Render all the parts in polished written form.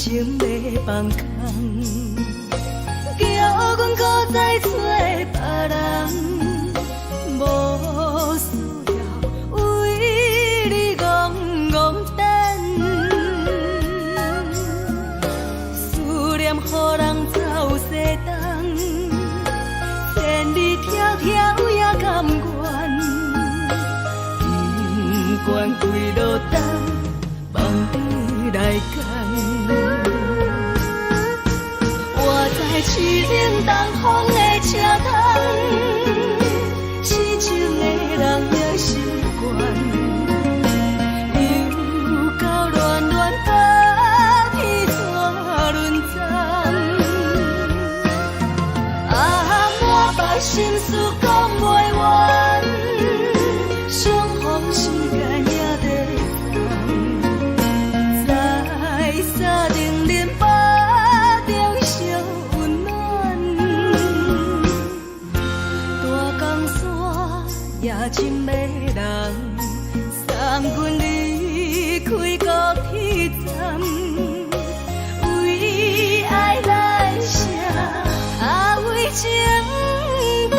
情欲放空，叫阮閣再揣別人，無需要為你戇戇等。思念予人走西東，千里迢迢也甘願，不管幾落冬，放你來揀。我知凄冷東風的車窗，痴情的人也習慣。又到暖暖冬天怎輪站？啊，滿腹心事講袂完，相逢時間也短暫，在三重恁腹中相溫暖。大江山也真迷人，送阮離開高鐵站，為愛來寫，啊為情等。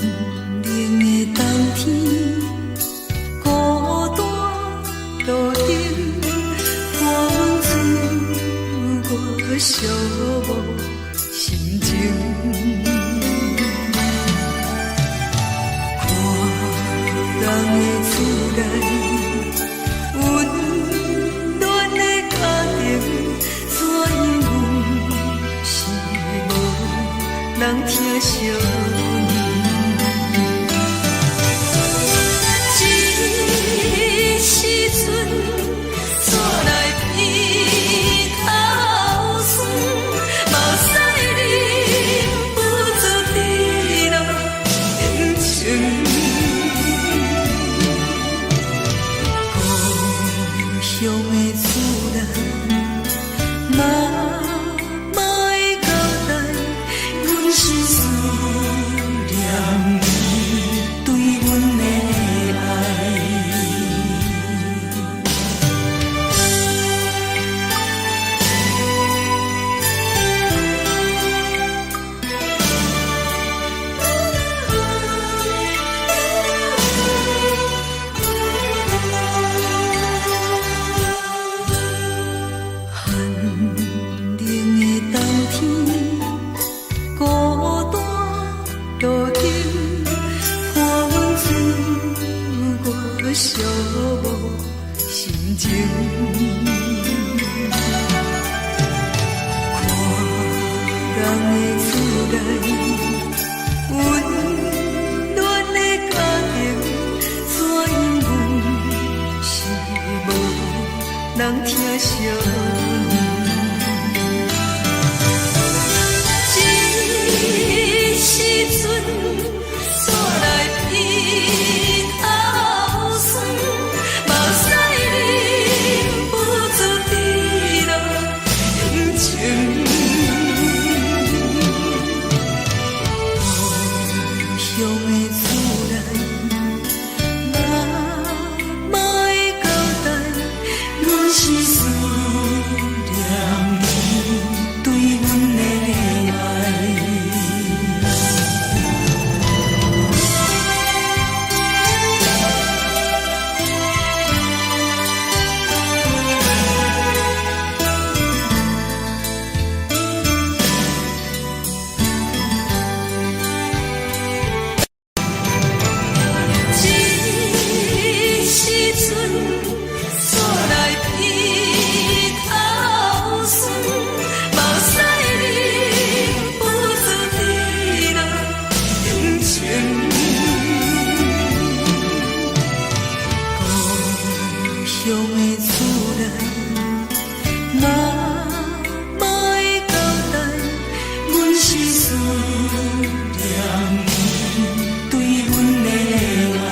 冷的冬天，孤單路燈，伴阮自我寂寞心情。看人的厝內，溫暖的家庭，怎樣阮是無人疼惜阮。這時陣，煞來鼻頭酸，目屎忍不住滴落眼睛。故鄉的厝內，媽媽的交代，阮是思念你對阮的愛。寒冷的冬天，孤單路燈，伴阮自我寂寞心情。看人的厝內，溫暖的家庭，怎樣阮是無人疼惜阮。這時陣，煞來鼻頭酸，目屎忍不住滴落眼睛。故鄉的厝內，媽媽的交代，阮是思念你對阮的愛。這時陣，煞來鼻頭酸，目屎忍不住滴落眼睛。故鄉的厝內，媽媽的交代，阮是思念你對阮的愛。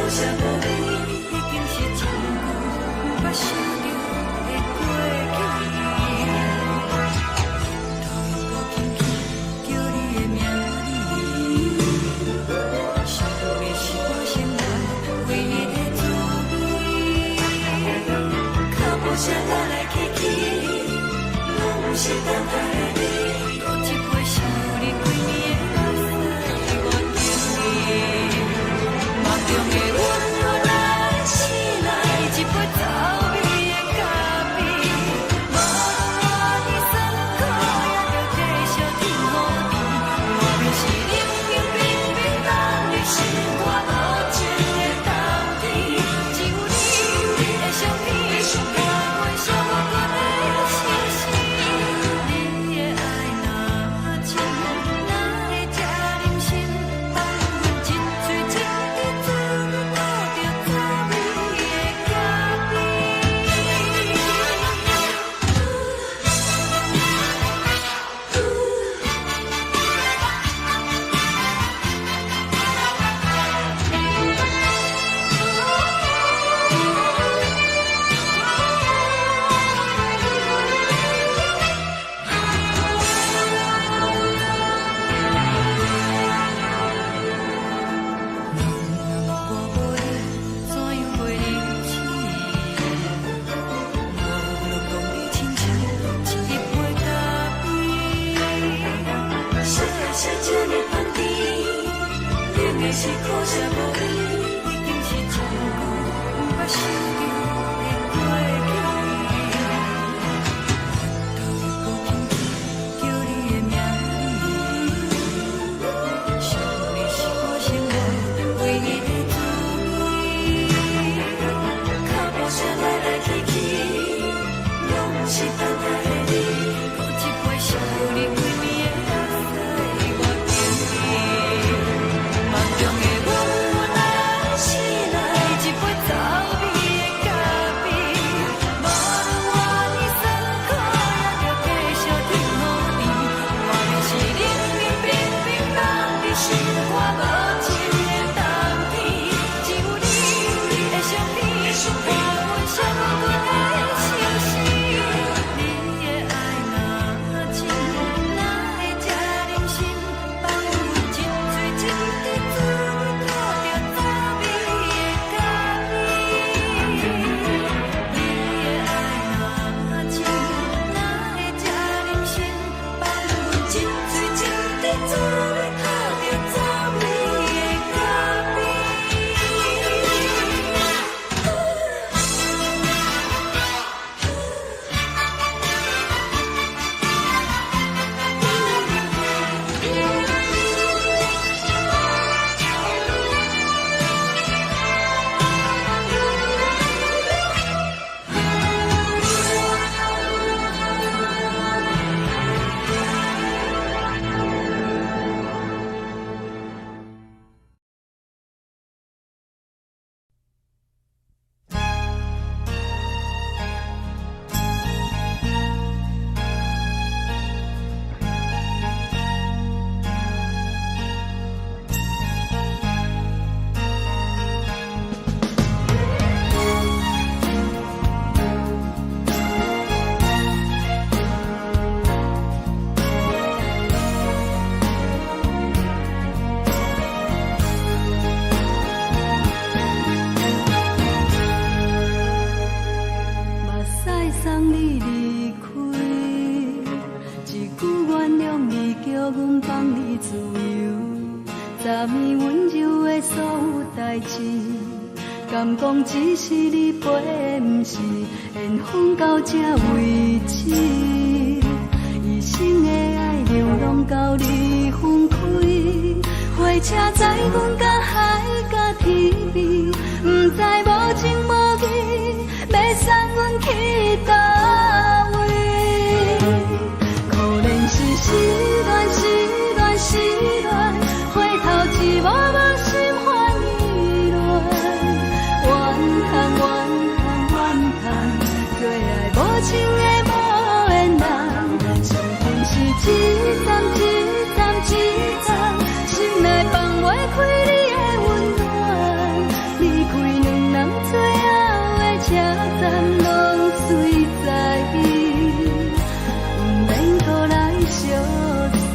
惜無你，已經是真久毋捌想著的過去。頭又閣輕輕叫你的名字，想你是我生活唯一的滋味。腳步聲來來去去，攏毋是等待的你。閣一杯想你規暝的目屎，我敬你。夢中的阮來醒來，一杯走味的咖啡。無論偌尼酸苦，也著繼續天雨甜。外面是冷冷冰冰冬日，心肝無情的冬天。只有你的相片，伴阮寂寞的相思。你的愛若真，哪會這忍心放阮一喙一滴做你吐著滋味的咖啡？人若我無你，怎樣過日子？我攏講你親像一杯咖啡。啥啥這呢香甜，冷的是可惜無你，已經是真久毋捌想著的過去。頭又閣輕輕叫你的名字，想你是我生活唯一的滋味。腳步聲來來去去，攏毋是等待的你。閣一杯想你規暝的目屎，我敬你。夢中的阮來醒來，一杯走味的咖啡。無論偌尼酸苦，也著繼續天雨甜。外面是冷冷冰冰冬日，心肝無情的冬天。只有你的相片，伴阮寂寞的相思。你的愛若真，哪會這忍心放阮一喙一滴做你吐著滋味的咖啡？你的愛若真，哪會這忍心放阮一喙一滴做你吐著滋味的咖啡？目屎送你離開，一句原諒你，叫阮放你自由。昨暝溫柔的所有代誌，敢講只是你陪的，毋是緣分到這為止。一生的愛流浪到你分開，火車載阮到海角天邊，毋知無情無義，欲送阮去佗位？可憐是失戀，失戀，失戀，回頭一幕幕心煩意亂，怨嘆怨嘆怨嘆，做愛無情的無緣人，傷痕是一層一層一層，心內放袂開你的溫暖，你車站攏隨在，毋免閣來相送。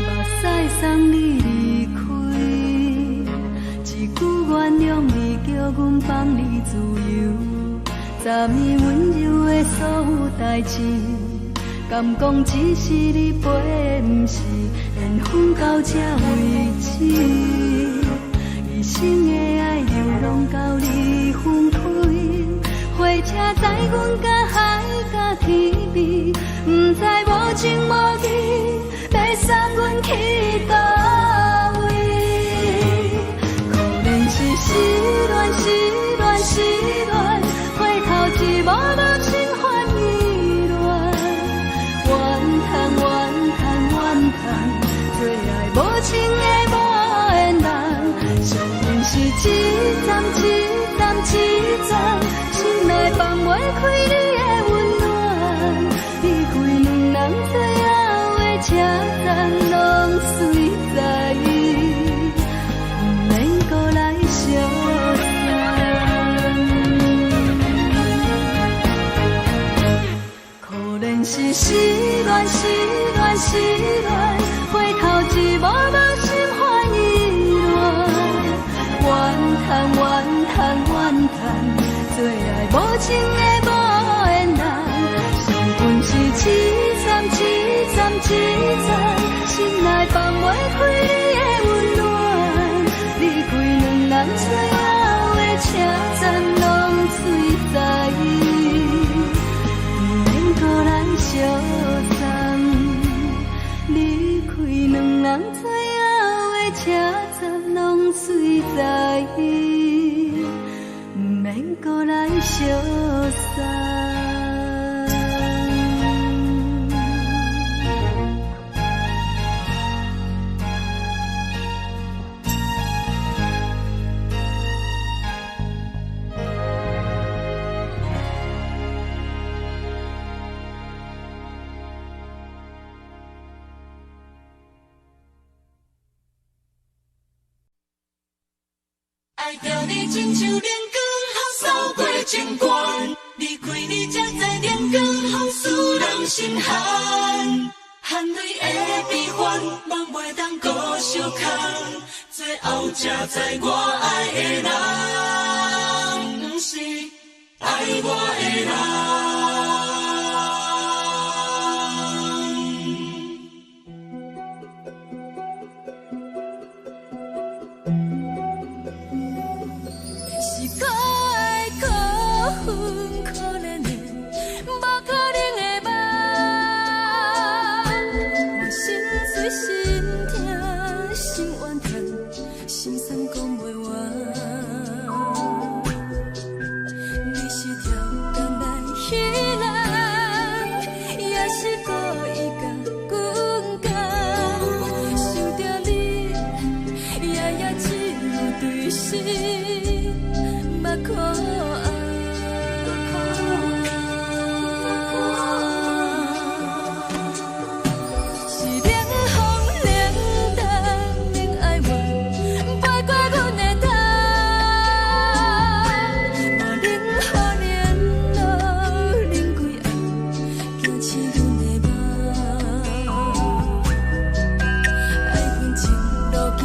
目屎送你離開，一句原諒你，叫阮放你自由。昨暝溫柔的所有代誌，敢講只是你陪，毋是緣分到這為止。一生的愛流浪到你分開，火車載阮甲海甲天邊，毋知無情無義，欲送阮去佗位？可憐是失戀，失戀，失戀，回頭一幕幕心煩意亂。怨嘆怨嘆怨嘆，做愛無情的無緣人，相信是一站一站一站，心內放袂開你的溫暖。離開兩人最後的車站，攏隨在，毋免閣來相送。可憐是失戀，失戀，失戀，回頭一幕幕心煩意亂。怨嘆怨嘆怨嘆，做愛無情的無緣人，相分是一站一站一站，心內放袂開你的溫暖。離開兩人最後的車站，攏隨在，毋免閣來相送。離開兩人最後的車站，攏隨在，毋免閣來相送。愛著你親像冷光予掃過情關，離開你才知冷光予使人心寒。汗淚的悲歡，夢袂當閣相空，最後才知我愛的人，毋是愛我的人。是閣愛閣恨，可憐的，無可能的夢。我心碎心痛心怨嘆，心酸講袂完。你是超工來彼人，也是故意共阮講。想著你，夜夜只有對心目苦紅。是冷風冷淡冷哀怨，飛過阮的頭，無冷雨冷露冷規暗，驚醒阮的夢。愛恨情路行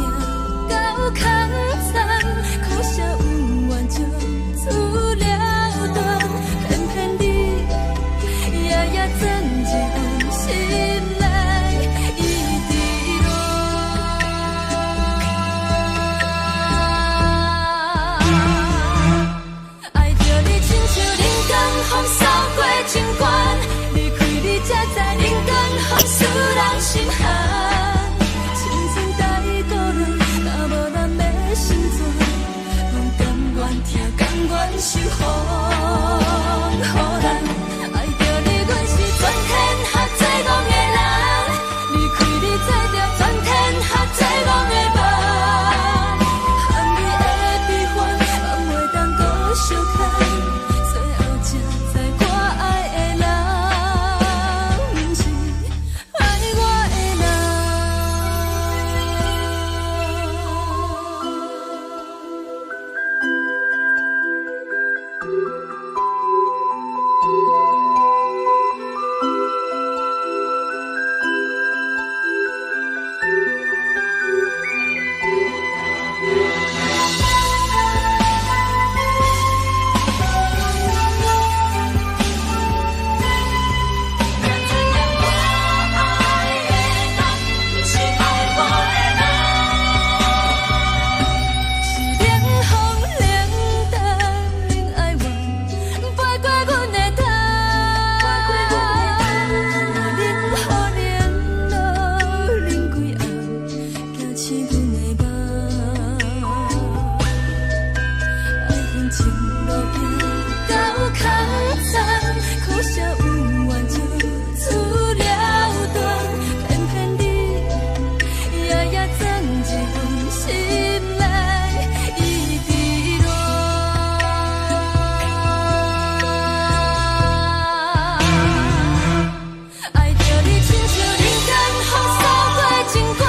到空残，可惜恩怨情自受予人。愛著你，阮是全天下最戇的人。離開你，才著全天下最戇的夢。含你的悲歡，放袂當閣相牽。最後才知我愛的人，毋是愛我的人。我愛的人，毋是愛我的人。是冷風冷淡，恁愛我，飛過阮的頭。冷雨冷露，冷幾暗，驚醒阮的夢。愛恨情路行到空残，可惜有緣就此了斷，偏偏你夜夜鑽入阮心內，一直戀。愛著你親像冷風掃過情關，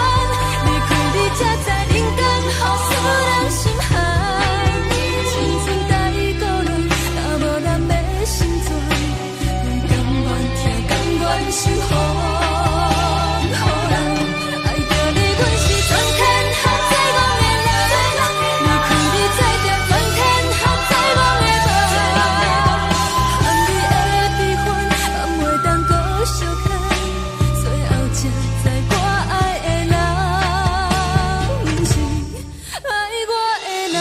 離開你才知冷風使人心寒。青春太孤單，若無人欲成全，阮甘願疼，甘願受予人。愛著你，阮是全天下最戇的人。離開你，才著全天下最戇的夢。含你的悲歡，放袂當閣相牽。最後才知我愛的人，毋是愛我的人。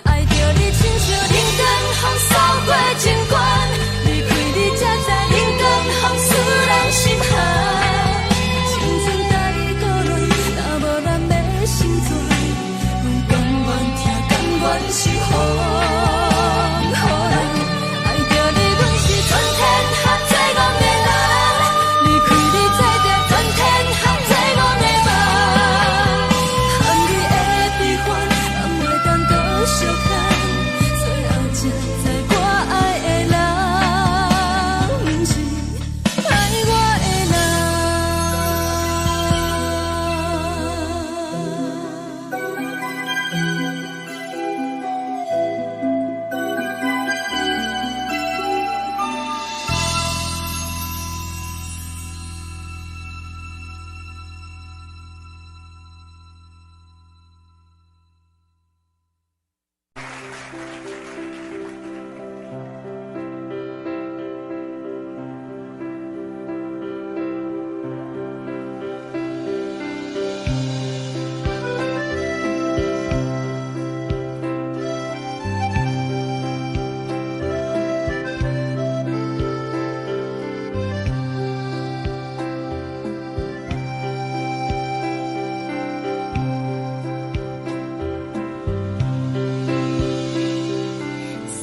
愛著你親像冷風掃過情關，離開你才知冷風使人心寒。青春太孤單，若無人欲成全，阮甘願疼，甘願受予人。愛著你，阮是全天下最戇的人。離開你，才著全天下最戇的夢。含你的悲歡，放袂當閣相牽。最後才知我愛的人，毋是愛我的人。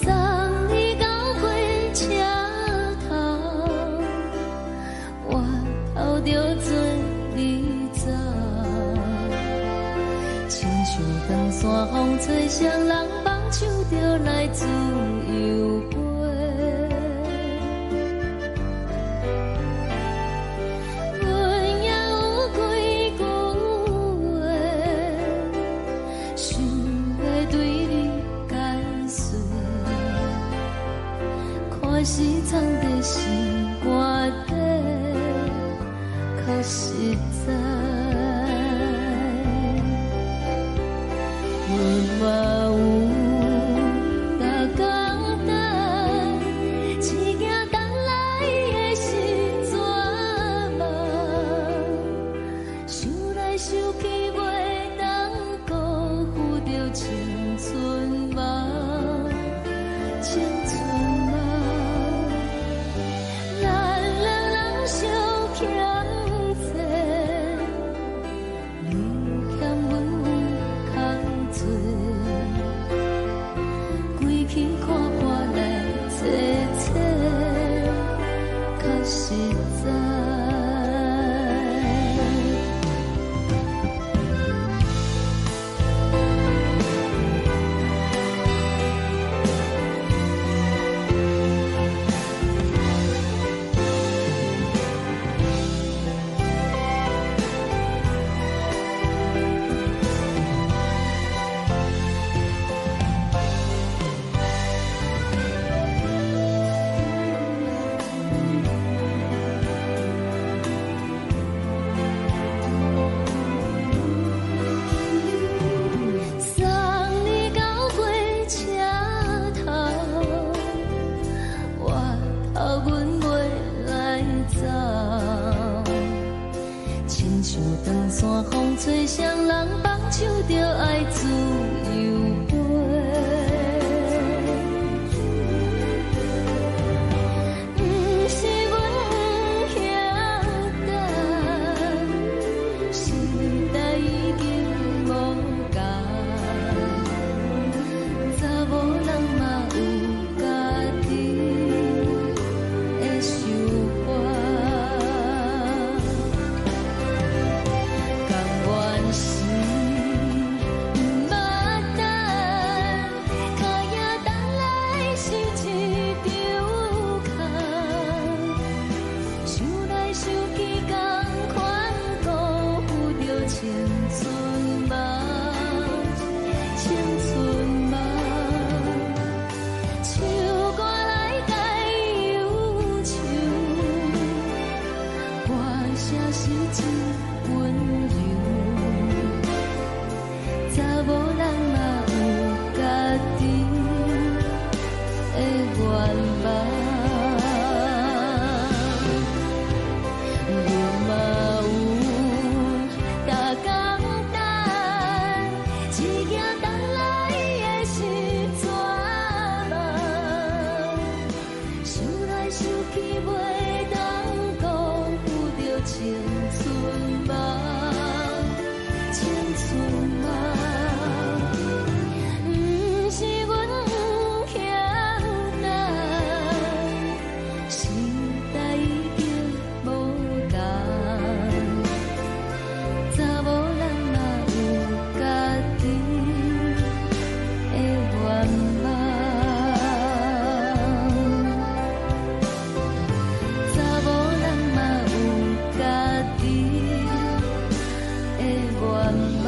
送你到火車頭，我頭著做你走，親像長山風吹，誰人放手就來自由飛。阮也有幾句話，想欲對你解釋。看是藏佇心肝底，較實在。阮嘛有逐工等，只驚等來的是绝望。想來想去，袂當辜負著青春夢，青春夢。咱兩人相。阮袂来走。亲像长线风吹，双人放手就爱自由飞。毋是阮不晓等，时代已经无仝，查某人嘛有家己的想法。甘愿是毋捌等，脚影等来是一场空，想来想去，仝款辜负著青春梦，青春梦。唱歌来解忧愁，歌声是真温柔。查某人嘛有家己的愿望，阮嘛有逐工等，一行等来的是绝望，想来想去袂当辜负著青春梦，青春梦。毋是阮不晓等，时代已经无仝，查某人嘛有家己的愿望，查某人嘛有家己的愿望。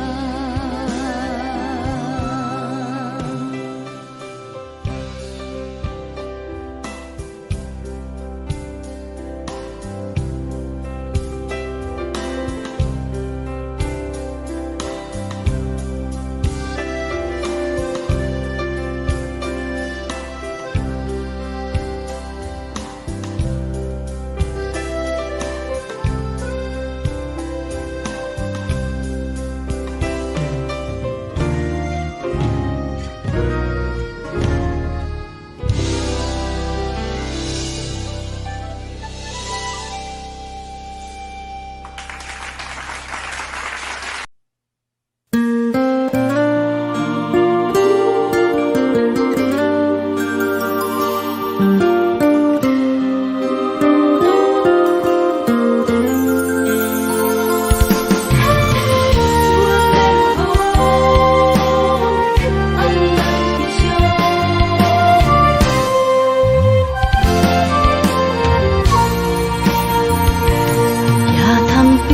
野潭边，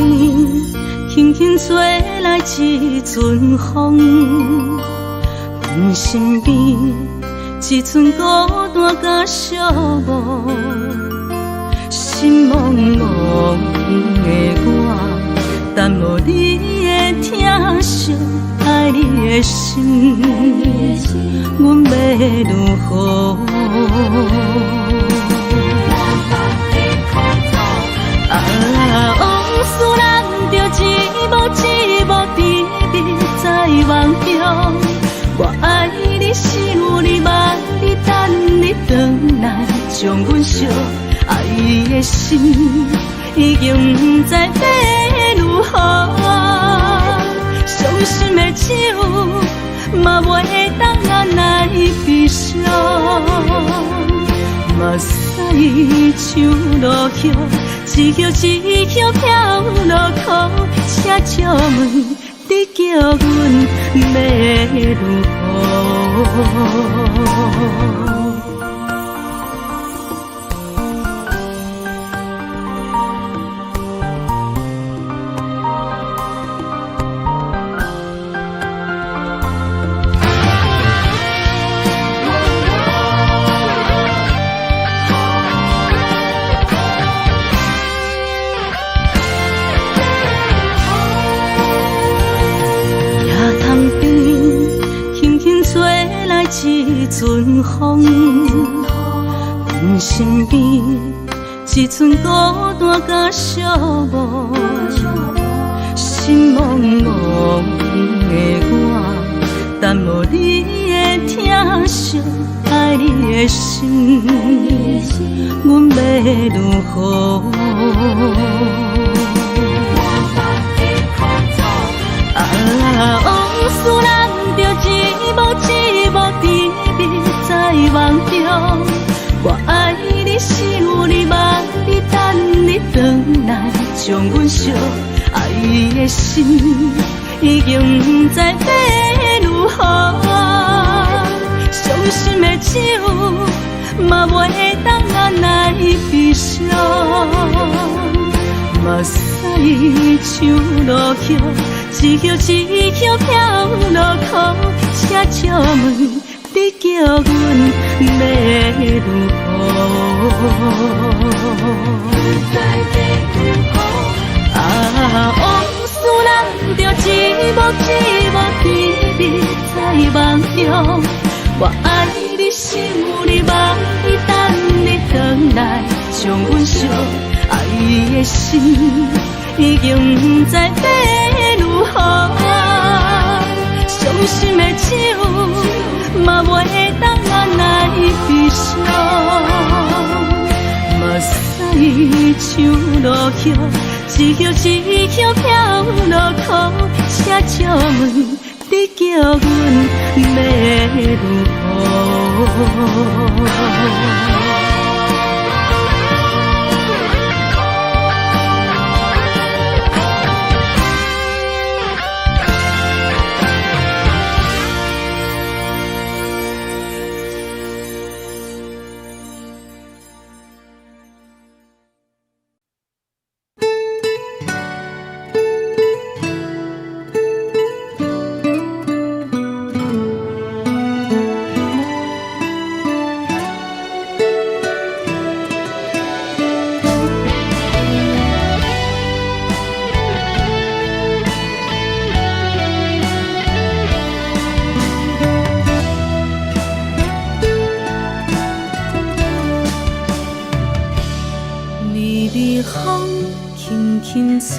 轻轻吹来一阵风，阮身边一阵孤单佮寂寞，心茫茫的我，等无你的疼惜，爱你的心，阮欲如何？啊，往事咱就一幕一幕甜蜜在梦中。我爱你，想你，望你，等你转来，将阮惜。爱的心已经不知欲如何，伤心的酒嘛袂当按捺悲伤。目屎像落雨，一叶一叶飘落苦，请借问你叫阮欲如何？野潭边，轻轻吹来一阵风，阮身邊一寸孤單佮寂寞，心茫茫的我，等無你的疼惜，愛你的心，阮欲如何？啊，往事難著一幕一幕甜蜜在夢中。我愛你，想你，望你，等你轉來，將阮惜愛的心已經毋知欲如何。傷心的酒嘛袂當按來悲傷，目屎像落雨，一葉一葉飄落苦，請借問你叫阮欲如何？啊，往事難著一幕一幕甜蜜在夢中。我愛你，想你，望你，等你轉來，將阮惜愛的心已經毋知欲如何。傷心的酒嘛袂當按來悲傷，目屎像落雨，一葉一葉飄落苦，請借問你叫阮欲如何？微微風輕輕吹，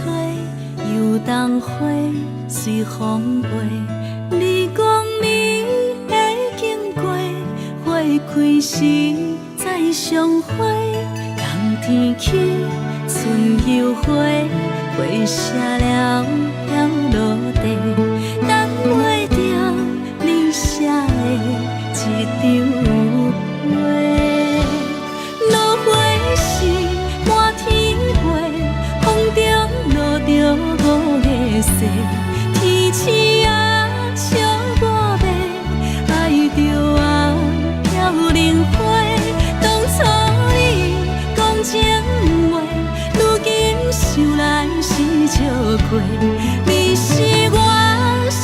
油桐花隨風飛。你講你會經過，花開時再相會。冬天起，春又回，花謝了飄落地，等袂著你寫的這張批。落花時滿天飛，風中落著五个誓，天鼠仔笑我欲愛著啊飄零花。當初你講情話，如今想來是笑話，你是我生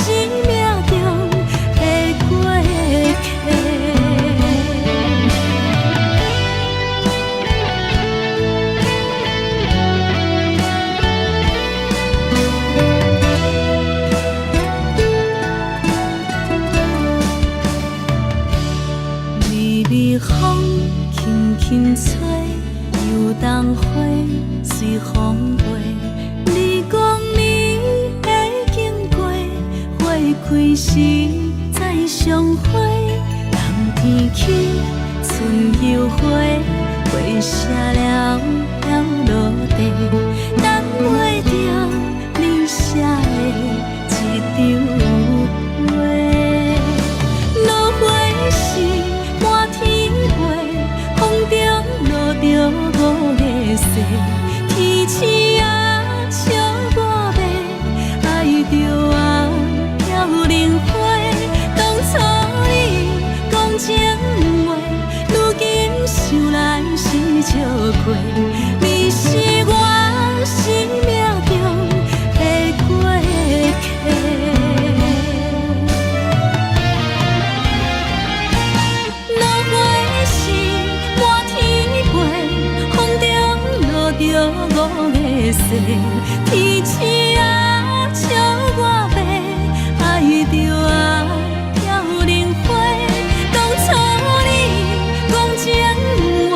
命中的過客。微微風輕輕吹，油桐花隨風飛。你講你會經過，花開時再相會。冬天起，春又回，花謝了飄落地，等袂著你寫的這張批。落花時滿天飛，風中落著五个誓，天鼠仔笑我欲愛著啊飄零花。當初你講情話，如今想來是笑話，你是我生命中的過客。落花時滿天飛，風中落著五个誓，天鼠仔笑我欲愛著啊飄零花。當初你講情話，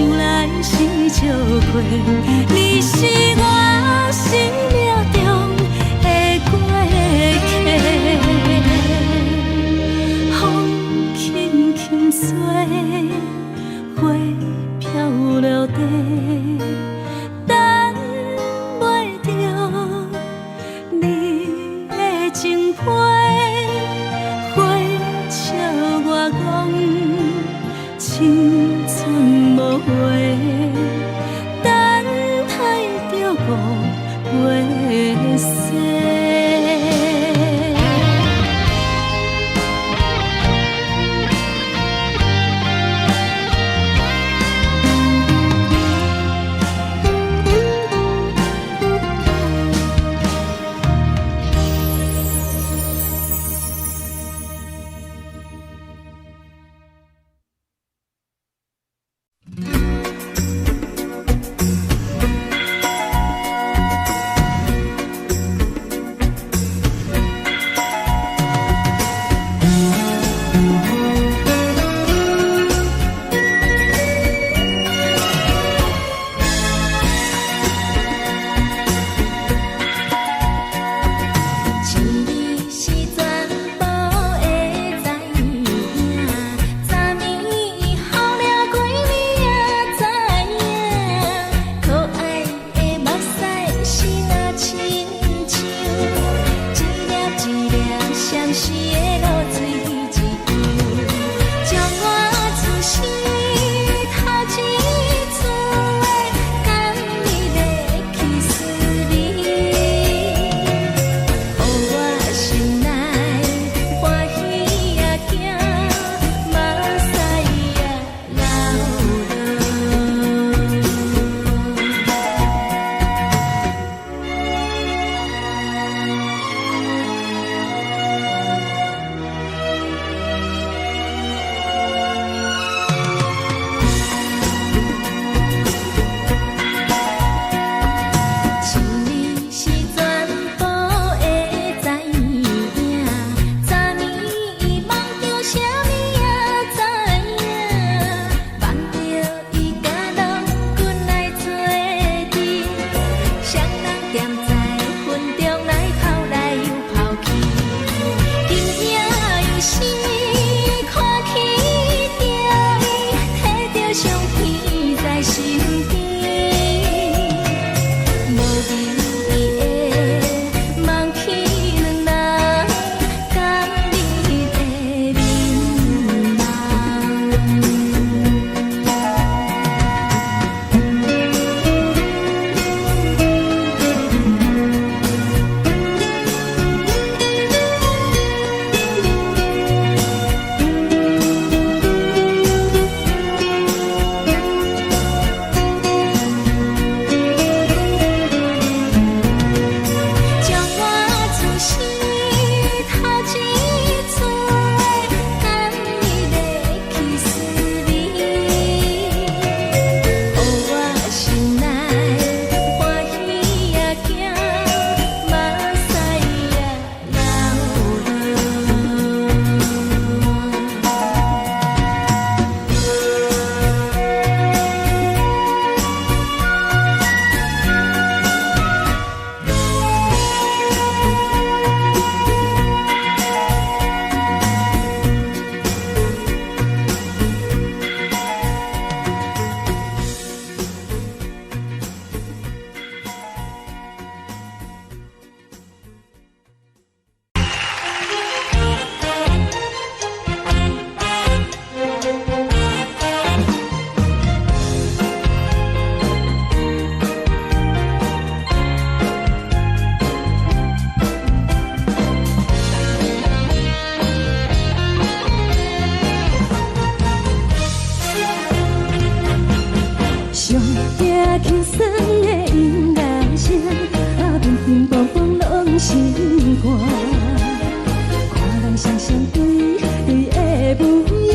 想來是笑過。你是我生命中的過客，風輕輕吹，花飄落地，等袂著你的情批，花笑我講青春無話，等待著五月雪。情你是全部的知影，昨暝予掠过你也知影，可爱的目屎是若亲像一粒一粒闪烁的露水一样，将我此生头一次的甘蜜的去思味。予我心內歡喜也驚，目屎也流落。情你是全部的知影，昨暝夢著啥物也知影，夢著伊佮郎君來做陣，雙人踮在雲中來跑來又跑去，今夜又是看起著伊，提著相片在身邊。無眠的夢去兩人甘蜜的眠夢。將我此生頭一次的甘蜜的去思味，予我心內歡喜也驚，目屎也流落。上驚輕鬆的音樂聲，啊，乒乒乓乓攏心肝。看人雙雙對對的模樣，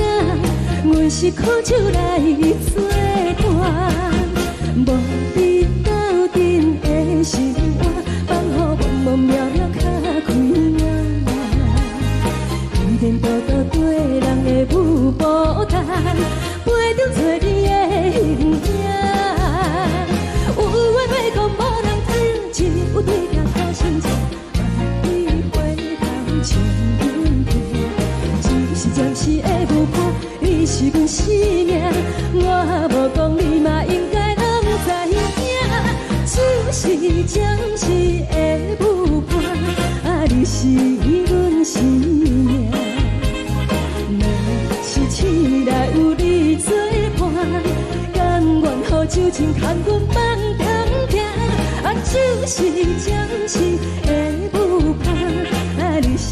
阮是苦酒來做伴，無你鬥陣的生活，放予默默渺渺較開眼。依然獨獨對人的舞步單，陪著找你的幸福。酒精牽阮夢中行。啊，就是暫時的舞伴，啊，你是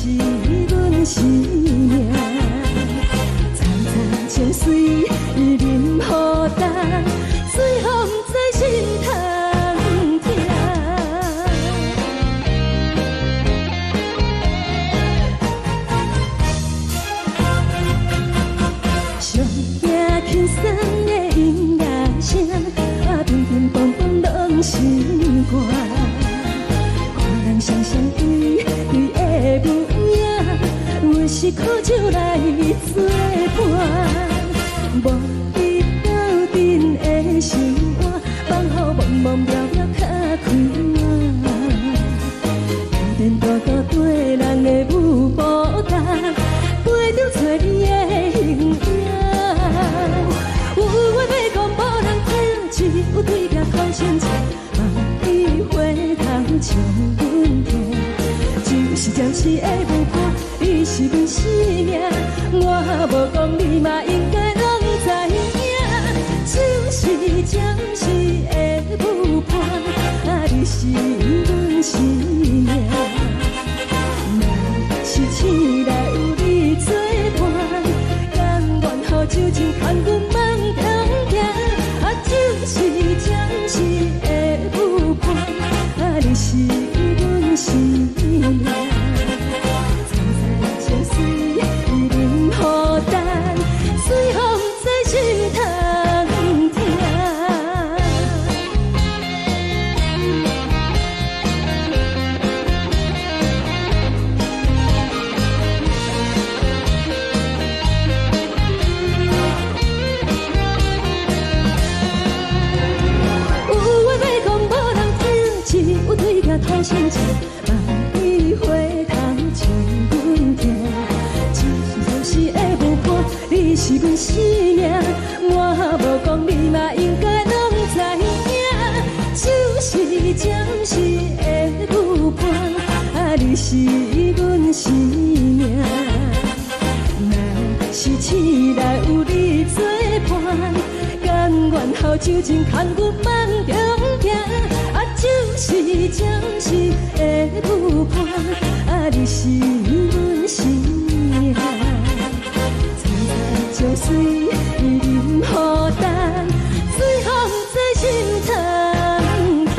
阮生命。層層情隨淋雨重，水予毋知心通疼。上驚輕鬆的音樂聲，啊，乒乒乓乓攏心肝。看人雙雙對對的舞影，阮是苦酒來作伴。無你鬥陣的生活，放予茫茫渺渺較開朗。天天大大對人的舞步動，飛著找你的形影。有話欲講無人聽，只有對鏡講親情，望你回頭笑阮聽。就是暫時的舞伴，你是阮生命，我無講你嘛應該攏知影。就是暫時的舞伴，啊，你是阮生命。若是醒來有你作伴，甘願予酒精牽阮夢中行。啊，就是暫時的舞伴，啊，你是阮生命。層層情隨淋雨重，水予毋知心通疼。有話欲講無人聽，只有對鏡吐心情，望你回頭笑阮聽。只是暫時的舞伴，你是阮生命，我無講你嘛應該攏知影。就是暫時的舞伴，啊，你是阮生命。若是醒來有你作伴，甘願予酒精牽阮夢中行。啊，就是暫時的舞伴，啊，你是阮生命。層層情隨淋雨重，水予毋知心通疼。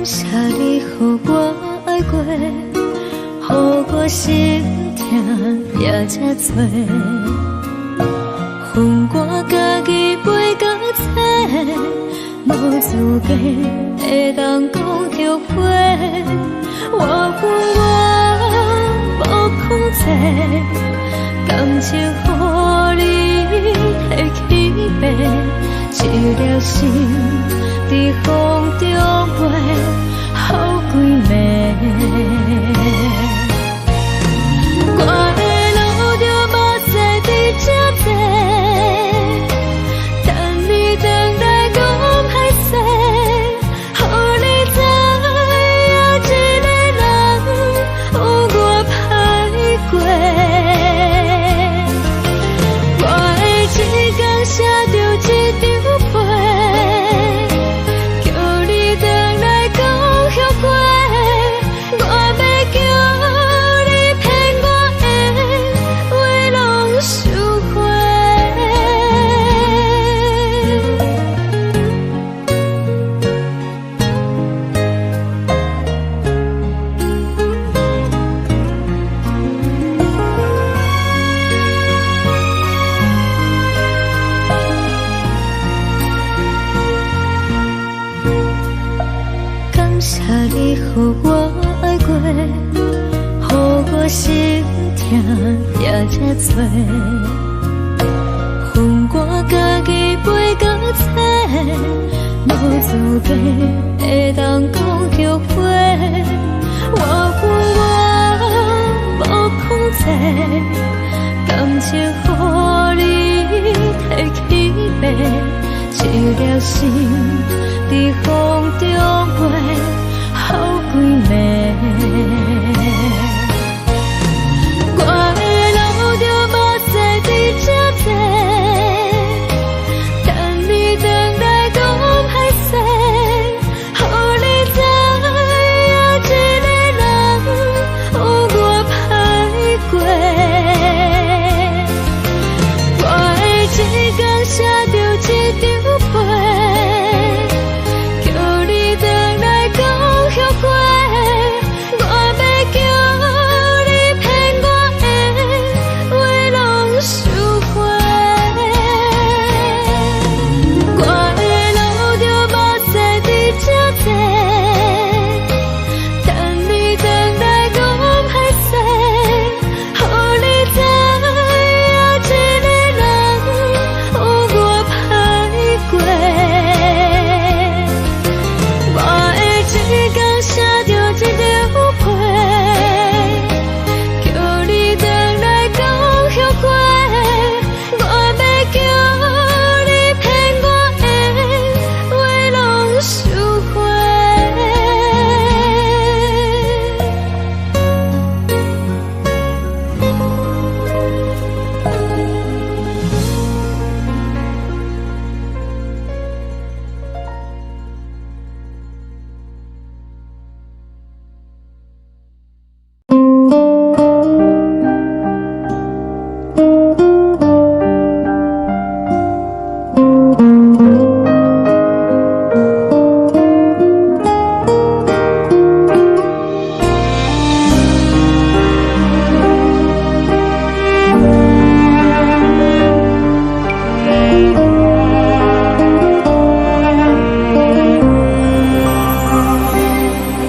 謝你予我愛過，予我心疼也這多。分我家己飛到找，無資格會當講後悔。我分我無控制，感情予你提去爬，一粒心佇風中飛，予幾暝。我會流著目屎佇這坐，等你轉來講歹勢，予你知影一個人有偌歹過。我會一工寫著一張批，叫你轉來講後悔。我欲叫你騙我的話攏收回。感謝你予我愛過，予我心疼也這多。分我家己飛到找，無資格會當講後悔。我分我無控制，感情予你提去爬，一粒心佇風中飛，予幾暝。我會流著目屎佇這坐，等你轉來講歹勢，予你知影一個人有偌歹過。我會一工寫著一張批，叫你轉來講後悔。我欲叫你騙我的話攏收回。我會流著目屎佇這坐，等你轉來講歹勢，予你知影一個人有偌歹過。我會一工寫著一張批，叫你轉來講後悔。我欲叫你騙我的話攏收回。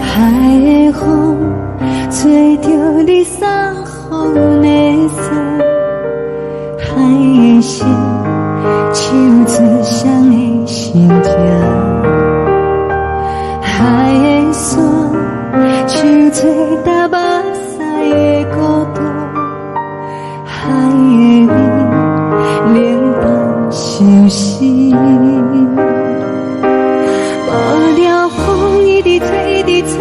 海的風吹著你送予阮的衫，海的心唱出誰的心情，海的山唱出搭目屎的孤獨，海的雨冷凍相思。無聊風一直吹，一直吹，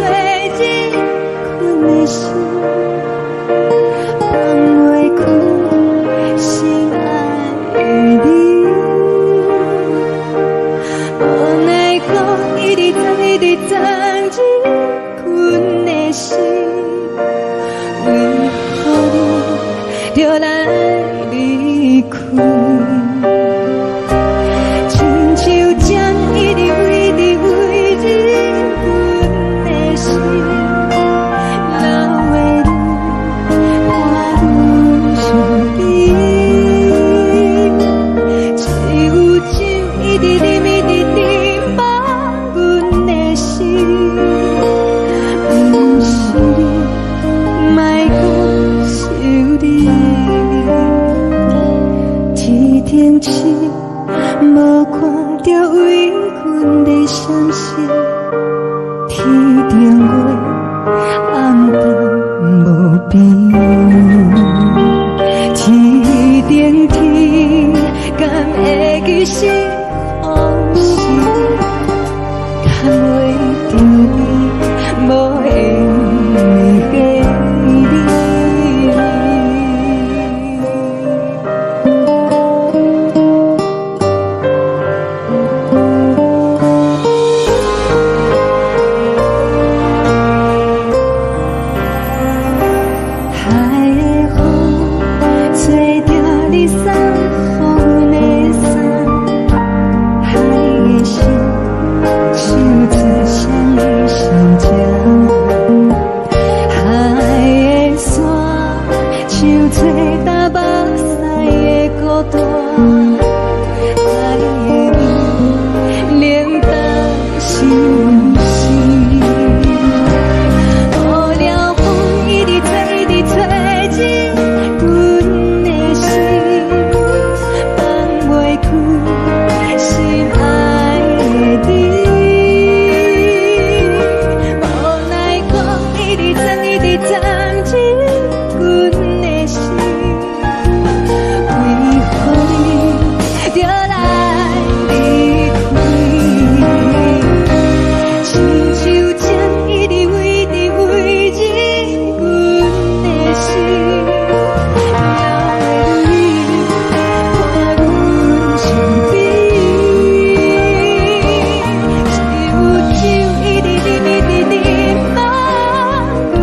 入困的心，放袂開心愛的你。無奈何一直鑽，一直鑽入困的心，為何你著來離開？親像針一直飛，一直飛入阮閃爍，天頂月暗淡無邊，天頂天，敢會記是予是？牽袂著你，無緣的你。海的風吹著你送予阮的衫，海的心唱出啥物心情？海的沙唱出淡目屎的孤單，海的雨冷淡心事。無聊風一直吹，一直吹進阮的心，放袂開心愛的你。無奈風一直鑽，一直鑽進阮的心，為何你著來離開？親像針一直飛，一直飛進阮的心，鳥的淚伴阮身邊。只有酒一直啉，一直啉滿阮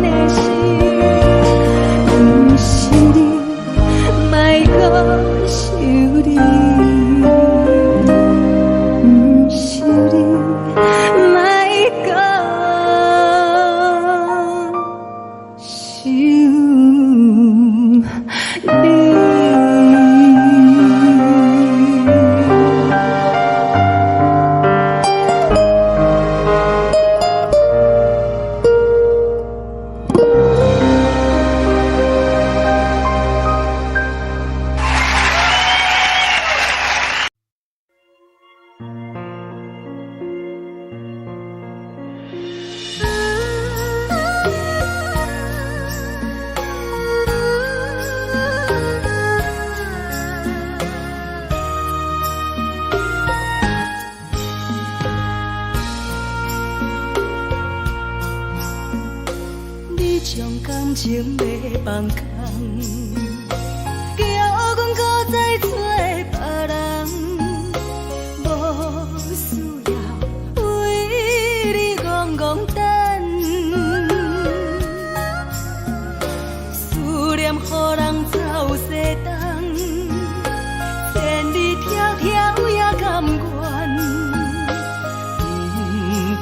的心，毋是你，莫閣想你，毋是你，莫閣想你。你將感情欲放空，叫阮閣再找別人，無需要為你戇戇等，思念予人走西東，千里迢迢也甘願，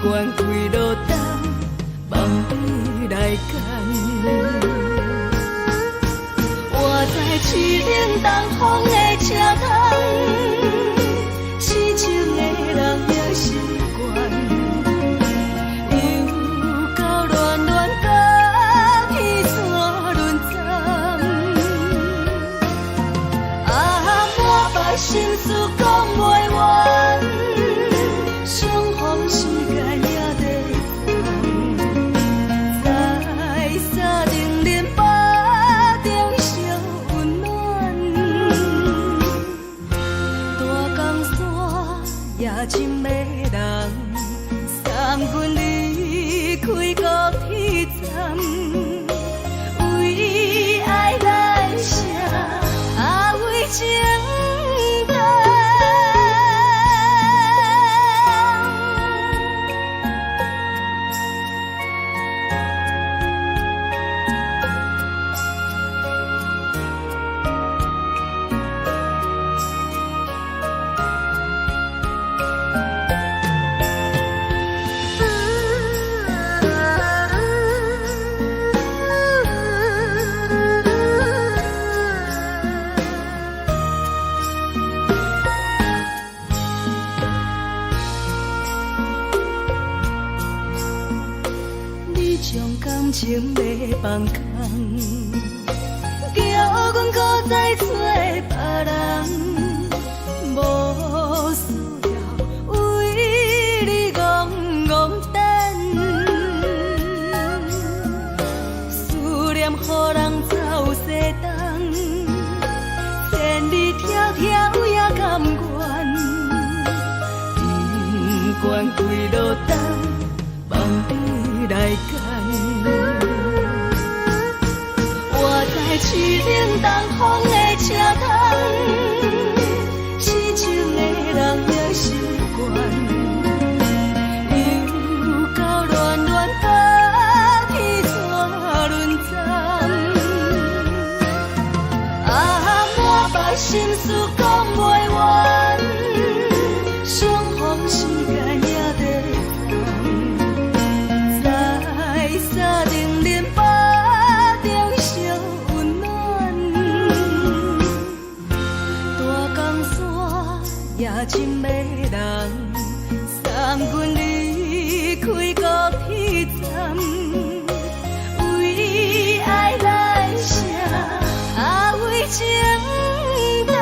不管幾落冬，望你來牽。我在凄冷東風的車窗，痴情的人也習慣，又到暖暖甲彼山轮站，啊，满腹心事講袂完，相逢時間也短暫，在三重林腹中相溫暖，大江山也真迷人，送阮離開高鐵站，為愛來寫，啊為情等。你將感情欲放空，叫阮閣再找別人，無需要為你願跪落等，望你來牽。我在凄冷東風的車窗，痴情的人也習慣，又到暖暖冬天怎輪站？啊，滿腹心事講袂完，相逢時間也短暫，在三重恁腹中相溫暖。大江山也真迷人，送阮離開高鐵站，為愛來寫，啊為情等。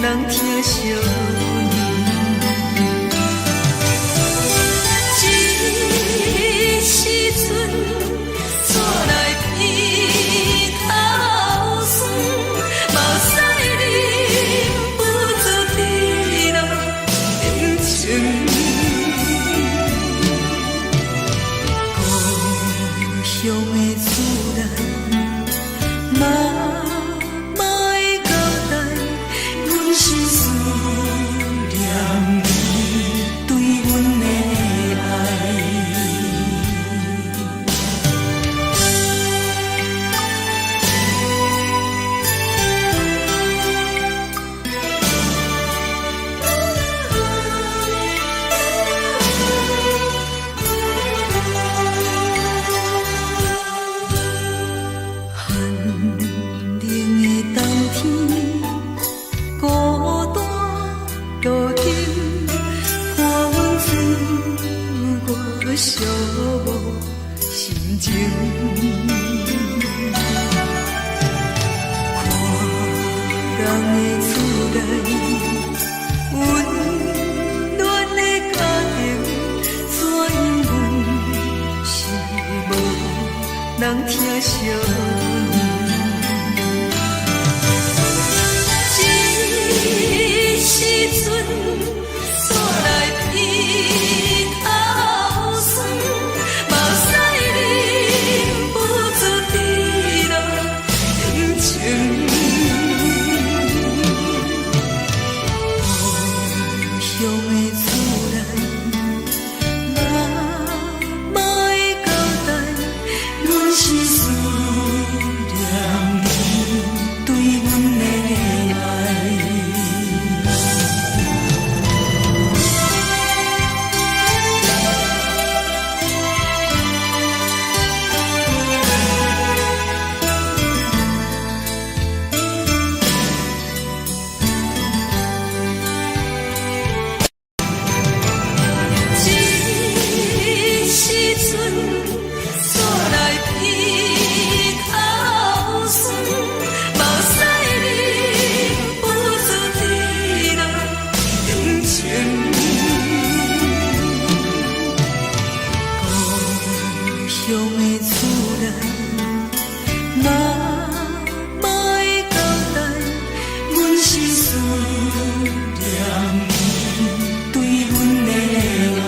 人疼惜你。这时阵，煞來鼻頭酸，目屎忍不住滴落眼睛。故鄉的厝內，媽媽的交代，阮是思念你對阮的愛。寒冷的冬天，孤單路燈，看阮自我寂寞心情。看人的厝內，溫暖的家庭，怎樣阮是無人疼惜你。這時陣，煞來鼻頭酸，目屎忍不住滴落眼睛。故鄉的厝內，媽媽的交代，阮是思念你對阮的愛。這時陣，煞來鼻頭酸，目屎忍不住滴落眼睛。故鄉的厝內，媽媽的交代，阮是思念你對阮的愛。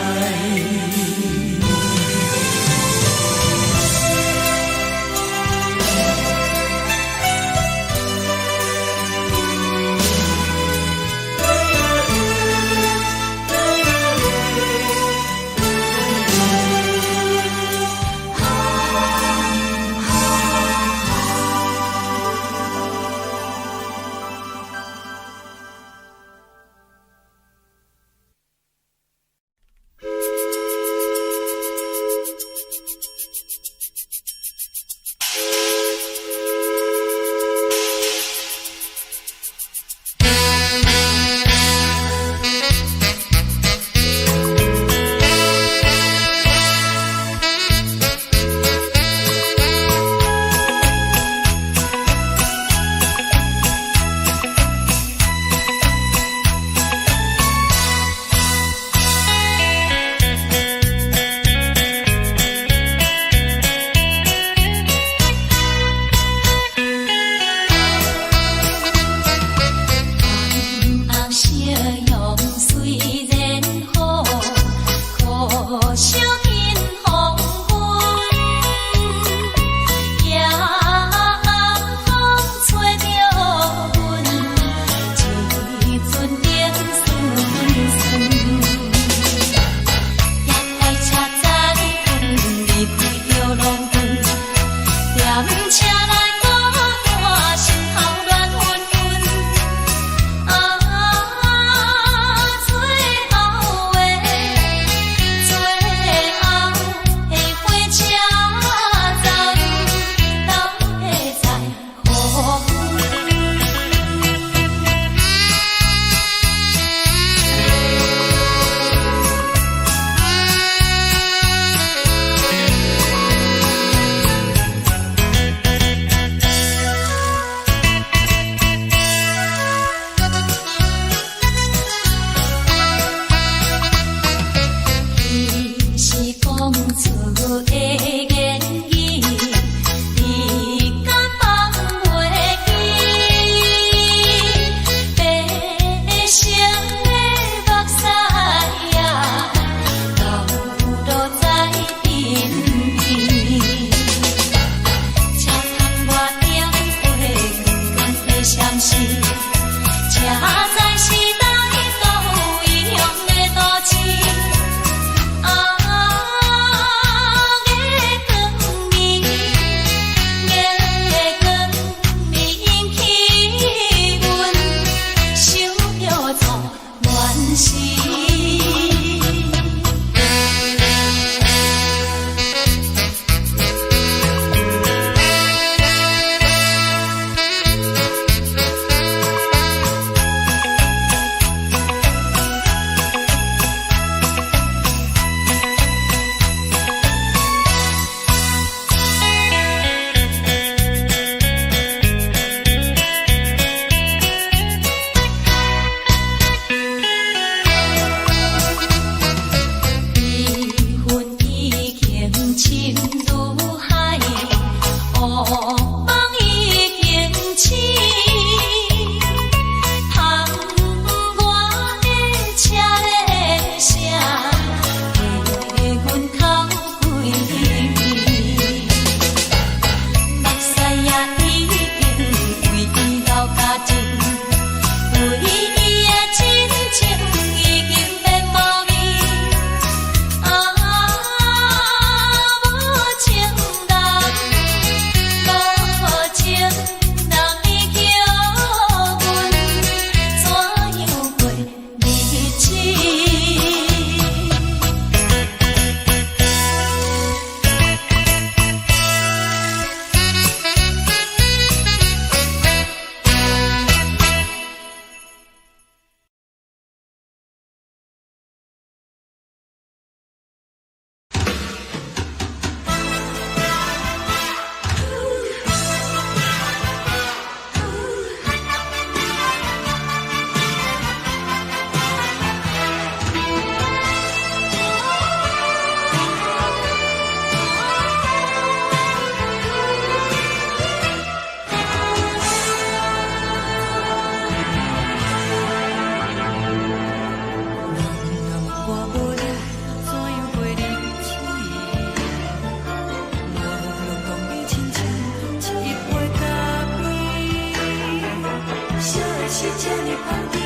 是這呢香甜，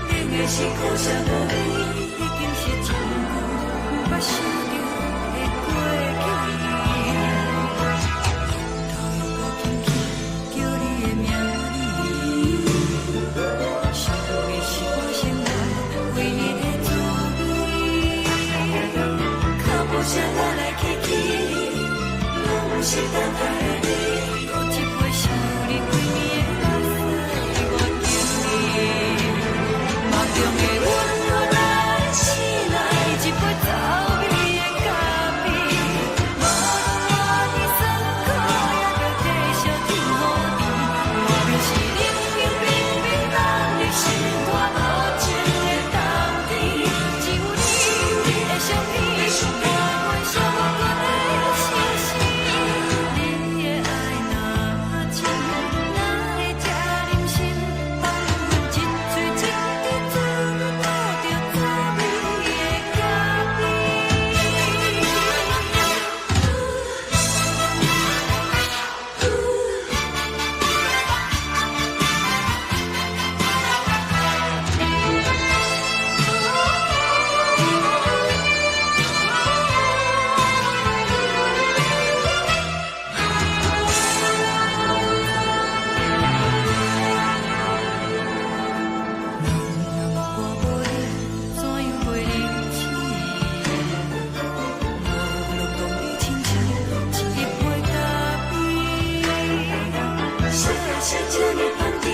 冷的是苦澀無味，已經是真久毋捌想著的過去。頭又閣輕輕叫你的名字，想你是我生活唯一的滋味。腳步聲來來去去，攏是等待的你。閣一杯想你規暝的目屎，我求你。夢中的阮來醒來，一杯走味的咖啡，無論偌尼酸苦，也著繼續天予甜。外面是冷冰冰冰冷的心肝，無情的冬天，只有你的相片，伴阮寂寞的相思。你的愛若深，哪會這忍心放阮一喙一滴滋味吐著走味的咖啡？人若我無你，怎樣過日子？無論當你親像一杯咖啡。啥是這呢香甜？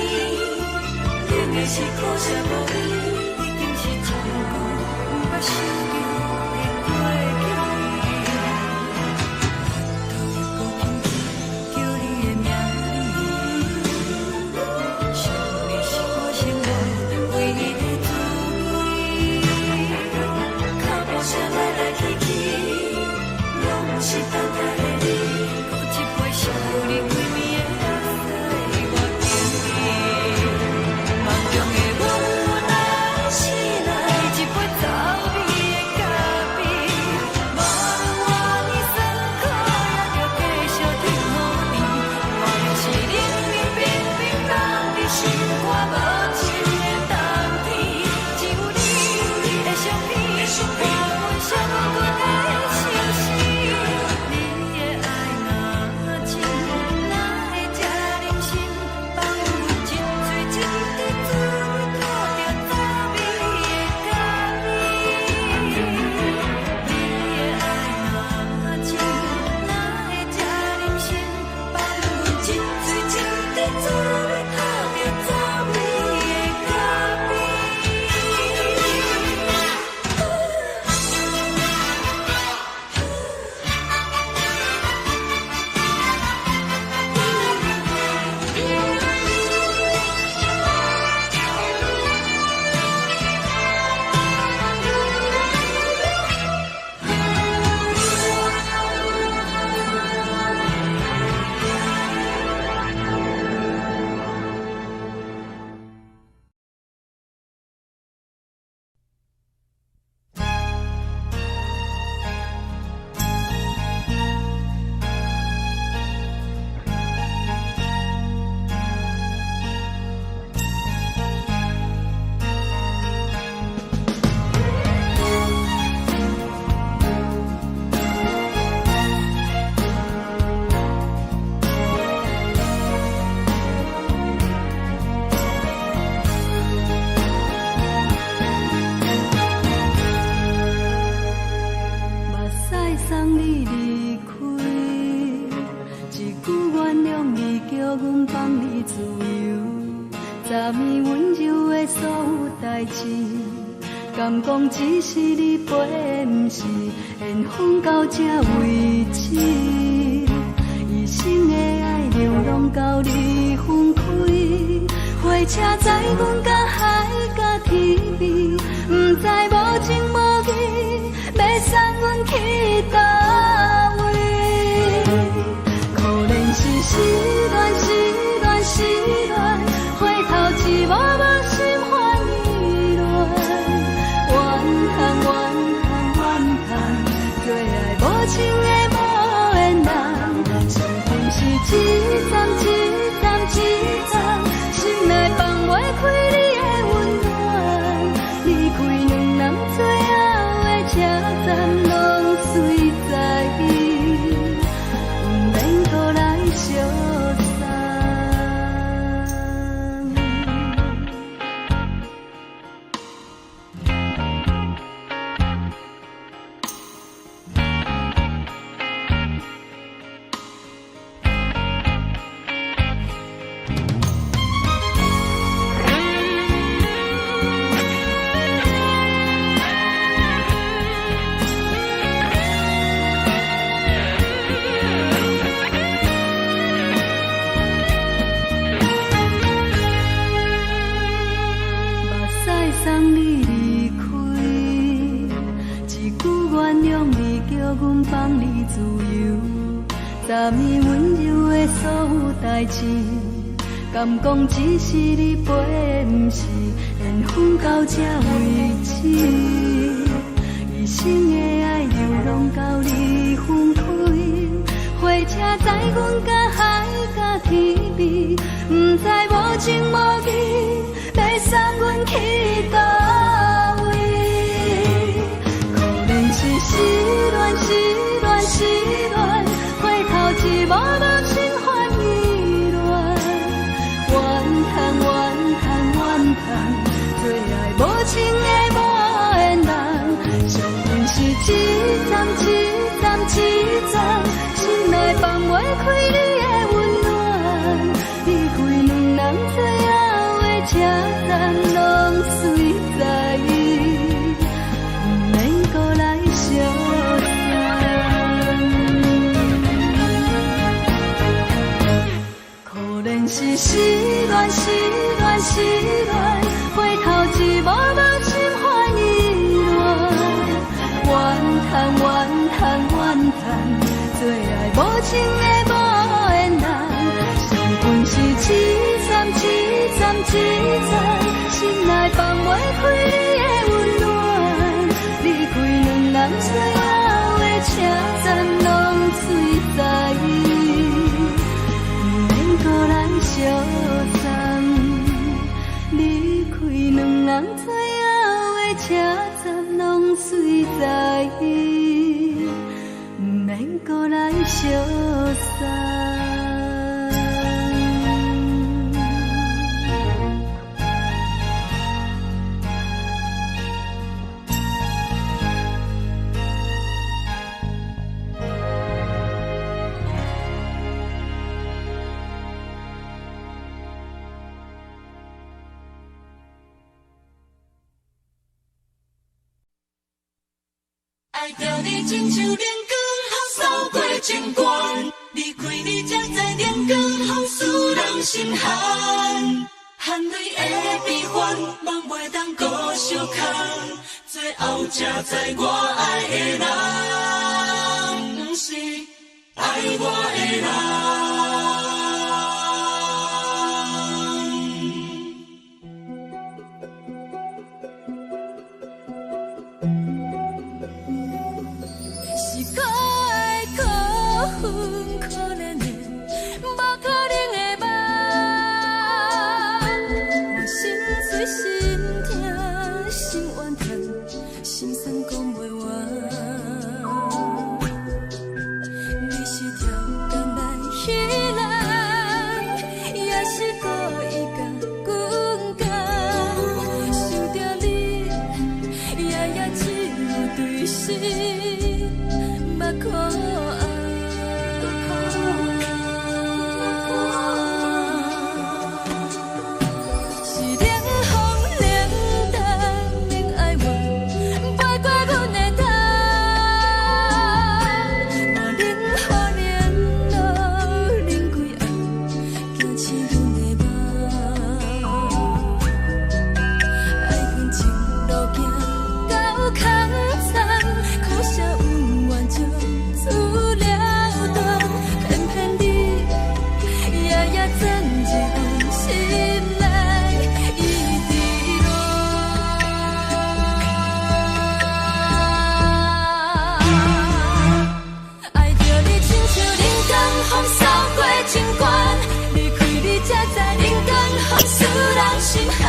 冷的是苦澀無味，已經是真久毋捌想著的過去。頭又閣輕輕叫你的名字，想你是我生活唯一的滋味。腳步聲來來去去，攏是等待的你。閣一杯想你規暝的目屎，我求你。夢中的阮來醒來，一杯走味的咖啡，無論偌尼酸苦，也著繼續天予甜。外面是冷冷冰冰凍的心肝，無情的冬天，只有你的相片，伴阮寂寞的相思。你的愛若深，哪會這忍心放阮一喙一滴滋味吐著走味的咖啡？你的愛若深，哪會這忍心放阮一喙一滴滋味吐著走味的咖啡？目屎送你離開，一句原諒你，叫阮放你自由。昨暝溫柔的所有代誌，敢講只是你陪，毋是緣分到這為止。一生的愛流浪到你分開，火車載阮甲海甲天邊，毋知無情無義，欲送阮去佗位？可憐是失戀，失戀，失戀，回頭一幕幕心煩意亂，怨恨，怨恨，怨恨，最愛無情的無緣人，傷心是一站一站一站，心內放。送你離開。一句原諒你，叫阮放你自由。昨暝溫柔的所有代誌，敢講只是你陪的，毋是緣分到這為止。一生的愛流浪到你分開，火車載阮甲海甲天邊，毋知無情無義，欲送阮去佗位？可憐是失戀，失戀，失戀，回頭一幕幕心煩意亂，怨嘆怨嘆怨嘆，做愛無情的無緣人，上恨是一站一站一站，心內放袂開你的溫暖，離開兩人最後的車站，攏隨在伊，毋免閣來相送。可憐是失戀，失戀，失戀，回頭一幕幕心煩意亂，怨嘆怨嘆怨嘆，做愛無情的無緣人，上恨是一站一站一站，心內放袂開你的溫暖，離開兩人最後的車站，攏隨在伊，毋免閣來相送。離開兩人最後的車站，攏隨在伊，毋免閣來相送。愛著你親像冷光風掃過情關，離開你才知冷光風使人心寒，汗淚的悲歡，夢袂當閣相牽，最後才知我愛的人，毋是愛我的人。是可愛可恨可憐的，無可能的夢。我心碎心疼心怨嘆，心酸講袂完。你是超工來彼人，也是故意共阮講。想著你，夜夜只有對心目苦红。是冷風冷淡冷哀怨，飛過阮的頭。我冷雨冷露冷規暗，驚醒阮的夢。愛恨情路行到空残，可惜恩怨就此了斷。偏偏你夜夜鑽入阮心內，一直亂。愛著你親像冷光風掃過情關，離開你才知冷光風使人心寒。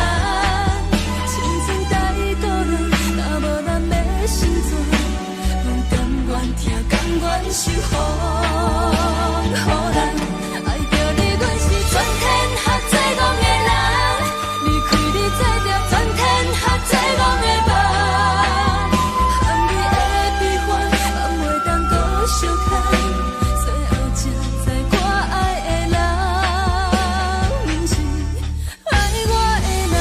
青春帶倒轉，若無咱欲成全，阮甘願疼，甘願受風雨難。愛著你，阮是全天下最戇的人，離開你做著全天下最戇的夢。含淚的悲歡，放袂當閣相牽，最後才知我愛的人，毋是愛我的人。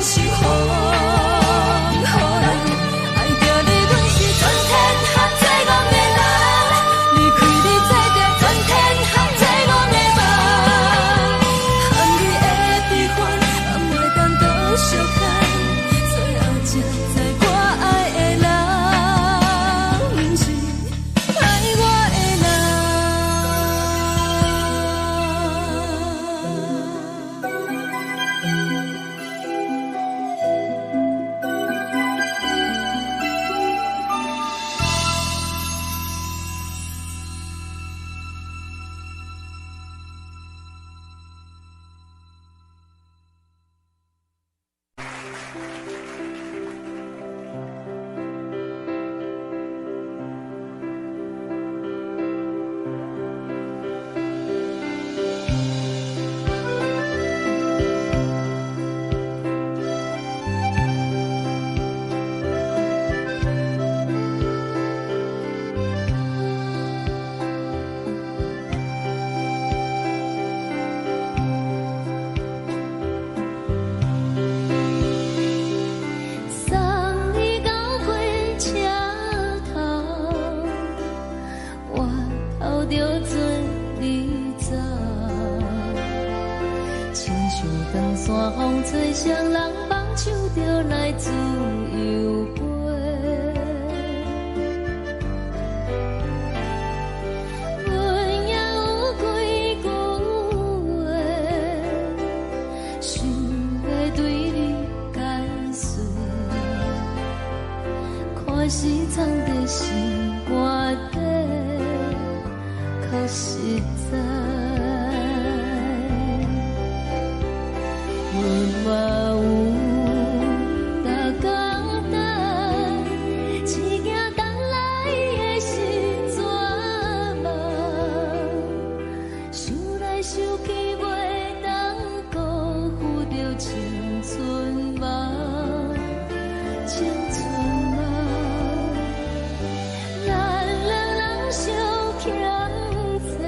是風雨人。愛著你，阮是全天下最戇的人。離開你，做著全天下最戇的夢。含你的悲歡，嘛袂當閣相看。最後才知我愛的人，毋是愛我的人。送你到火車頭，我偷著做你走，親像長線風吹，雙人放手就來自由飛。阮也有幾句話，想欲對你解釋。看是藏佇心肝底，較實在。阮嘛有逐工等，只驚等來的是绝望。想來想去，袂當辜負著青春夢，青春夢。咱兩人相欠債，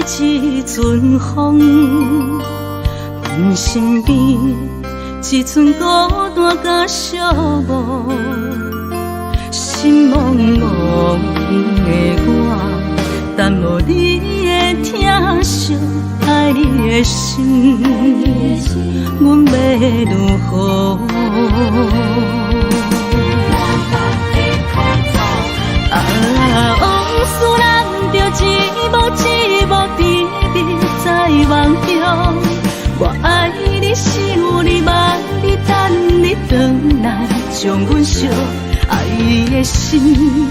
一陣風，阮身邊一陣孤單佮寂寞，心茫茫的我，等無你的疼惜，愛你的心，阮欲如何？啊，往事咱著一幕一幕甜蜜在夢中。我愛你，想你，望你，等你轉來，將阮惜。愛的心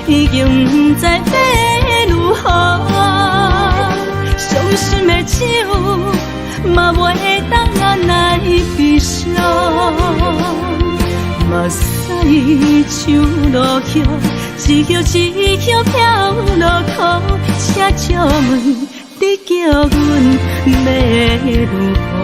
已經不知欲如何，傷心的酒嘛袂當按來悲傷。目屎像落雨，一葉一葉飄落苦，請借問你叫阮欲如何？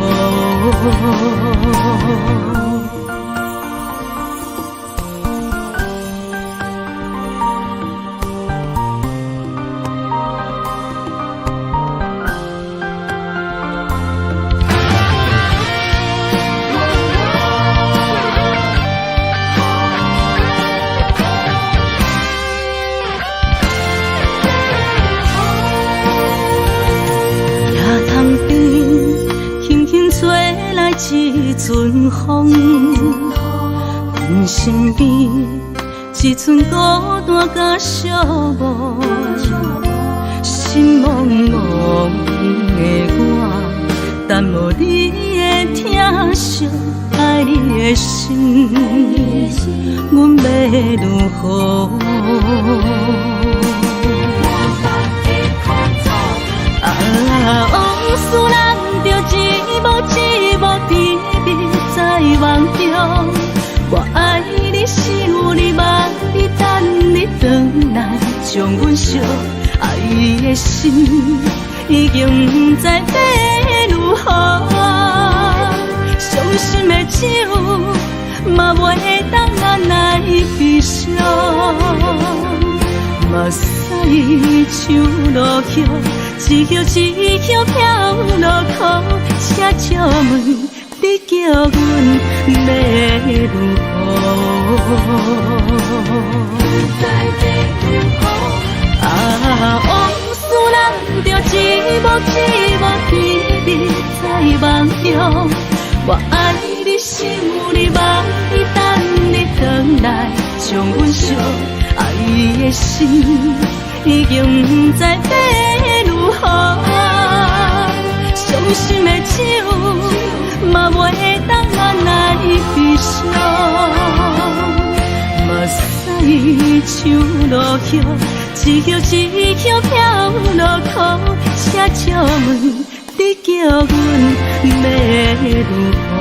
一陣風，阮身邊一陣孤單佮寂寞，心茫茫的我，等無你的疼惜，愛你的心，阮欲如何？啊，往事咱著一幕一幕甜蜜在夢中。我愛你，想你，望你，等你轉來，將阮惜。愛的心已經不知欲如何，傷心的酒嘛袂當按來悲傷。目屎像落雨，一葉一葉飄落苦，請借問你叫阮欲如何？啊，往事咱著一幕一幕甜蜜在夢中。我愛你，想你，望你，等你轉來，將阮惜。愛的心已經不知欲如何，傷心的酒嘛袂當按來悲傷。目屎像落雨，一葉一葉飄落苦，請借問你叫阮欲如何？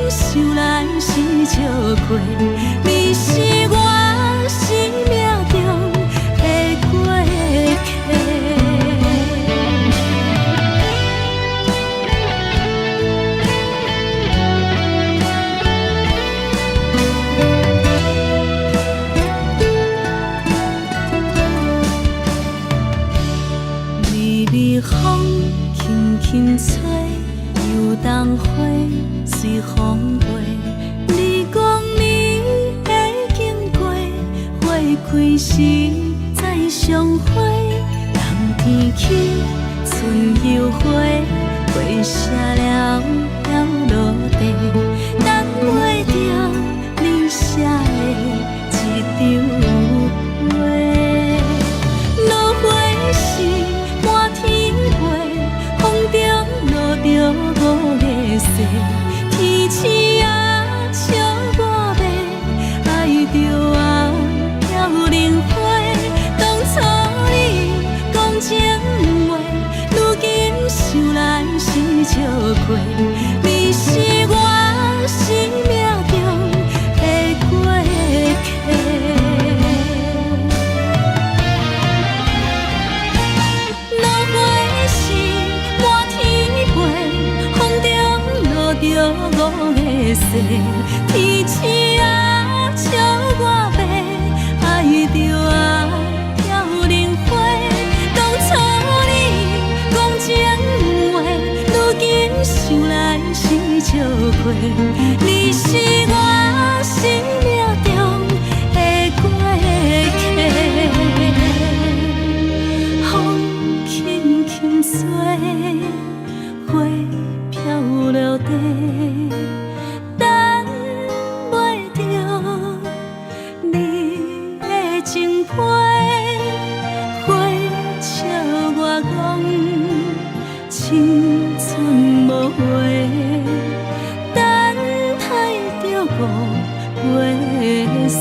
想來是笑過，你是我。微風輕輕吹，油桐花隨風飛。你講你會經過，花開時再相會。冬天起，春又回，花謝了飄落地，等袂著你寫的一張批。落花是滿天飛，風中落著五个誓，天星啊笑我欲，愛著啊飄零花。當初你講情話，如今想來是笑虧。你是我生命中的過客。落花是滿天飛，風中落著五个誓，天星啊笑我欲，愛著啊飄零花。當初你講情話，如今想來是笑虧。你是我生命中的過客。風輕輕吹，花飄落地，等袂著你的情批。花笑我講，青春無話，等待著五月雪。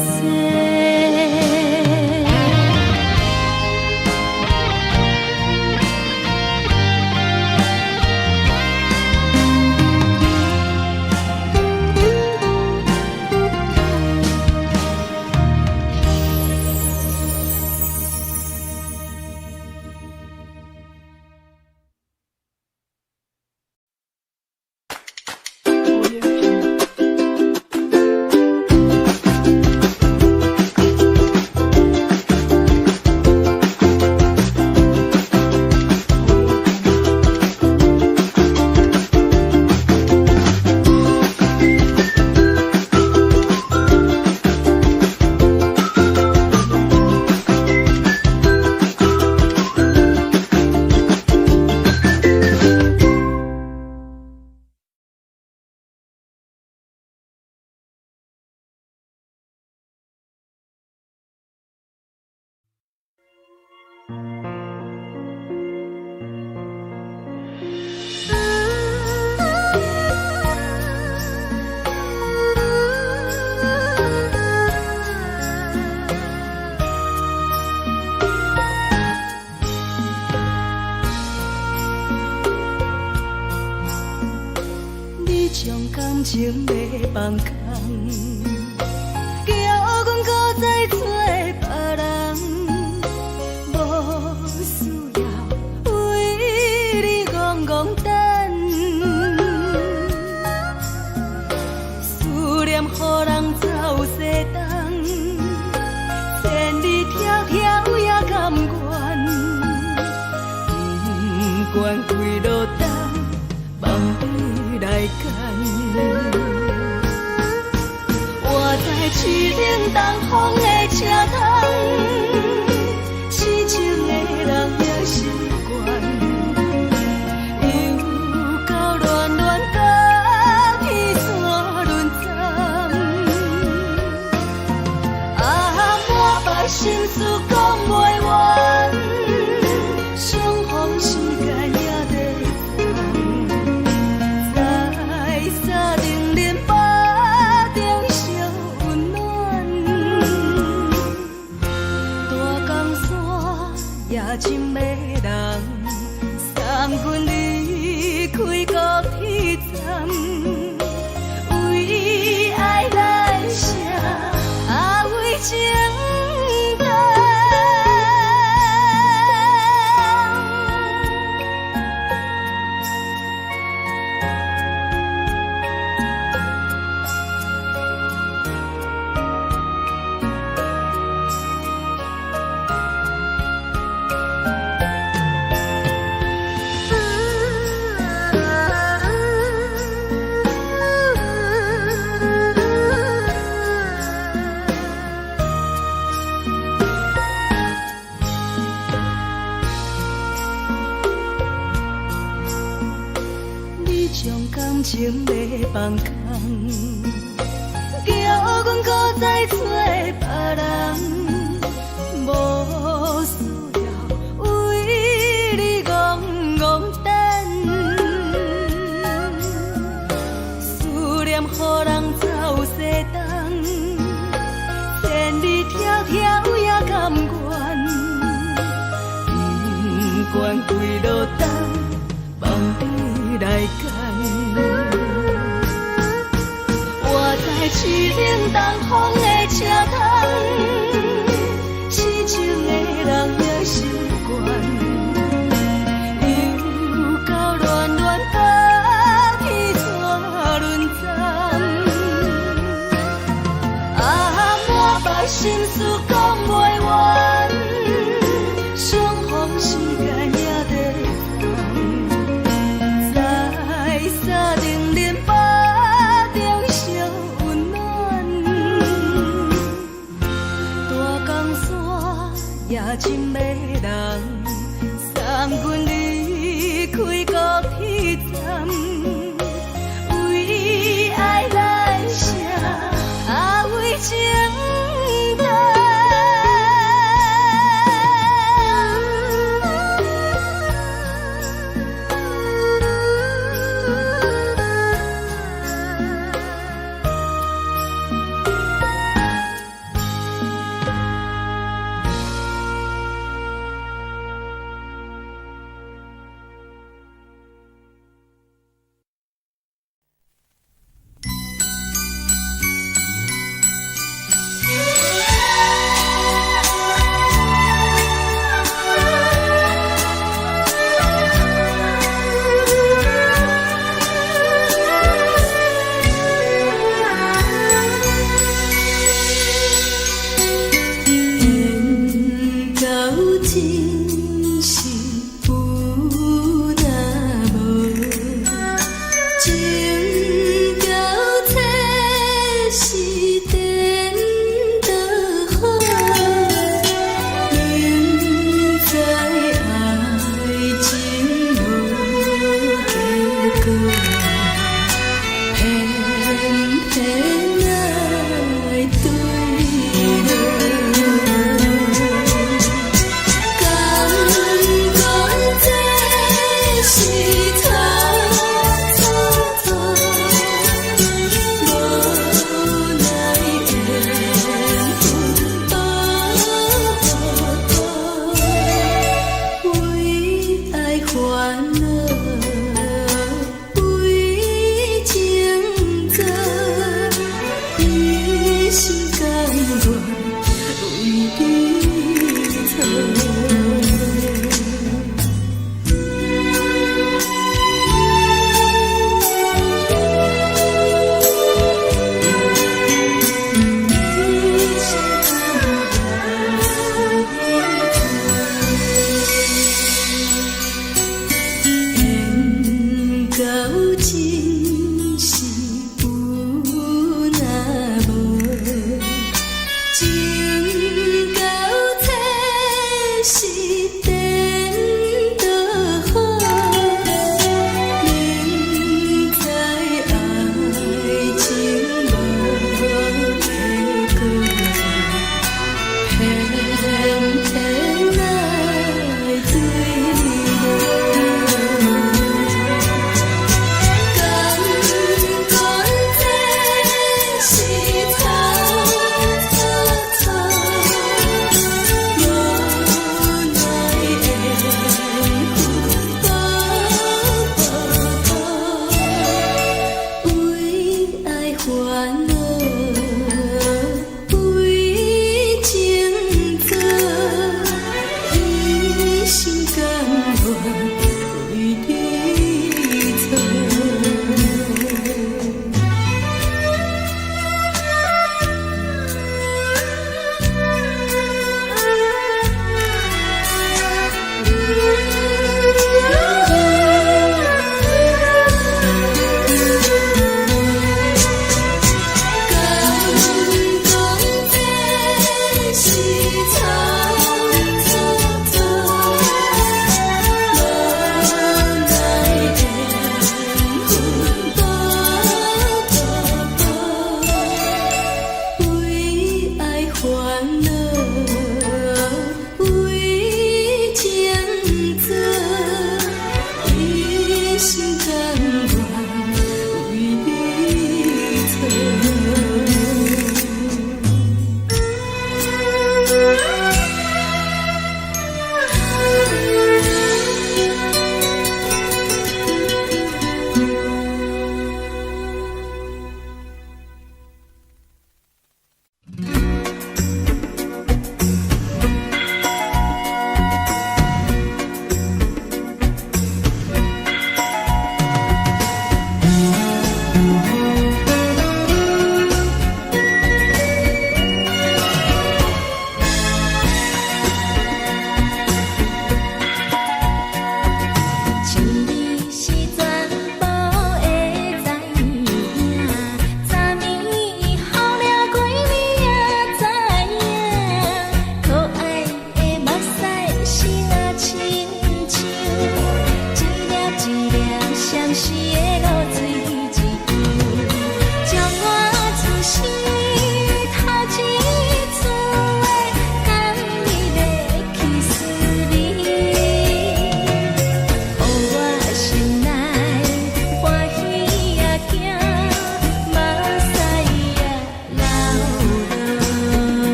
你將感情欲放空，叫阮閣再找別人，無需要為你戇戇等，思念予人走西東，千里迢迢也甘願，不管幾落冬，望你來牽。我在淒冷東風的車窗，痴情的人也習慣，又到暖暖甲天山輪針，啊，满腹心事講袂完，相逢時間也短暫，在三重林腹中相溫暖，大江山也真迷人，送阮離開高鐵站，為愛來寫，啊為情等。感情欲放空，叫阮閣再揣別人，無需要為你戇戇等。思念予人走西東，千里迢迢也甘願，不管幾落冬，望你來揀。我在凄冷東風的車窗，痴情的人也習慣，又到暖暖北天怎輪站？啊，滿腹心事講袂完，相逢時間也短暫，在三重林腹中相溫暖。大江山也真迷人，送阮離開高鐵站，為愛來寫，啊為情等。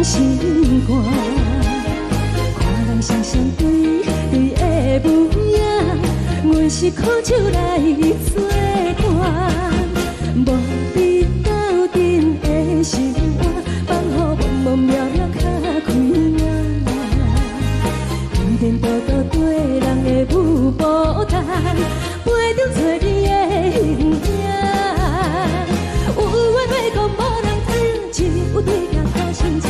心肝。看人双双对对的舞影，阮是苦酒來做伴，無你鬥陣的生活，放予茫茫渺渺較開眼。天顛倒倒對人的舞步單，陪著找你的形影。有話欲講無人聽，只有對鏡苦心情，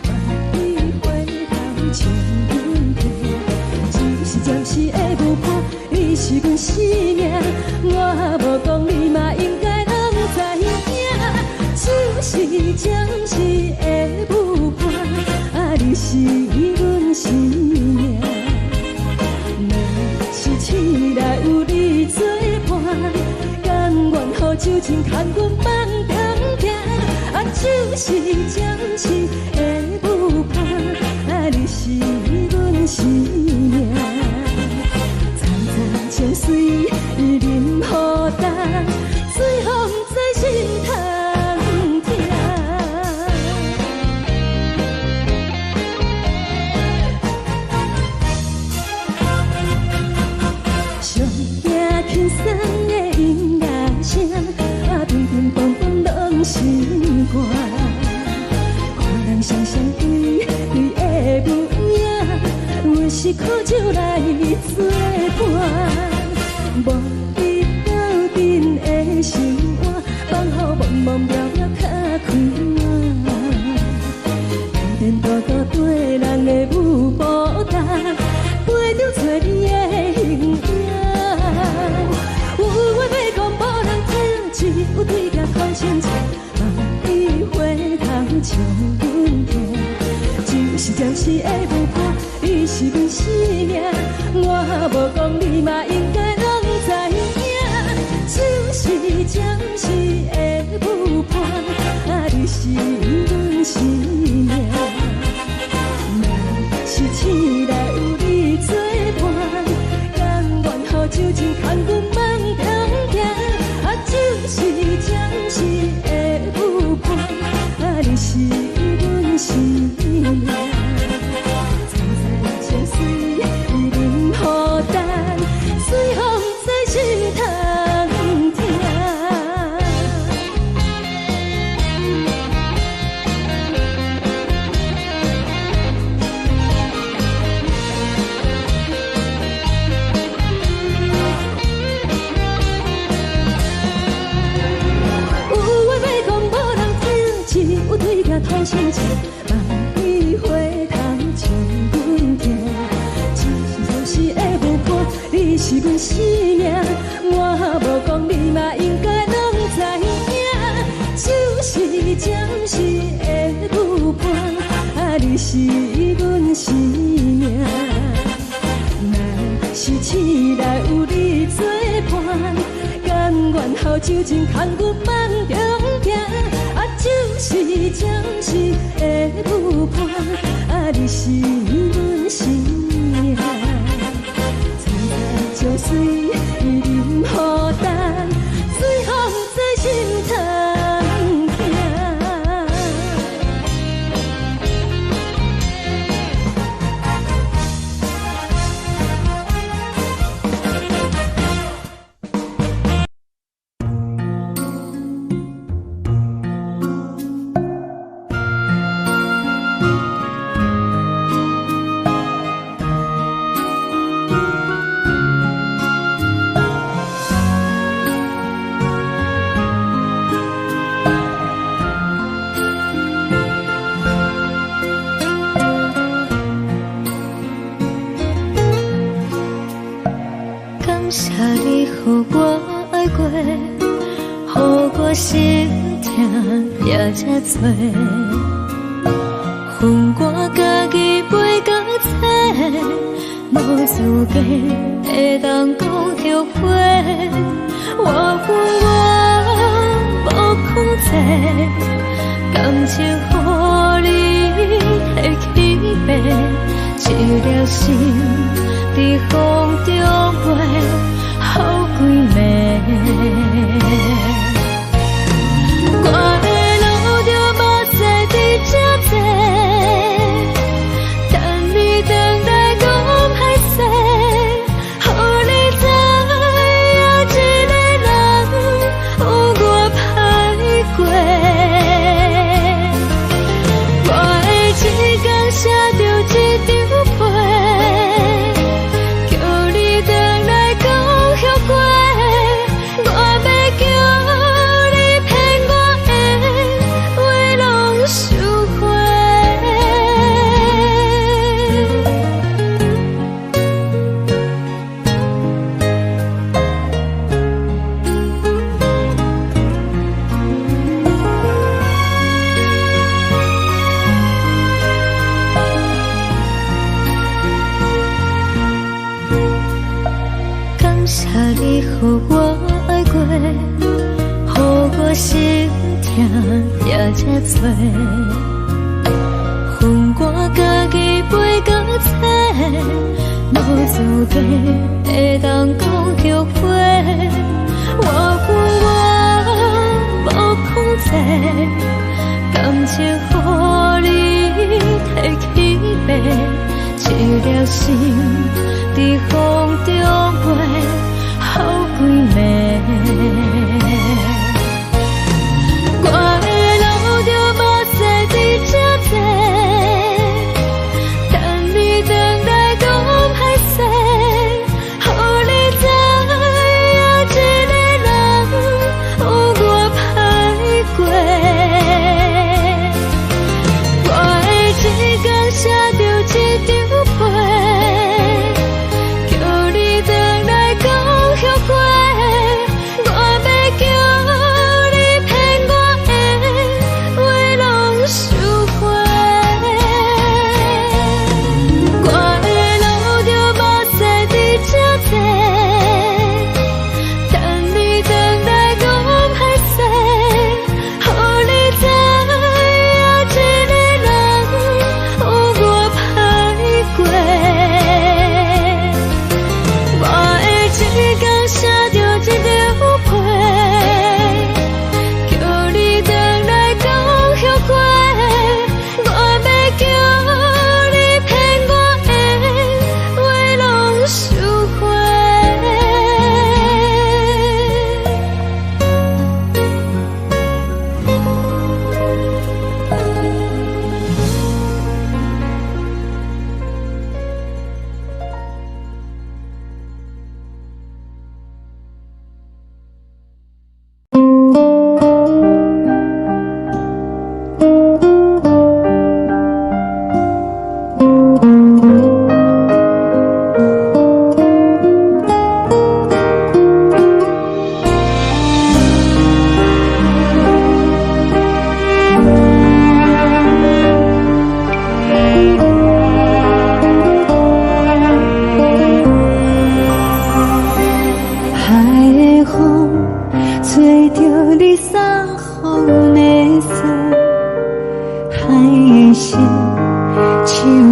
萬里回頭笑阮聽。只是暫時的舞伴，你是阮生命，我無講你嘛應該攏知影。只是暫時的舞伴，啊，你是阮生命。若是醒來有你做伴，甘願予酒精牽阮放長行。啊，只是暫時的舞伴，啊，你是阮生命。層層情隨淋雨重，最予毋知心通疼。上驚輕鬆的音樂聲，啊，乒乒乓乓攏心肝。看人雙雙對對的舞影，阮是苦酒來做伴，無你鬥陣的生活，放予茫茫渺渺較開眼。顛顛倒倒對人的舞步重，陪著找你的形影。有話欲講無人聽，只有對鏡苦心情，萬里回頭笑阮聽。只是暫時的舞伴，你是阮生命，我無講你嘛應該攏知影。只是暫時的舞伴，啊，你是阮生命。若是醒來有你做伴，甘願予酒精牽阮放長行。啊，只是暫時的舞伴，啊，你是阮生命。層層情隨淋雨重，最予毋知心通疼。有話欲講無人聽，只有對鏡吐心情，萬里回頭笑阮聽。只是暫時的舞伴，你是阮生命，我無講你嘛應該攏知影。只是暫時的舞伴，啊，你是阮生命。若是醒來有你做伴，甘願予酒精牽阮放長行。啊，只是暫時的舞伴，啊，你是阮生命。層層情隨淋雨重，最予毋知心通疼。感謝你予我愛過，予我心疼也這多。恨我家己袂到找，無資格會當講後悔。我恨我無控制，感情予你提去爬，一粒心佇風中飛，予規暝。我的路著目屎佇這坐。心疼掠這多，予我家己飞到找，無資格會當講後悔。我有我無控制，感情予你提去爬，一粒心佇風中飛，好幾暝。我會流著目屎佇這坐，等你轉來講歹勢，予你知影一个人有偌歹過。我會一工寫著一張批，叫你轉來講後悔。我欲叫你騙我的話攏收回。我會流著目屎佇這坐，等你轉來講歹勢，予你知影一個人有偌歹過。我會一工寫著一張批，叫你轉來講後悔。我欲叫你騙我的話攏收回。海的風吹著你送予阮的衫，海的心唱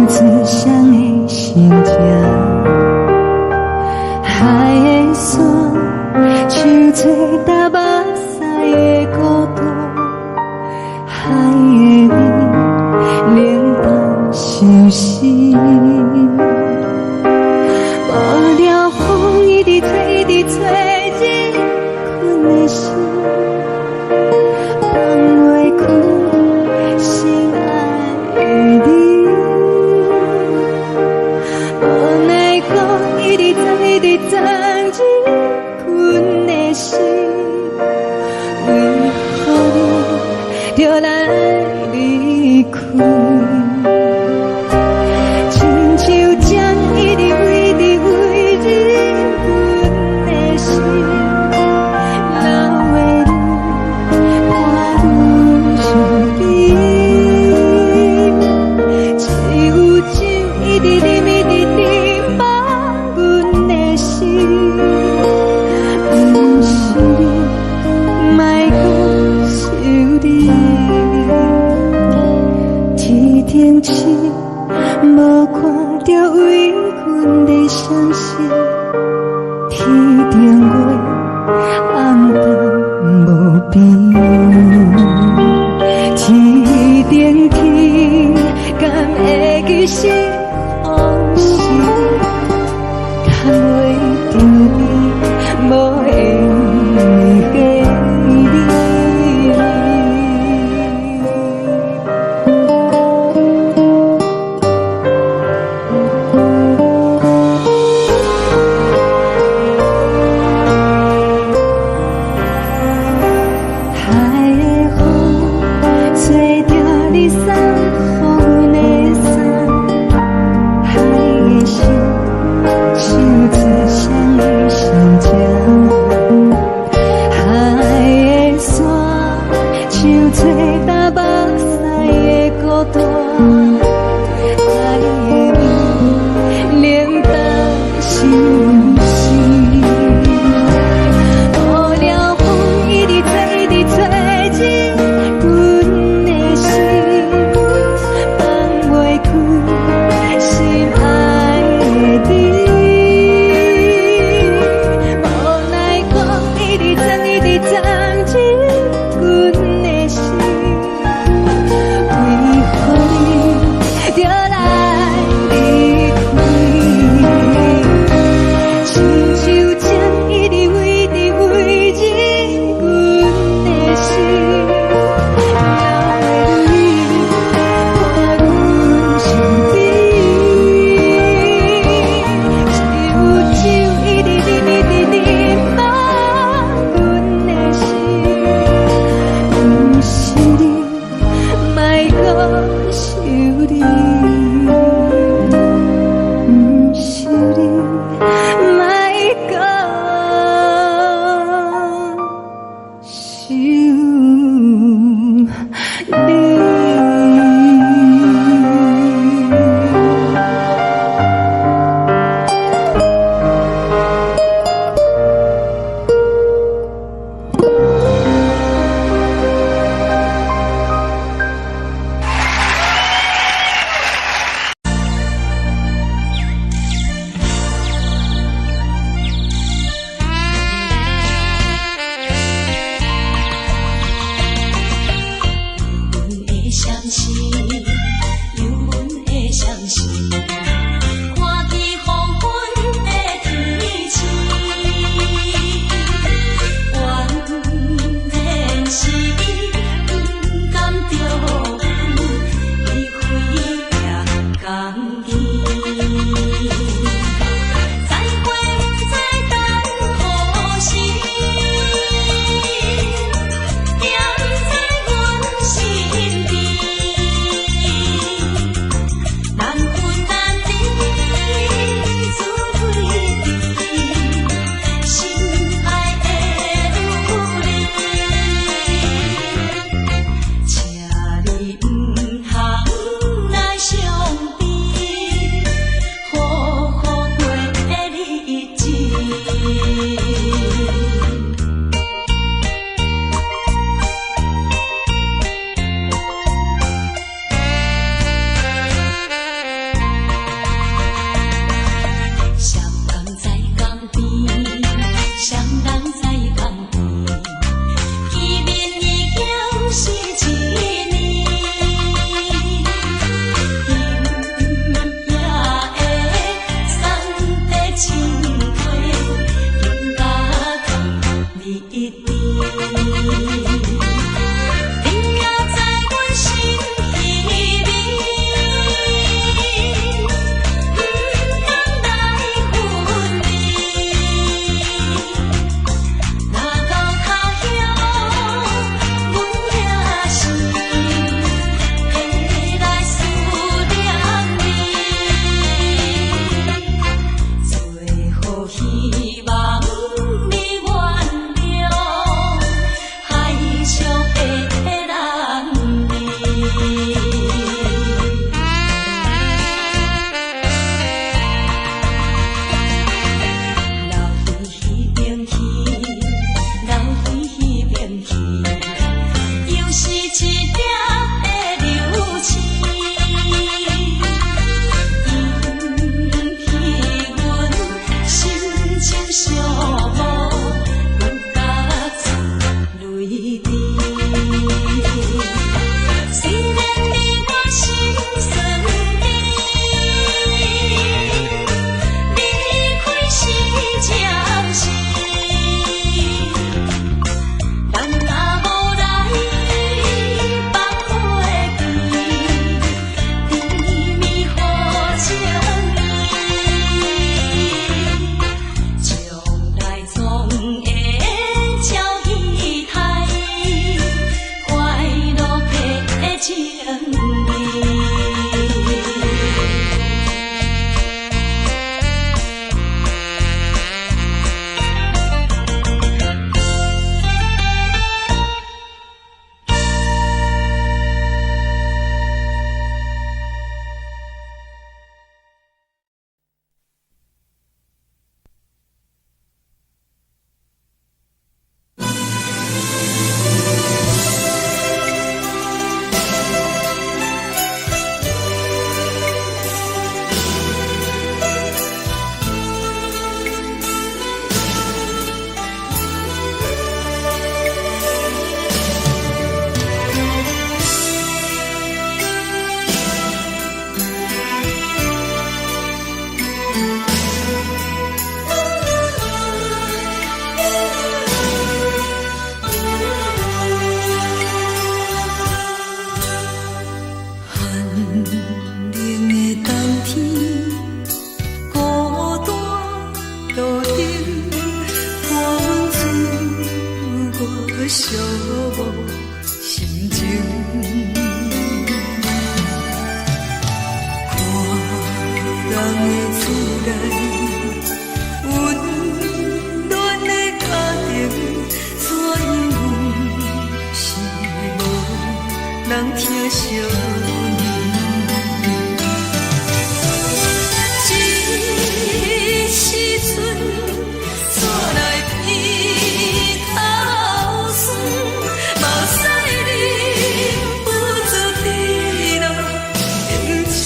出誰的心情，海的山唱出踏目屎的孤單，海的雨冷淡相思。無聊風一直吹，一直吹，入阮的心，放袂開心愛的你。無奈何一直鑽，一直鑽入阮的心，為何你著來離開？親像針一直一直飛入阮的心，流的淚伴阮相依。只有酒一直啉，一直啉，放阮的心，毋是你，莫閣想你。天頂星無看著為阮咧傷心，天頂月暗淡無邊。天頂天敢會記是予是？趁袂著你，無緣的你。海的風吹著你送予阮的衫，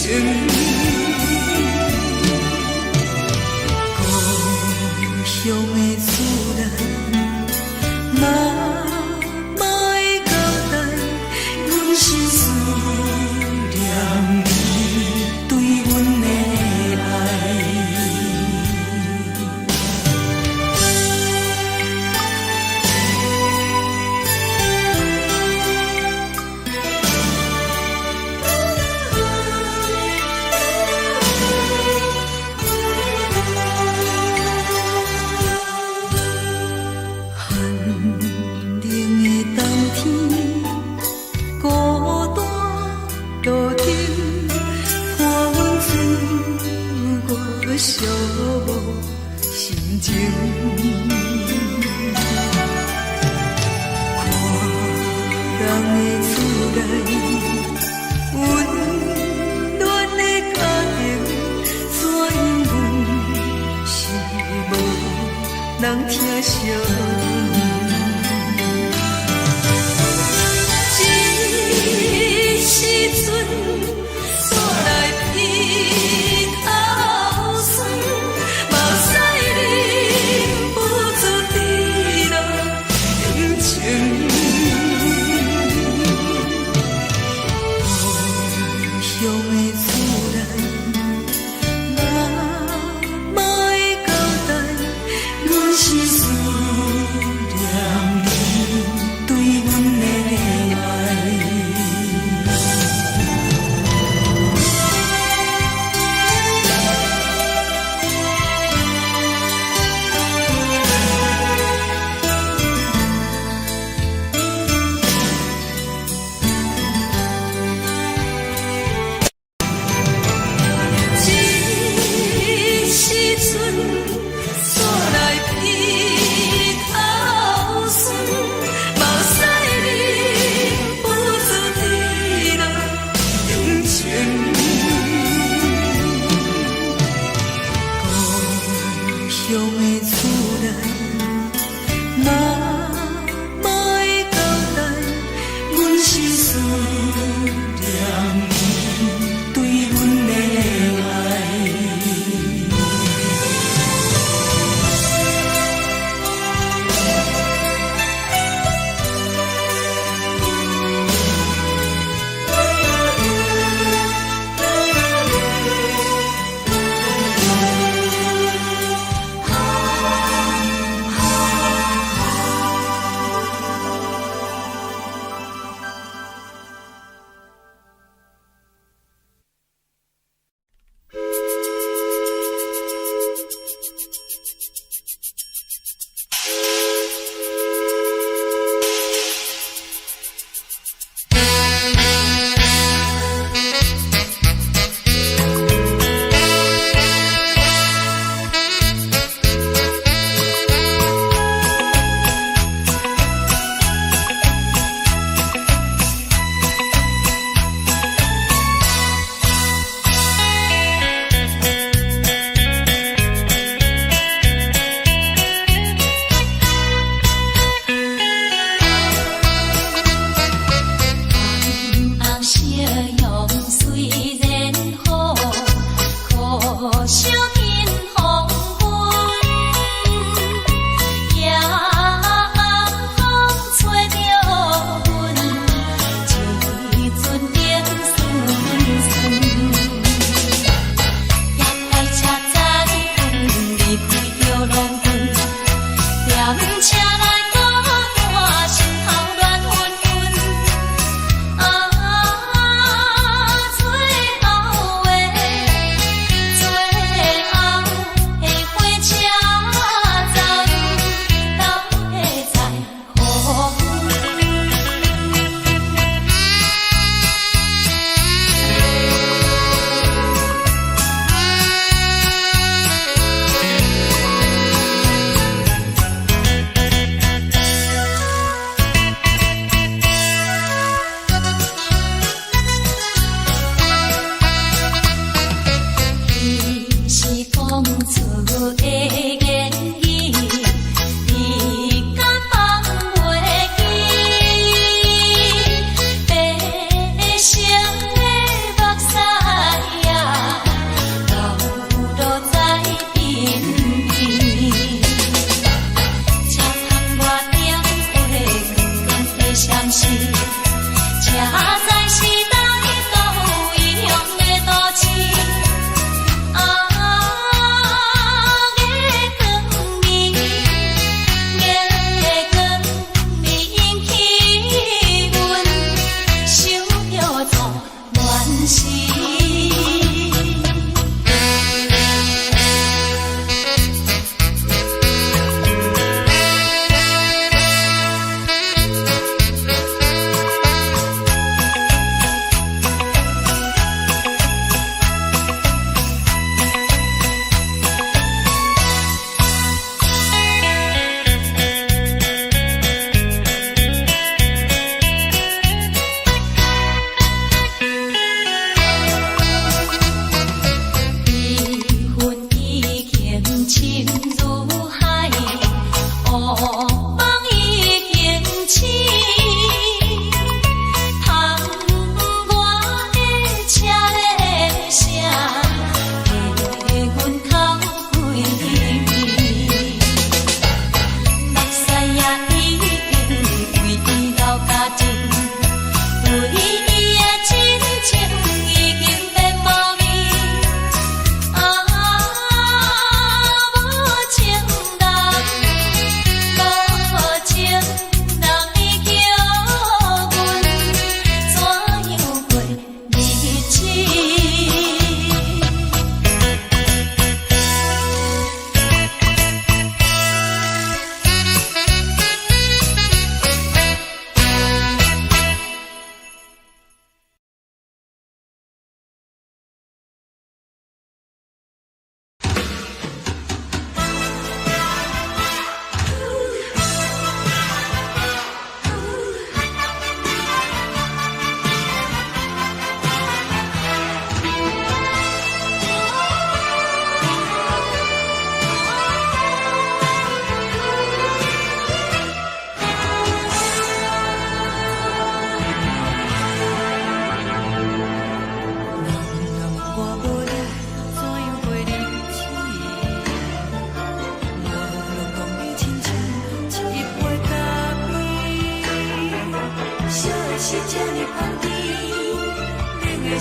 故鄉的厝內，媽媽的交代，阮是思念你對阮的愛。寒冷的冬天，孤單路頂，看阮自我寂寞心情。看人的厝內，溫暖的家庭，怎樣阮是無人疼惜阮。這時陣，煞來鼻頭酸，目屎忍不住滴落眼睛。故鄉的厝內，媽媽的交代，阮是思念你對阮的愛。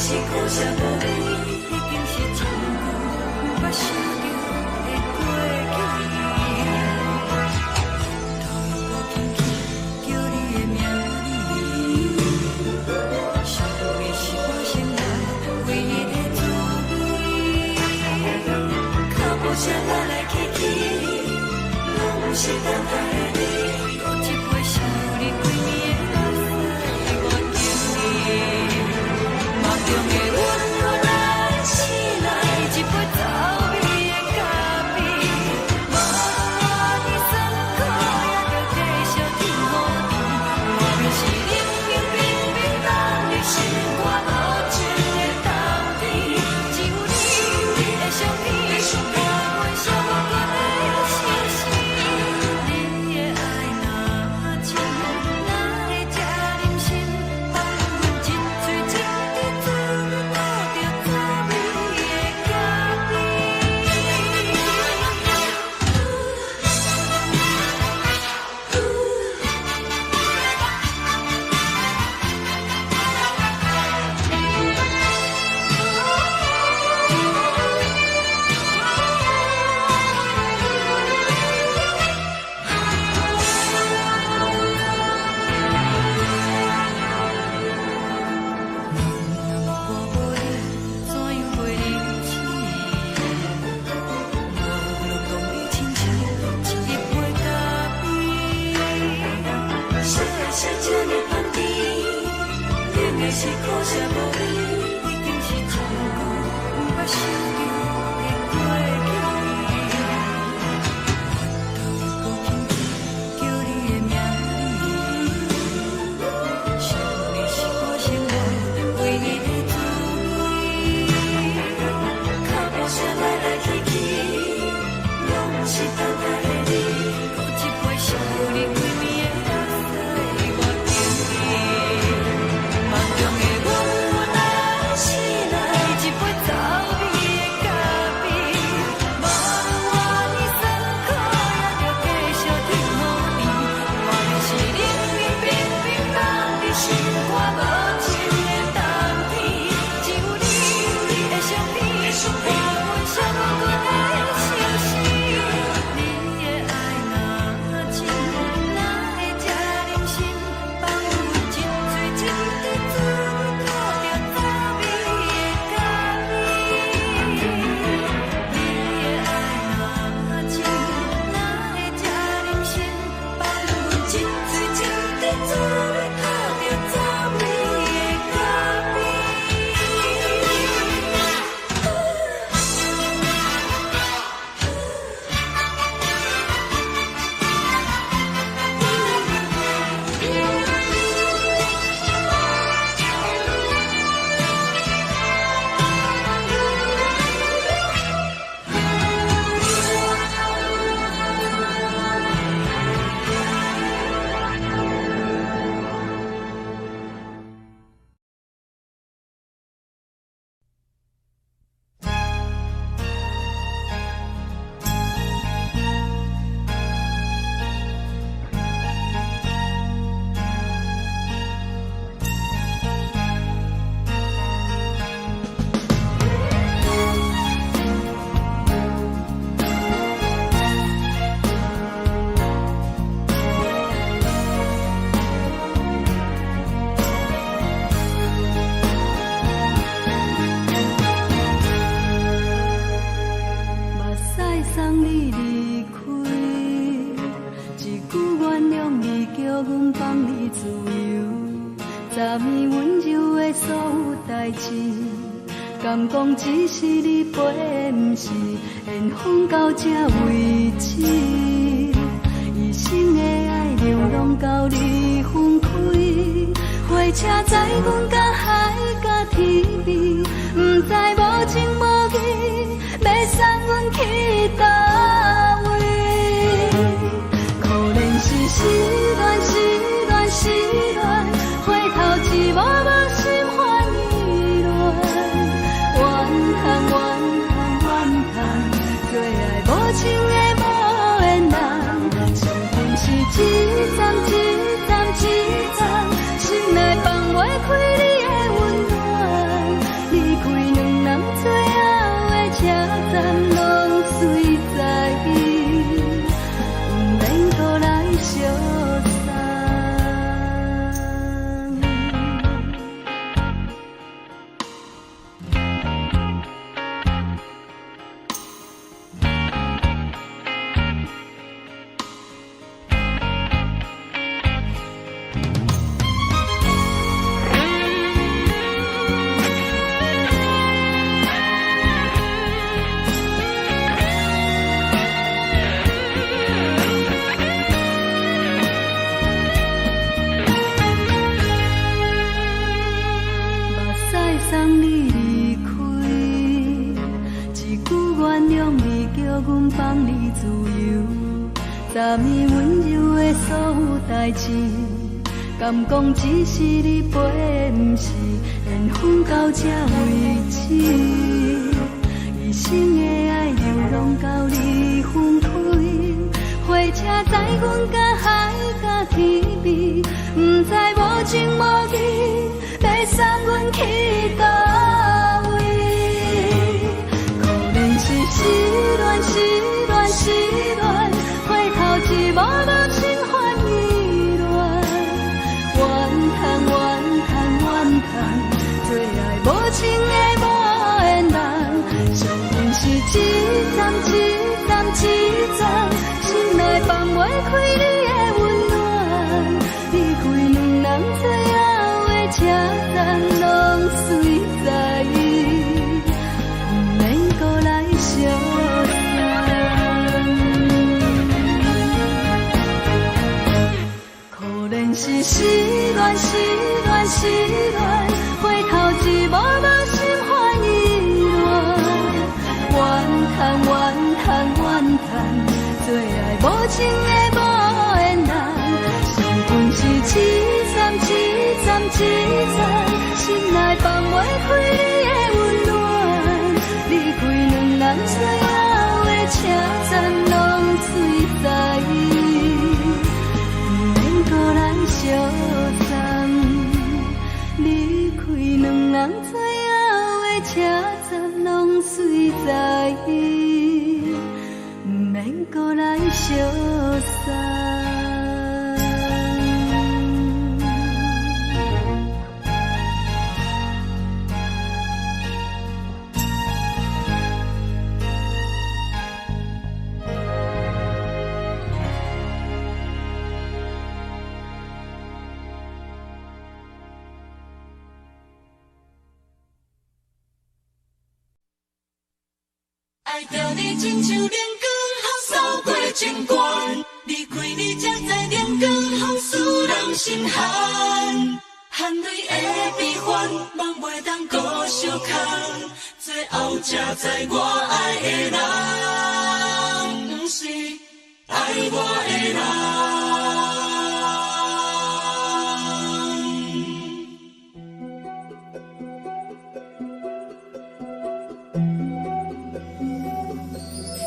是苦涩無味，已經是真久毋捌想著的過去。頭又閣輕輕叫你的名字，想你是我生活唯一的滋味。腳步聲來來去去，攏毋是等待的你。閣一杯想你規暝的目屎，我敬你。夢中的阮予咱醒來，一杯走味的咖啡。無論偌尼酸苦，也著繼續天雨甜。外面是冷冷冰冰凍入心肝無情的冬天，只有你的相片，伴阮寂寞的相思。你的愛若深，哪會這忍心放阮一喙一滴水吐著滋味的咖啡？若我無你，怎樣過日子？無論講你親像一杯咖啡。啥啥這呢香甜，冷的是苦澀無味，已經是真久毋捌想著的過去。頭又閣輕輕叫你的名字，想你是我生活唯一的滋味。腳步聲來來去去，攏毋是等待的你。閣一杯想你規暝的目屎，我敬你。夢中的阮予咱醒來，一杯走味的咖啡。無論偌尼酸苦，也著繼續天雨甜。外面是冷冷冰冰凍入心肝無情的冬天，只有你的相片，伴阮寂寞的相思。你的愛若深，哪會這忍心放阮一喙一滴水吐著滋味的咖啡？你的愛若深，哪會這忍心放阮一喙一滴水吐著滋味的咖啡？目屎送你離開，一句原諒你，叫阮放你自由。昨暝溫柔的所有代誌，敢講只是你陪的，毋是緣分到這為止。一生的愛流浪到你分開，火車載阮甲海甲天邊，毋知無情無義，欲送阮去佗位？可憐是失戀，失戀，失戀，回頭一幕無心煩意亂，怨嘆怨嘆怨嘆，做愛無情的無緣人，傷痕是一站一站一站，心內放袂開你的溫暖，昨暝溫柔的所有代誌，敢講只是你陪，毋是緣分到這為止。一生的愛猶攏交你分開，火車載阮甲海甲天邊，毋知無情無義，欲送阮去佗位？可憐是失戀，失戀，失戀，回頭一幕幕心煩意亂，怨嘆怨嘆怨嘆，做愛無情的無緣人，相逢是一站一站一站，心內放袂開你的溫暖，離開兩人最後的車站，攏隨在伊，毋免閣來相送。可憐是失戀，失戀，失戀，回頭一幕幕心煩意亂，怨嘆怨嘆怨嘆，做愛無情的無緣人，相逢是一站一站一站，心內放袂開你的溫暖，離開兩人最後的車站，攏隨在伊，毋免閣來相送。離開兩人最後的車站，攏隨在伊，毋免閣來相送。愛著你親像冷光予掃過情關，離開你才知冷光予使人心寒，汗淚的悲歡，夢袂當閣相牽，最後才知我愛的人，毋是愛我的人。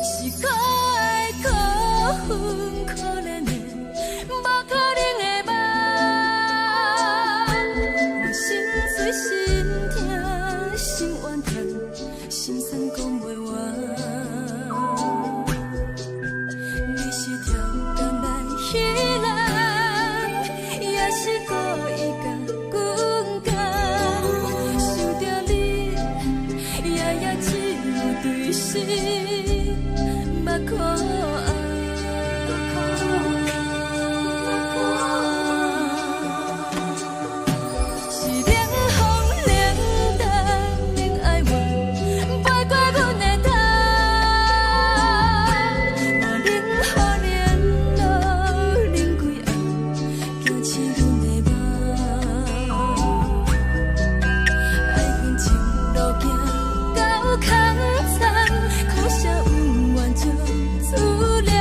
是可愛可恨可憐的，無可能的夢。我心碎心痛心怨叹，心酸講袂完。你是超工來彼人，也是故意共阮講。想著你，夜夜只有對心目苦紅。是冷風冷淡冷哀怨，飞過阮的頭。无冷雨连露冷规暗，惊醒阮的梦。爱恨情路行到空残，可惜阮愿将思念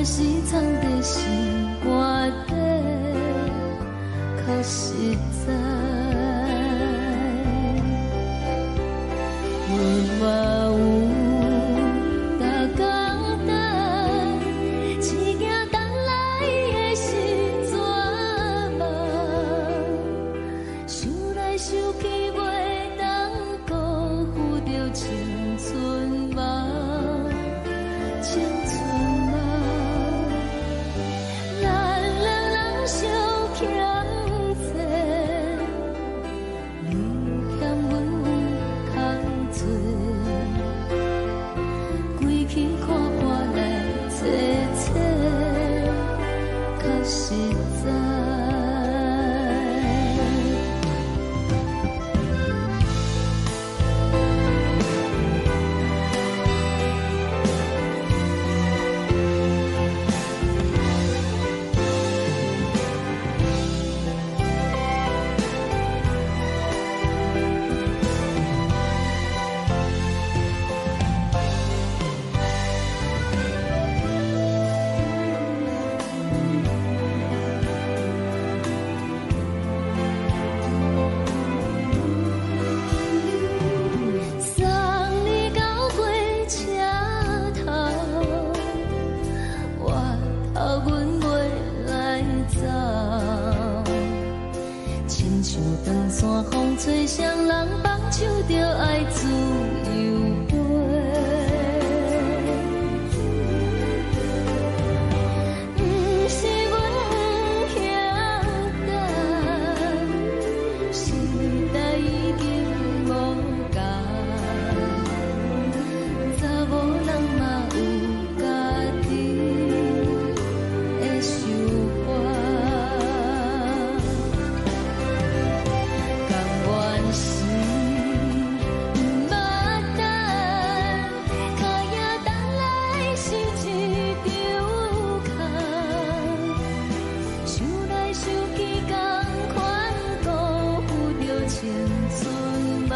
是藏佇心肝底，較實在。阮嘛有逐工等，一行等來的是绝望，想來想去袂當辜負著青春夢，青春夢。咱兩人相欠債，你欠阮有空做，規氣看破來找找，較實在。送你到火車頭，我頭阮袂來走。親像長山風吹，雙人放手就愛自由飛。毋是阮不肯等，時代已經無仝，查某人嘛有家己的想法。甘願是毋捌等，跤影等來是一場空。想來想去，仝款辜負著青春夢，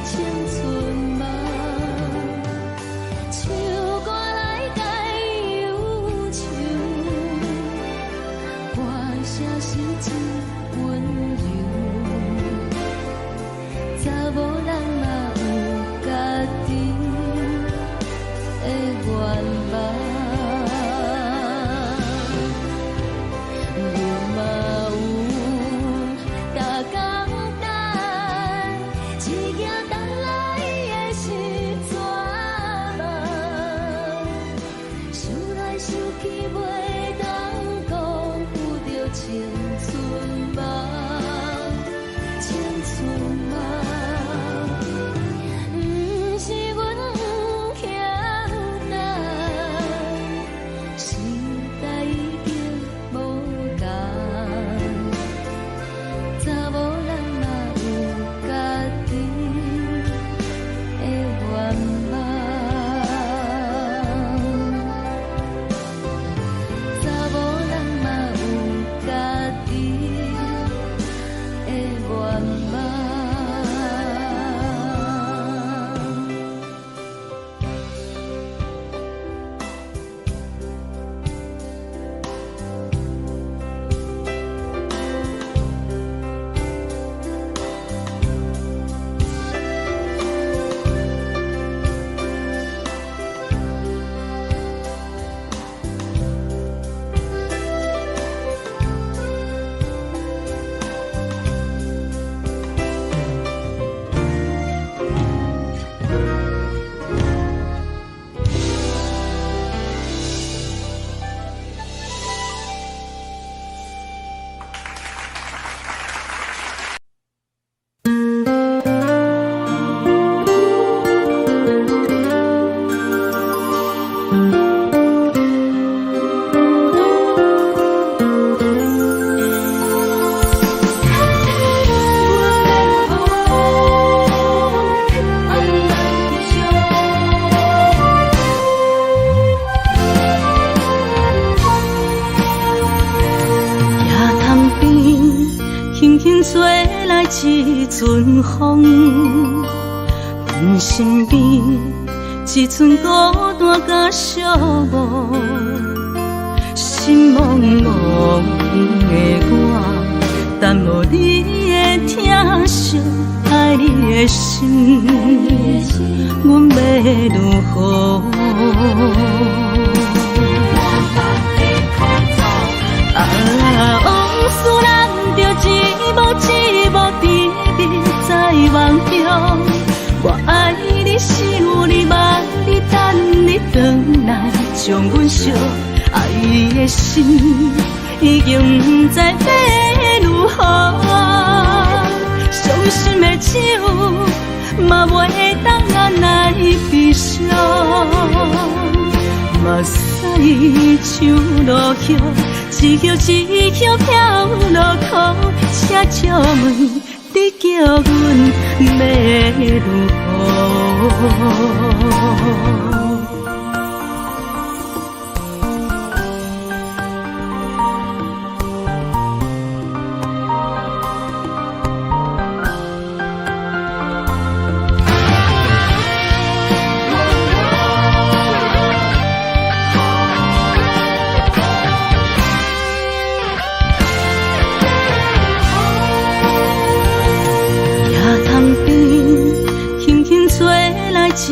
青春夢。唱歌來解憂愁，歌聲是真溫柔。查某人嘛有家己的願望。阮嘛有逐工等，一行等來的是绝望。想來想去袂當辜負著青春夢，青春夢。毋是阮不肯等，時代已經無仝，查某人嘛有家己的願望。查某人嘛有家己的願望。野潭邊，輕輕吹來一陣風，阮身邊一一寸孤單佮寂寞，心茫茫的我，等無你的疼惜，愛你的心，阮欲如何？啊，往事咱著一幕一幕甜蜜在夢中。我愛你，想你，夢你，等你轉來，將阮惜愛的心已經毋知欲如何。傷心的酒嘛袂當按捺悲傷，目屎像落雨，一葉一葉飄落空，請借問你叫阮欲如何？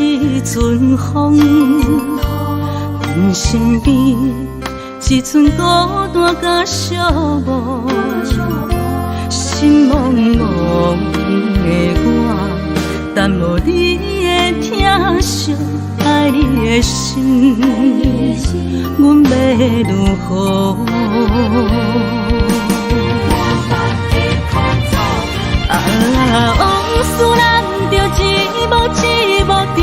一陣風，阮身邊一寸孤單佮寂寞，心茫茫的我，等無你的疼惜，愛你的心，阮欲如何？啊，往事咱著一幕一幕甜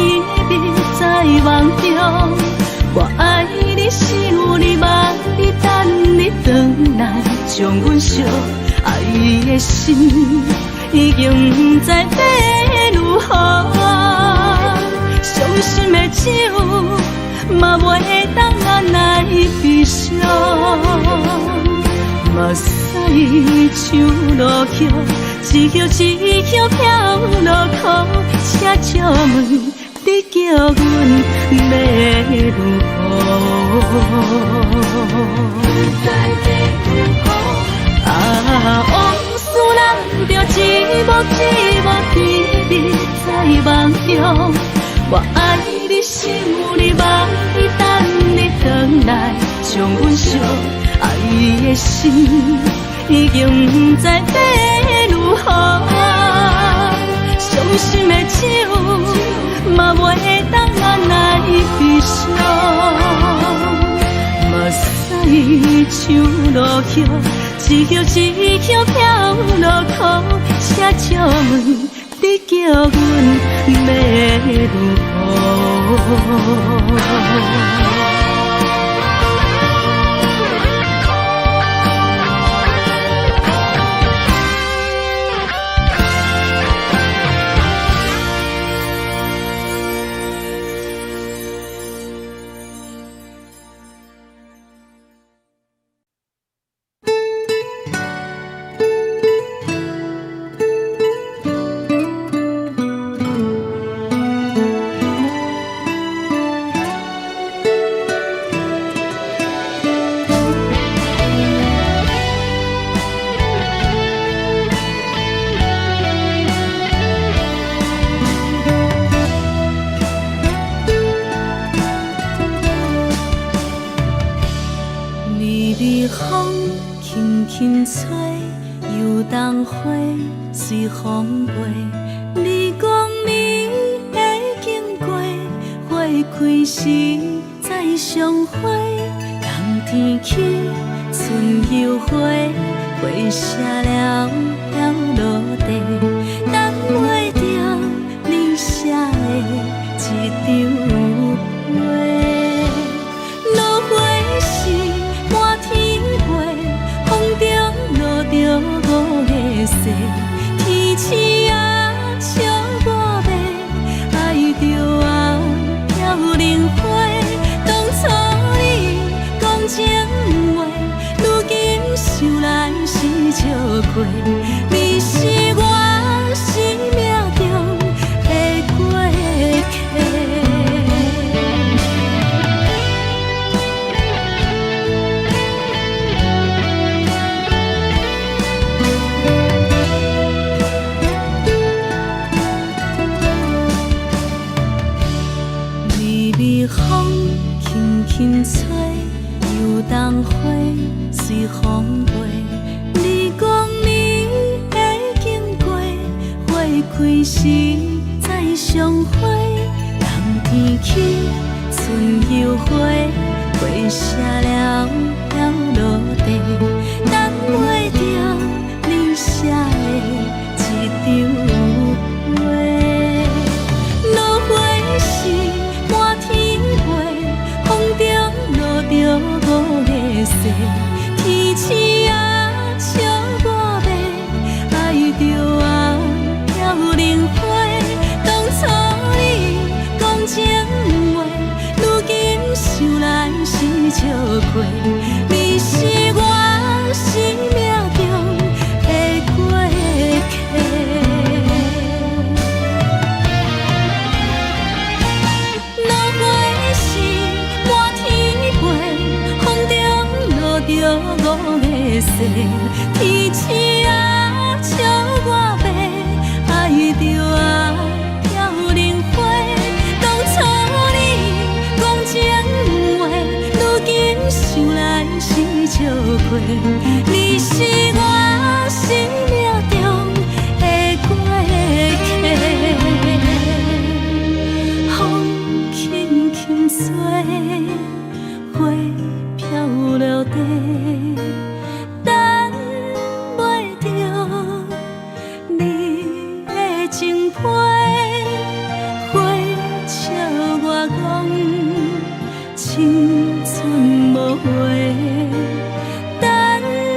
蜜在夢中。我愛你，想你，夢你，等你轉來，將阮惜愛的心已經毋知欲如何。傷心的酒嘛袂當按捺悲傷，目屎像落雨，一葉一葉飄落空，請借問你叫阮欲如何？啊，往事咱著一幕一幕甜蜜在夢中。我愛你，想你，夢你，等你轉來，將阮惜愛的心已經毋知欲如何。傷心的酒嘛袂當按捺悲傷，目屎像落雨，一葉一葉飄落空，請借問你叫阮欲如何？你是我生命中的過客。輕吹，油桐花隨風飛。你講你會經過，花開時再相會。冬天起，春又回，花謝了飄落地，等袂著你寫的這張批。落花是滿天飛，風中落著五个誓，天星啊笑我欲，愛著啊飄零花。當初你講情話，如今想來是笑虧。你是我生命中的過客。落花是滿天飛，風中落著五个誓，天星啊笑我欲，愛著啊飄零花。當初你講情話，如今想來是笑虧。你是我生命中的過客。風輕輕吹，花飄落地，等袂著你的情批。花笑我講，青春無話，等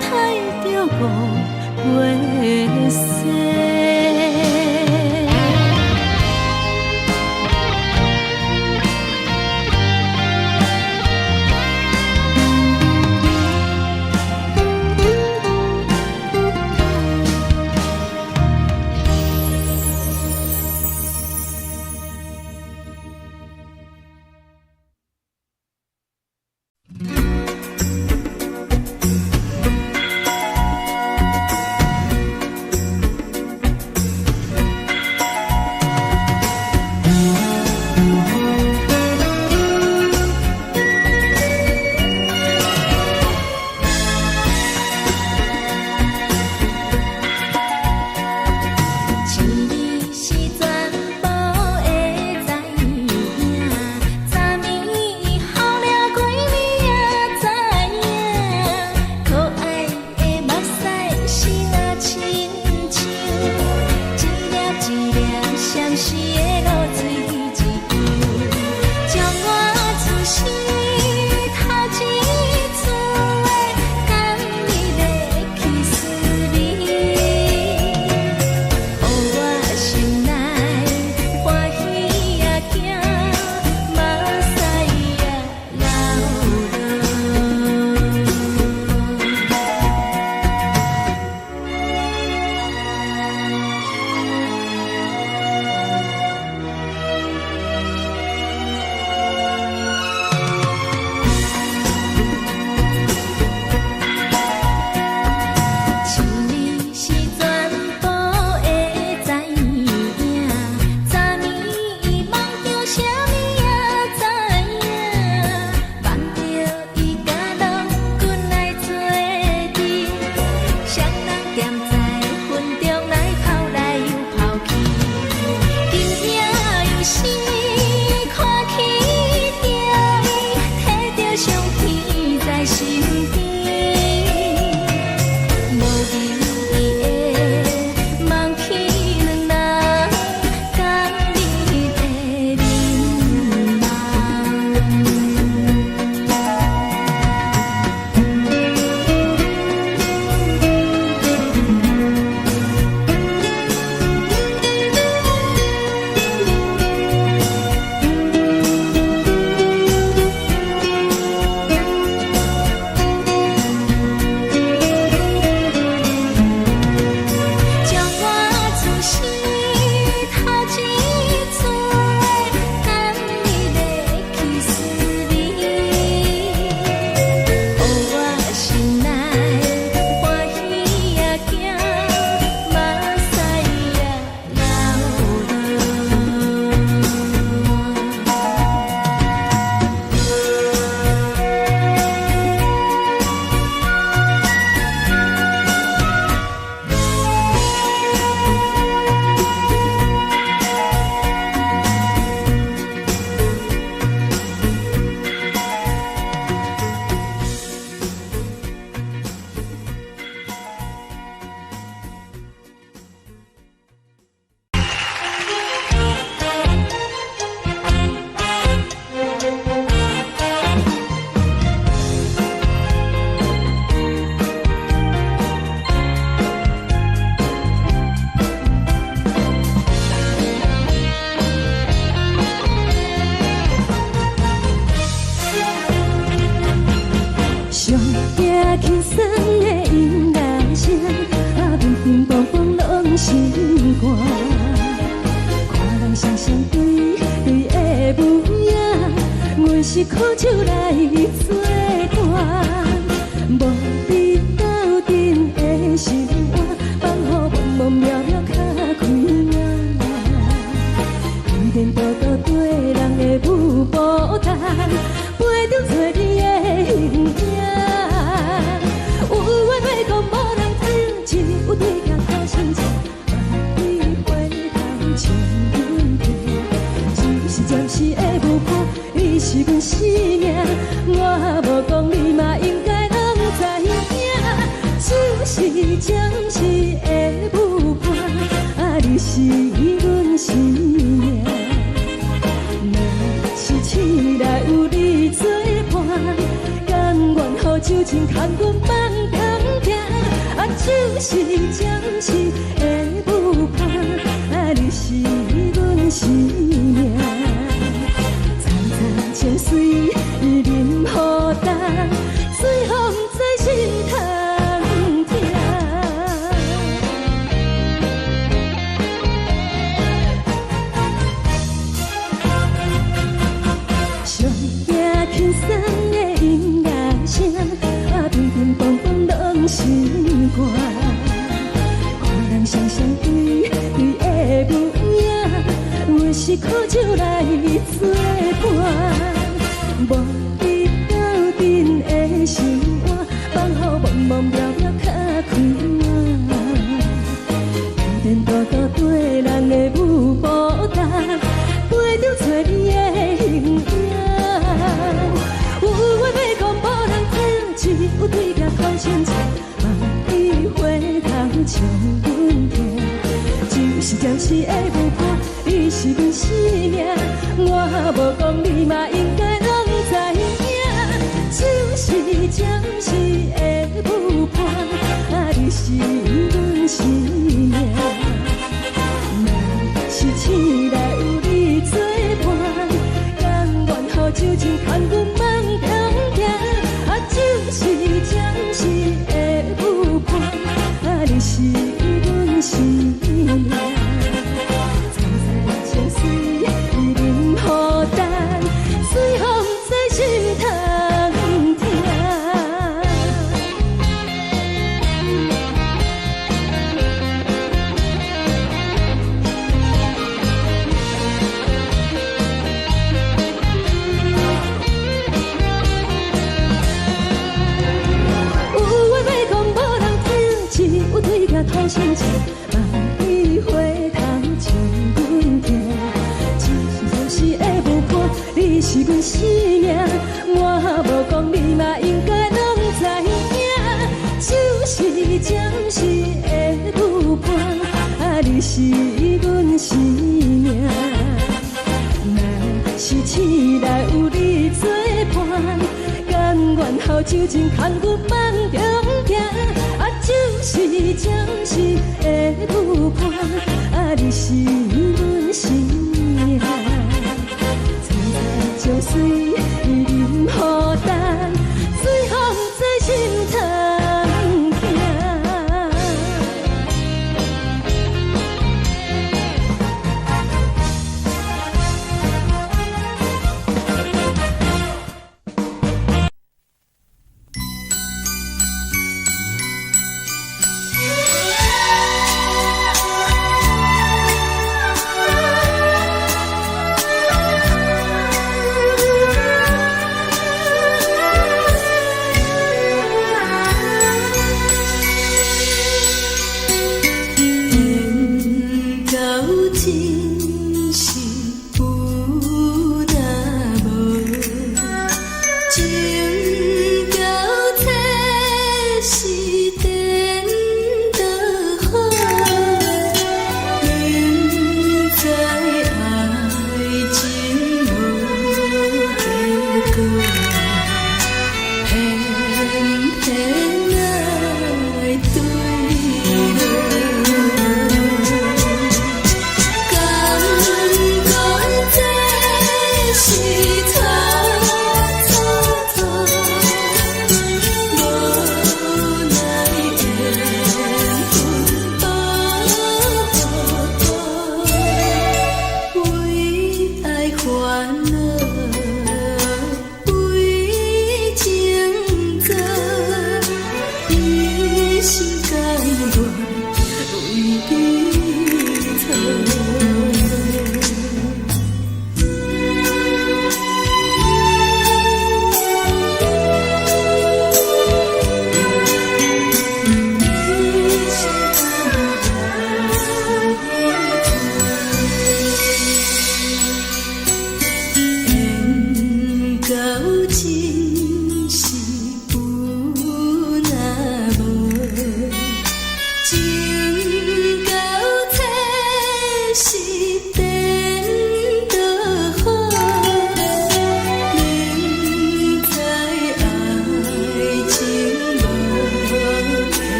待著五月雪。一年是全部會知影，昨暝雨了規暝也知影，可愛的目屎是若親像一粒一粒閃爍的露水一樣，將我此生頭一次的甘蜜的去思味。予我心內歡喜也驚，目屎也流落。一年是全部會知影，昨暝夢著啥物也知影，夢著伊佮郎君來做陣，雙人踮在雲中來跑來又跑去，今夜有時看起著伊，提著相片在身邊。無言的望去兩人仝你的面目。是苦酒來做伴，無你鬥陣的心肝，放予茫茫渺渺較開眼。依然獨獨綴人的舞步單，陪著找你的形影。有緣話講無人知，只有對鏡苦心情，望你回頭笑阮聽。只是暫時的舞伴，你是阮生命，我無講你嘛應該攏知影。只是暫時的舞伴，啊，你是阮生命。若是醒來有你做伴，甘願予酒精牽阮放長行。啊，只是暫時的舞伴，啊，你是阮生命。層層情隨淋雨重，最予毋知心通疼。上驚輕鬆的音樂聲，啊，乒乒乓乓攏是歌。看人雙雙對對的舞影，阮是苦酒來做伴，無你鬥陣的心肝，放予茫茫渺渺較開眼。依然獨獨綴人的舞步重，陪著找你的形影。有話欲講無人聽，只有對鏡苦心情，望你回頭笑阮聽。只是暫時的舞伴，你是阮生命，我無講你嘛應該攏知影。只是暫時的舞伴，啊，你是阮生命。若是醒來有你做伴，甘願予酒精牽阮放長行。啊，只是暫時的舞伴，啊，你是阮生命。層層情隨淋雨重，最予毋知心通疼。有話欲講無人聽，只有對鏡苦心情，望你回頭笑阮聽。只是暫時的舞伴，你是阮生命，我無講你嘛應該攏知影。只是暫時的舞伴，啊，你是阮生命。若是醒來有你做伴，甘願予酒精牽阮放長行。啊，只是暫時的舞伴，啊，你是阮生命。層層情隨淋雨重，最予毋知心通疼。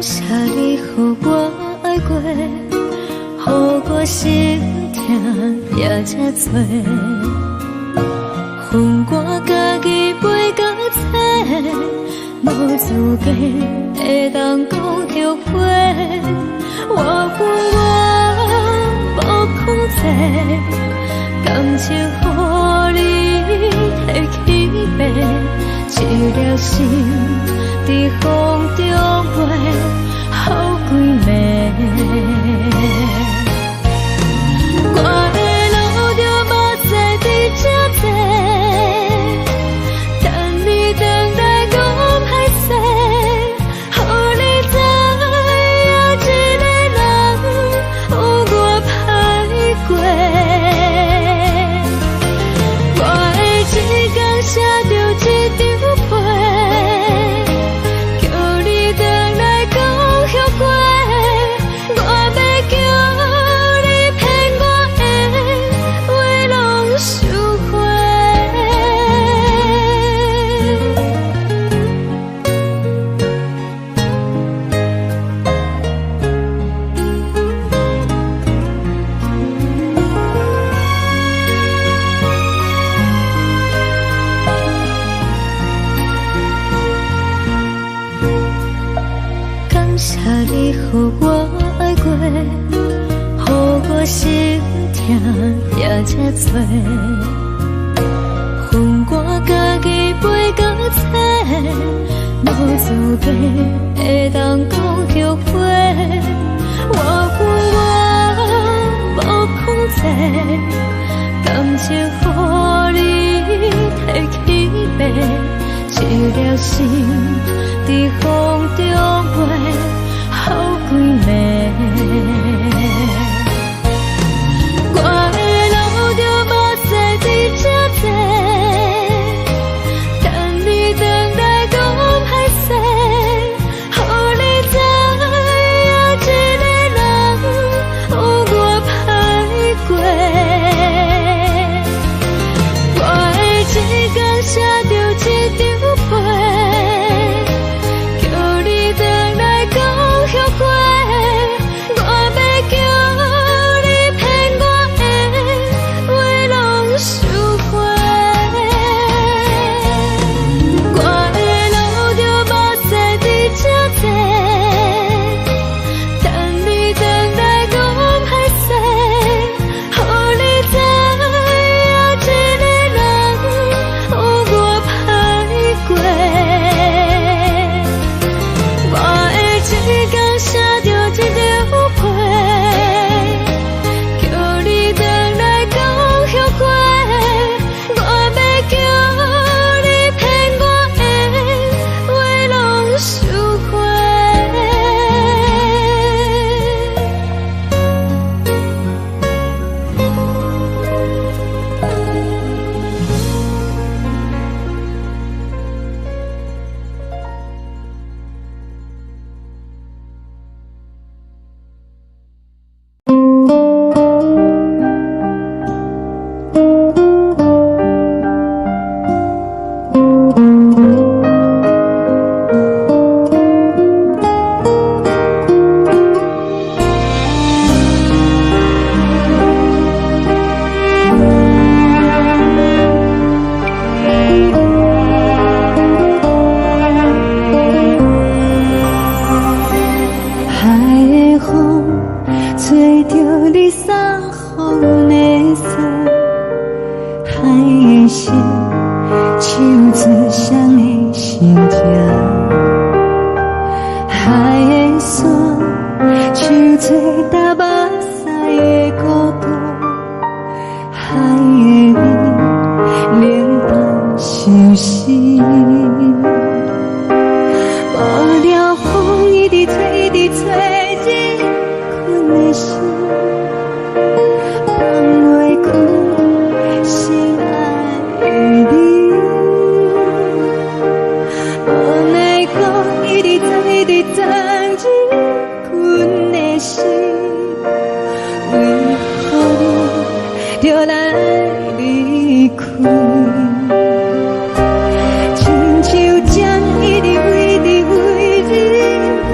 謝你予我愛過，予我心疼也這多。予我家己飞到找，無資格會當講後悔。我有我無控制，感情予你提去爬，一粒心佇風中飛，予幾暝。我會流著目屎佇這坐，等你轉來講歹勢，予你知影一个人有偌歹過。我會一工寫著一張批，叫你轉來講後悔。我欲叫你騙我的話攏收回。感謝你予我愛過，予我心疼也這多。予我家己飞到找，無資格會當講後悔。我有我無控制，感情予你提去爬，一粒心佇風中飛，予幾暝。我會流著目屎佇這坐，等你轉來講歹勢，予你知影一個人有偌歹過。我會一工寫著一張批，叫你轉來講後悔。我欲叫你騙我的話攏收回。我會流著目屎佇這坐，等你轉來講歹勢，予你知影一個人有偌歹過。我會一工寫著一張批，叫你轉來講後悔。我欲叫你騙我的話攏收回。海的風吹著你送予阮的衫，海的心唱出誰的心情，海的山唱出搭目屎的孤單，海的雨冷淡相思。無聊風一直吹，一直吹，入困的心，放袂開心愛的你。無奈何一直鑽，一直鑽入困的心，為何你著來離開？親像針一直飛，一直飛入阮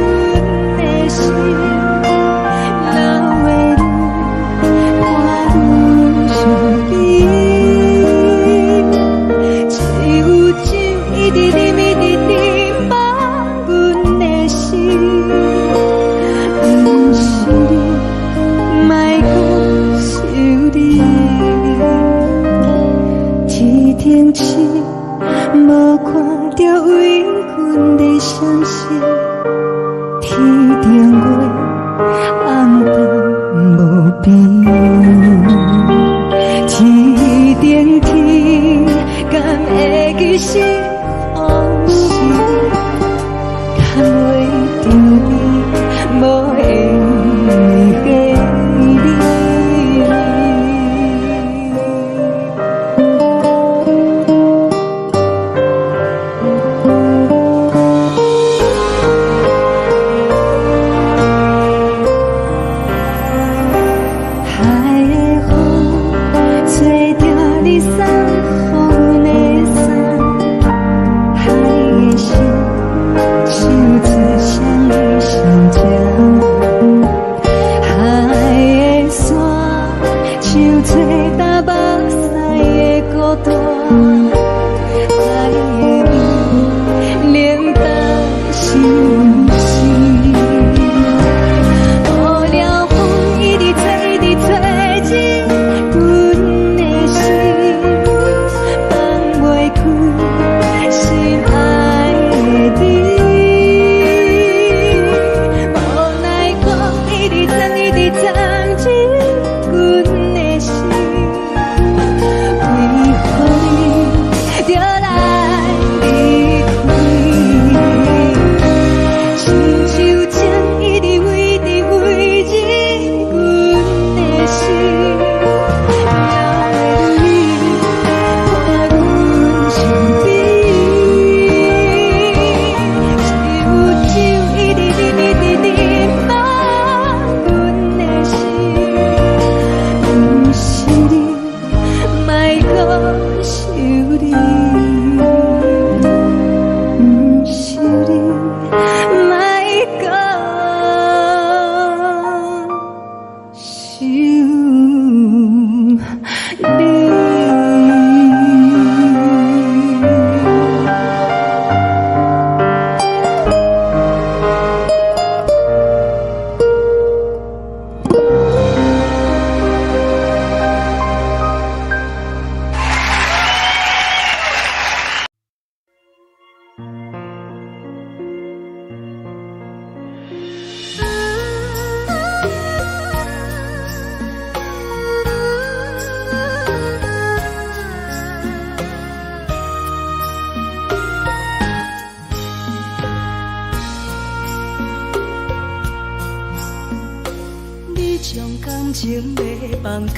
將感情欲放空，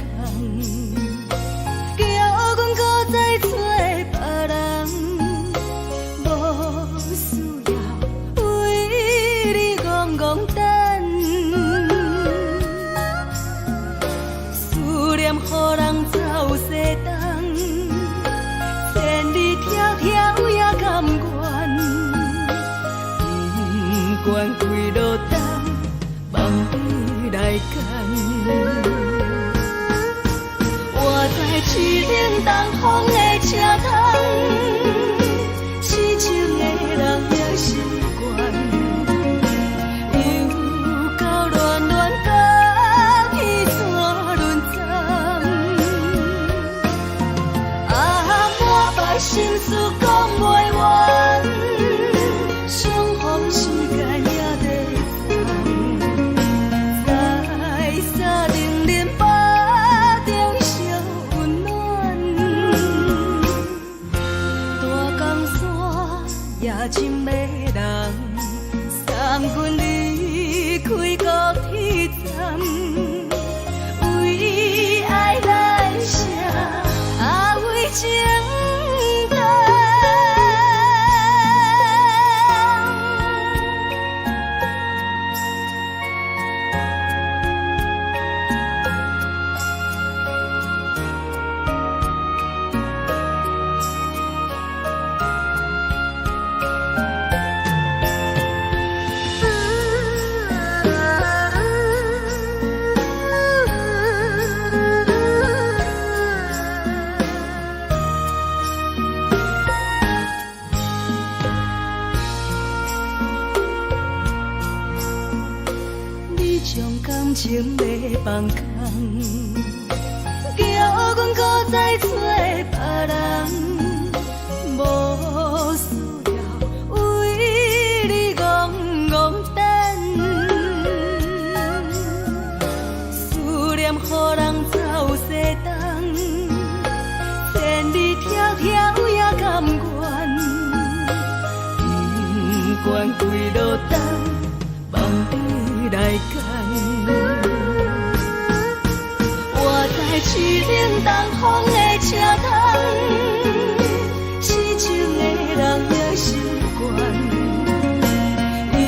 叫阮閣再揣別人，無需要為你戇戇等，思念予人走西東，千里迢迢也甘願，不管幾落冬，放你來揀。我在淒冷東風的車窗，痴情的人也習慣，又到戀戀高鐵山輪站，啊，滿腹心事講袂完，相逢時間也短暫，在三重林腹中相溫暖，大江山也真迷人，送阮離開高鐵站，為愛來寫，啊為情等。你將感情欲放空，叫阮閣再揣別人，無需要為你戇戇等，思念予人走西東，千里迢迢也甘願，不管幾落冬，放你來揀。我在淒冷東風的車窗，痴情的人也習慣，又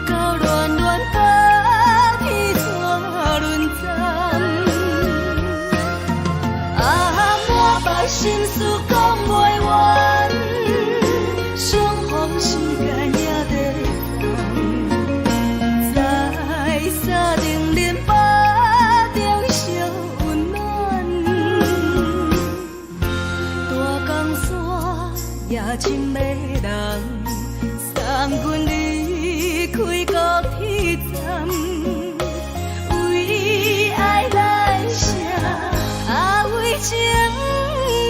到戀戀高鐵山輪站，啊，滿腹心事講袂完，相逢時間也短暫，在三重林腹中相溫暖，大江山也真迷人，送阮離開高鐵站，為愛來寫，啊為情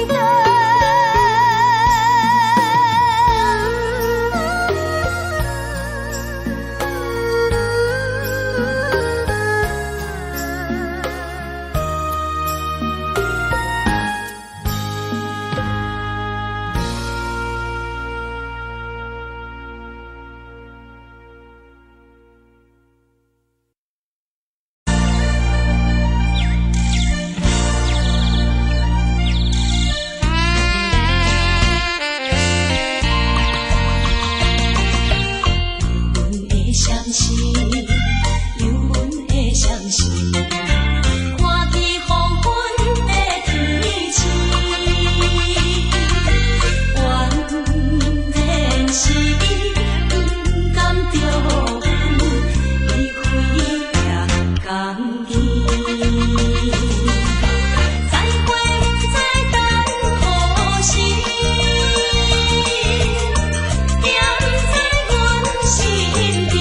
等。阮的相思，有阮的相思，看见黃昏的天星，原來是伊不甘著阮離開行工去。再會不知等何時，惦在阮身邊。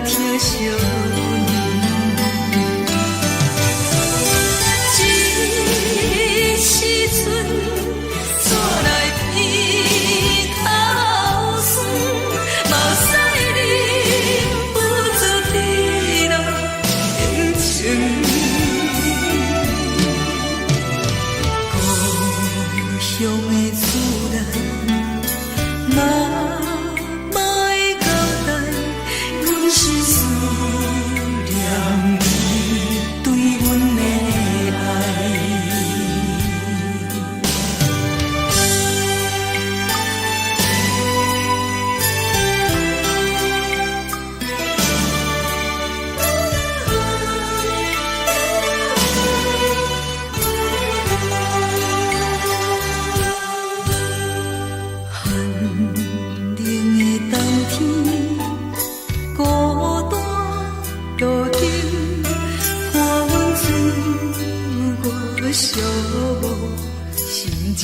人疼惜阮。這時陣煞來鼻頭酸，目屎忍不住滴落眼睛。故鄉的厝內，媽媽的交代，阮是思念你對阮的愛。寒冷的冬天，孤單路頂，看阮自我寂寞心情。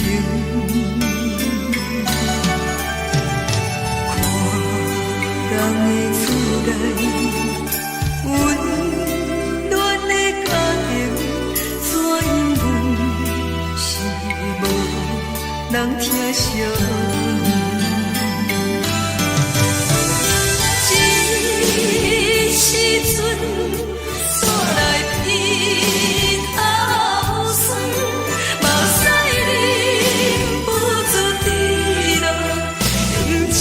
看人的厝內，溫暖的家庭，怎樣阮是無人疼惜阮。這時陣煞來鼻頭酸，目屎忍不住滴落眼睛。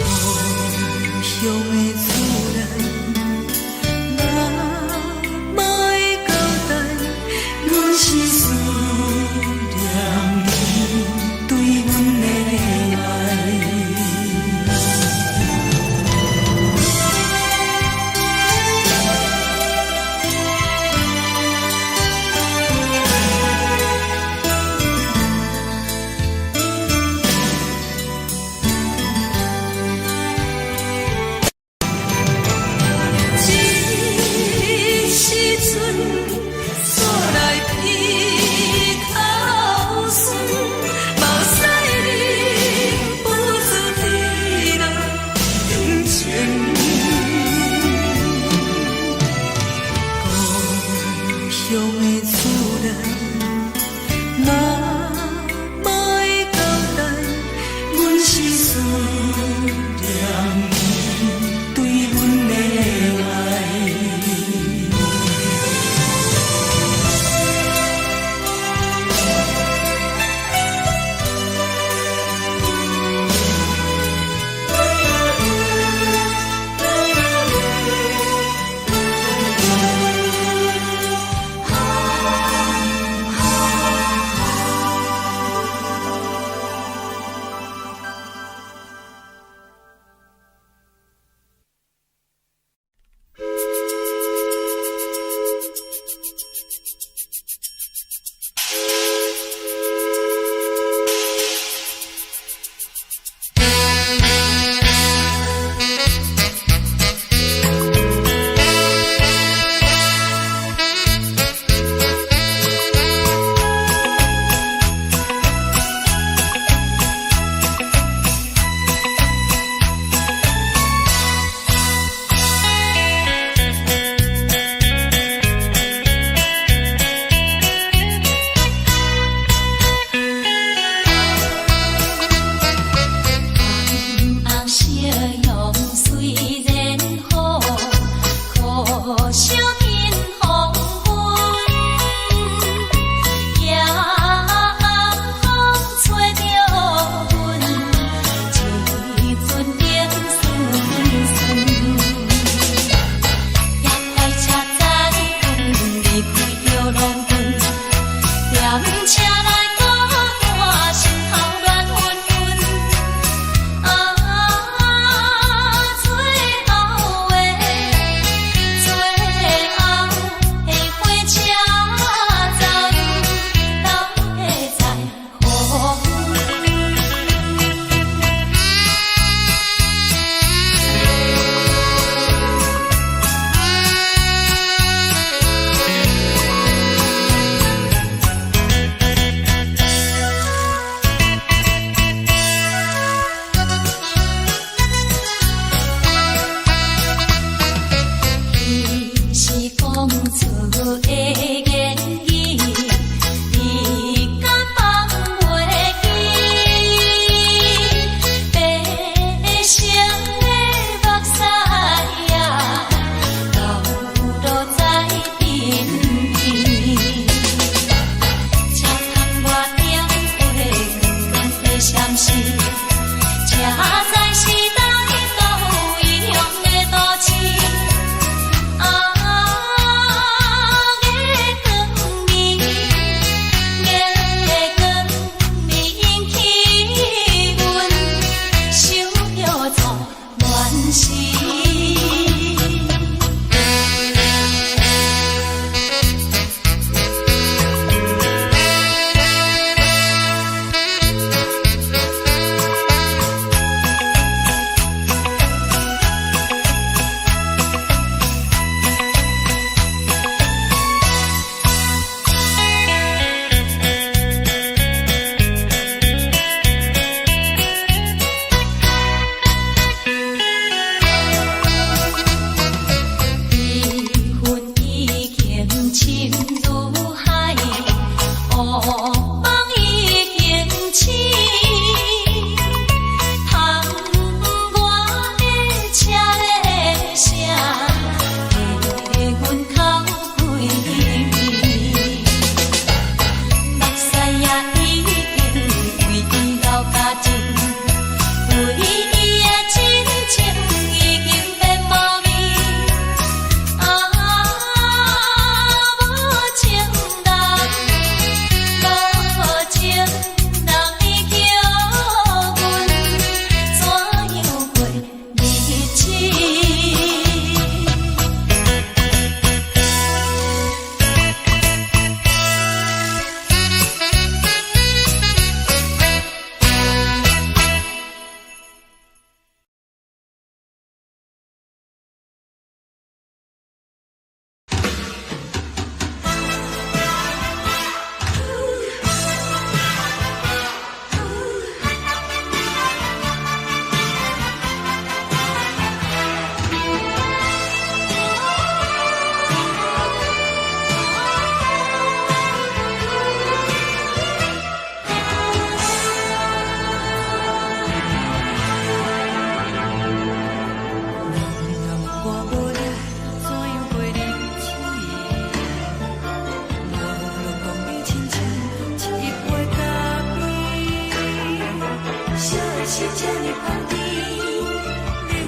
故鄉的厝內，媽媽的交代，阮是思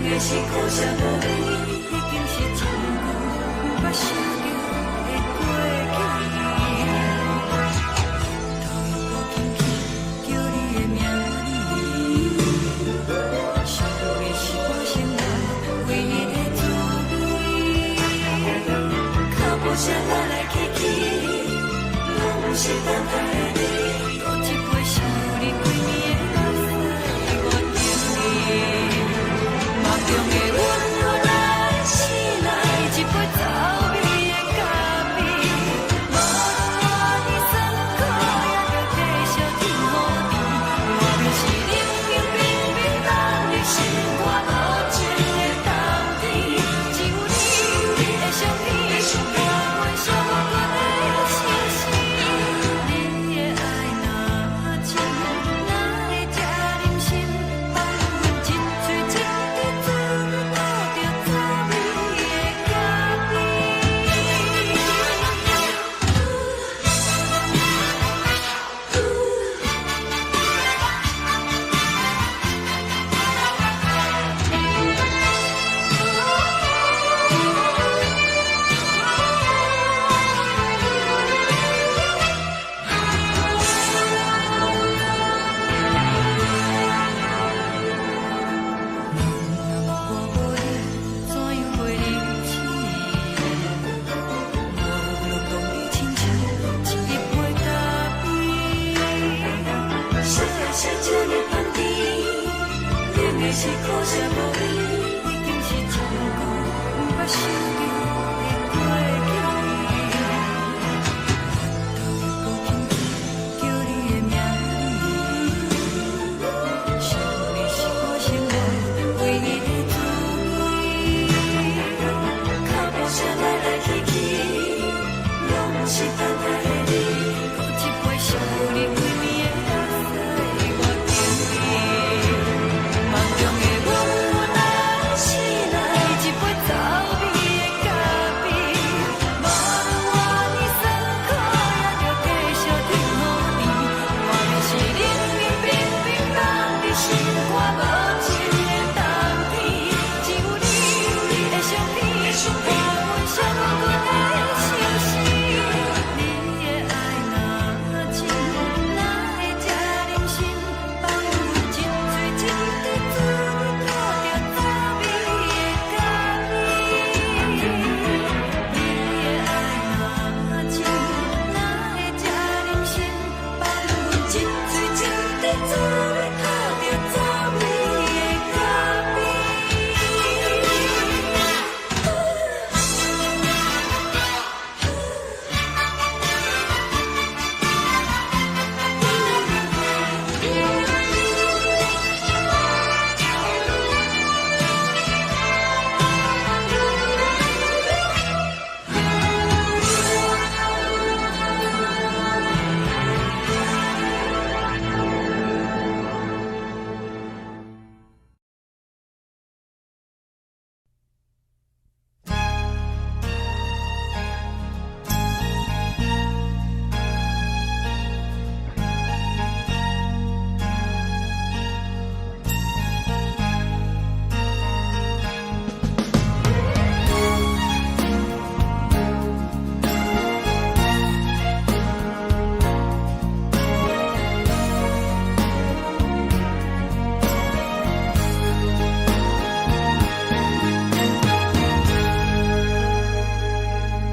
的是苦涩無味，已經是真久毋捌想著的過去。頭又閣輕輕叫你的名字，想的是我生活唯一的滋味。腳步聲來來去去，攏是等待的你。閣一杯想你規暝的目屎，我等你。夢中的阮阮來醒來，一杯走味的咖啡。無論偌尼酸苦，也著繼續天雨甜。外面是冷冷冰冰凍入心肝無情的冬天，只有你的相片，伴阮寂寞的相思。你的愛若真，哪會這忍心放阮一喙一滴水吐著走味的咖啡？我無你，怎樣過日子？無論當你親像一杯咖啡。啥人寫這呢香甜，冷的是苦澀無味，已經是真久毋捌想著的過去。頭又閣輕輕叫你的名字，想的是我生活唯一的滋味。腳步聲來來去去，攏是等待的你。閣一杯想你規暝的目屎，我等你。夢中的阮阮來醒來，一杯走味的咖啡。無論偌尼酸苦，也著繼續天雨甜。外面是冷冷冰冰凍入心肝無情的冬天，只有你的相片，伴阮寂寞的相思。你的愛若真，哪會這忍心放阮一喙一滴水吐著走味的咖啡？你的愛若真，哪會這忍心放阮一喙一滴水吐著走味的咖啡？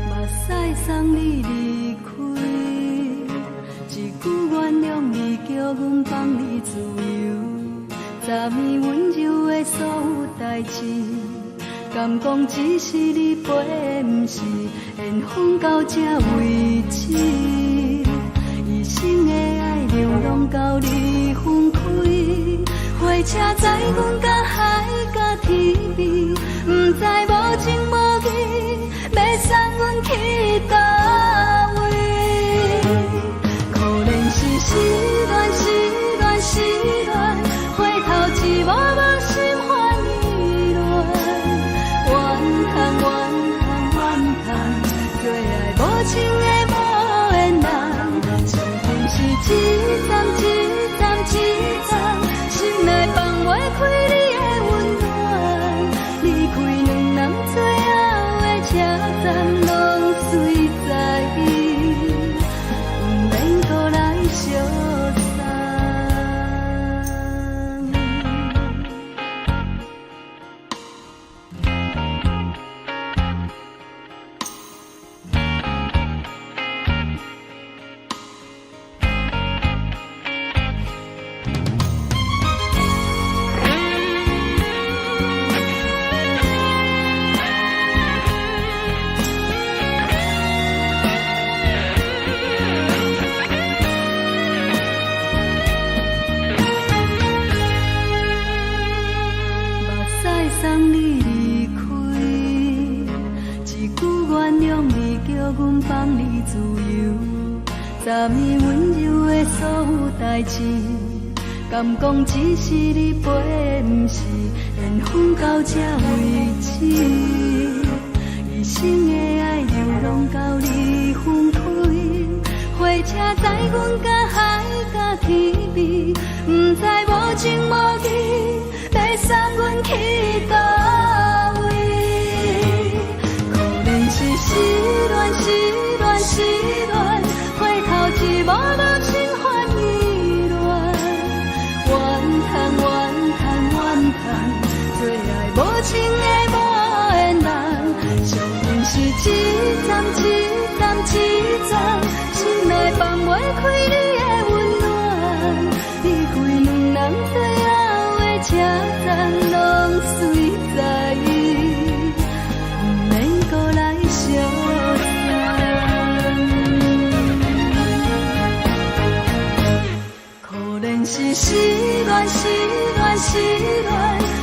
目屎送你離開，一句原諒你，叫阮放你自由。昨暝溫柔的所有代誌，敢講只是你陪，毋是緣分到這為止。一生的愛流浪到你分開，火車載阮到海角天邊，毋知無情無義，欲送阮去佗位？可憐是失戀，失戀，失戀，回頭一幕幕心煩意亂。怨嘆怨嘆怨嘆，做愛無情的無緣人，傷心是一站一站一站，心內放袂開你。送你離開。一句原諒你，叫阮放你自由。昨暝溫柔的所有代誌，敢講只是你陪的，毋是緣分到這為止。一生的愛流浪到你分開，火車載阮甲海甲天邊，毋知無情無義，欲送阮去佗位？可憐是失戀，失戀，失戀，回頭一幕幕心煩意亂，怨嘆怨嘆怨嘆，做愛無情的無緣人，相信是一站一站一站，心內放袂開你的溫暖，離開兩人最後的車站，攏隨在，毋免閣來相送。可憐是失戀，失戀，失戀，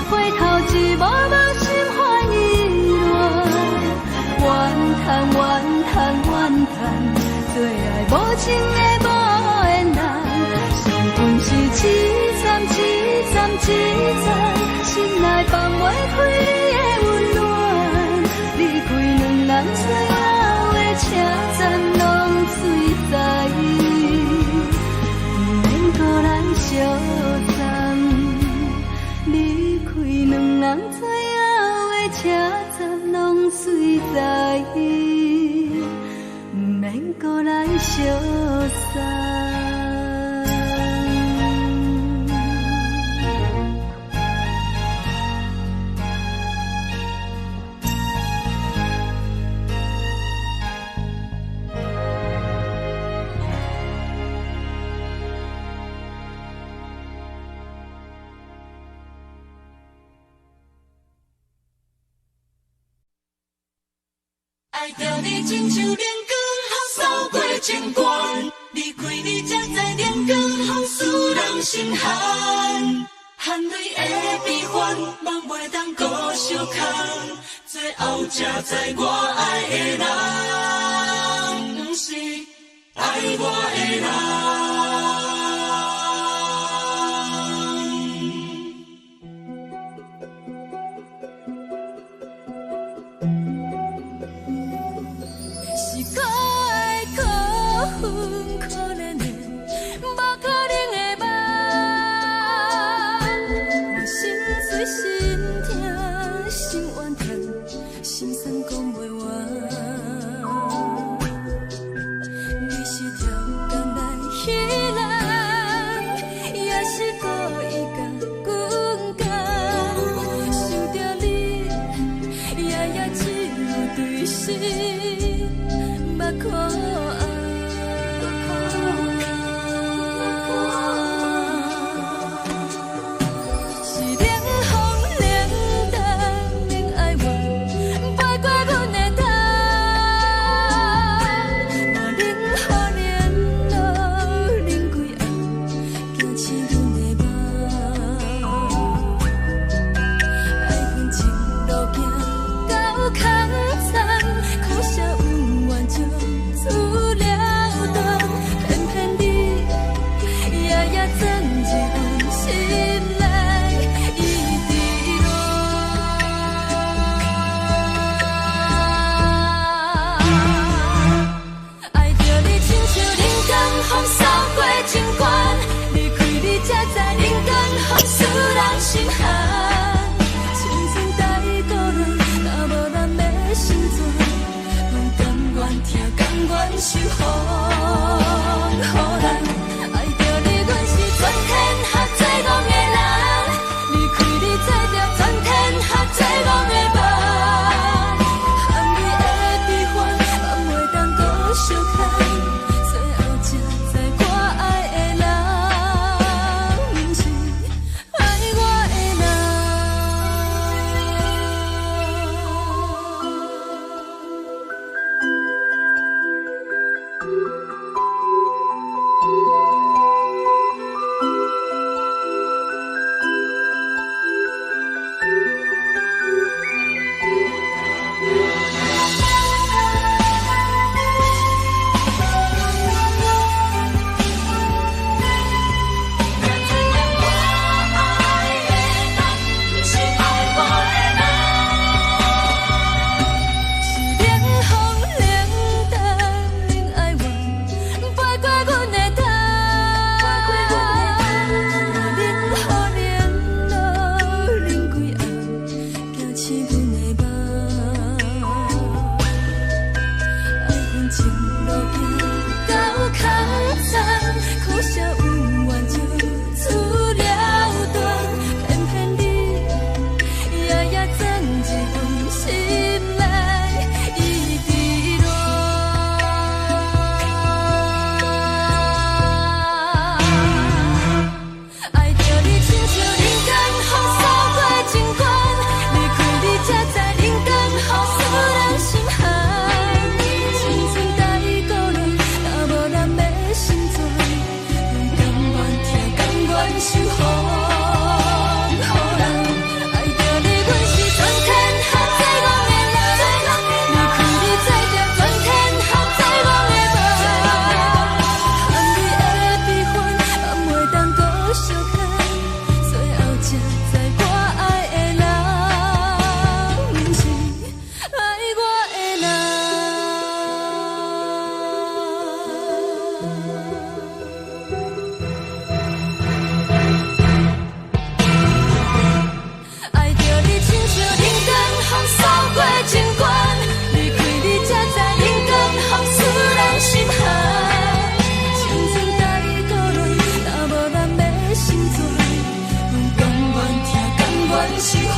回頭一幕幕心煩意亂，怨嘆怨嘆怨嘆，做愛無情的無緣人，相逢是一站一站一站，心內放袂開你的溫暖，離開兩人最後的車站，攏隨在，毋免閣來相送。離開兩人最後的車站，攏隨在，毋免閣來相送。愛著你親像冷光予掃過情關，離開你才知冷光予使人心寒，汗淚的悲歡，夢袂當閣相空，最後才知我愛的人，毋是愛我的人。是可愛可恨可憐的，無可能的夢。我心碎心痛心怨嘆，心酸講袂完。你是超工來彼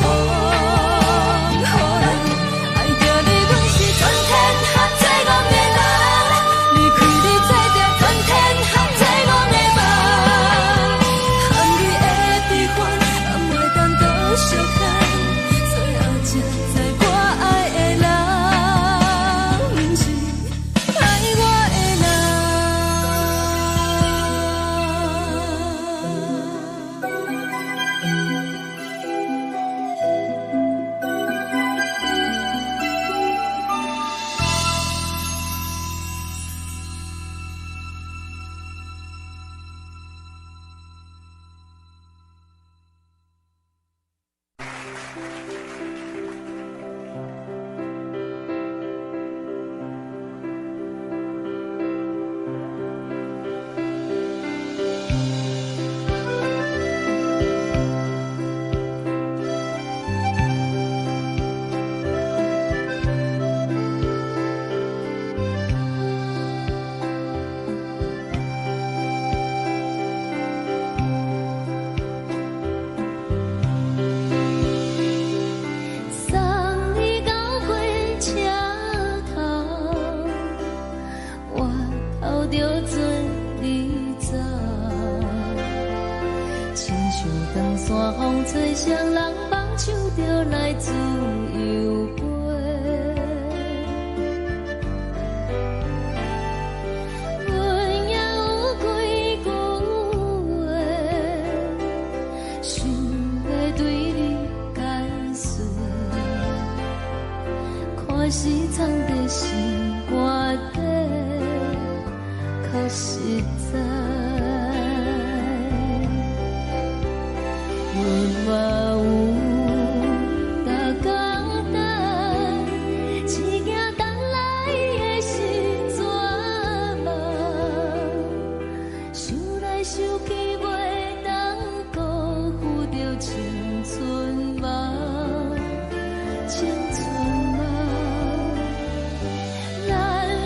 予人。愛著你，阮是全天下最戇的人。離開你，做著全天下最戇的夢。含淚的悲歡，敢會當閣相看？最後才知我愛的人，毋是愛我的人。送你到火車頭，我頭著准你走。親像長山風吹，雙人挽手著來自由飛。阮也有幾句話，想欲對你解釋。看是藏佇心肝底，較實在。阮嘛有逐工等，只驚等來的是绝望。想來想去，袂當辜負著青春夢，青春夢。咱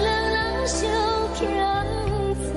兩人相欠債，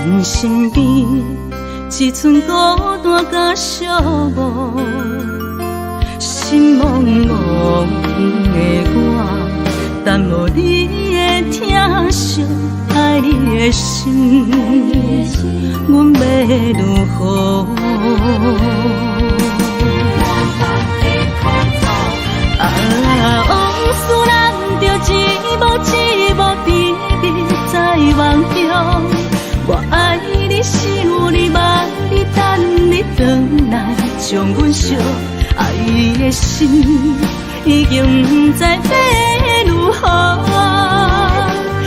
阮身邊一寸孤單佮寂寞，心茫茫的我，等無你的疼惜，愛你的心，阮欲如何？啊，往事咱著一幕一幕甜蜜在夢中。我愛你，想你，夢你，等你轉來，將阮惜愛的心已經毋知欲如何。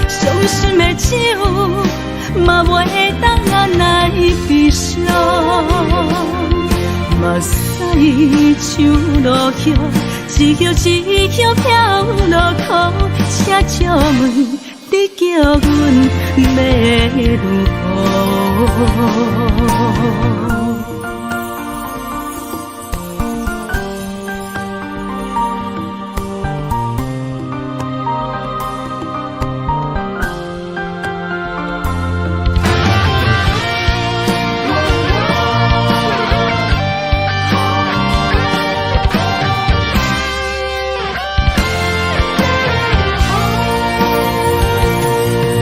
傷心的酒嘛袂當按來悲傷，目屎像落葉，一葉一葉飄落空，請借問你叫阮欲如何？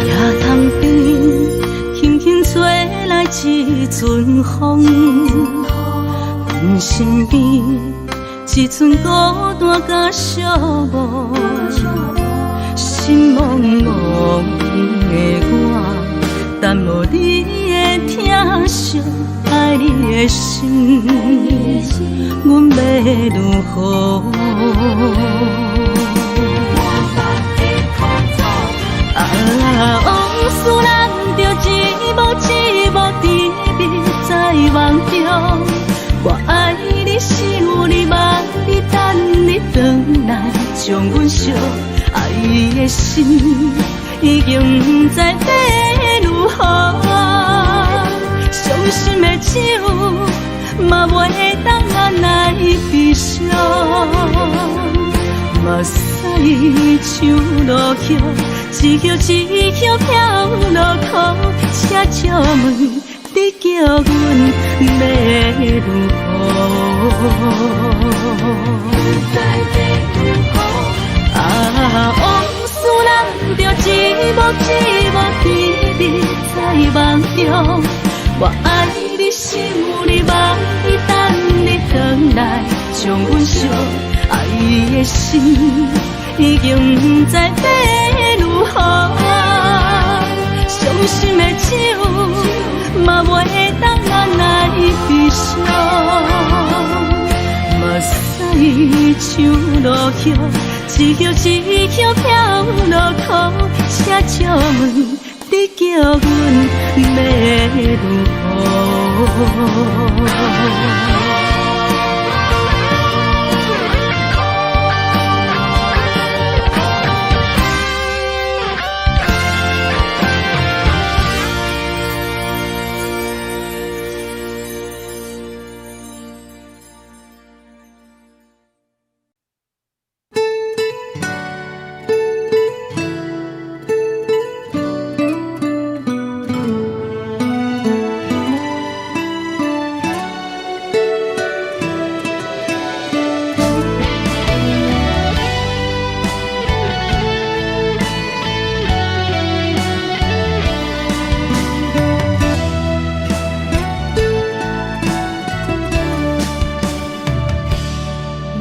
野塘邊，輕輕吹來一陣風，阮身邊一寸孤單佮寂寞，心茫茫的我，等無你的疼惜，愛你的心，阮欲如何？啊，往事咱著一幕一幕甜蜜在夢中。我愛你，想你，夢你，等你轉來，將阮惜愛的心已經毋知欲如何。傷心的酒嘛袂當按來悲傷，目屎像落葉，一葉一葉飄落空，請借問你叫阮欲如何？啊，往事咱著一幕一幕甜蜜在夢中。我愛你，想你，夢你，等你轉來，將阮惜愛的心已經毋知欲如何。傷心的酒嘛袂當按來悲傷，目屎像落葉，一葉一葉飄落空，請借問你叫阮欲如何？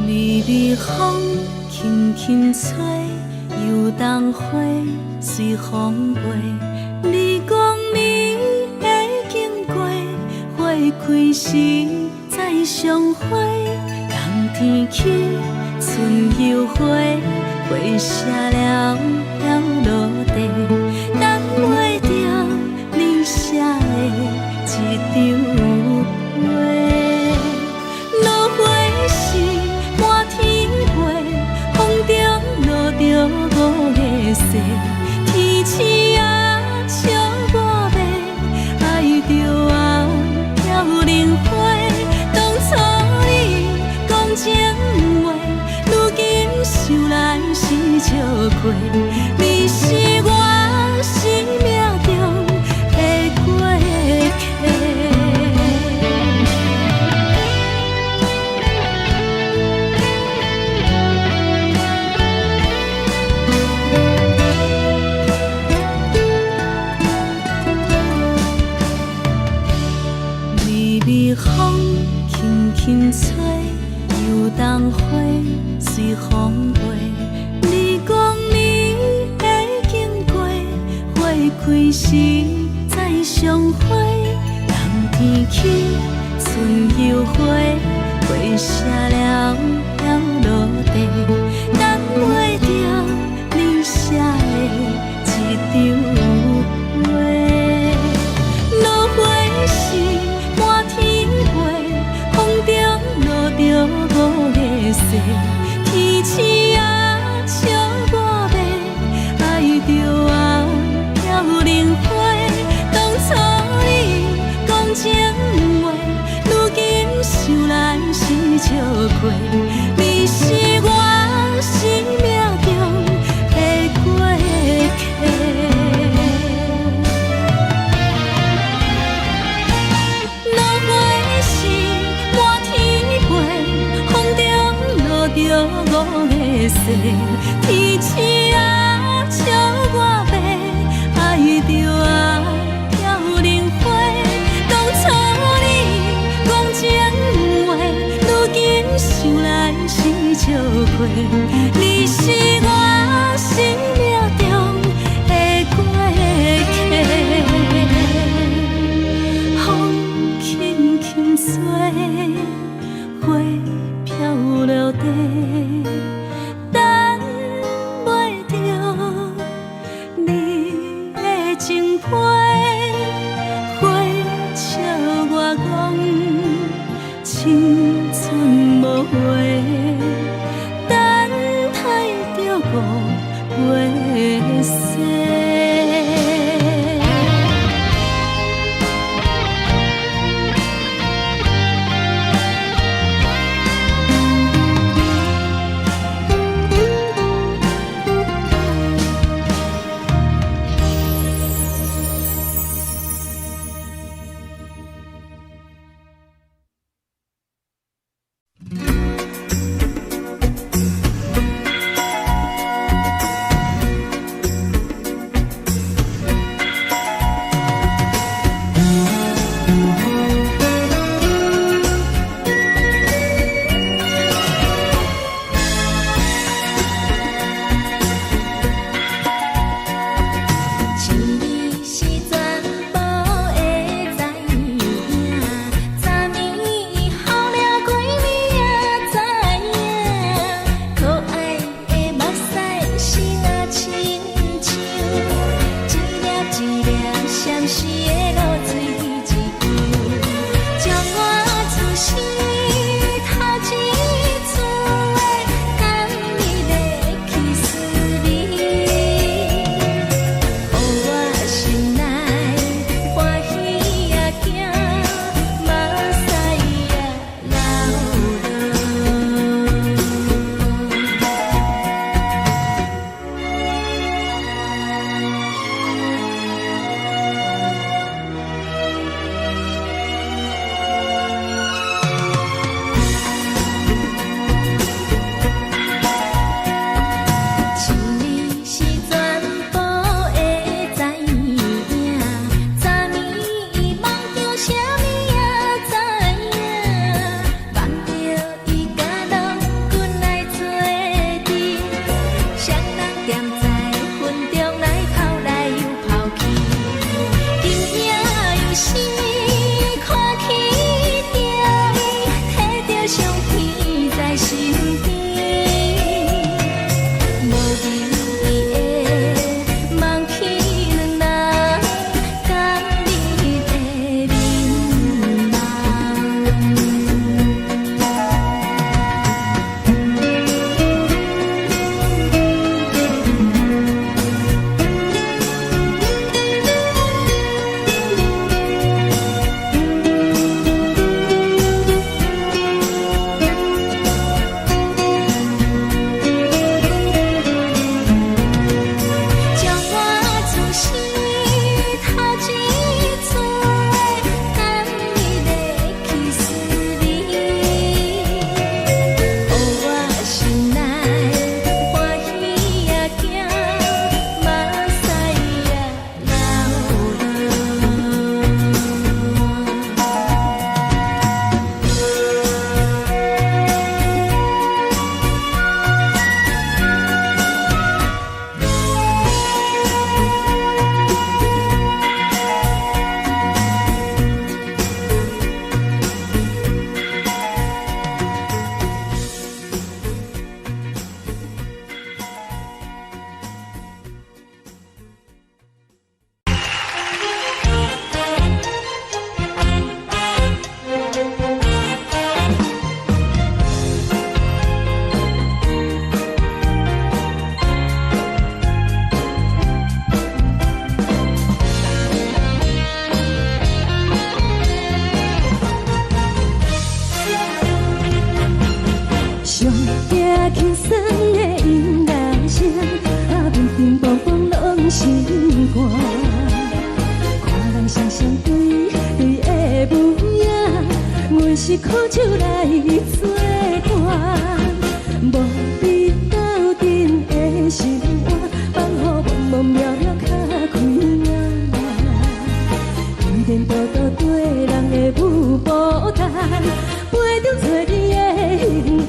微微風輕輕吹，油桐花隨風飛。你講你會經過，花開時再相會。冬天起，春又回，花謝了飄落地，等袂著你寫的這張批。落花是滿天飛，風中落著五个雪，天鼠仔笑我欲愛著啊飘零花。當初你講情話，如今想來是笑虧。你是我生命中的過。微風輕輕吹，油桐花隨風飛。你講你會經過，花開時再相會。冬天起，春又回，花謝了飄落地，等袂著你寫的這張批。落花時滿天飛，風中落著五月雪，天鼠仔笑我欲，愛著我飄零花。當初你講情話，如今想來是笑虧。你是我生命中的過客。落花時滿天飛，風中落著五月雪，天鼠仔笑我欲，愛著我飄零花。當初你講情話，如今想來是笑虧。你是我生命中的過客。風輕輕吹，花飄落地，等袂著你的情批。花笑我講青春無話，等待著五月雪。輕鬆的音樂聲，啊，乒乒乓乓攏心肝。看人雙雙對對的舞影，阮是苦酒來做伴，無比鬥陣的心肝，放予茫茫渺渺較開眼。依然獨獨綴人的舞步單，陪著找你的形影。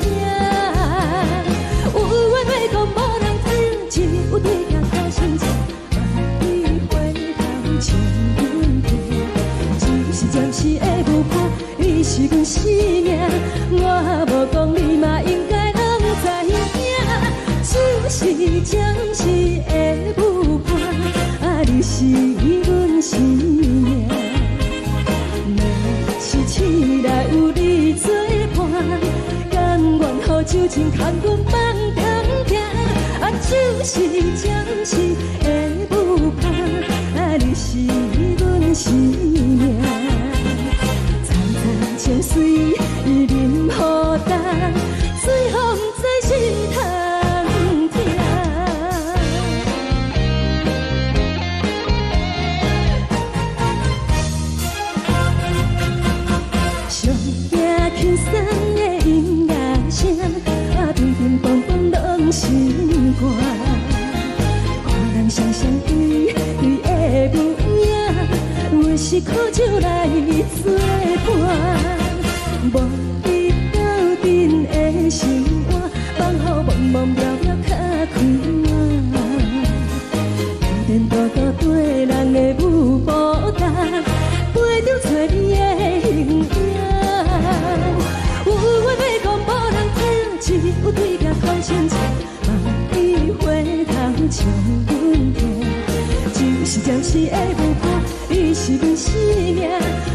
有緣欲講無人知，只有對鏡苦心情，萬里回頭笑阮聽。只是暫時的舞伴，你是阮生命，我無講你嘛應該攏知影。只是暫時的舞伴，啊，你是阮生命。若是醒來有你做伴，甘願予酒精牽阮放長行。啊，只是暫時的舞伴，啊，你是阮生命。層層情水伊啉予乾，最予毋知心通疼。上驚輕鬆的音樂聲，啊，乒乒乓乓攏心肝。看人雙雙對對的舞影，阮是苦酒來做伴，無比鬥陣的心肝，放予茫茫渺渺較開眼。依然獨獨綴人的舞步單，陪著找你的形影。有話欲講無人聽，只有對鏡苦心情，萬里回頭笑阮聽。只是暫時的舞伴，你是阮生命，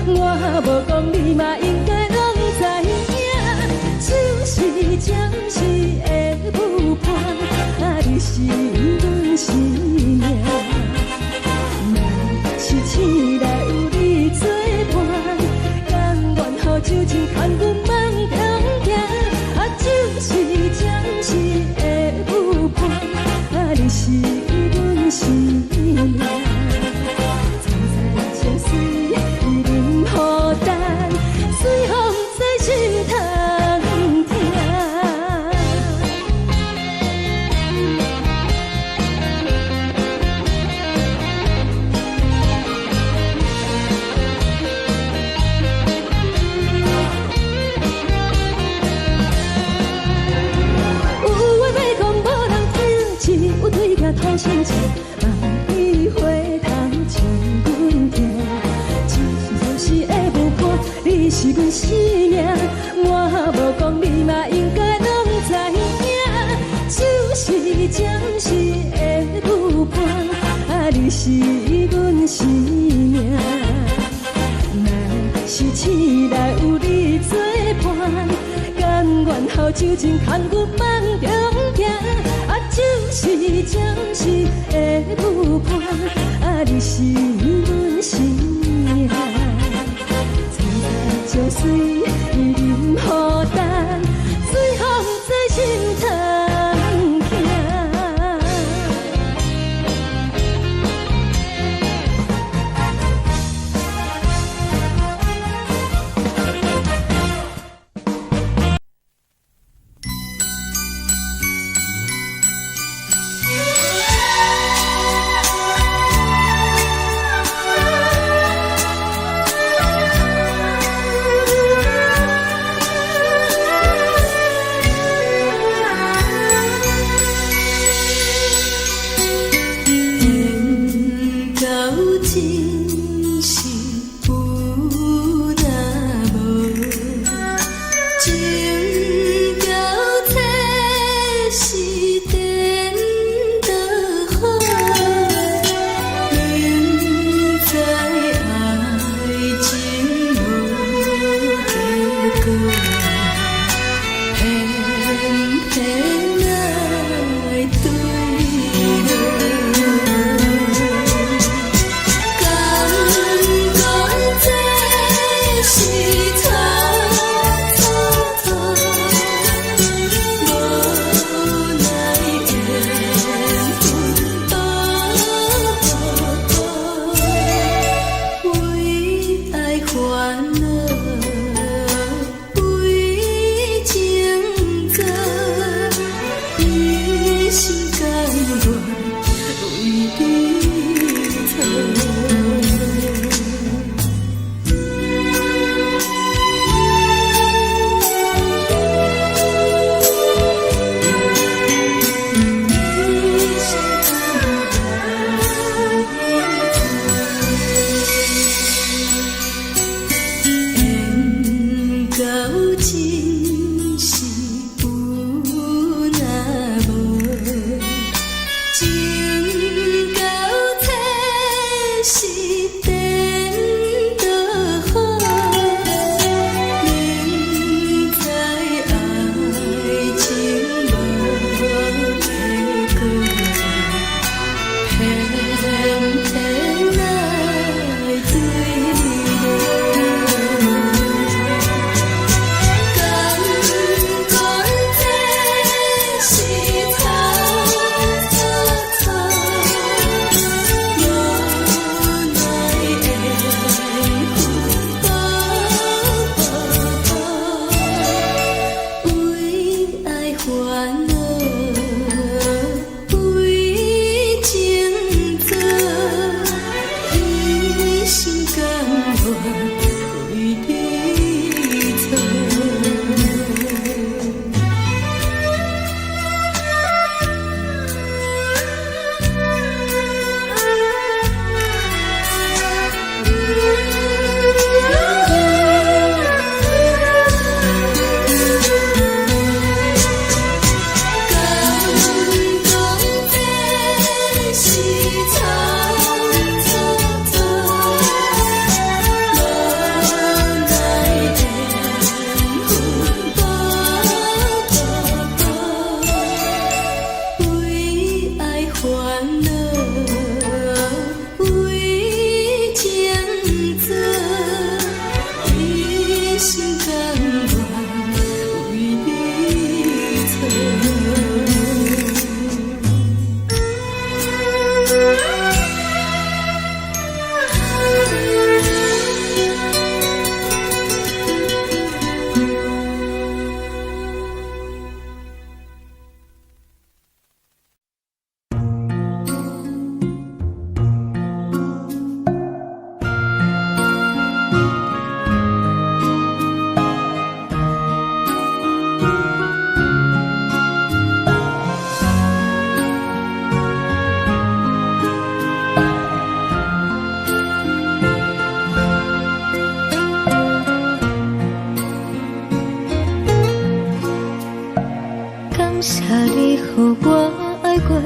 我無講你嘛應該攏知影。只是暫時的舞伴，啊，你是阮生命。若是醒來有你做伴，甘願予酒精牽阮放長行。啊，只是暫時的舞伴，啊，你是阮生命。層層情水伊啉予乾，最予毋知心通疼。有話欲講無人聽，只有對鏡吐心情，萬里回頭笑阮聽。只是暫時的舞伴，你是阮生命，我無講你嘛應該攏知影。只是暫時的舞伴，啊，你是阮生命。若是醒來有你做伴，甘願予酒精牽阮放長行。啊，只是暫時的舞伴，啊，你是阮生命。層層情水伊啉予乾，最予毋知心通疼。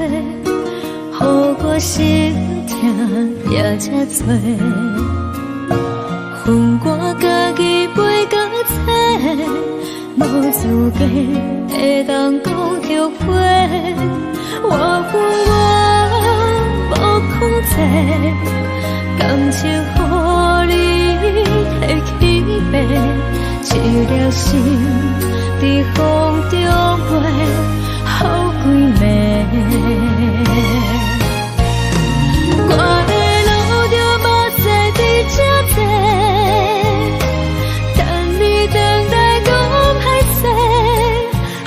予我心疼也這多。分我家己飞到找，無資格會當講後悔。我分我無控制，感情予你提去爬，一粒心佇風中飛，予幾暝。我會流著目屎佇這坐，等你轉來講歹勢，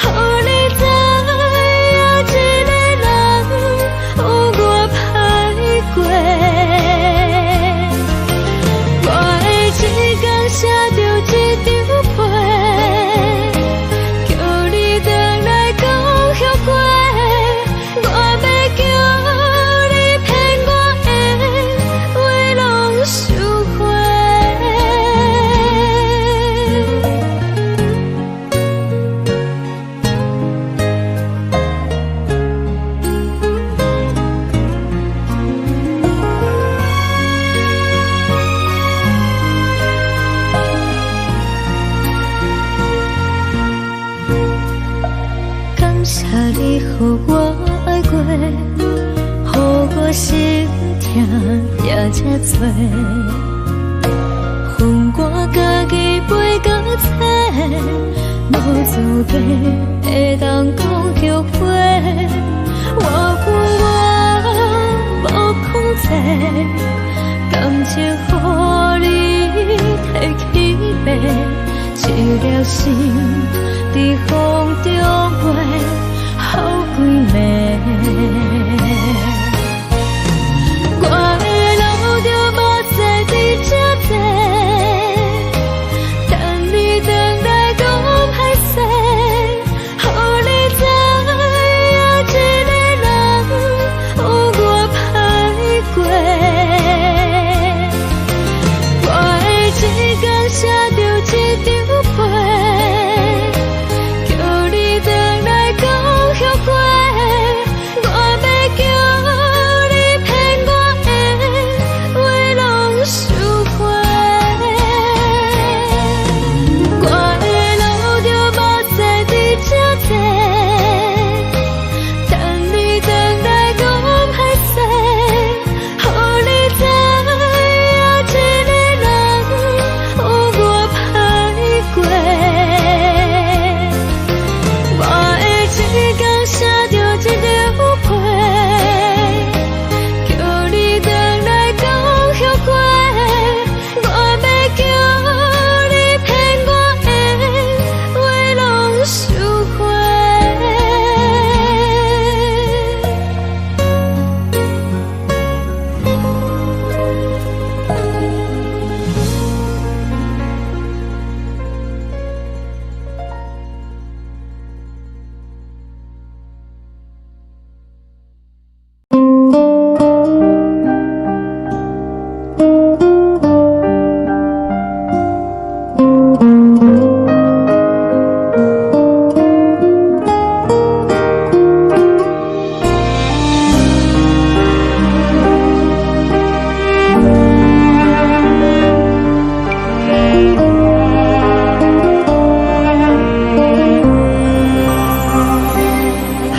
予你知影一个人有偌歹過。我會一工寫著一張批，叫你轉來講後悔。我欲叫你騙我的話攏收回。感謝你予我愛過，予我心疼也這多。分我家己飛到找，無資格會當講後悔。我分我無控制，感情予你提去爬，一粒心佇風中飛，予幾暝。我會流著目屎佇這坐，等你轉來講歹勢，予你知影一個人有偌歹過。我會一工寫著一張批，叫你轉來講後悔。我欲叫你騙我的話攏收回。我會流著目屎佇這坐，等你轉來講歹勢，予你知影一個人有偌歹過。我會一工寫著一張批，叫你轉來講後悔。我欲叫你騙我的話攏收回。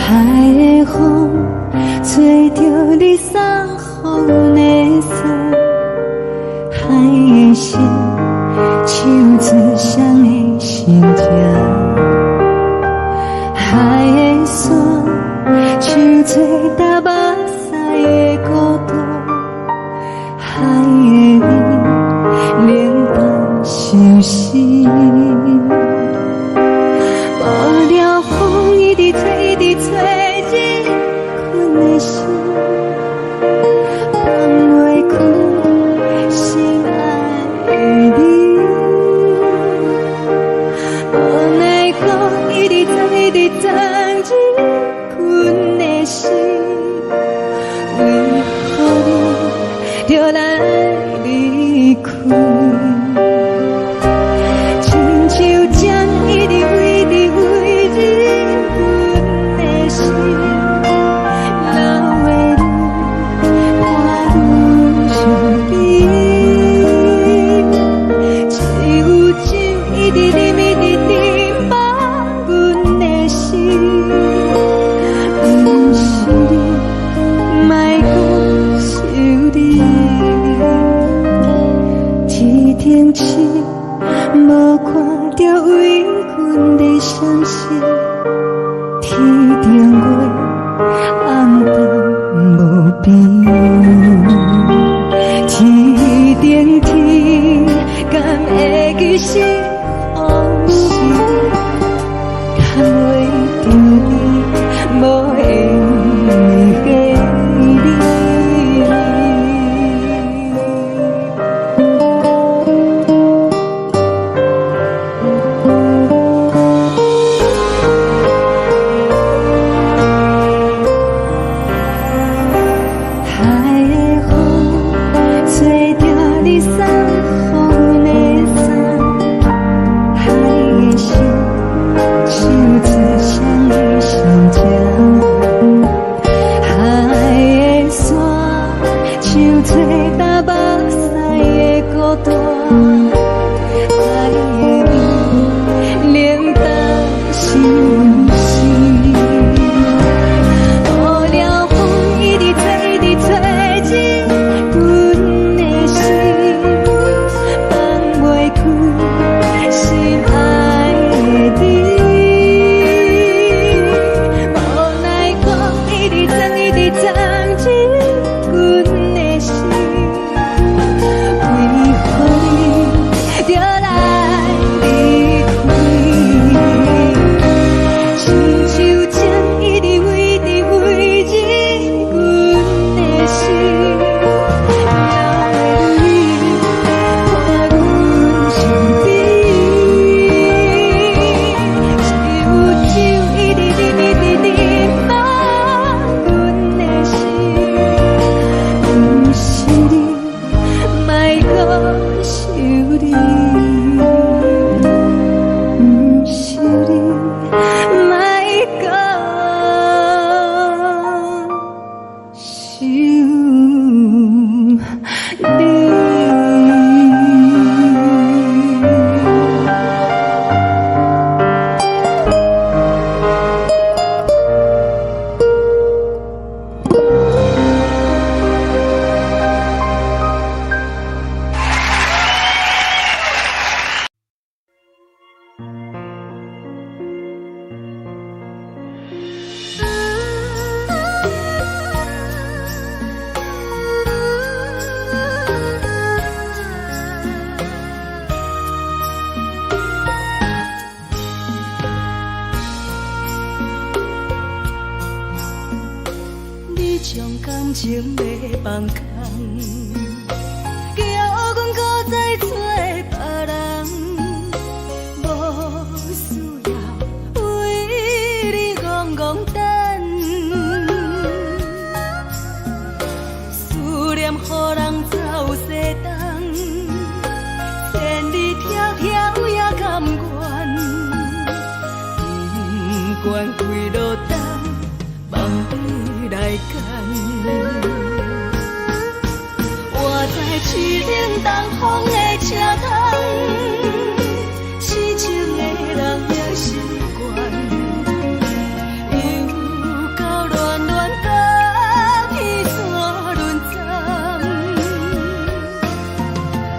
海的風吹著你送予的衫，海的心唱出誰的心情，海的山唱出搭目屎的孤單，海的冷淡相思。無聊風一直吹，一直吹，這困的心放袂開心愛的你。無奈何一直藏，一直藏這困的心，為何你著來離開？親像一直忍，一直忍，放阮的心。毋是你，莫閣想你。天頂星，無看著為阮咧閃爍，天頂月，暗淡無邊。天頂天，敢會記是予是？牽袂著你，無緣的你。海的風，吹著你送予阮的衫，海的心，唱出誰的心情？海的山，唱出東北西的孤單。海的味，冷淡是阮心。予了風一直吹，一直吹進阮的心，放袂開心愛的你。無奈講一直藏，一直藏進阮的心，為何你著來離開？親像情一直飛，一直飛進阮的心，流的淚伴阮身邊。一有酒一直忍，一直忍，放阮的心。毋是你，莫閣想你。毋是你，莫閣想你。你將感情欲放空，叫阮閣再找別人，無需要為你戇戇等，思念予人走西東，千里迢迢也甘願，不管幾落冬，望你來牽。我在凄冷東風的車窗，痴情的人也習慣，又到暖暖甲彼山轮站，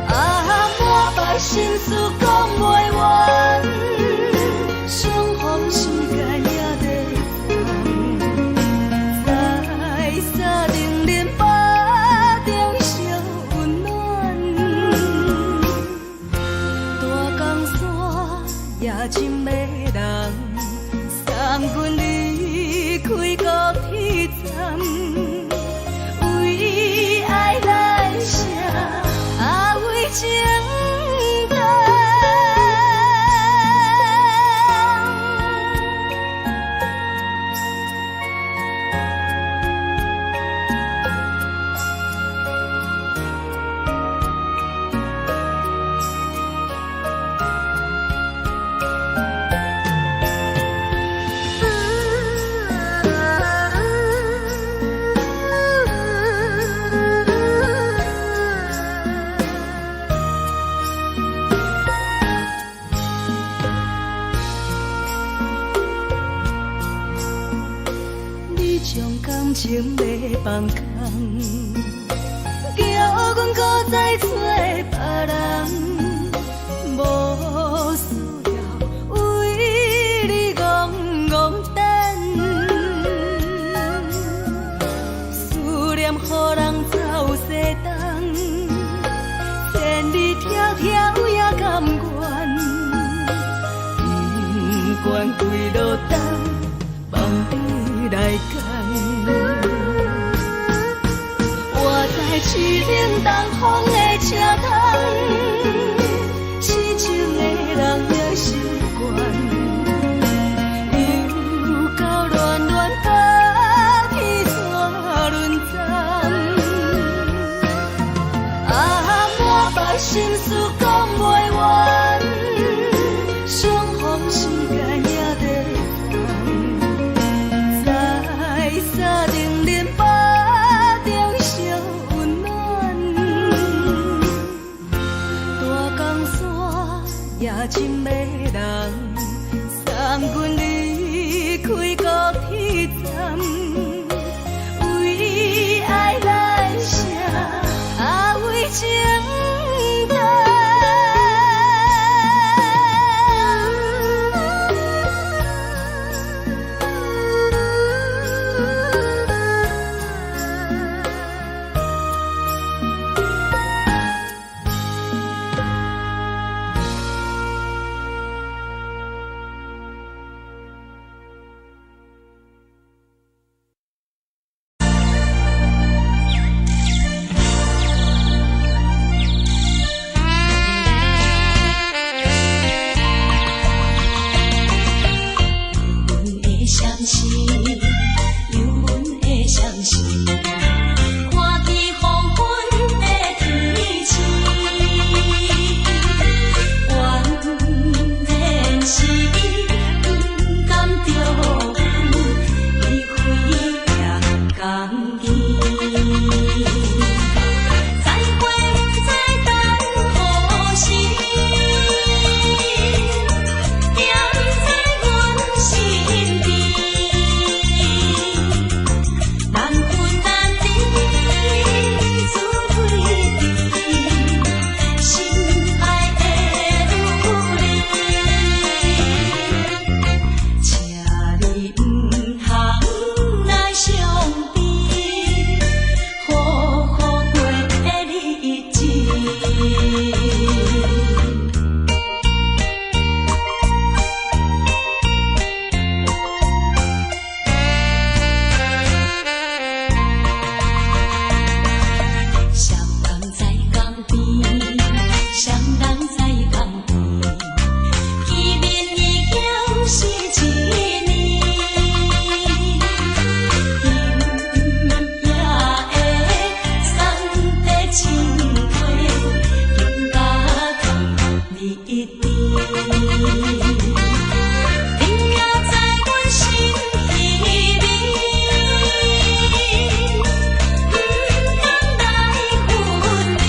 啊，满腹心事講袂完，相逢時間也短暫，在三零零腹中相溫暖，大江山也真迷人，送阮離開高鐵站，為愛來寫，啊為情等。感情欲放空，叫阮閣再揣別人，無需要為你戇戇等。思念予人走西東，千里迢迢也甘願，不管幾落冬，望你來共。我在凄冷東風的車窗，痴情的人也習慣，又到戀戀北天怎輪站？啊，滿腹心事講袂完，相逢時間也短暫，在三重林腹中相溫暖。大江山也真迷人，送阮離開高鐵站，為愛來寫，啊為情等。阮的相思，有阮的相思，看见黃昏的天星，原來是伊不甘著阮離開也甘願。再會不知等何時，惦在阮身邊。難分難離，自對對，心愛的女兒，請你毋通來傷悲，好好過日子。雙人在江邊，雙人在江邊，見面已經是一年。今夜的送的情話，更加甜蜜甜。你也在阮心裡面，不甘來分離。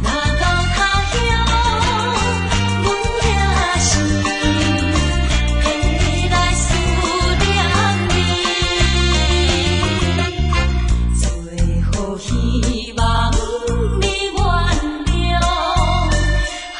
若到他鄉，阮也是會來思念你。最好希望你原諒，海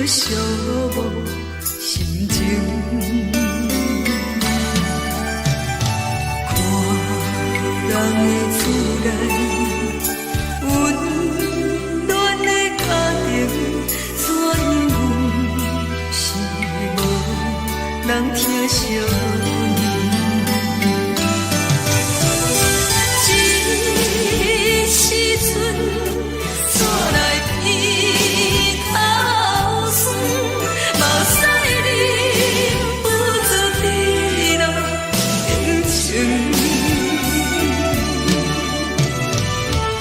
寂寞心情。看人的厝內，溫暖的家庭，怎樣阮是無人疼惜阮。這時陣，煞來鼻頭酸，目屎忍不住滴落眼睛。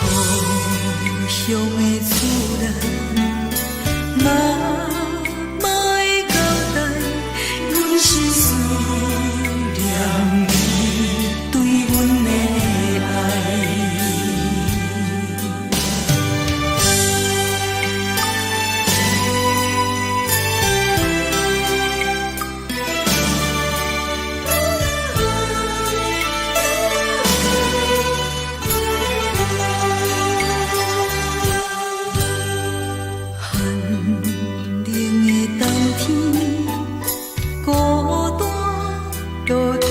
故鄉的厝內，媽媽的交代，阮是思念你對阮的愛。寒冷的冬天，孤單路燈，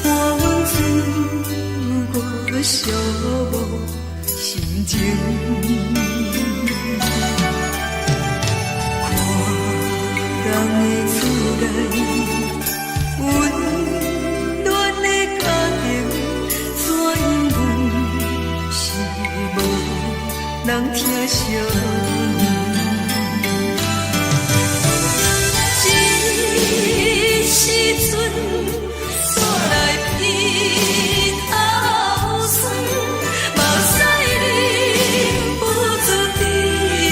伴阮自我寂寞心情。看人的厝內，溫暖的家庭，怎樣阮是無人疼惜阮。這時陣，煞來鼻頭酸，目屎忍不住滴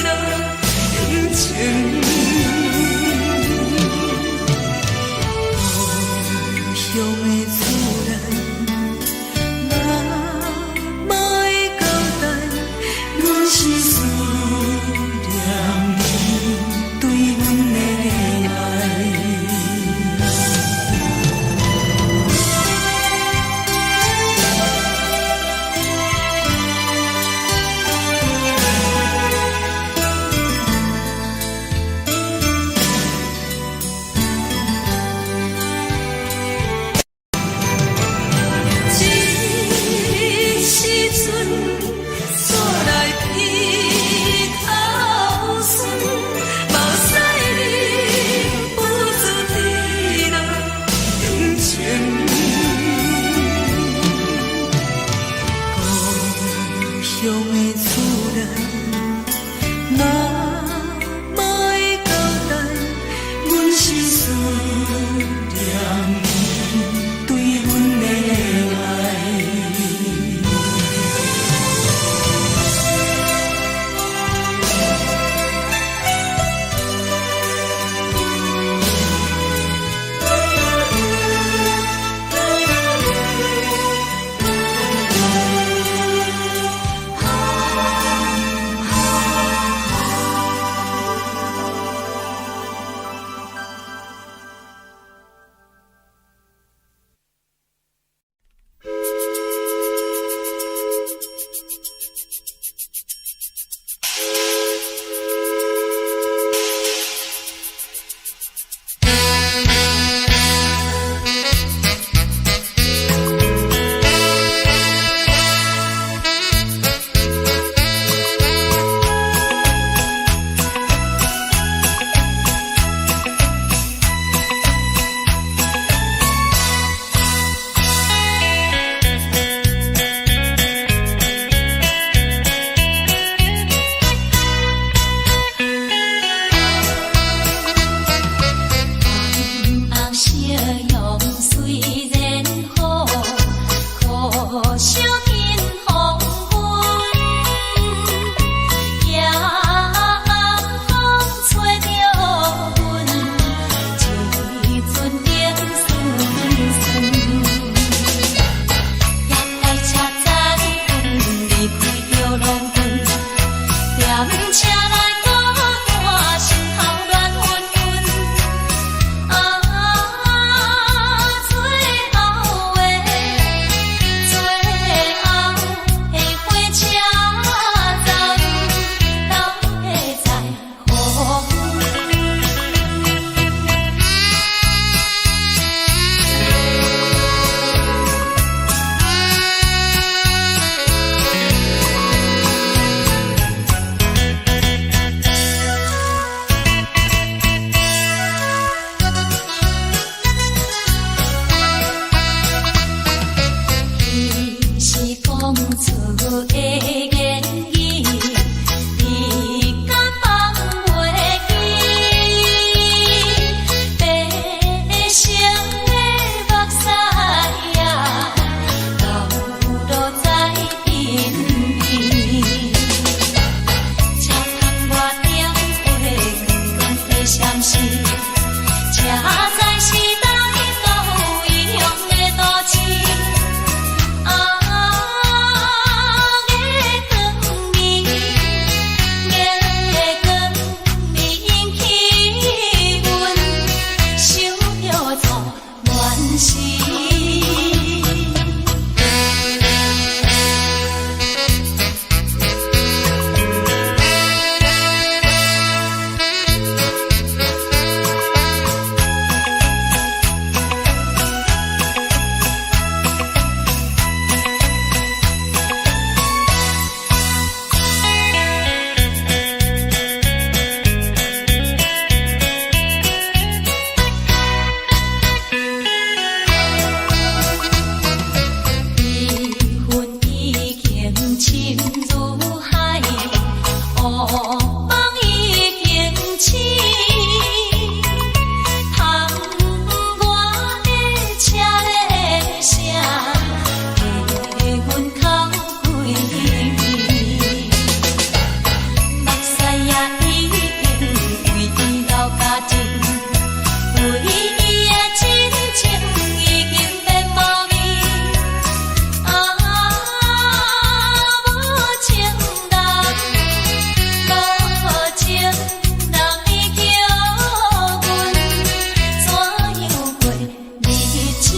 落眼睛。故鄉的厝內，媽媽的交代，阮是思念你對阮的愛。閃失，才知是來到異鄉的都市。啊，月光暝，月光暝引起阮想著做恋時。悲恨已經深如海，烏夢已經醒。窗外的車鈴聲，替阮哭規暝。目屎也已經為伊流乾淨，為伊的真情已經變無味。啊，無情人，無情人，你叫阮怎樣過日子？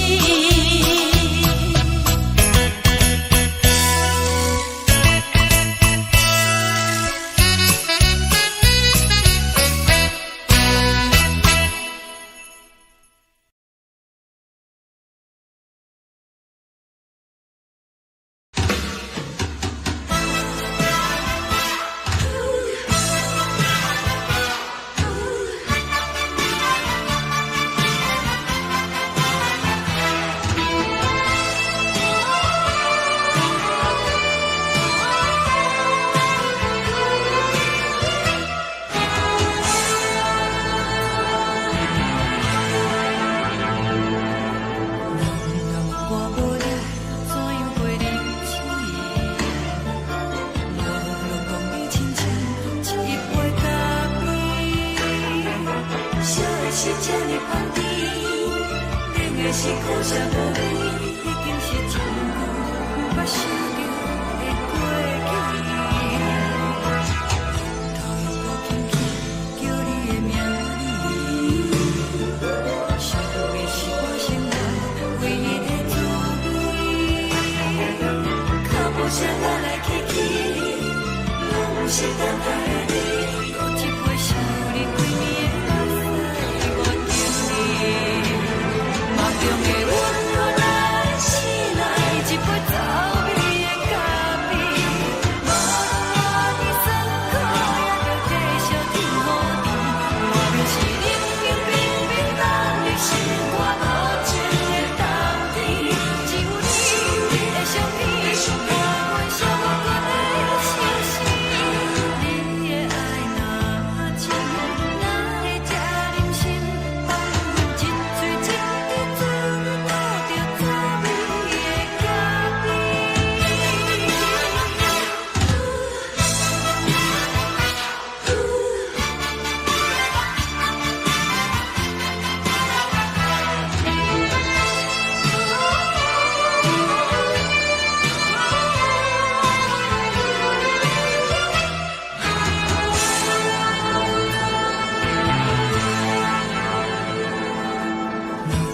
人若我無你，怎樣過日子？無論講你親像一杯咖啡，燒的是這呢香甜，冷的是苦澀無味，已經是真久毋捌想著的過去。頭又閣輕輕叫你的名字，想的是我生活唯一的滋味。腳步聲來來去去，攏是等待的你。閣一杯想你規暝的目屎，我等你。夢中的阮予來醒來，一杯走味的咖啡。無論活佇酸苦，也著繼續天雨甜。外面是冷冷冰冰，咱的心肝無情的冬天。只有你的相片，伴阮寂寞的相思。你的愛若真，哪會這忍心放阮一喙一支跩吐著走味的咖啡？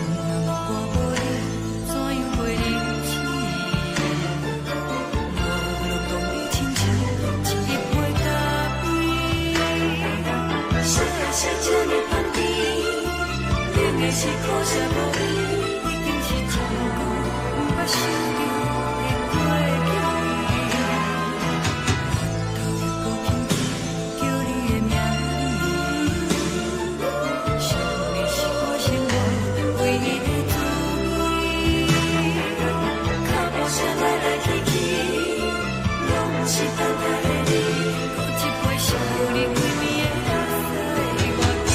人若我無你，怎樣過日子？無論講你親像一杯咖啡，燒的是這呢香甜，冷的是苦澀無味，已經是真久毋捌想著的過去。頭又閣輕輕叫你的名字，想的是我生活唯一的滋味。腳步聲來來去去，攏是等待的你。閣一杯想你規暝的目屎，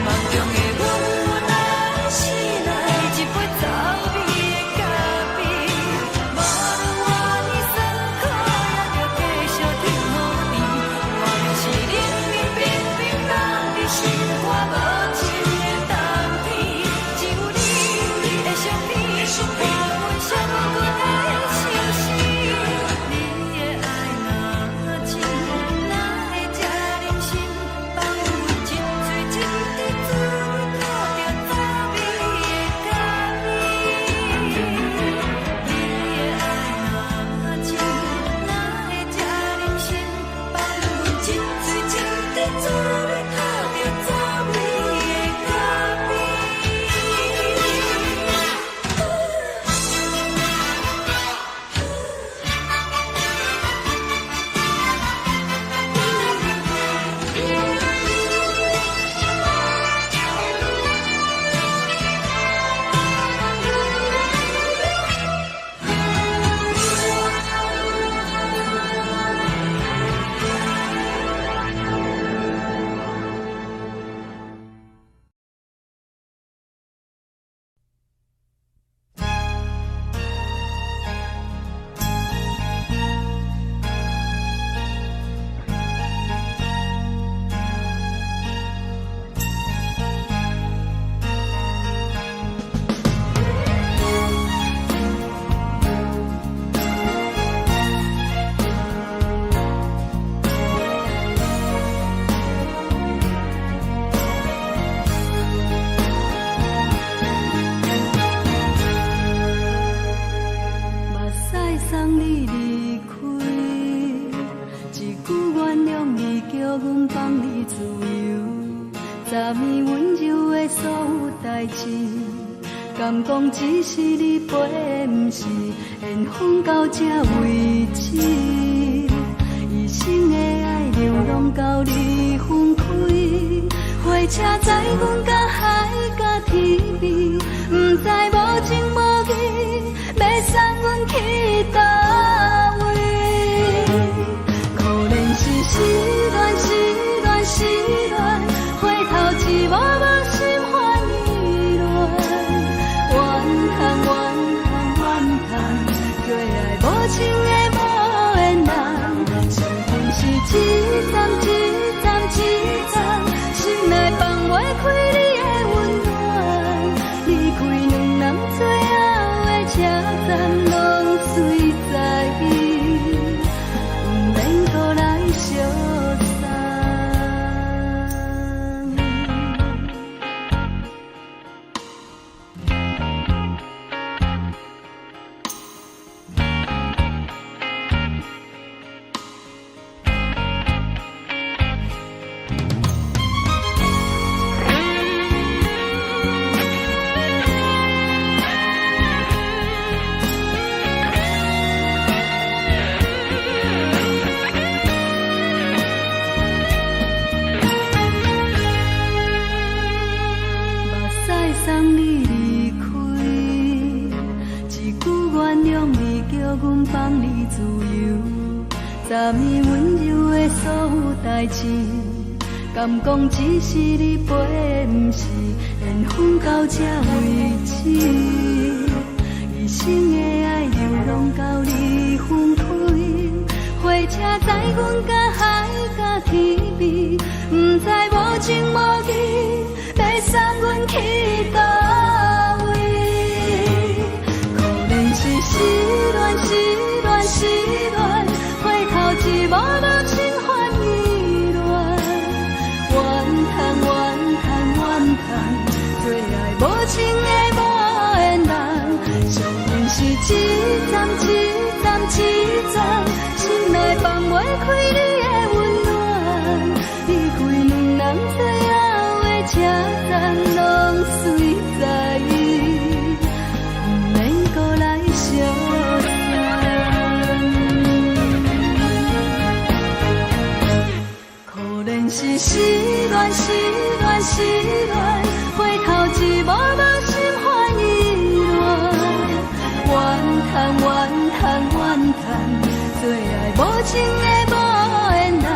我等你。夢中的阮來醒來，一杯走味的昨暝溫柔的所有代誌，敢講只是你陪，毋是緣分到這為止。一生的愛流浪到你分開，火車載阮到海角天邊，毋知無情無義，欲送阮去佗位。可憐是失戀，失戀，失戀，回頭一幕幕心煩意亂。怨嘆怨嘆怨嘆，最愛無情的無緣人，相逢是一站一站一站，心內放袂開你的溫暖。離開兩人最後的車站，攏隨在意，毋免閣來相送。目屎送你離開，一句原諒你，叫阮放你自由。昨暝溫柔的所有代誌，敢講只是你陪，毋是緣分到這為止。一生的愛流浪到你分開，火車載阮到海角天邊，毋知無情無義，欲送阮去佗位。可憐是失戀，失戀，失戀，回頭一幕幕心煩意亂。怨嘆怨嘆怨嘆，最愛無情的無緣人，相逢是一站一站一站，心內放袂開你的溫暖。離開兩人最後的車站，攏隨在意，毋免閣來相送。可憐是失戀，失戀，失戀，回頭一幕幕心煩意亂。怨嘆怨嘆怨嘆，最愛無情的無緣人，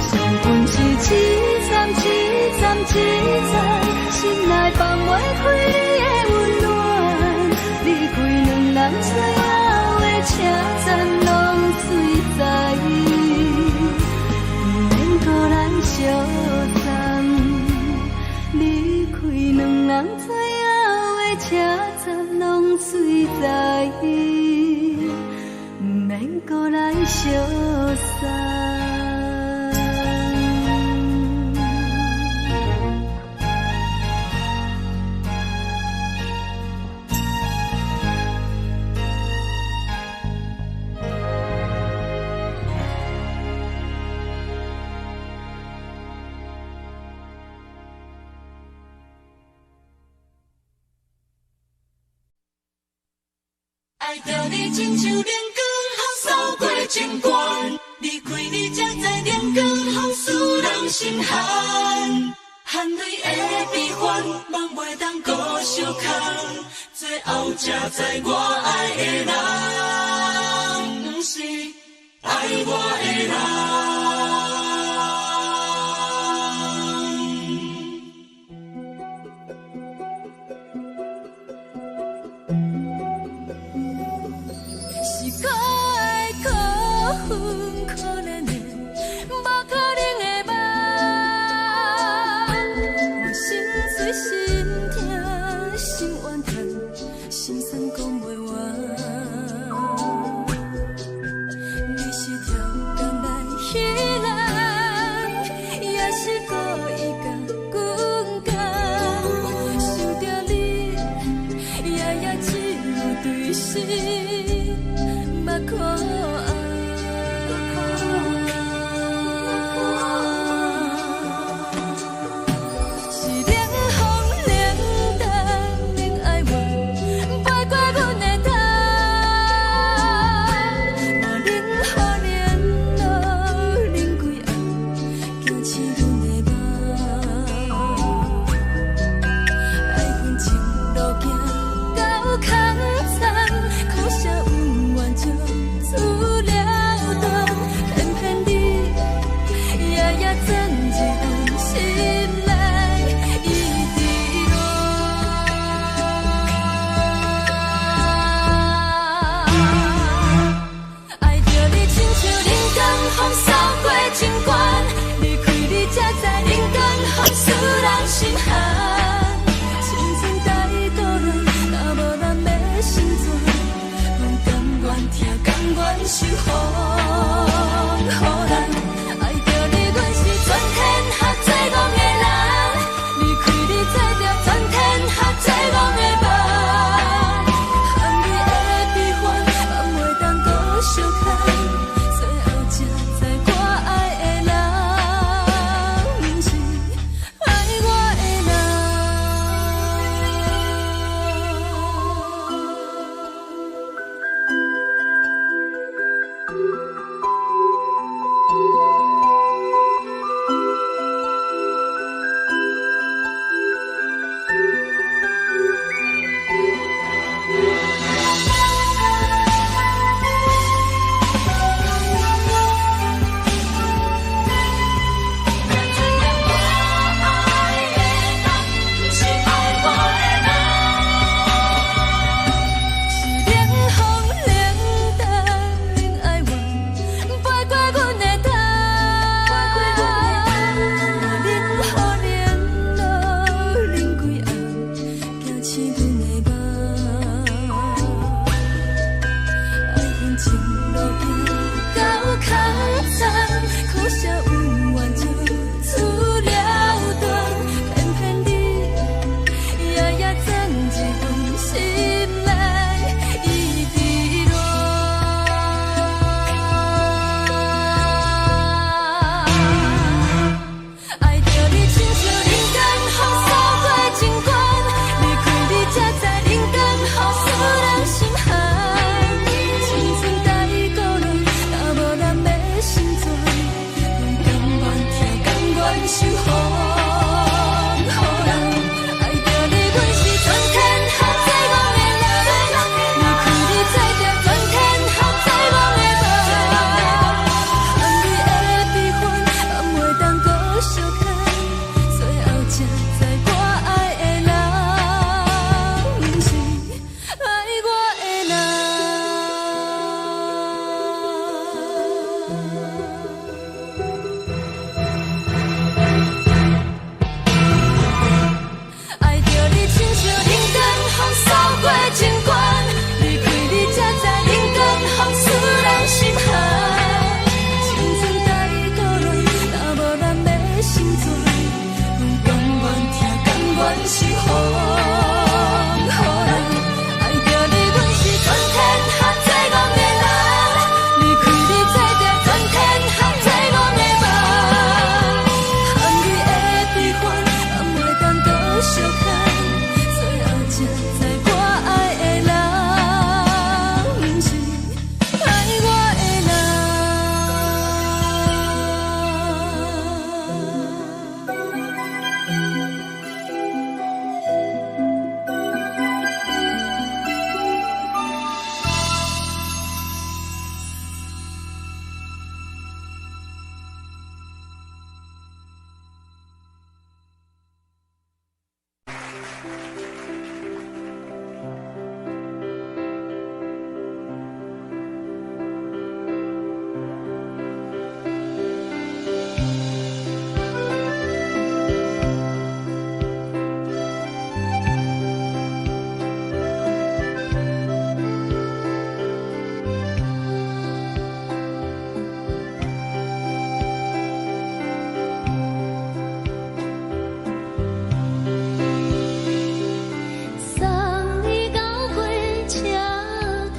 相逢是一站一站一站，心內放袂開你的溫暖。離開兩人最後的車站，攏隨在意，毋免閣來相送。離開兩人最後的車站，攏隨在意，毋免閣來相送。愛著你親像冷光予掃過情關，離開你才知冷光予使人心寒，汗淚的悲歡，夢袂當閣相空，最後才知我愛的人，毋是愛我的人。是可愛可恨可憐的，無可能的夢。我心碎心痛心怨嘆，心酸講袂完。你是超工來彼是風予人。愛著你，阮是全天下最戇的人。離開你，做著全天下最戇的夢。含淚的悲歡，人袂當閣相牽。最後才知我愛的人，毋是愛我的人。送你到火車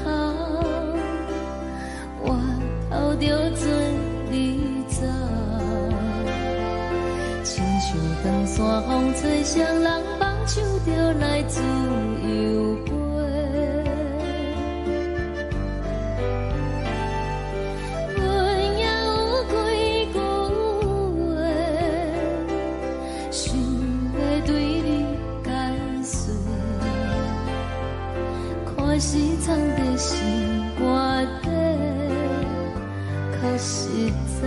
頭，我頭著做你走。親像長山風吹誰人放手就來自由飛。阮也有幾句話，想欲對你解說。看是藏佇心肝底，較實在。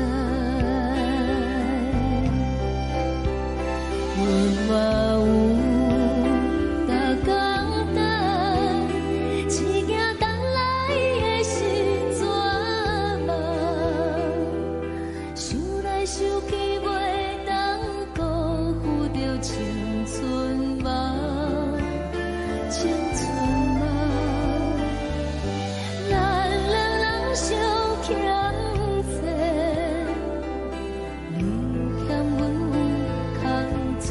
阮嘛有逐工等，一件等來的是绝望。想來想去，袂當辜負著青春夢，青春夢。咱兩人相欠債，你欠阮有較濟。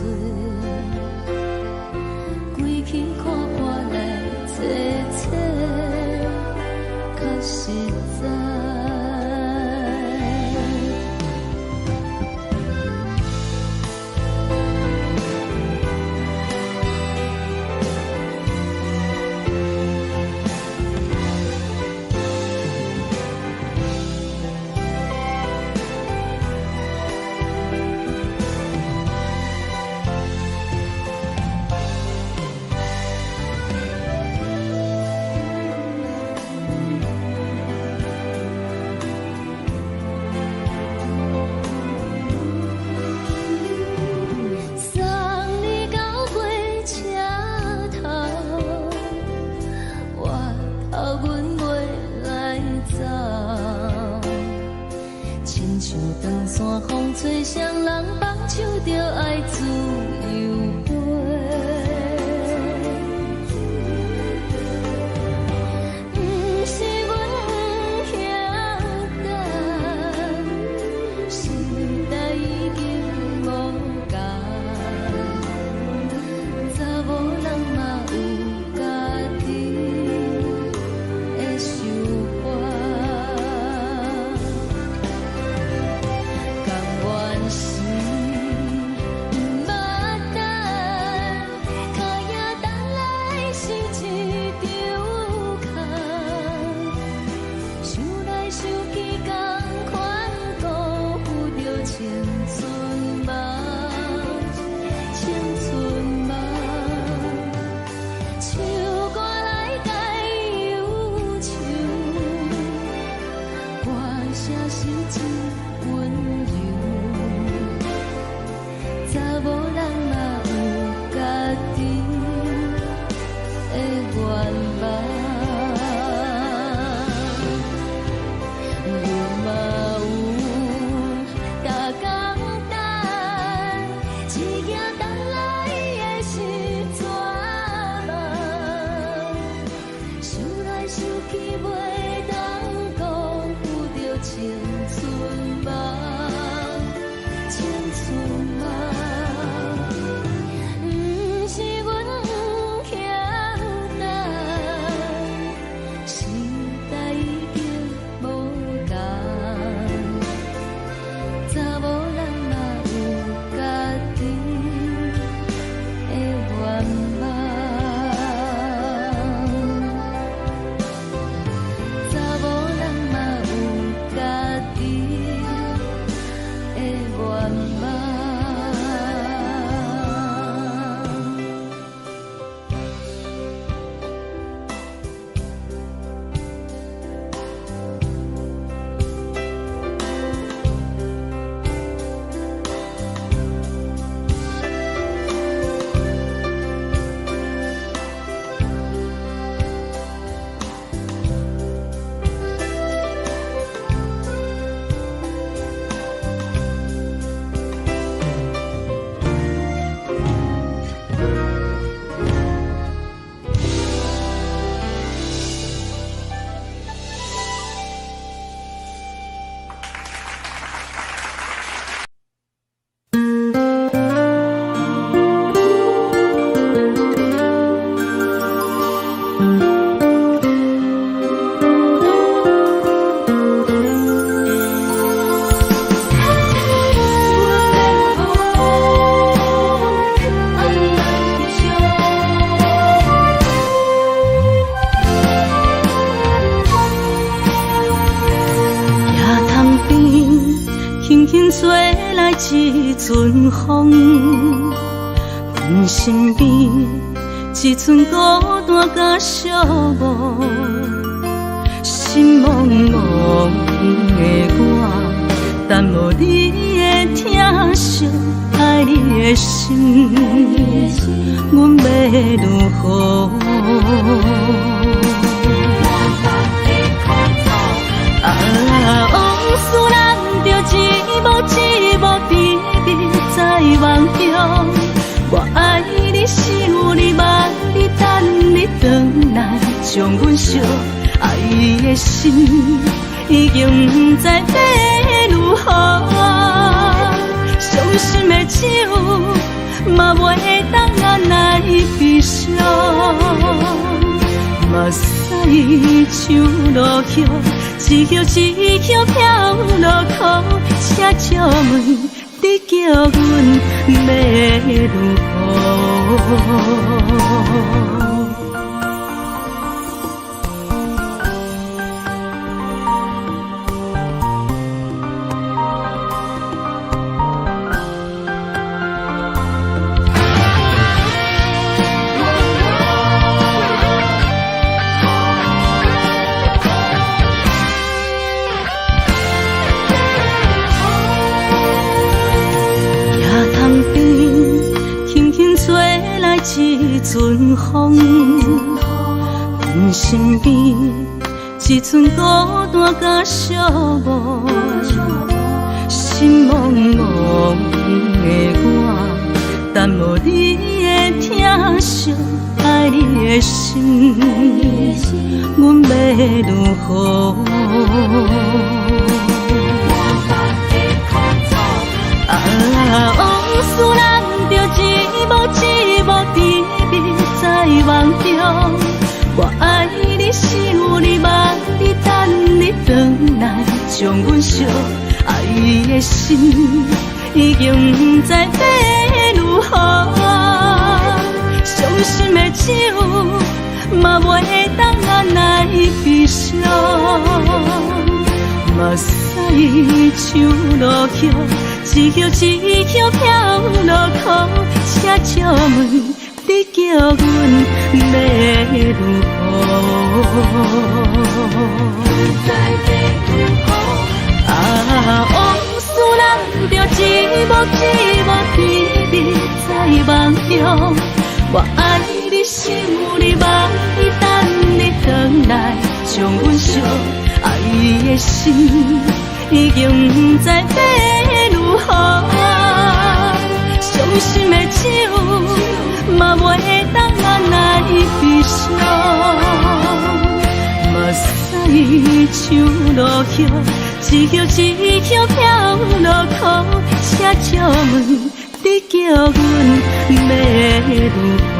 阮身邊一寸孤單佮寂寞，心茫茫的我，等無你的疼惜，愛你的心，阮欲如何？啊，往事咱著一幕一幕甜蜜在夢中。我愛你，想你，望你，等你轉來，將阮惜。愛的心已經毋知欲如何，傷心的酒嘛袂當按來悲傷，目屎像落雨，一葉一葉飄落苦，請借問你叫阮欲如何？一陣風，阮身邊一寸孤單佮寂寞，心茫茫的我，等無你的疼惜，愛你的心，阮欲如何？啊，往事咱著一幕一幕甜蜜在夢中。我愛你，想你，望你，等你轉來，將阮惜。愛的心已經毋知欲如何，傷心的酒嘛袂當按來悲傷，目屎像落雨，一葉一葉飄落苦，請借問你叫阮欲如何？啊，往事咱著一幕一幕甜蜜在夢中。我愛你，想你，望你，等你轉來，將阮惜。愛的心已經毋知欲如何，傷心的酒嘛袂當按來悲傷，目屎像落雨，一葉一葉飄落苦，請借問你叫阮欲如何？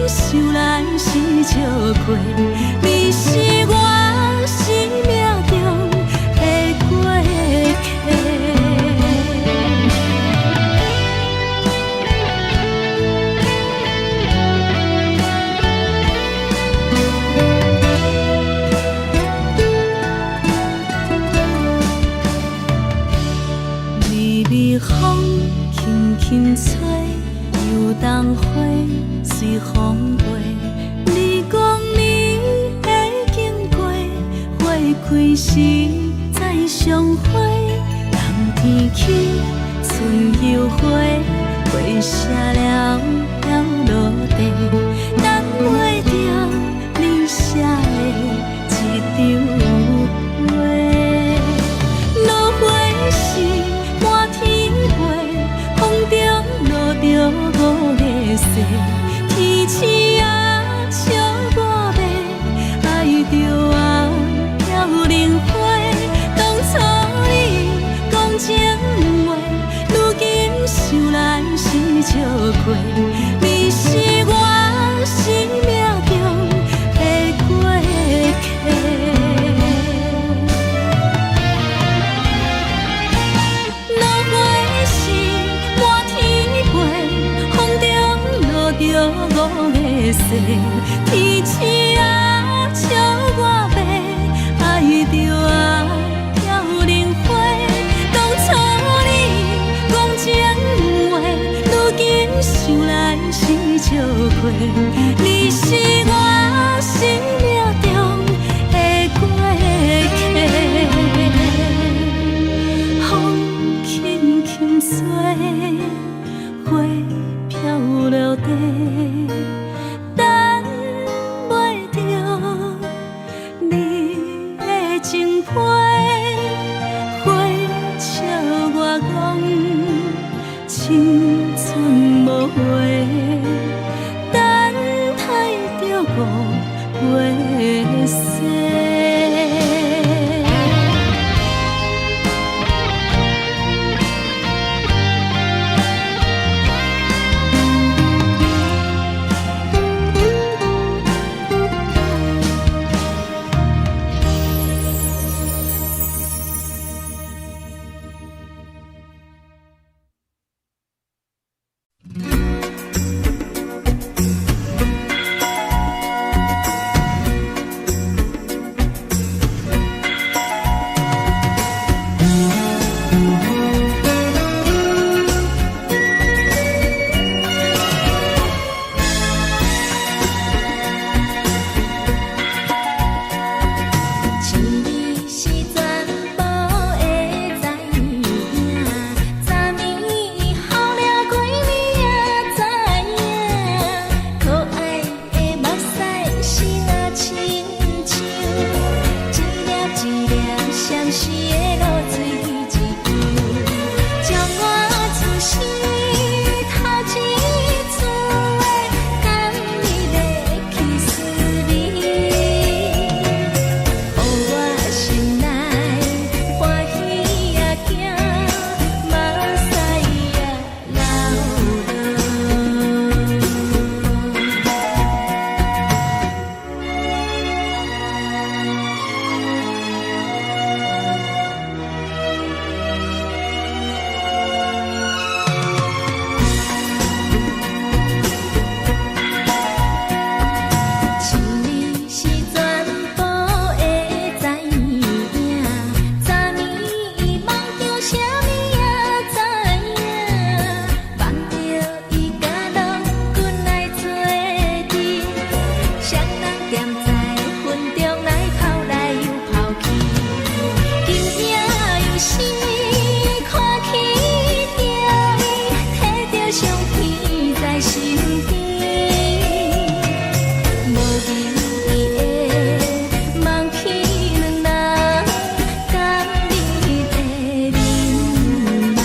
想來是笑過，你是我心來相會，冬天起春又回，花謝了飄落地，等袂著你寫的這張批。落花是滿天飛，風中落著五个誓，天星啊笑我欲，愛著啊飄零花。當初你講情話，如今想來是笑虧。你是我生命中的過客。落花是滿天飛，風中落著五个誓，天星啊笑我欲，愛著啊飄零花。當初你講情話，如今想來是笑虧。你是我生命中的過客。風輕輕吹，花飄落地，等袂著你的情批。花笑我講青春無話，等待著五月雪。情你是全部的知影，昨暝好了過暝也知影，可愛的目屎是若親像一粒一粒相思的露水一樣，將我此生頭一次的甘蜜的去思味。予我心內歡喜也驚，目屎也流落。情你是全部的知影，昨暝夢著啥物也知影，夢著伊佮郎君來做陣，雙人踮在雲中來跑來又跑去，今夜又是看起著伊，提著相片在身邊。無言的夢去兩人甘蜜的眠夢。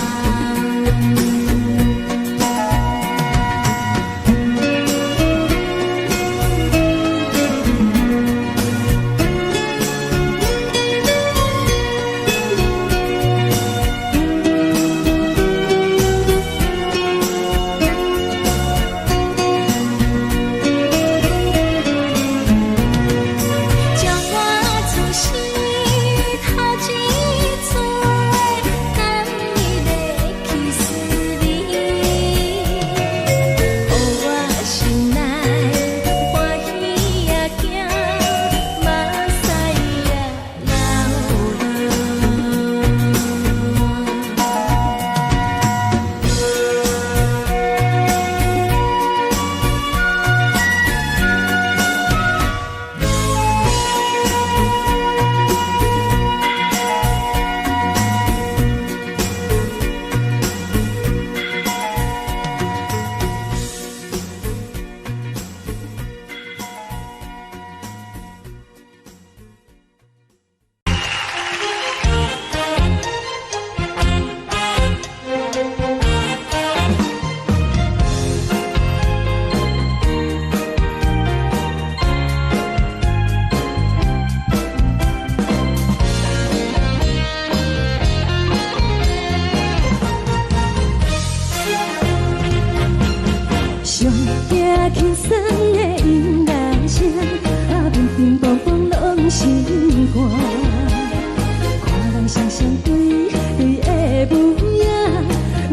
雙雙對對的舞影，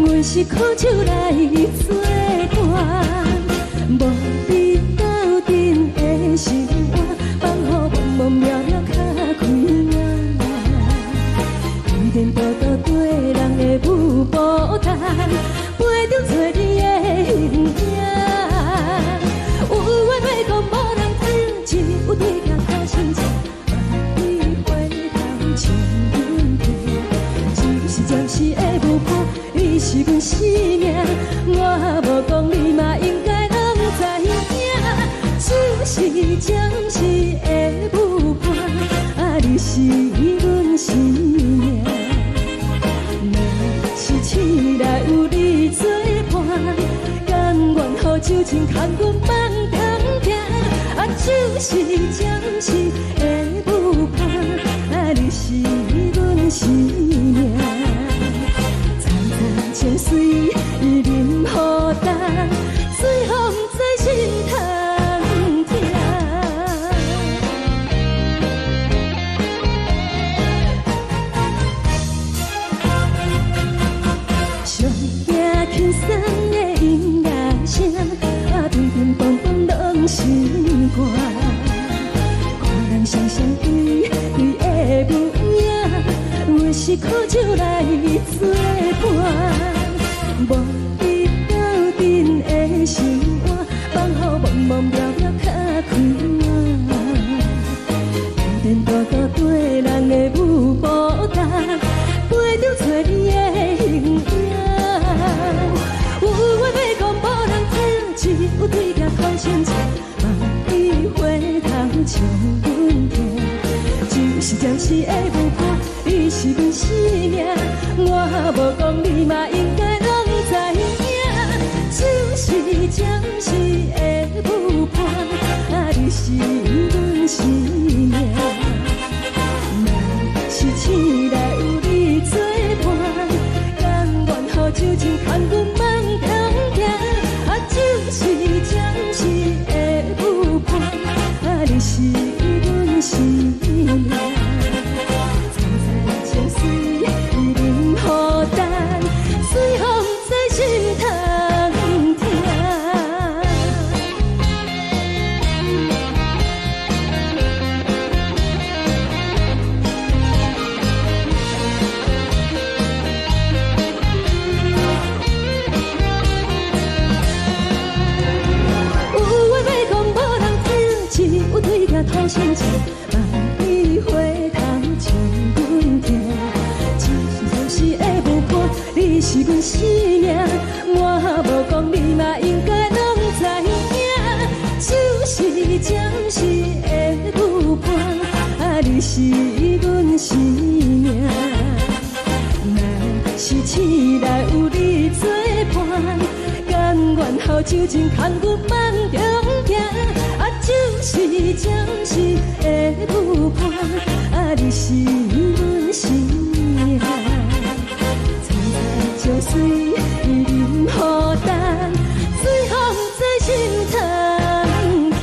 阮是苦酒來做伴，無你鬥陣的生活，放予茫茫渺渺較開眼。天天多多對人的舞步單，陪著找你的形影。有緣欲講無人知，只有對鏡苦心情，萬里回頭唱阮聽。只是暫時的舞伴，你是阮生命，我無講你嘛應該攏知影。只是暫時的舞伴，啊，你是阮生命。若是醒來有你做伴，甘願予酒精牽阮放長行。啊，只是暫時的舞伴，啊，你是阮生命。層層情隨淋雨重，最予毋知心通疼。上驚輕鬆的音樂聲，啊，乒乒乓乓攏是歌。看人雙雙對對的舞影，阮是苦酒來做伴，無你鬥陣的生活，放予茫茫渺渺較開眼。天天多多對人的舞步重，陪著找你的形影。有話欲講無人聽，只有對鏡苦心情，萬里回頭唱阮聽。只是暫時的舞伴，你是阮生命，我無講你嘛應該攏知影。只是暫時的舞伴，啊，你是阮生命。若是醒來有你做伴，甘願予酒精牽阮放長行。啊，只是暫時的舞伴，啊，你是阮生命。層層情隨淋雨重，最予毋知心通疼。有話欲講無人聽，只有對鏡吐心情，萬里回頭唱阮聽。只是暫時的舞伴，你是阮生命，我無講你嘛應該攏知影。只是暫時的舞伴，啊，你是阮生命。若是醒來有你做伴，甘願予酒精牽阮放長行。啊，只是暫時的舞伴，啊，你是阮生命。層層情隨淋雨重，最予毋知心通疼。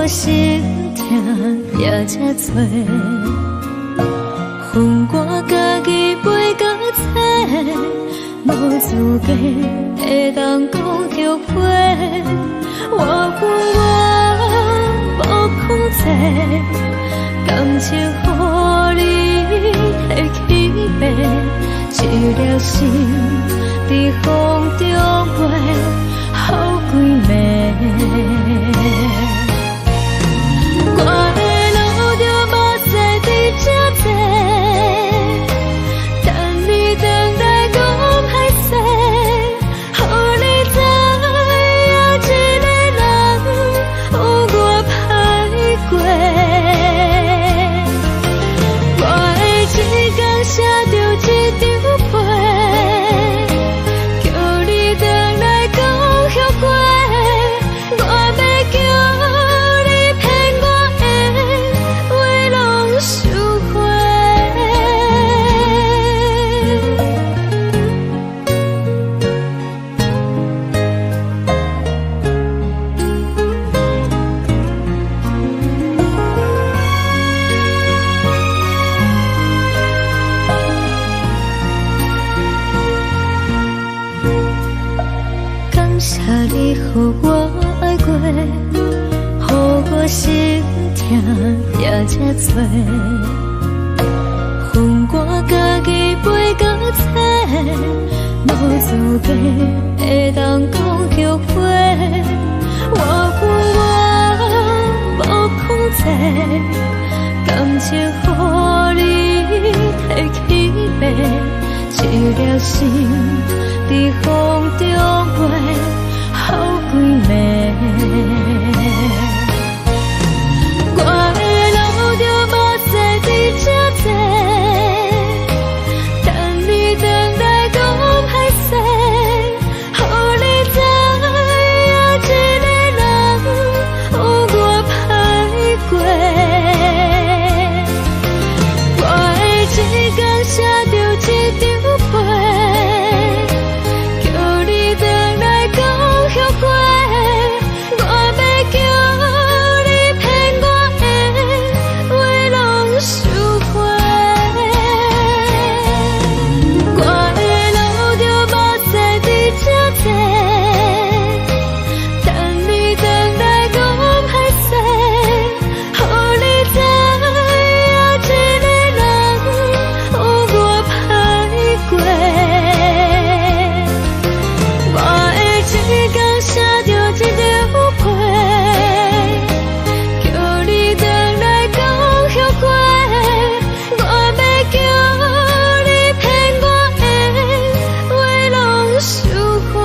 我心疼也這多。分我家己飞到册，無資格會當講後悔。我有我無控制，感情予你提去爬，一粒心佇風中飛，予幾暝。我會流著目屎佇這坐，等你轉來講歹勢，予你知影一个人有偌歹過。我會一工寫著一張批，叫你轉來講後悔。我欲叫你騙我的話攏收回。感謝你予我愛過，予我心疼也這多。分我家己飛到冊，無資格會當講後悔。我有我無控制，感情予你提去爬，一粒心佇風中飛，予幾暝。我會流著目屎佇這坐，等你轉來講歹勢，予你知影一個人有偌歹過。我會一工寫著一張批，叫你轉來講後悔。我欲叫你騙我的話攏收回。我會流著目屎佇這坐，等你轉來講歹勢，予你知影一個人有偌歹過。我會一工寫著一張批，叫你轉來講後悔。我欲叫你騙我的話攏收回。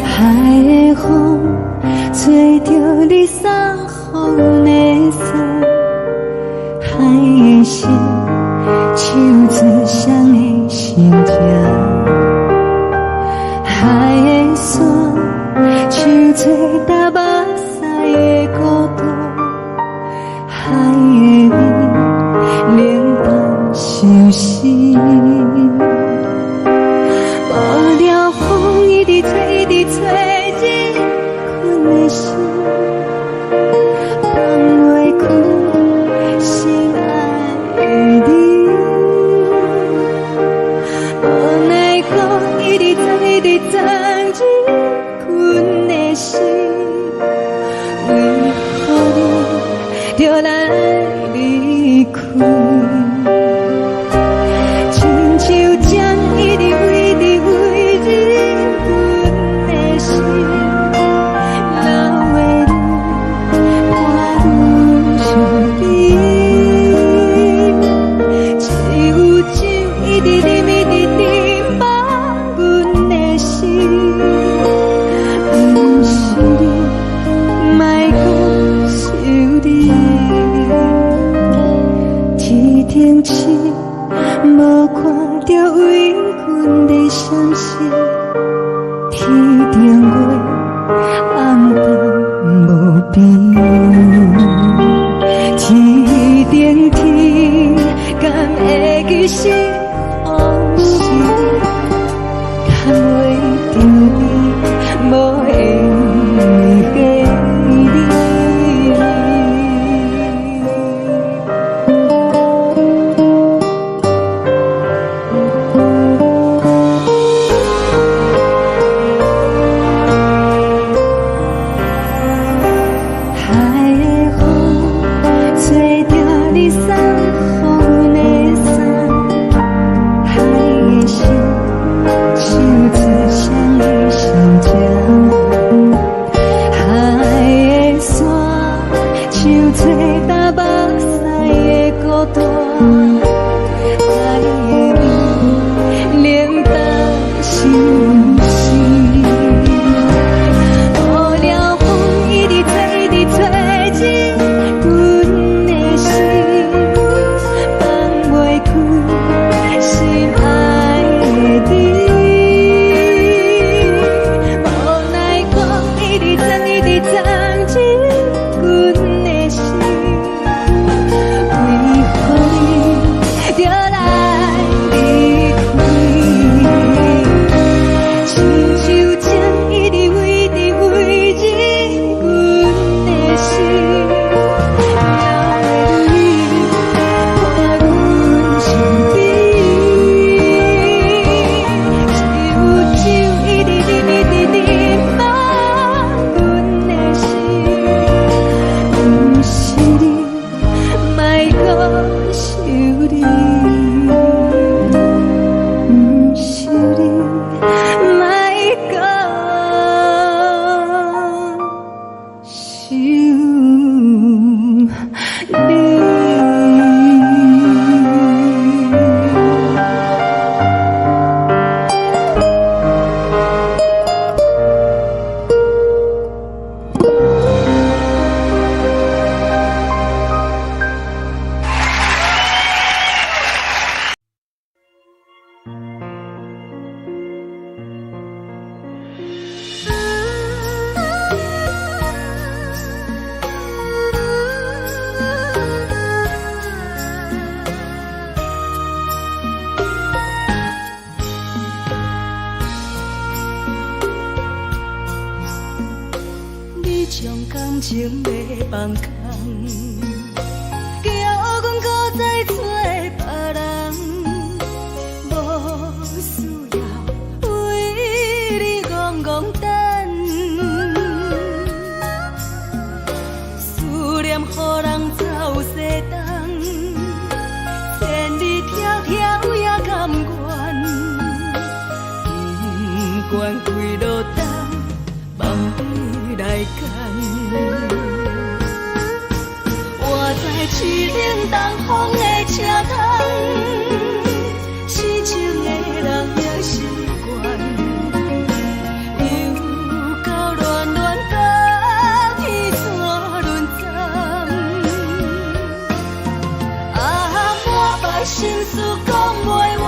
海的風吹著你送予的衫，海的心唱出誰的心痛，海的山唱出踏目屎的孤獨，海的味冷淡相思。無聊風一直吹，一直吹，入困的心，放袂開心愛的你。無奈何一直鑽，一直鑽入困的心，為何你著來離開？親像針一直飛，一直飛入阮的心，流的淚。停止，無看著為阮咧閃爍，天頂月暗淡無邊，天頂天敢會記是予時，趁袂著你，無緣的你。海的風吹著你送予阮的衫，海的聲唱出誰的心情，海的沙唱出東北西的孤單，海的味冷淡心事。無聊風一直吹，一直吹進阮的心，放袂開心愛的你。無奈講一直鑽，一直鑽進阮的心，為何你著來離開？親像情一直圍直圍進阮的心，鳥的淚伴阮身邊。只有酒一直啉，一直啉滿阮的心，毋是你，莫閣想你，毋是你，莫閣想你。你將感情欲放空，叫阮閣再找別人，無需要為你戇戇等，思念予人走西東，千里迢迢也甘願，不管幾落冬，望你來牽。活在凄冷東風的車窗，痴情的人也習慣，又到暖暖甲天山轮转，啊，满腹心事講袂完，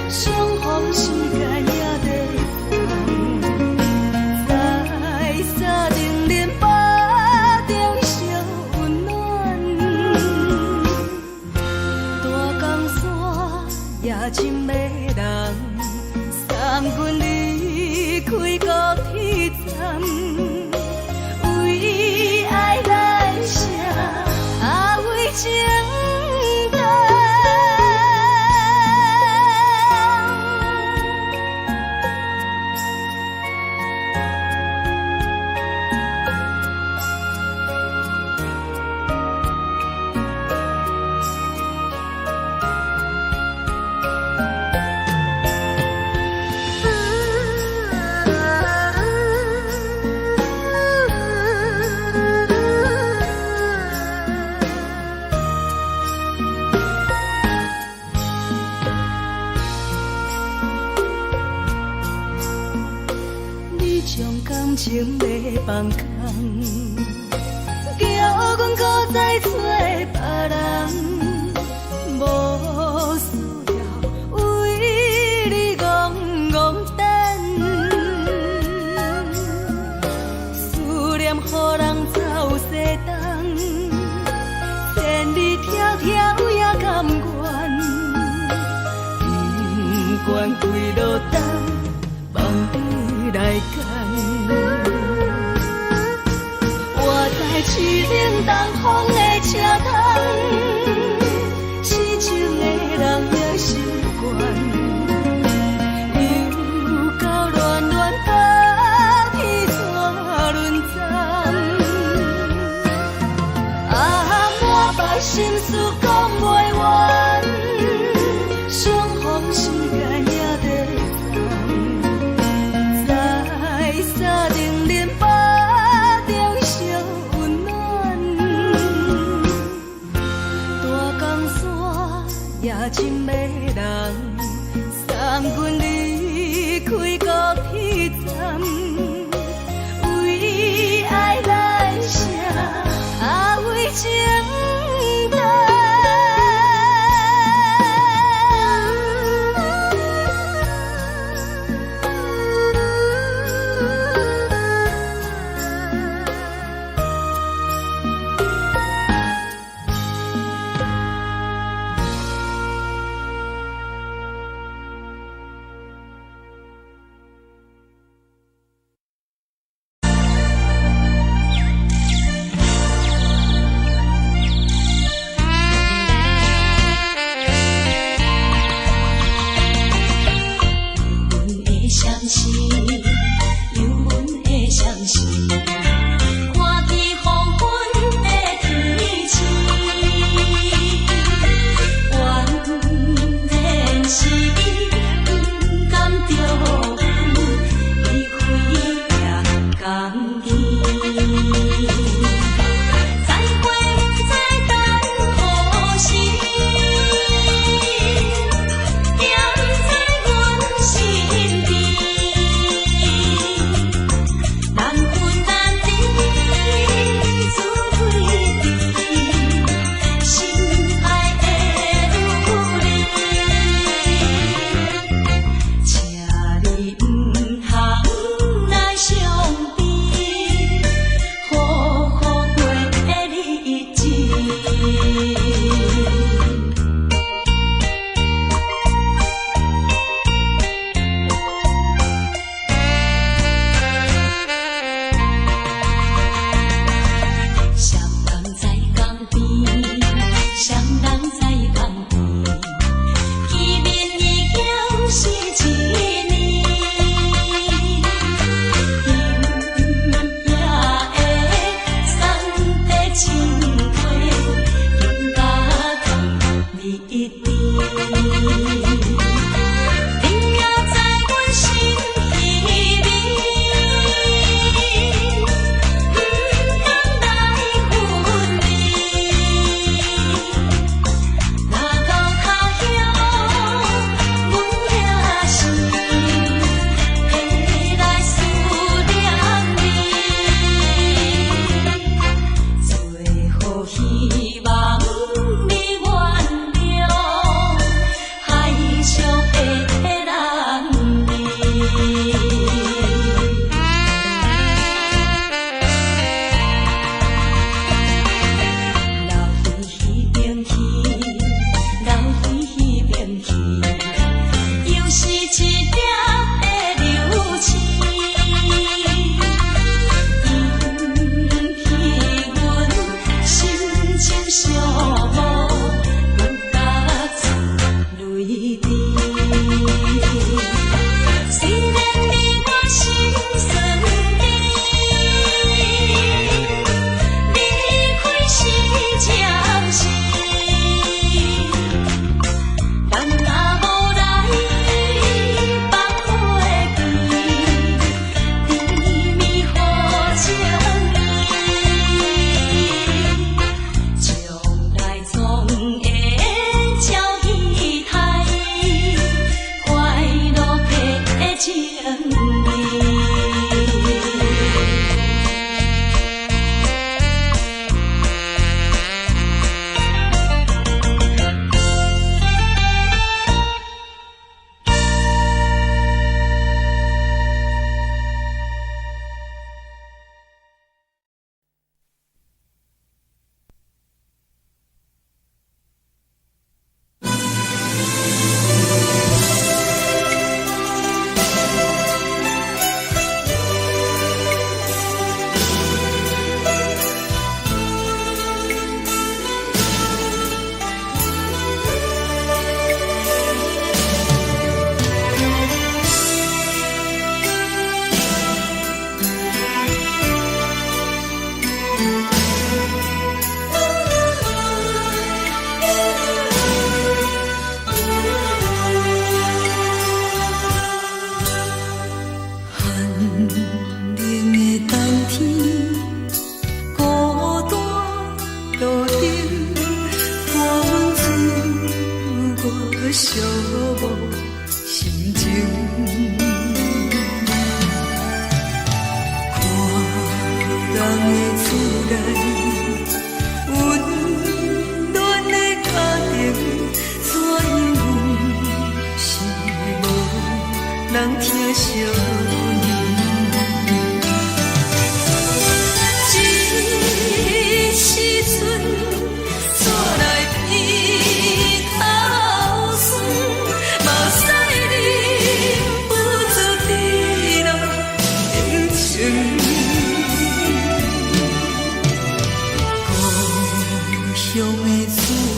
相逢時間也短暫，在三重恁腹中相溫暖，大江山也真迷人，送阮離開高鐵站，為愛來寫，啊為情等。你將感情欲放空，叫阮閣再找別人。願跪落等，望你來牽。我在凄冷東風的車窗，痴情的人也習慣，又到暖暖冬天煞輪站。啊，滿腹心事講袂完，相逢時間也短暫，在三重林腹中相溫暖。大江山也真迷人，送阮離開高鐵站，為愛來寫，啊為情等。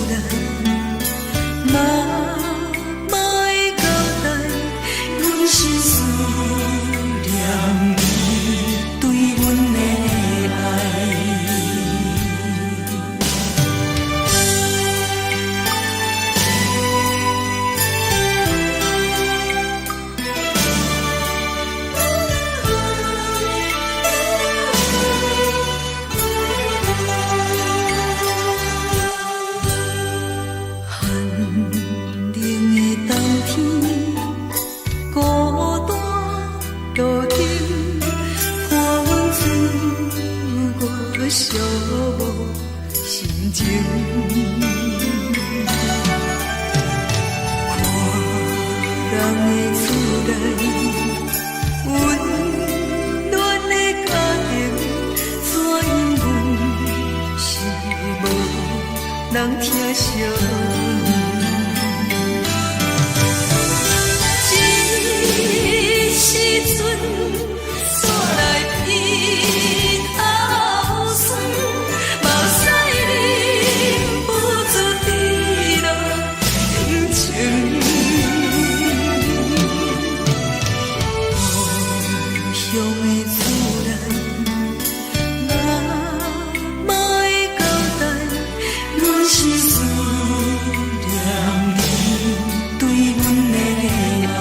內，媽媽的交代，阮是思念你對阮的愛。寒冷的冬天，孤單路燈，伴阮穿過寂寞心情。看人的厝內，溫暖的家庭，怎樣阮是無人疼惜阮。這時陣，煞來鼻頭酸，目屎忍不住滴落眼睛。故鄉的厝內，媽媽的交代，阮是思念你對阮的愛。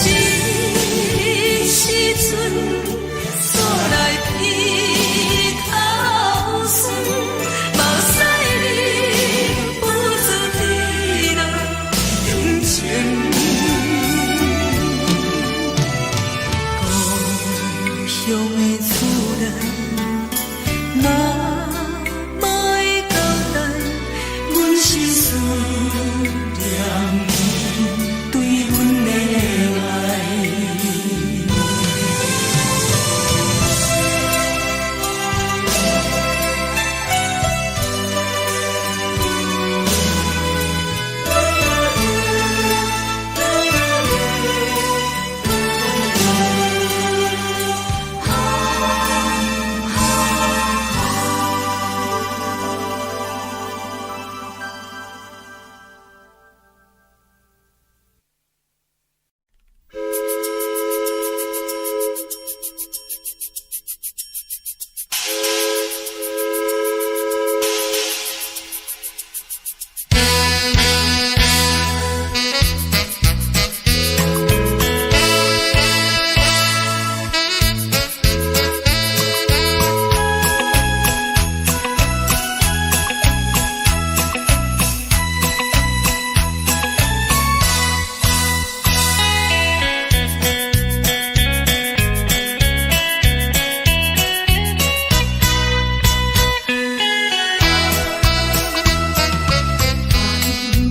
這時陣，煞來鼻頭酸，目屎忍不住滴落眼睛。故鄉的厝內，媽媽的交代，阮是思念你對阮的愛。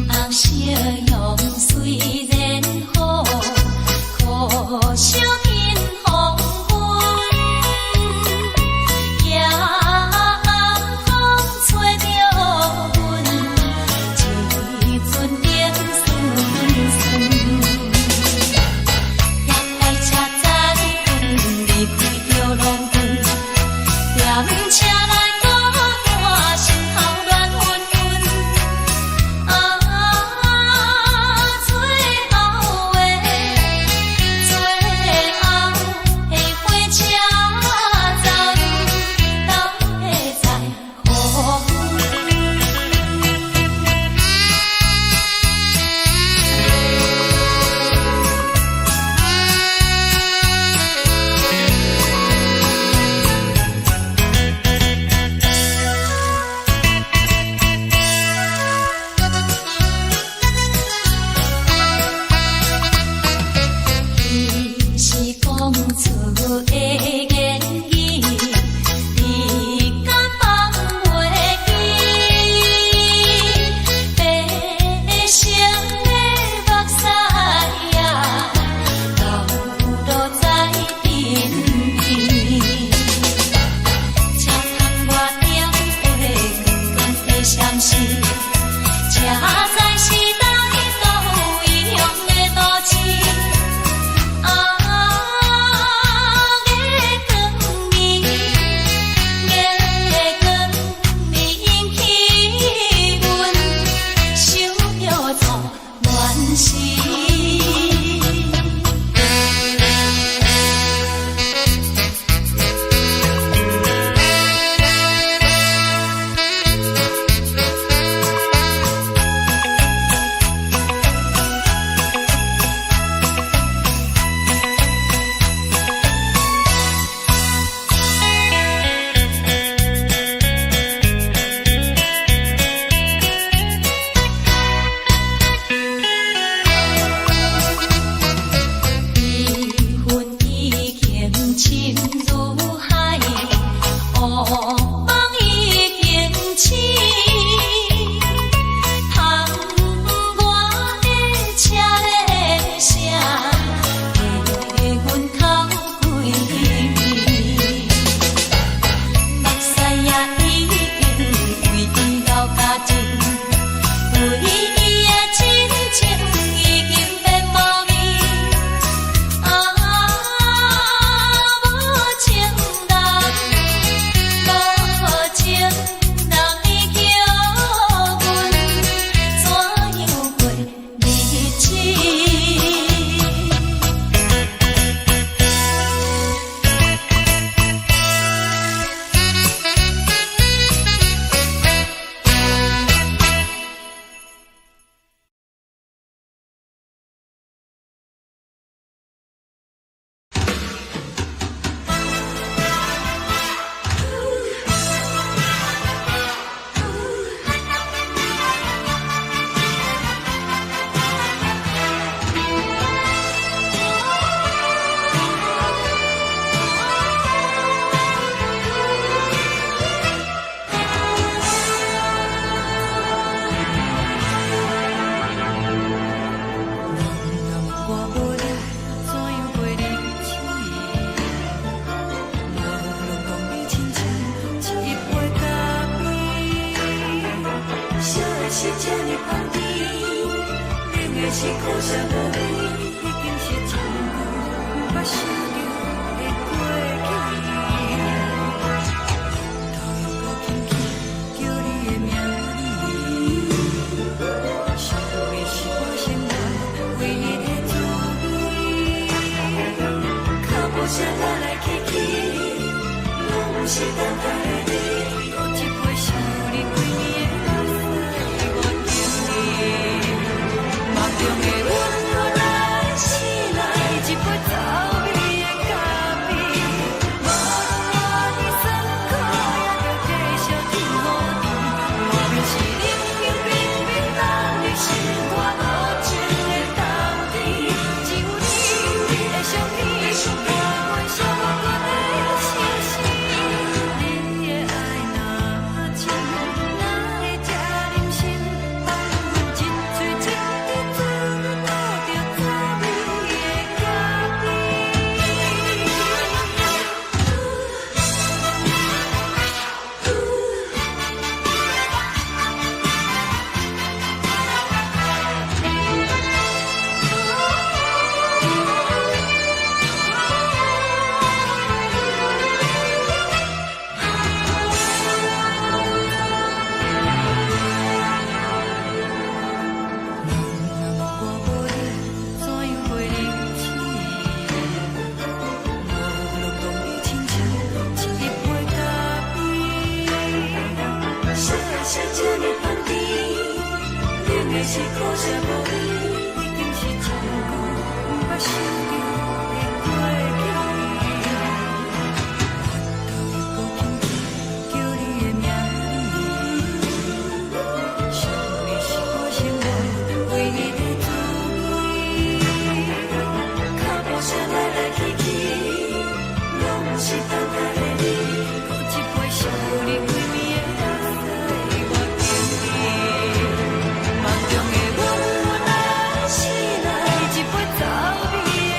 紅夕陽雖然好，可惜天黃昏。夜暗風吹著阮，一陣冷淥淥。夜來車載阮離開著郎君，踮車內孤單，心頭亂紛紛。啊，最後的最後的火車站，哪會再予阮？夢已經醒，窗外的車咧聲，替阮哭規暝。目屎也已經為伊流乾淨，對伊的真情已經變無味。啊，無情人，無情人，你叫阮怎樣過日子？人若我無你，怎樣過日子？無論講你親像一杯咖啡，燒的是這呢香甜，冷的是苦澀無味，已經是真久毋捌想著的過去。頭又閣輕輕叫你的名字，想你是我生活唯一的滋味。腳步聲來來去去，攏毋是等待的你。閣一杯想你規暝的目屎，我敬你。夢中的阮來醒來，一杯走味的咖啡。無論偌尼酸苦，也著繼續天好甜。莫名是冷冷冰冰，等你心肝無情的冬天。只有你的相片，伴阮寂寞的心事。你的愛若真，哪會這忍心放阮一喙一滴嘴吐著滋味的咖啡？人若我無你，怎樣過日子？無論講你親像一杯咖啡，燒的是這呢香甜，冷的是苦澀無味，已經是真久毋捌想著的過去。頭又閣輕輕叫你的名字，想你是我生活唯一的滋味。腳步聲來來去去，攏毋是等待的你。閣一杯想你規暝的目屎，我敬你。夢中的阮來醒來，一杯走味的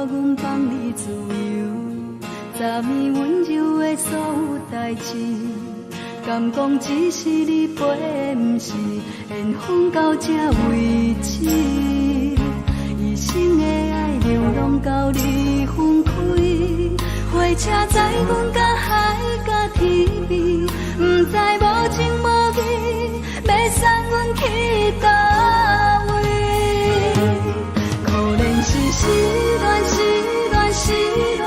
阮放你自由。昨暝溫柔的所有代誌，敢講只是你陪，毋是緣分到這為止。一生的愛流浪到你分開，火車載阮到海角天邊，毋知無情無義，欲送阮去佗位。可憐是失戀，失戀，失戀，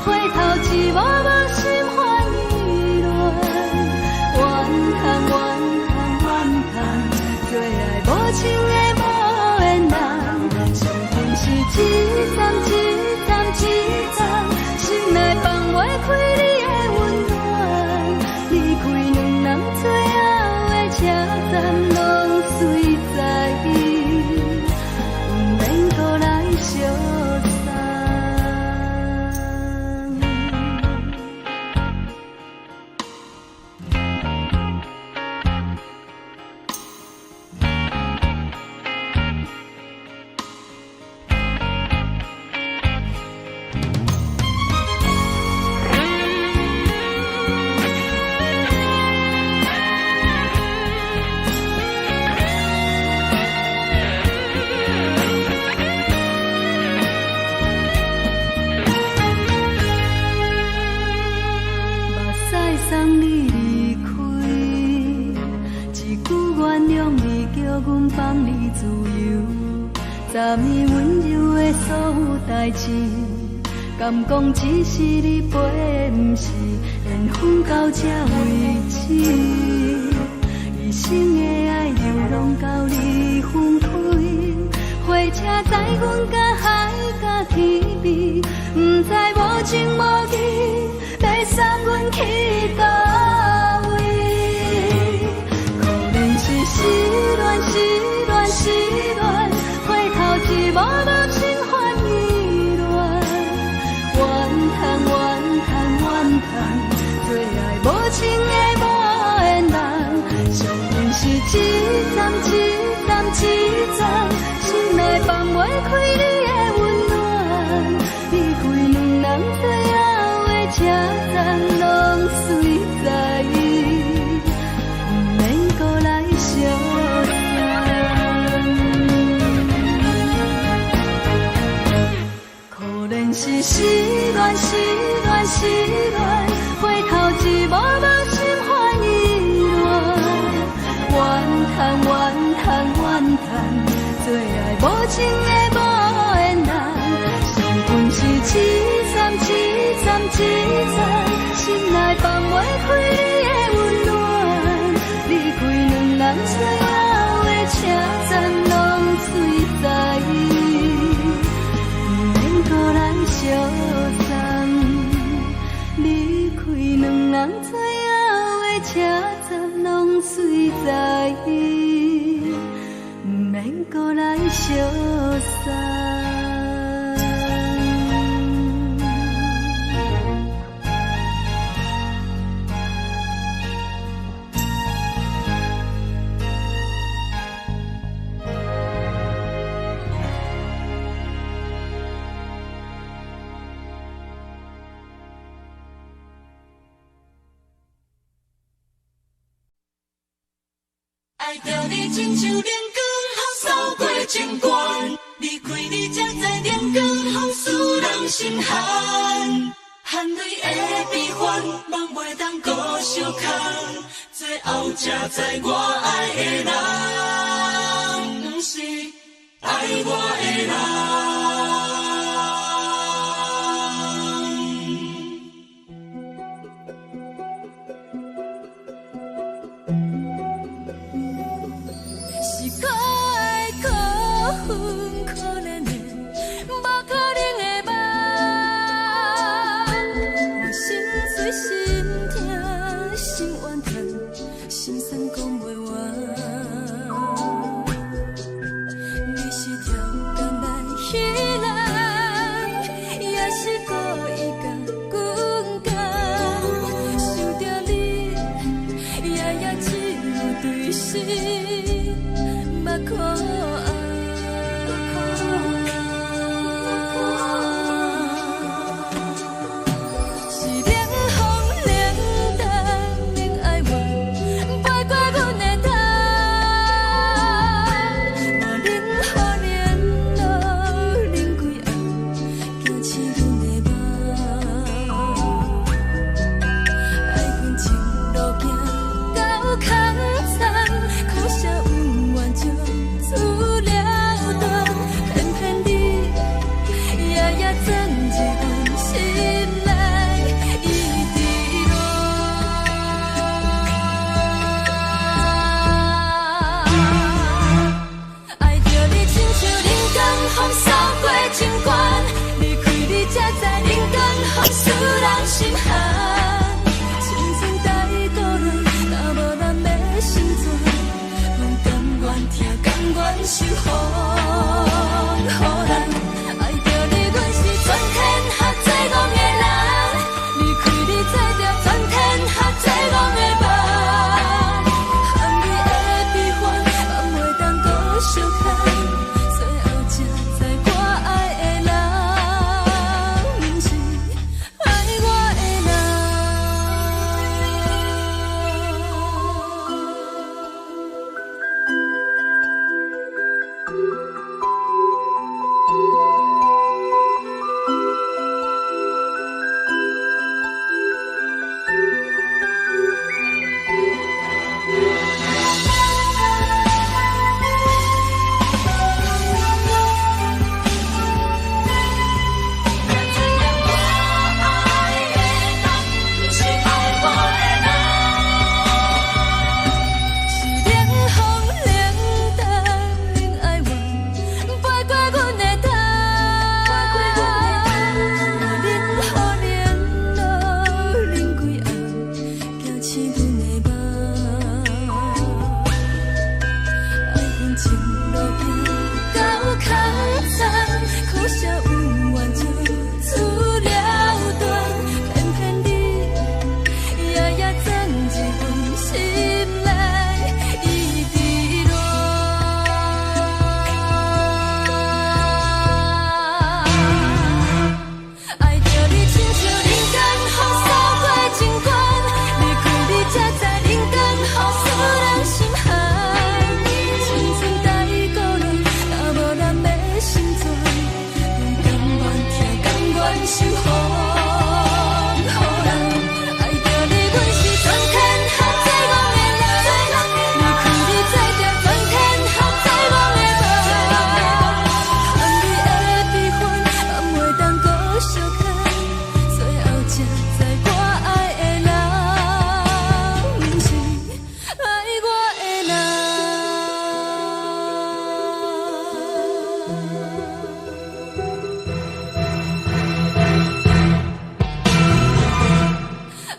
回頭一幕幕心煩意亂。怨嘆怨嘆怨嘆，做愛無情的無緣人，傷痕是一站一站一站，心內放袂開你的溫暖。離開兩人最後的車站，攏隨在意，毋免閣來相送。目屎送你離開，一句原諒你，叫阮放你自由。昨暝溫柔的所有代誌，敢講只是你陪，毋是緣分到這為止。一生的愛流浪到你分開，火車載阮到海角天邊，毋知無情無義，欲送阮去佗位。可憐是失戀，失戀，失戀，回頭一幕幕心煩意亂。怨嘆怨嘆怨嘆，做愛無情的無緣人，傷痕是一站一站一站，心內放袂開你的溫暖。離開兩人最後的車站，攏隨在意，毋免閣來相送。可憐是失戀，失戀，失戀，回頭一幕幕心煩意亂。怨嘆怨嘆怨嘆，做愛無情的無緣人，傷痕是一站一站一站，心內放袂開你的溫暖。離開兩人最後的車站，攏隨在意，毋免閣來相送。離開兩人最後的車站，攏隨在意，毋免閣來相送。愛著你親像冷光予掃過情關，離開你才知冷光予使人心寒，汗淚的悲歡，夢袂當閣相牽，最後才知我愛的人，毋是愛我的人。是可愛可恨可憐的，無可能的夢。我心碎心痛心怨嘆，心酸講袂完。你是超工來彼受予予人。愛著你，阮是全天下最戇的人。離開你，做著全天下最戇的夢。含你的悲歡，嘛袂當閣相牽。最後才知我愛的人，毋是愛我的人。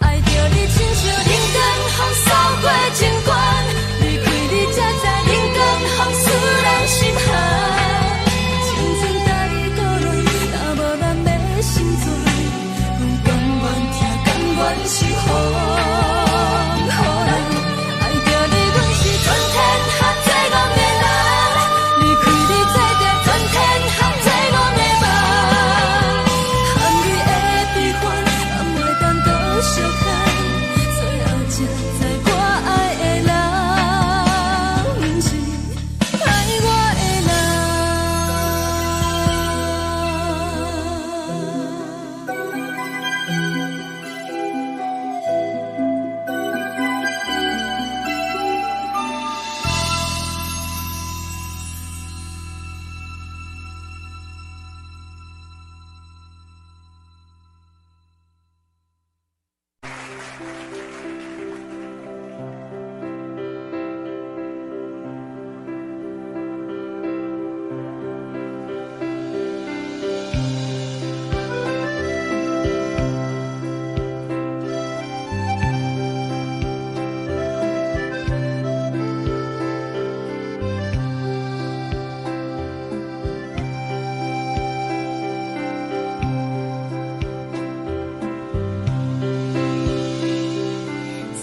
愛著你，親像冷光風掃過情關，離開你才知冷光風使人心寒。青春帶過亂，若無咱欲心醉，阮甘願疼，甘願受予予人。愛著你，阮是全天下最戇的人，離開你做著全天下最戇的夢。含你的悲歡，嘛袂當閣相牽。最後才知我愛的人，毋是愛我的人。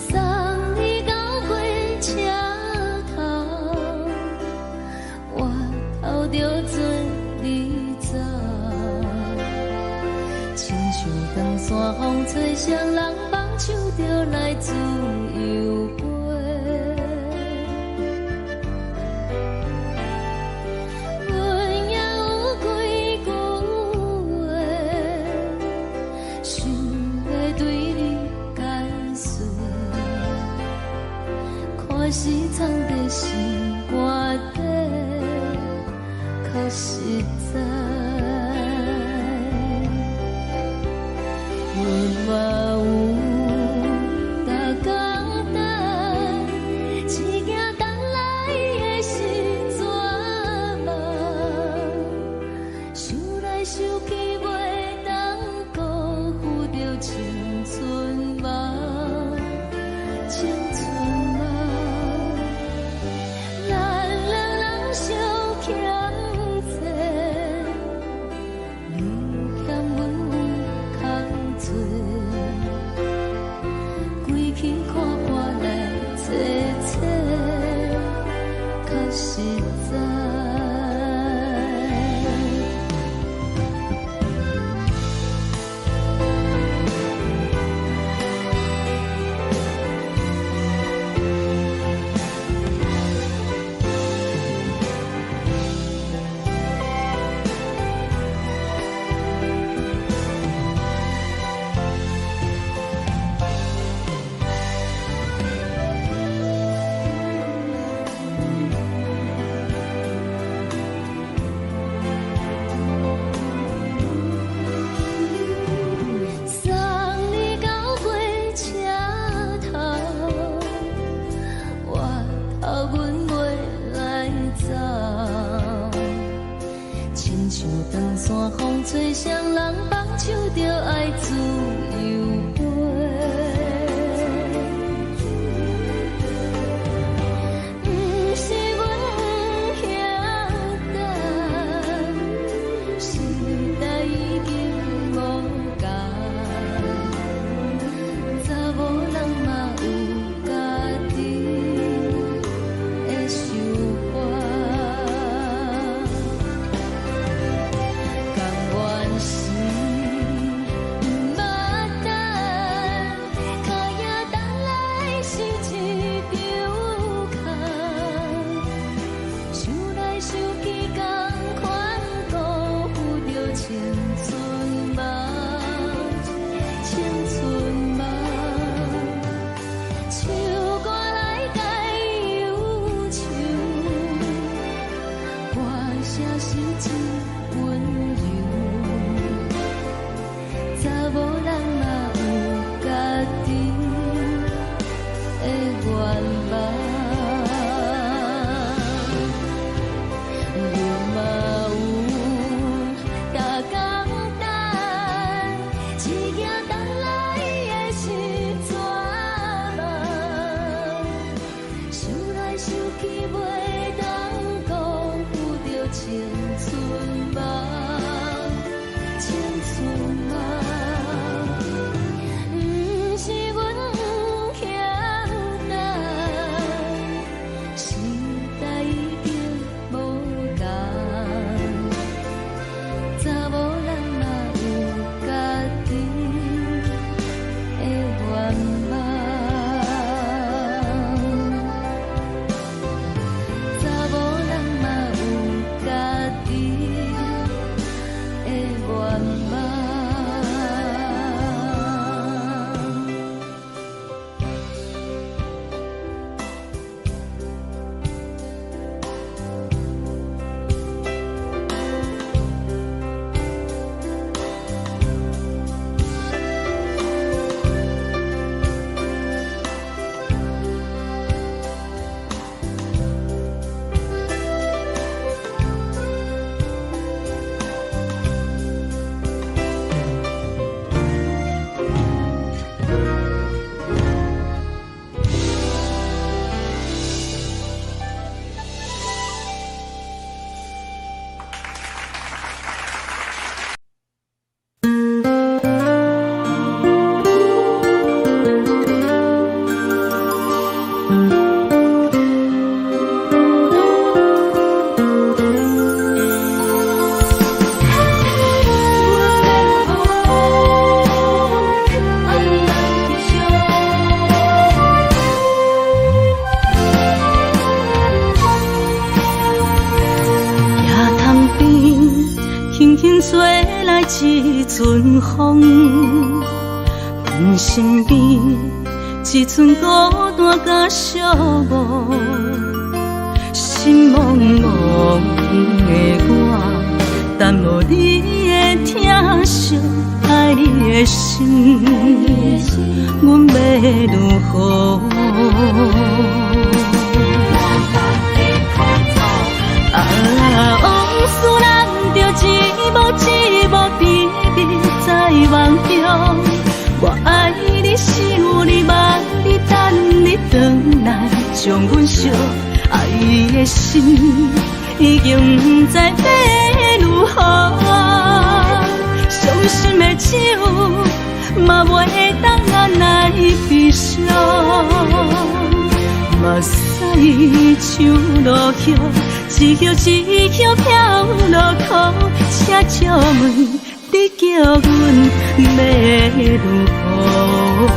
送你到火車頭，我頭著准你走。親像長山風吹誰人放手就來自由飛。阮也有幾句話，想欲對你解釋。看是藏佇心肝底，較實在。阮嘛有逐工等，只驚等來的是絕望。想來想去，袂當辜負著青春夢，青春夢。咱兩人相欠債，你欠阮有空做，規氣看破來找找，較實在。送你到火車頭，我頭阮袂來走。親像長山風吹，誰人放手就愛自由飛。毋是阮不曉等，時代已經無仝，查某人嘛有家己的想法。甘願是毋捌等，輕吹來一陣風，阮身邊一陣孤單佮寂寞，心茫茫的我，等無你的疼惜，愛你的心，阮欲如何？啊，往事咱著一幕一幕甜蜜在夢中。我愛你，想你，望你，等你轉來，將阮惜。愛的心已經不知欲如何，傷心的酒嘛袂當按捺悲傷。目屎像落雨，一葉一葉飄落苦，請借問你叫阮欲如何？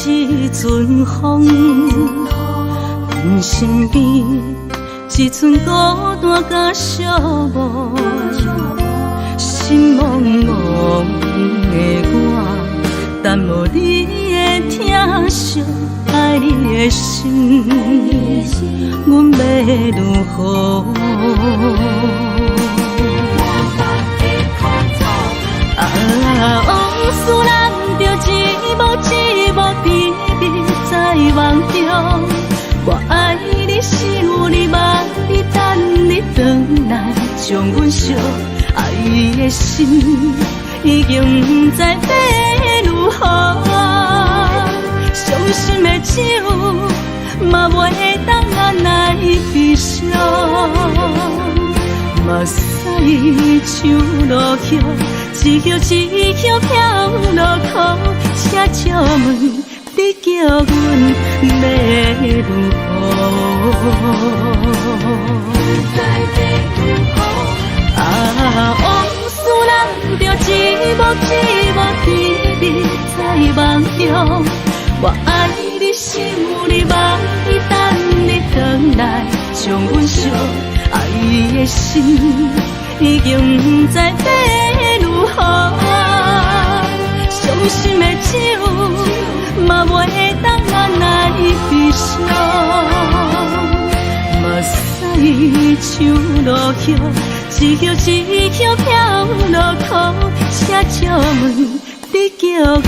一陣風，阮身邊一陣孤單佮寂寞，心茫茫的我，等無你的疼惜，愛你的心，阮欲如何？啊，往事咱著一幕一幕甜蜜在夢中。我愛你，想你，望你，等你轉來，將阮惜。愛的心已經不知欲如何，傷心的酒嘛袂當按捺悲傷。目屎像落雨，一葉一葉飄落苦，請借問你叫阮欲如何？啊，往事咱著一幕一幕甜蜜在夢中。我愛你，想你，望你，等你轉來，將阮惜。愛的心已經不知欲如何，傷心的酒嘛袂當按捺悲傷。目屎像落雨，一葉一葉飄落苦，請借問你叫阮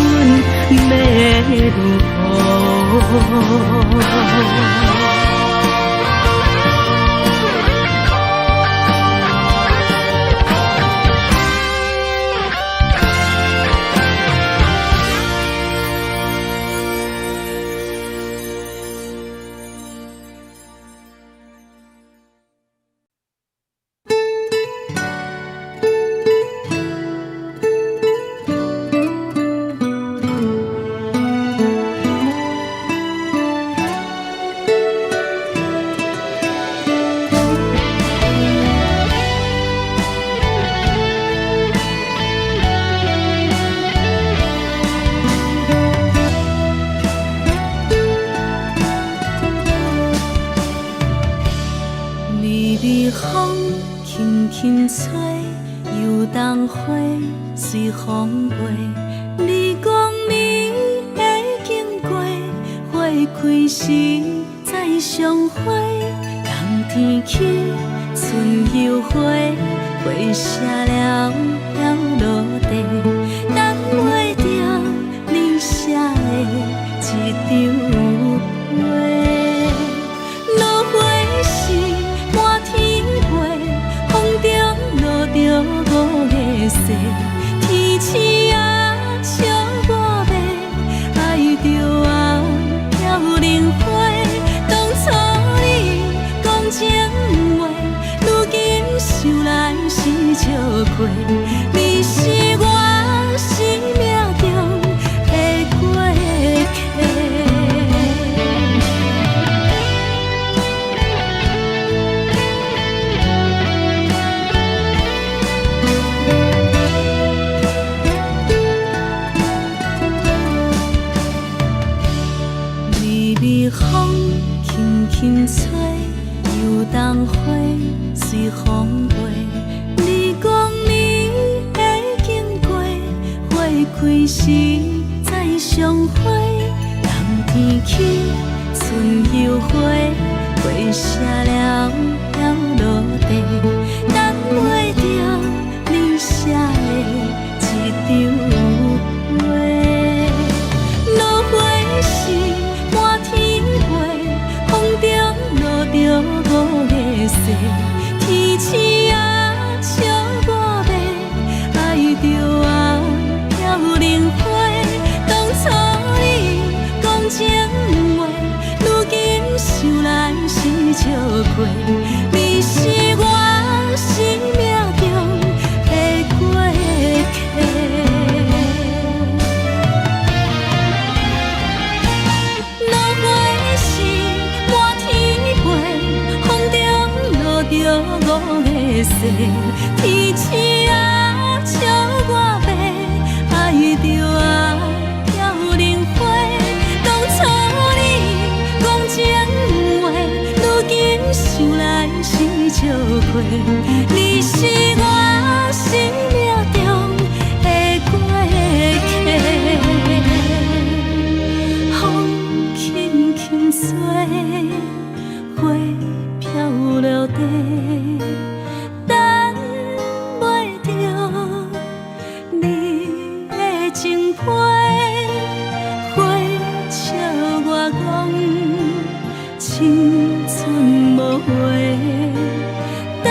欲如何？想來是笑過，你開時再相會，冬天起春又回，花謝了飄落地，等袂著你寫的一張批。落花時滿天飛，風中落著五个誓，天星啊笑我欲，愛著啊飄零花。當初你講情話，如今想來是笑話。你是我生命中的過客。落花時滿天飛，風中落著五个誓，天星啊笑我欲，愛著啊飄零花。當初你講情話，如今想來是笑話。你是我生命中的過客。風輕輕吹，花飄落地，等袂著你的情批，花笑我講青春無話，等待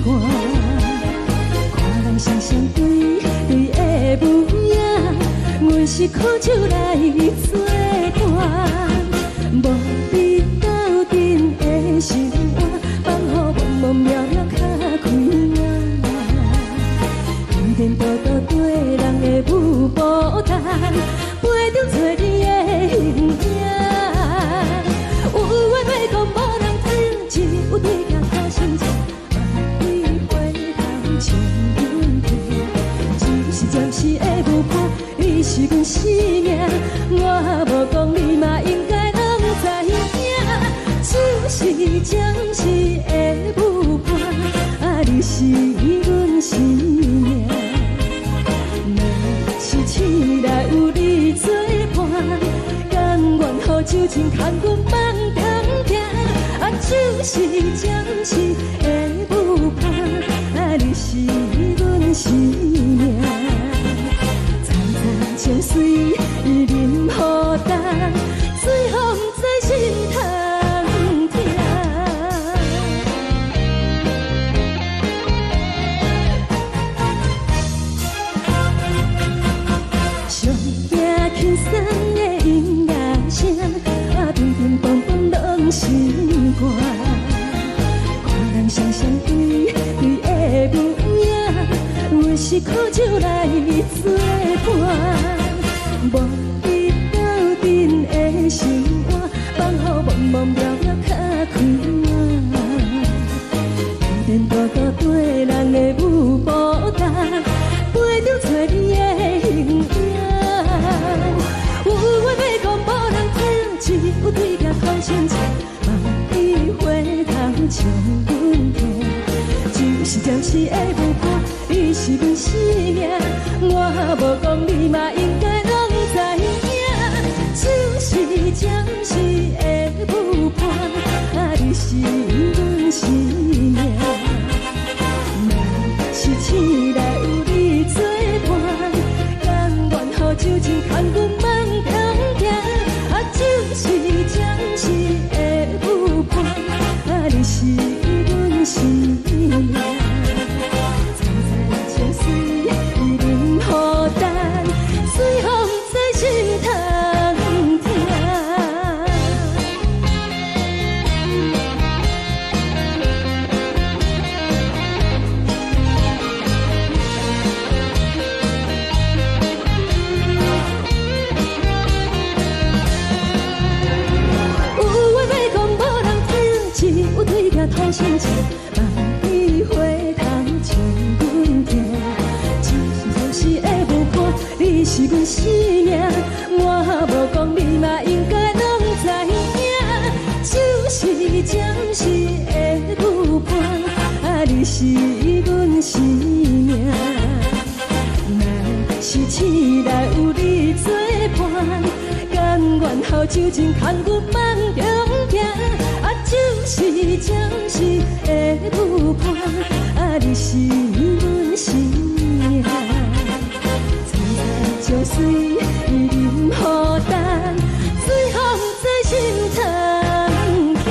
寒。看人雙雙對對的舞影，阮是苦酒來做伴，無比鬥陣的生活，放予茫茫渺渺較開眼。天顛倒倒對人的舞步單，陪著找你的形影。有緣欲講無人知，只有對鏡苦心情，萬里回頭笑阮聽。只是暫時的舞伴，你是阮生命，我無講你嘛應該攏知影。只是暫時的舞伴，啊，你是阮生命。若是醒來有你做伴，甘願予酒精牽阮放長行。啊，只是暫時的舞伴，啊，你是阮生命。層層情隨淋雨重，最予毋知心通疼。上驚輕鬆的音樂聲，啊，乒乒乓乓攏心肝。看人雙雙對對的舞影，阮是苦酒來做伴，無比鬥陣的生活，放予茫茫渺渺較開眼。顛顛倒倒對人的舞步單，陪著找你的形影。有話欲講無人聽，只有對鏡苦心情，萬里回頭笑阮聽。只是暫時的舞伴，你是阮生命，我無講你嘛應該攏知影。只是暫時的舞伴，啊，你是阮生命。若是醒來有你做伴，甘願予酒精牽阮放長行。啊，只是暫時的舞伴，啊，你是阮生命。層層情隨淋雨重，最予毋知心通疼。有話欲講無人聽，只有對鏡吐心情，萬里回頭笑阮聽。只是暫時的舞伴，你是阮生命，我無講你嘛應該攏知影。只是暫時的舞伴，啊，你是阮生命。若是醒來有你做伴，甘願予酒精牽阮放長行。啊，只是暫時的舞伴，啊，你是阮生命。層層情隨淋雨重，最予毋知心通疼。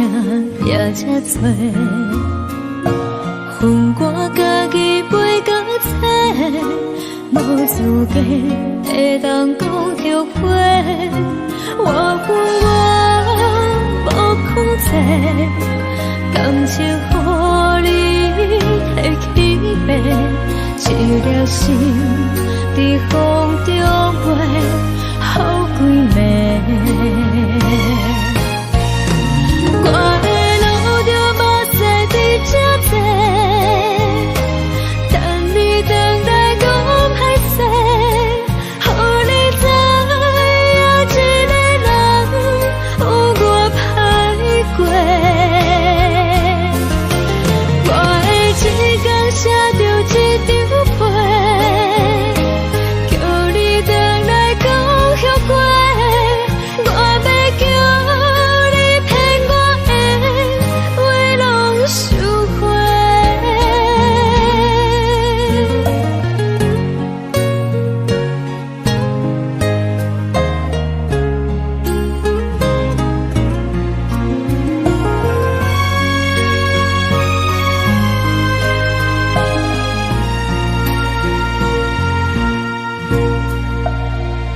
疼也這多。分我家己飞到册，無資格會當講後悔。我有我無控制，感情予你提去爬，一粒心佇風中飛，予幾暝。我會流著目屎佇這坐，等你轉來講歹勢，予你知影一个人有偌歹過。我會一工寫著一張批，叫你轉來講後悔。我欲叫你騙我的話攏收回。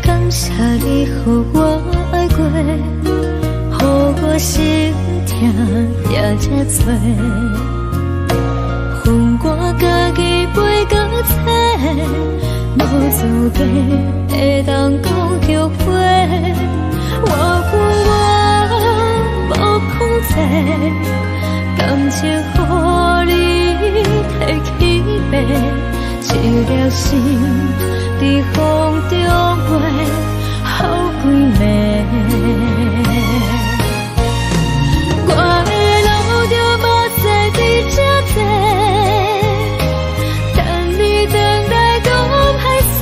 感謝你予我愛過，予我心疼也這多。分我家己飛到冊，無資格會當講後悔。我有我無控制，感情予你提去爬，一粒心佇風中飛，予幾暝。我會流著目屎佇這坐，等你轉來講歹勢，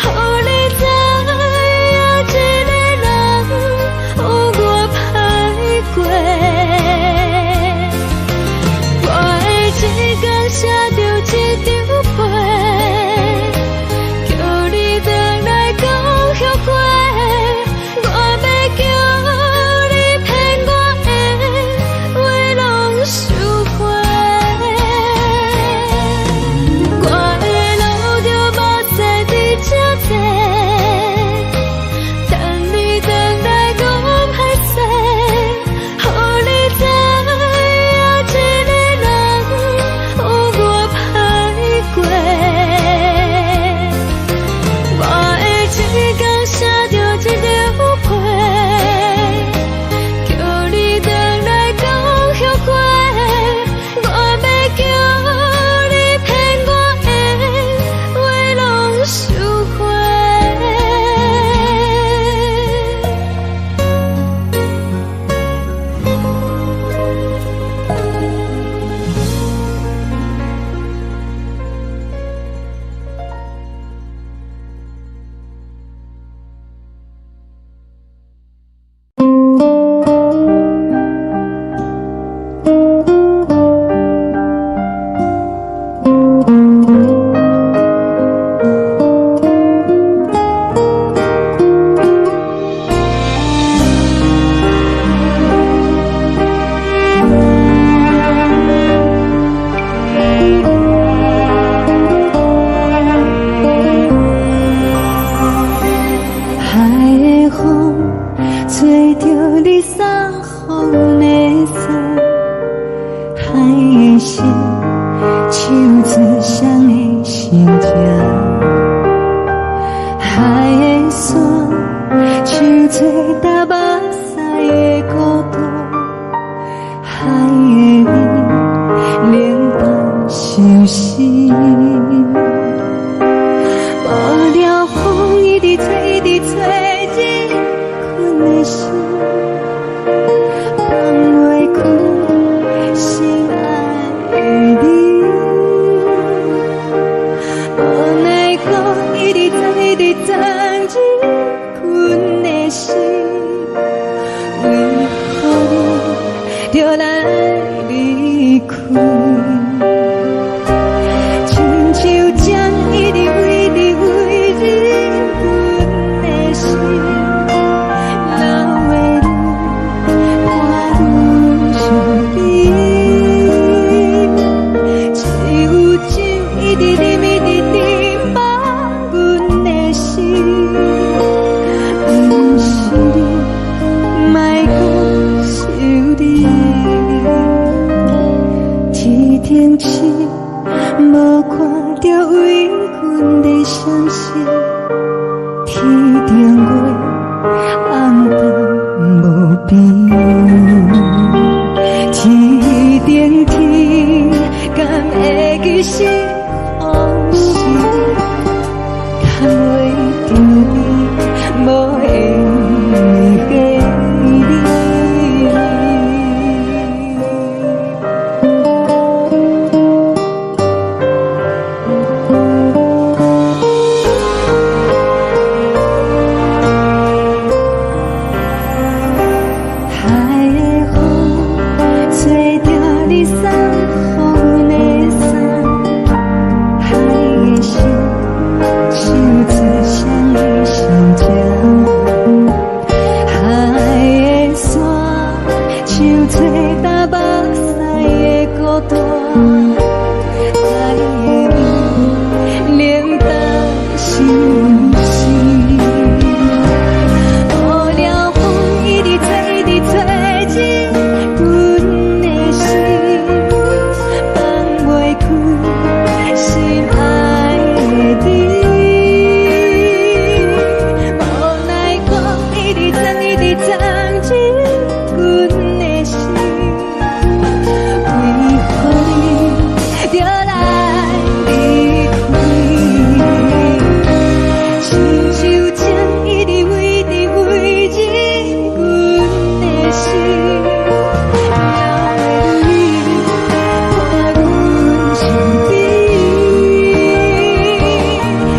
予你知影一個人有偌歹過。我會一工寫著一張批，叫你轉來講後悔。我欲叫你騙我的話攏收回。我會流著目屎佇這坐，等你轉來講歹勢，予你知影一個人有偌歹過。我會一工寫著一張批，叫你轉來講後悔。我欲叫你騙我的話攏收回。海的風吹著你送予的衫，海的心唱出誰的心情，海的山唱出搭目屎的孤單，海的冷淡相思。無聊風一直吹，一直吹，入困的心，放袂開心愛的你。無奈何一直藏，一直藏入困的心，為何你著來離開？親像針一直一直為入阮的心，流的淚伴阮像吹干目屎的孤單，愛的你冷淡是毋是？予了風一直吹，一直吹入阮的心，放袂開心愛的你。無奈講一直鑽，一直鑽入阮的心，為何你著來離開？親像情一直飛，一直飛入阮的心，流的淚伴阮身邊。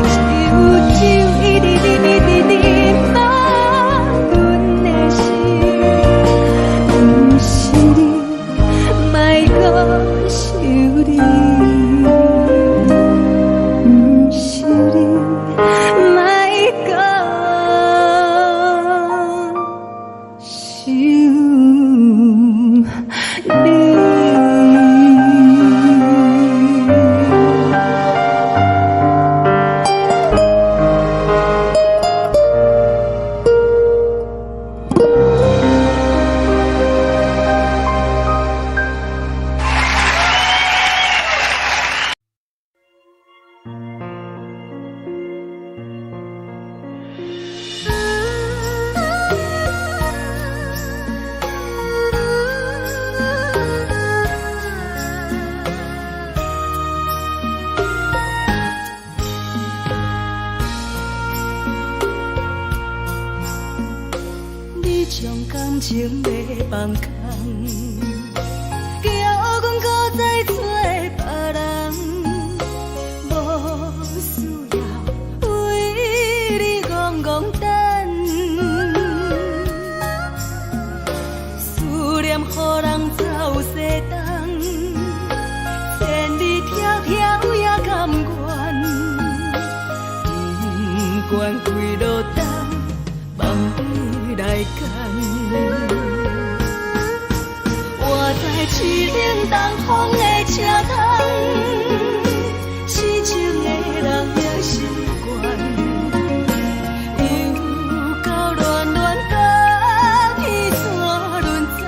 一有酒一直啉，一直啉滿阮的心，毋是你，莫閣想你，毋是你，莫閣想你。你將感情欲放空，叫阮閣再找別人，無需要為你戇戇等，思念予人走西東，千里迢迢也甘願，不管幾落冬，放你來揀。我在凄冷東風的車窗，痴情的人也習慣，又到戀戀甲天山輪轉，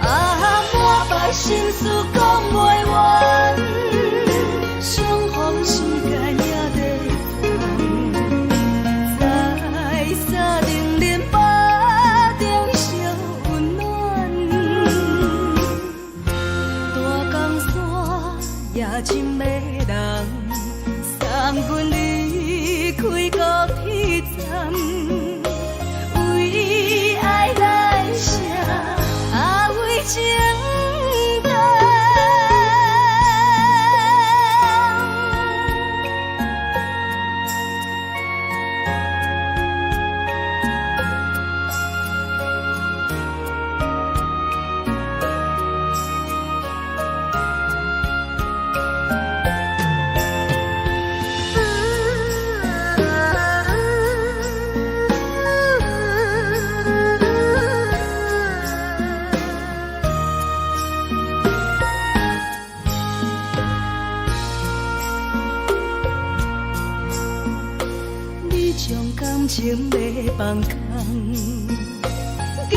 啊，滿腹心事講袂完，相逢時間也短暫，在三重林腹中相溫暖，大江山也真迷人，送阮離開高鐵站，為愛來寫，啊為情等。你將感情欲放空，叫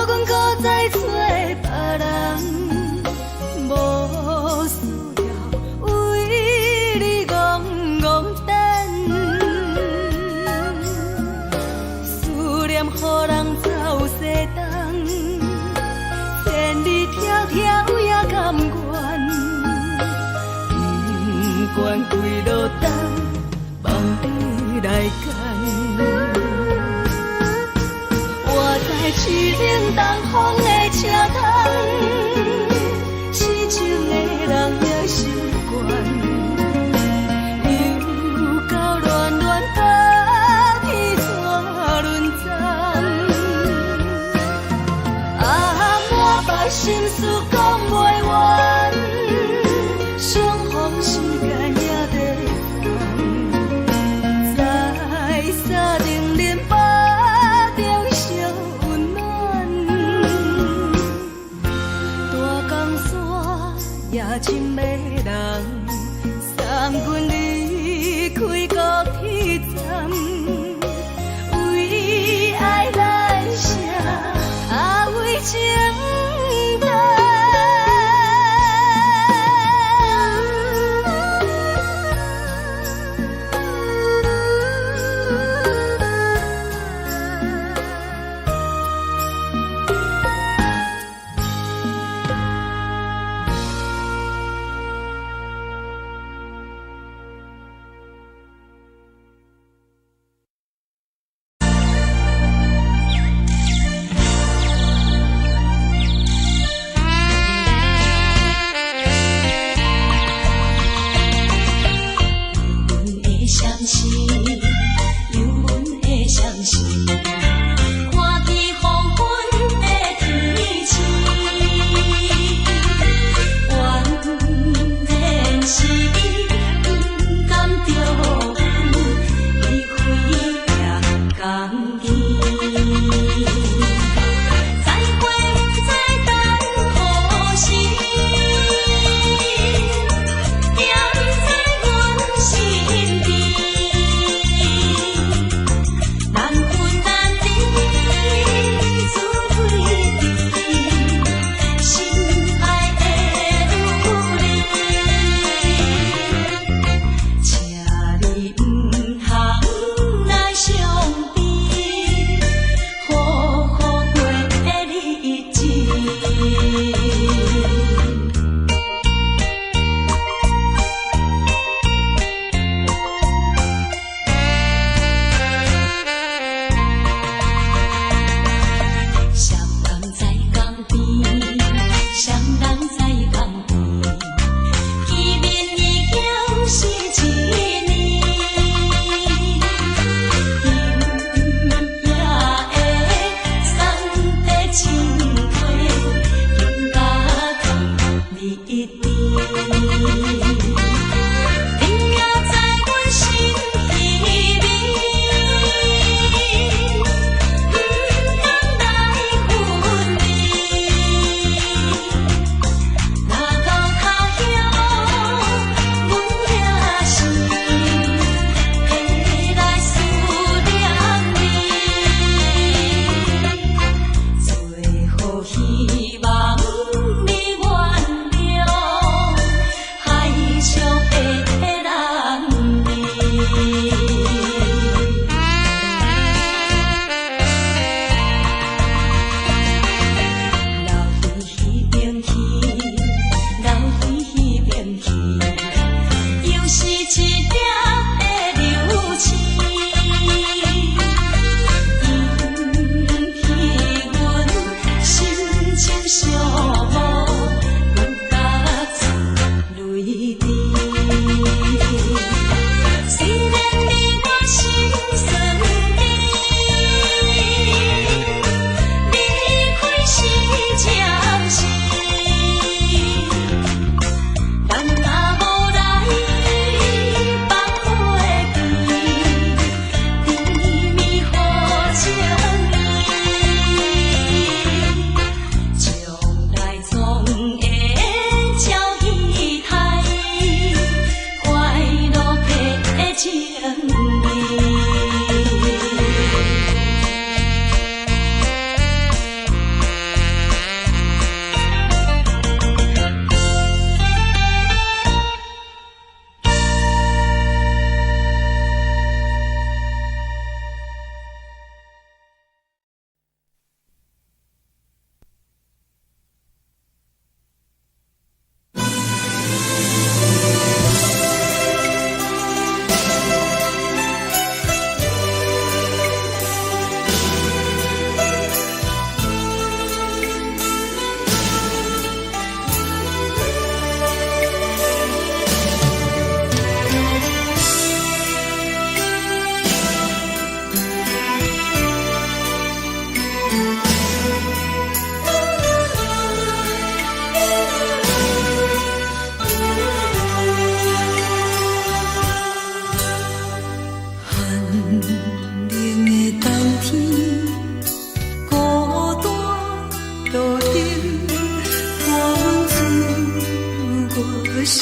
阮閣再找別人，無需要為你戇戇等，思念予人走西東，千里迢迢也甘願，不管幾落冬，放你來揀。我在凄冷東風的車窗，痴情的人也習慣，又到戀戀甲天山輪轉，啊，滿腹心事講袂完，相逢時間也短暫，在三重林腹中相溫暖。深的人，送阮離開高鐵站，為愛來寫，啊為情等。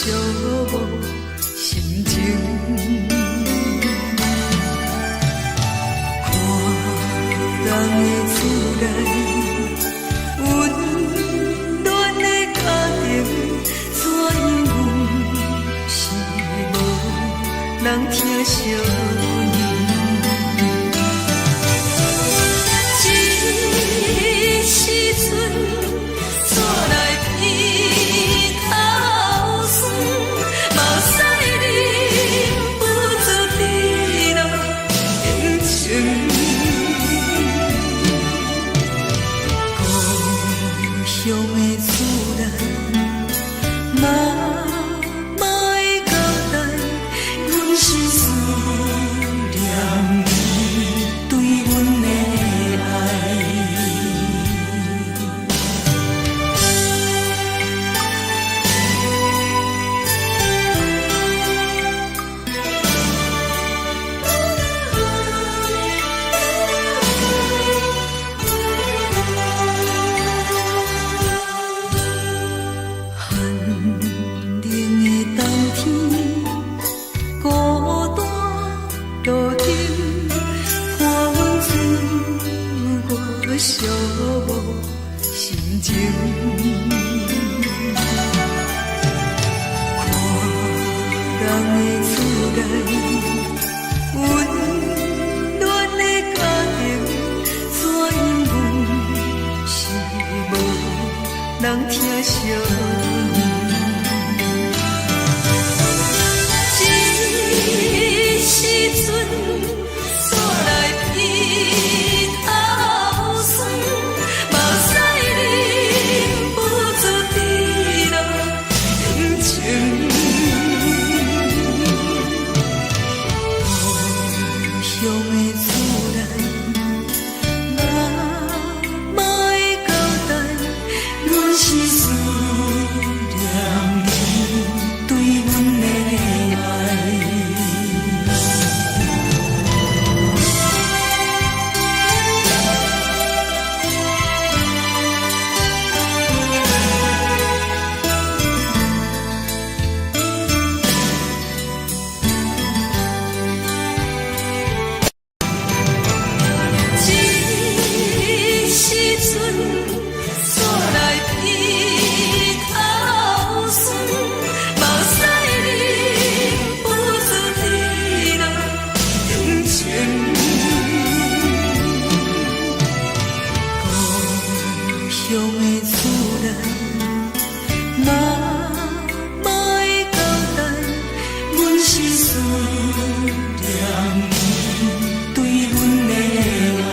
寂寞心情。看人的厝內，溫暖的家庭，怎樣阮是無人疼惜阮。這時陣，煞來鼻頭酸，目屎忍不住滴落眼睛。故鄉的厝內，媽媽的交代，阮是思念伊對阮的愛。寒冷的冬天，孤單路燈，看阮自我寂寞心情。看人的厝內，溫暖的家庭，怎樣阮是無人疼惜阮。這時陣，煞來鼻頭酸，目屎忍不住滴落眼睛。故鄉的厝內，媽媽的交代，阮是思念伊對阮的愛。這時陣，煞來鼻頭酸，目屎忍不住滴落眼睛。故鄉的厝內，媽媽的交代，阮是思念伊對阮的愛。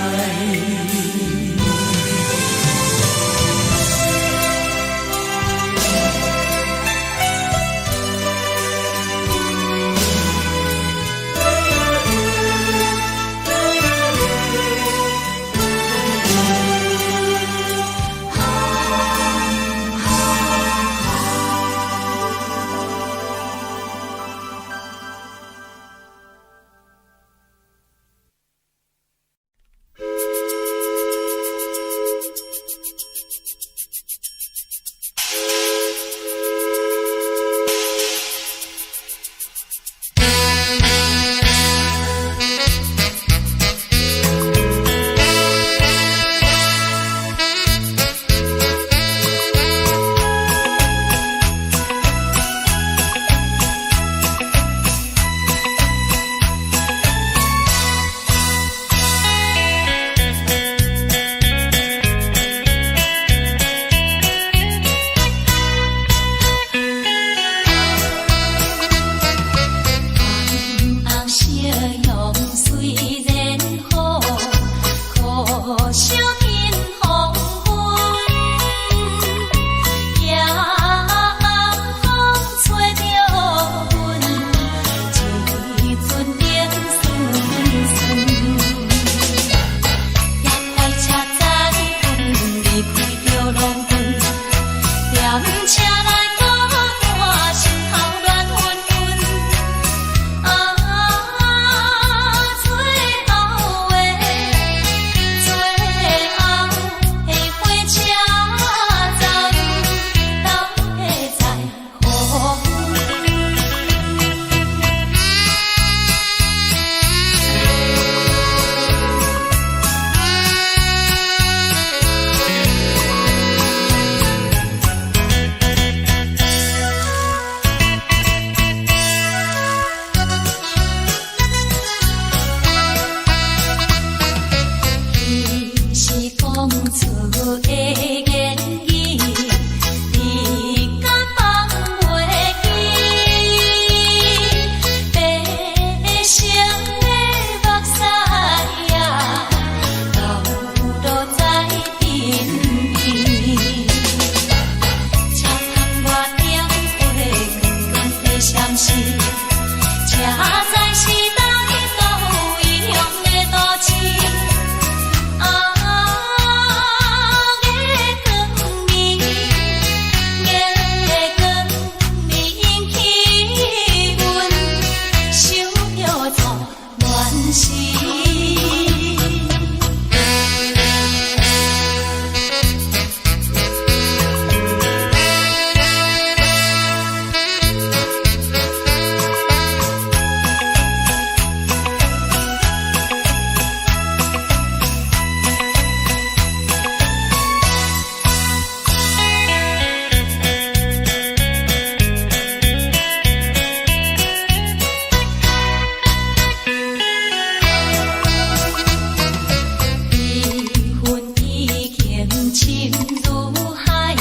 如海，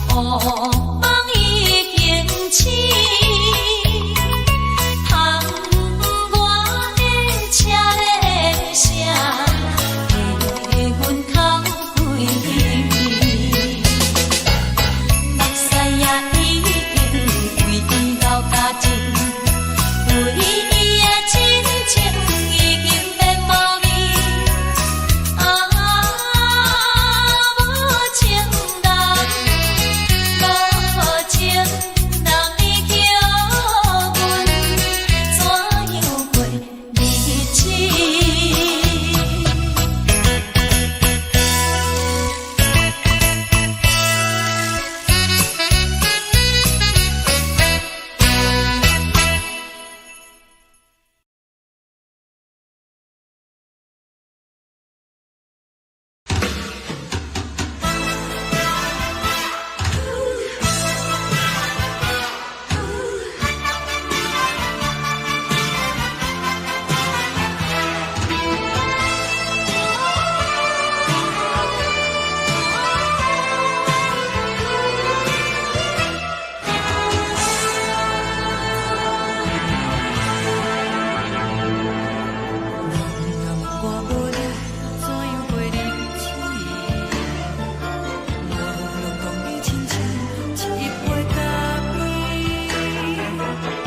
烏夢已經醒。窗外的車咧聲，替阮哭規暝。目屎也已經為伊流乾淨，對伊的真情已經變無味。啊，無情人，無情人，你叫阮怎樣過日子？人若我無你，怎樣過日子？無論講你親像一杯咖啡，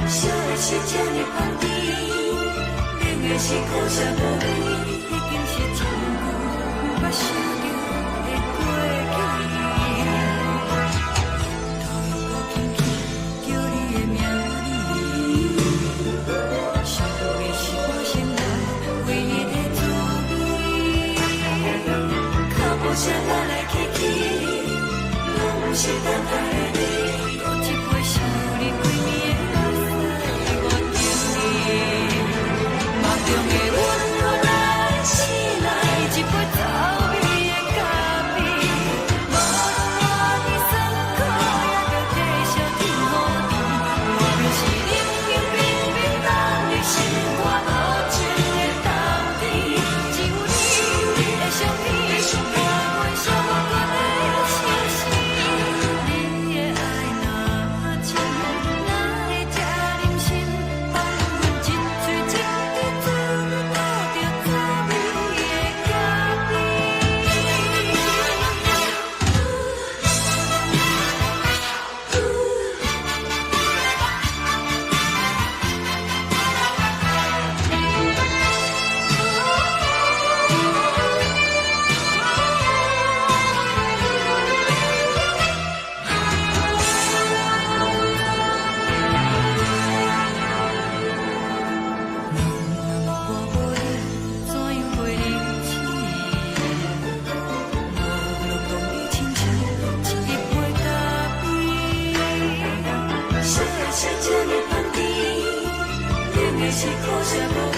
燒的是這呢香甜，冷的是苦澀無味，已經是真久毋捌想著的過去。頭又閣輕輕叫你的名字，想的是我生活唯一的滋味。腳步聲來來去去，攏毋是等待的你。閣一杯想你規暝的目屎，我等你。夢中的阮來醒來，一杯走味的咖啡。無論偌尼酸苦，也著繼續天雨甜。莫非是冷冷冰冰凍入心肝無情的冬天？只有你的相片，伴阮寂寞的相思。你的愛若真，哪會這忍心放阮一喙一滴嘴吐著滋味的咖啡？人若我無你，怎樣過日子？無論講你親像一杯咖啡，燒的是這呢香甜，冷的是苦澀無味，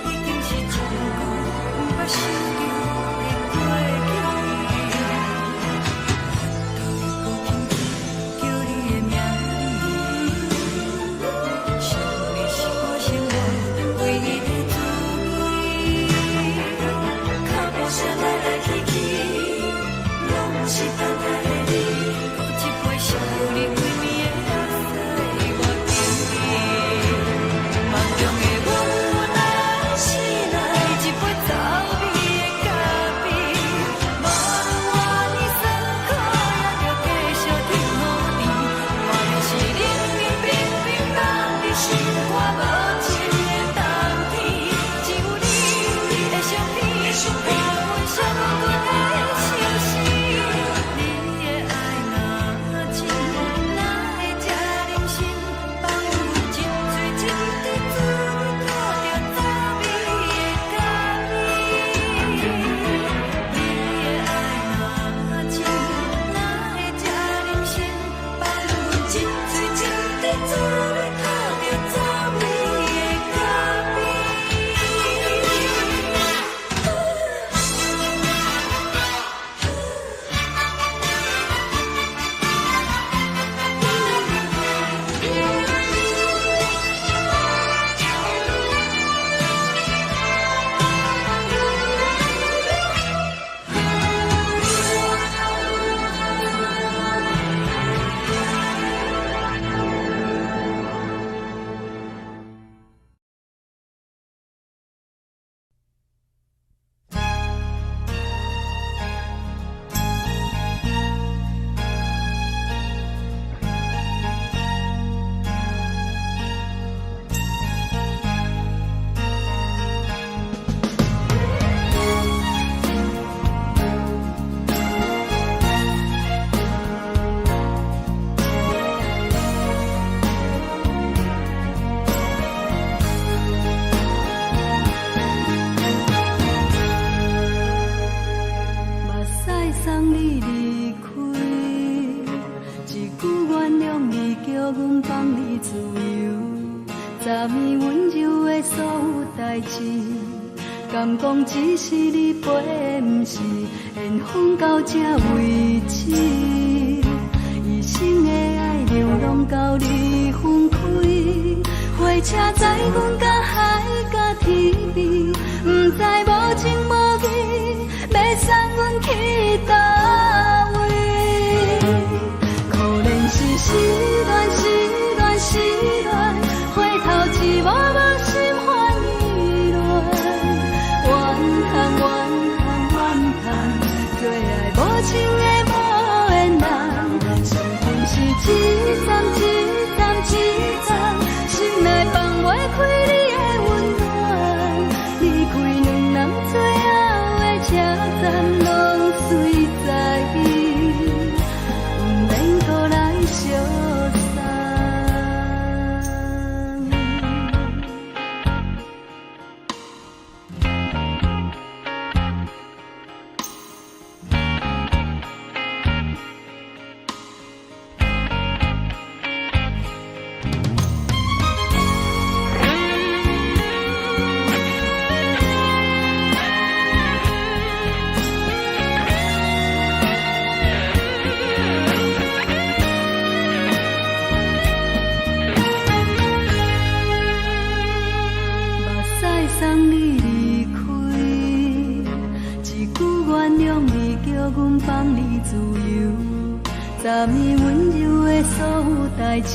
已經是真久毋捌想著的過去。頭又閣輕輕叫你的名字，想你是我生活唯一的滋味。腳步聲來來去去，攏毋是等待的你。閣一杯想你規暝的目屎，我等你。夢中的阮來醒來，一杯走味的咖啡。無論偌尼酸苦，也著繼續天雨甜。莫非是冷冷冰冰凍入心肝無情的冬天？只有你的相片，伴阮寂寞的相思。你你離開，一句原諒你，叫阮放你自由。昨暝溫柔的所有代誌，敢講只是你陪，毋是緣分到這為止。一生的愛流浪到你分開，火車載阮到海角天邊，毋知無情無義，欲送阮去佗位。可憐是失戀，失戀，失戀，回頭一幕幕心煩意亂。怨嘆怨嘆怨嘆，做愛無情的無緣人，傷痕是一站一站一站，心內放袂開你的溫暖。離開兩人最後的車站，攏隨在意，毋免閣來相送。目屎送你離開，一句原諒你，叫阮放你自由。昨暝溫柔的所有代誌，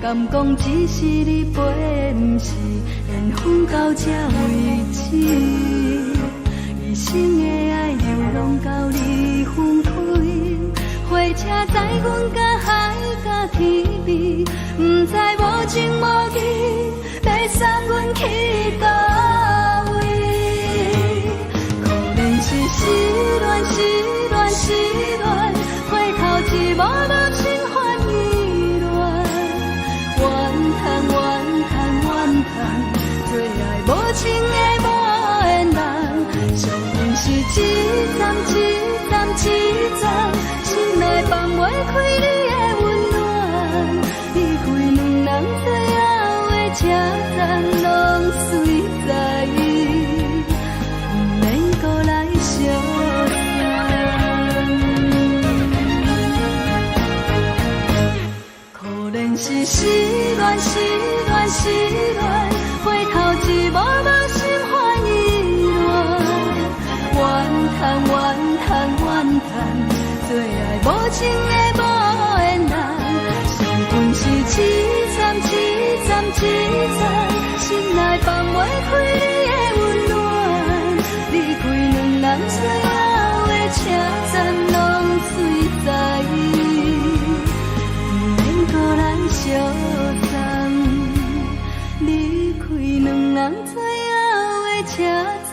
敢講只是你陪，毋是緣分到這為止。一生的愛流浪到你分開，火車載阮到海角天邊，毋知無情無義，欲送阮去佗位。可憐是失戀，失戀，失戀，回頭一幕幕心煩意亂。怨嘆怨嘆怨嘆，做愛無情的無緣人，傷痕是一站一站一站，心內放袂開你的溫暖。離開兩人最後的車站，攏隨在意，毋免閣來相送。可憐是失戀，失戀，失戀，回頭一幕幕心煩意亂。怨嘆怨嘆怨嘆，做愛無情的無緣人，傷痕是一站一站一站，心內放袂開你的溫暖。離開兩人最後的車站，攏隨在意，毋免閣來相送。離開兩人最後的車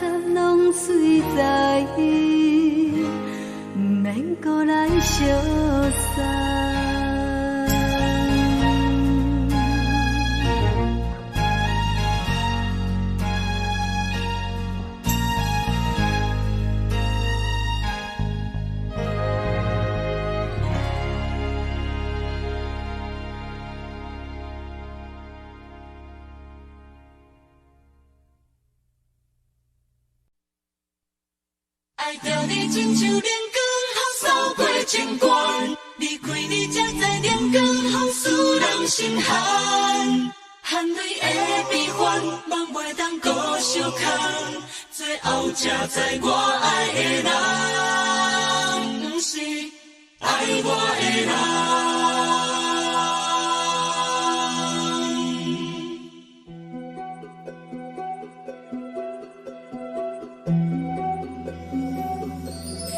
站，攏隨在意，毋免閣來相送。愛著你親像冷光予掃過情關，離開你才知冷光予使人心寒，汗淚的悲歡，夢袂當閣相牽，最後才知我愛的人，毋是愛我的人。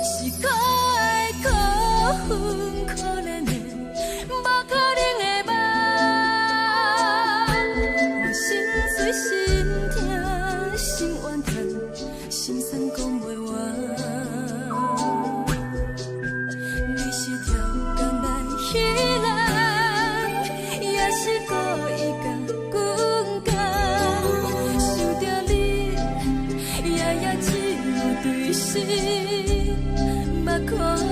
是可愛可恨可憐的，無可能的夢。我心碎心疼心怨嘆，心酸講袂完。你是超工來彼人，也是故意共阮講。想著你，夜夜只有對心。目看。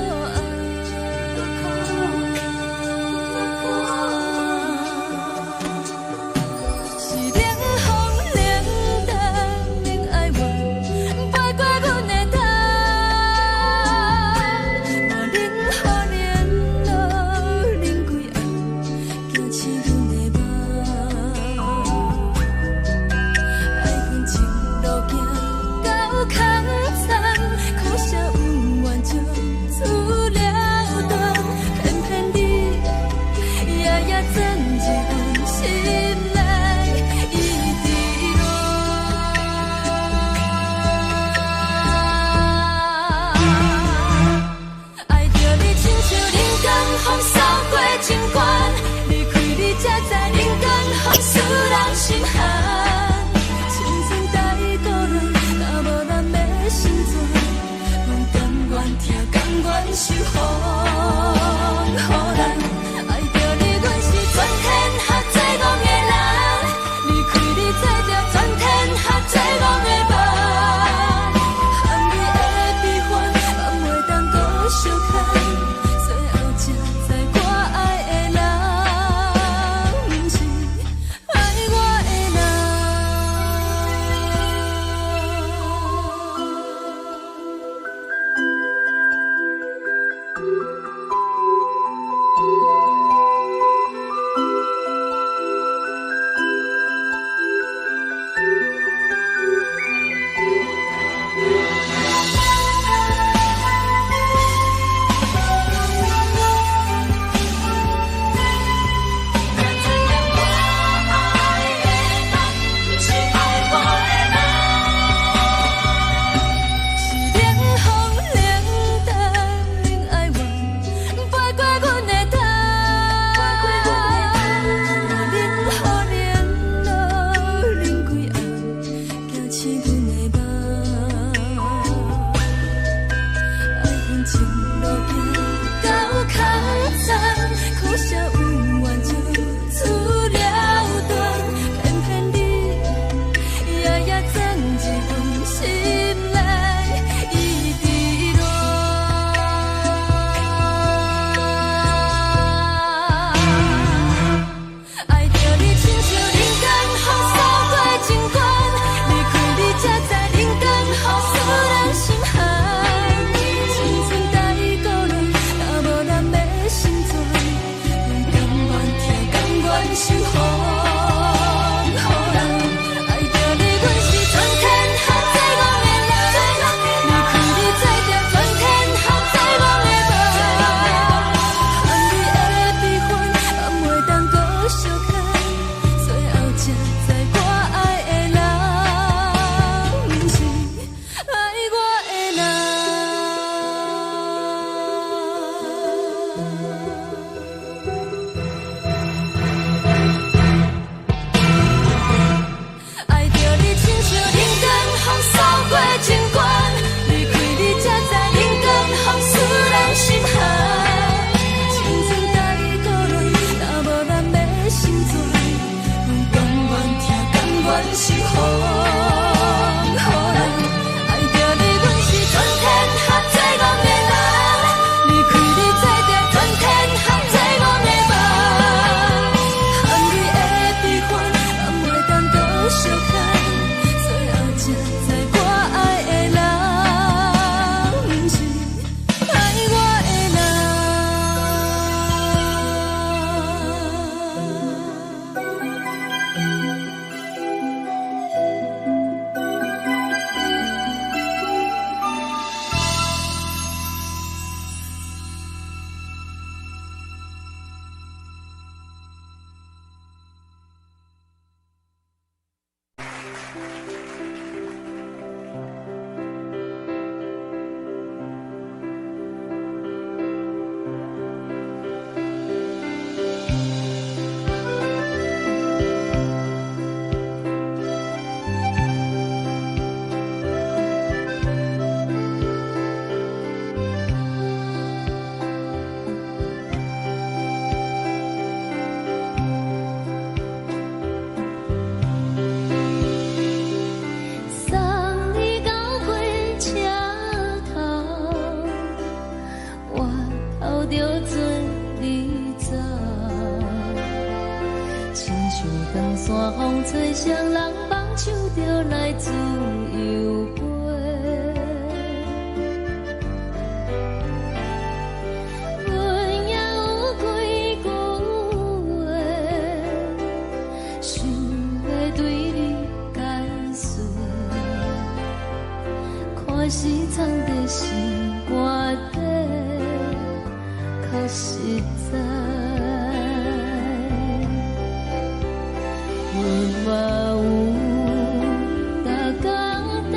受予予人。愛著你，阮是全天下最戇的人。離開你，做著全天下最戇的夢。含淚的悲歡，放袂當閣相牽。最後才知我愛的人，毋是愛我的人。才知影我愛的人，毋是愛我的人。是冷風冷淡冷哀怨，飞過阮的頭。冷雨冷露冷幾暗，驚醒阮的夢。愛恨情路行到空残，可惜有緣就此了斷，偏偏你夜夜鑽入阮心內，一直戀。愛著你親像人間風掃過情關，離開你才知人間風使人心寒。青春太孤單，若無人欲成全，阮甘願疼，甘願受予予人。愛著你，阮是全天下最戇的人。離開你，做著全天下最戇的夢。含淚的悲歡，放袂當閣相牽。最後才知我愛的人，毋是愛我的人。愛著你親像人間風掃過情關，離開你才知人間風使人心寒。青春太孤單，若無人欲成全，阮甘願疼，甘願受予予人。愛著你，阮是全天下最戇的人。離開你，做著全天下最戇的夢。含淚的悲歡，放袂當閣相牽。最後才知我愛的人，毋是愛我的人。送你到火車頭，我頭著做你走，親像長山風吹，誰人放手就來自由飛。阮也有幾句話，想欲對你解釋，看是藏佇心肝底，較實在。阮嘛有逐工等。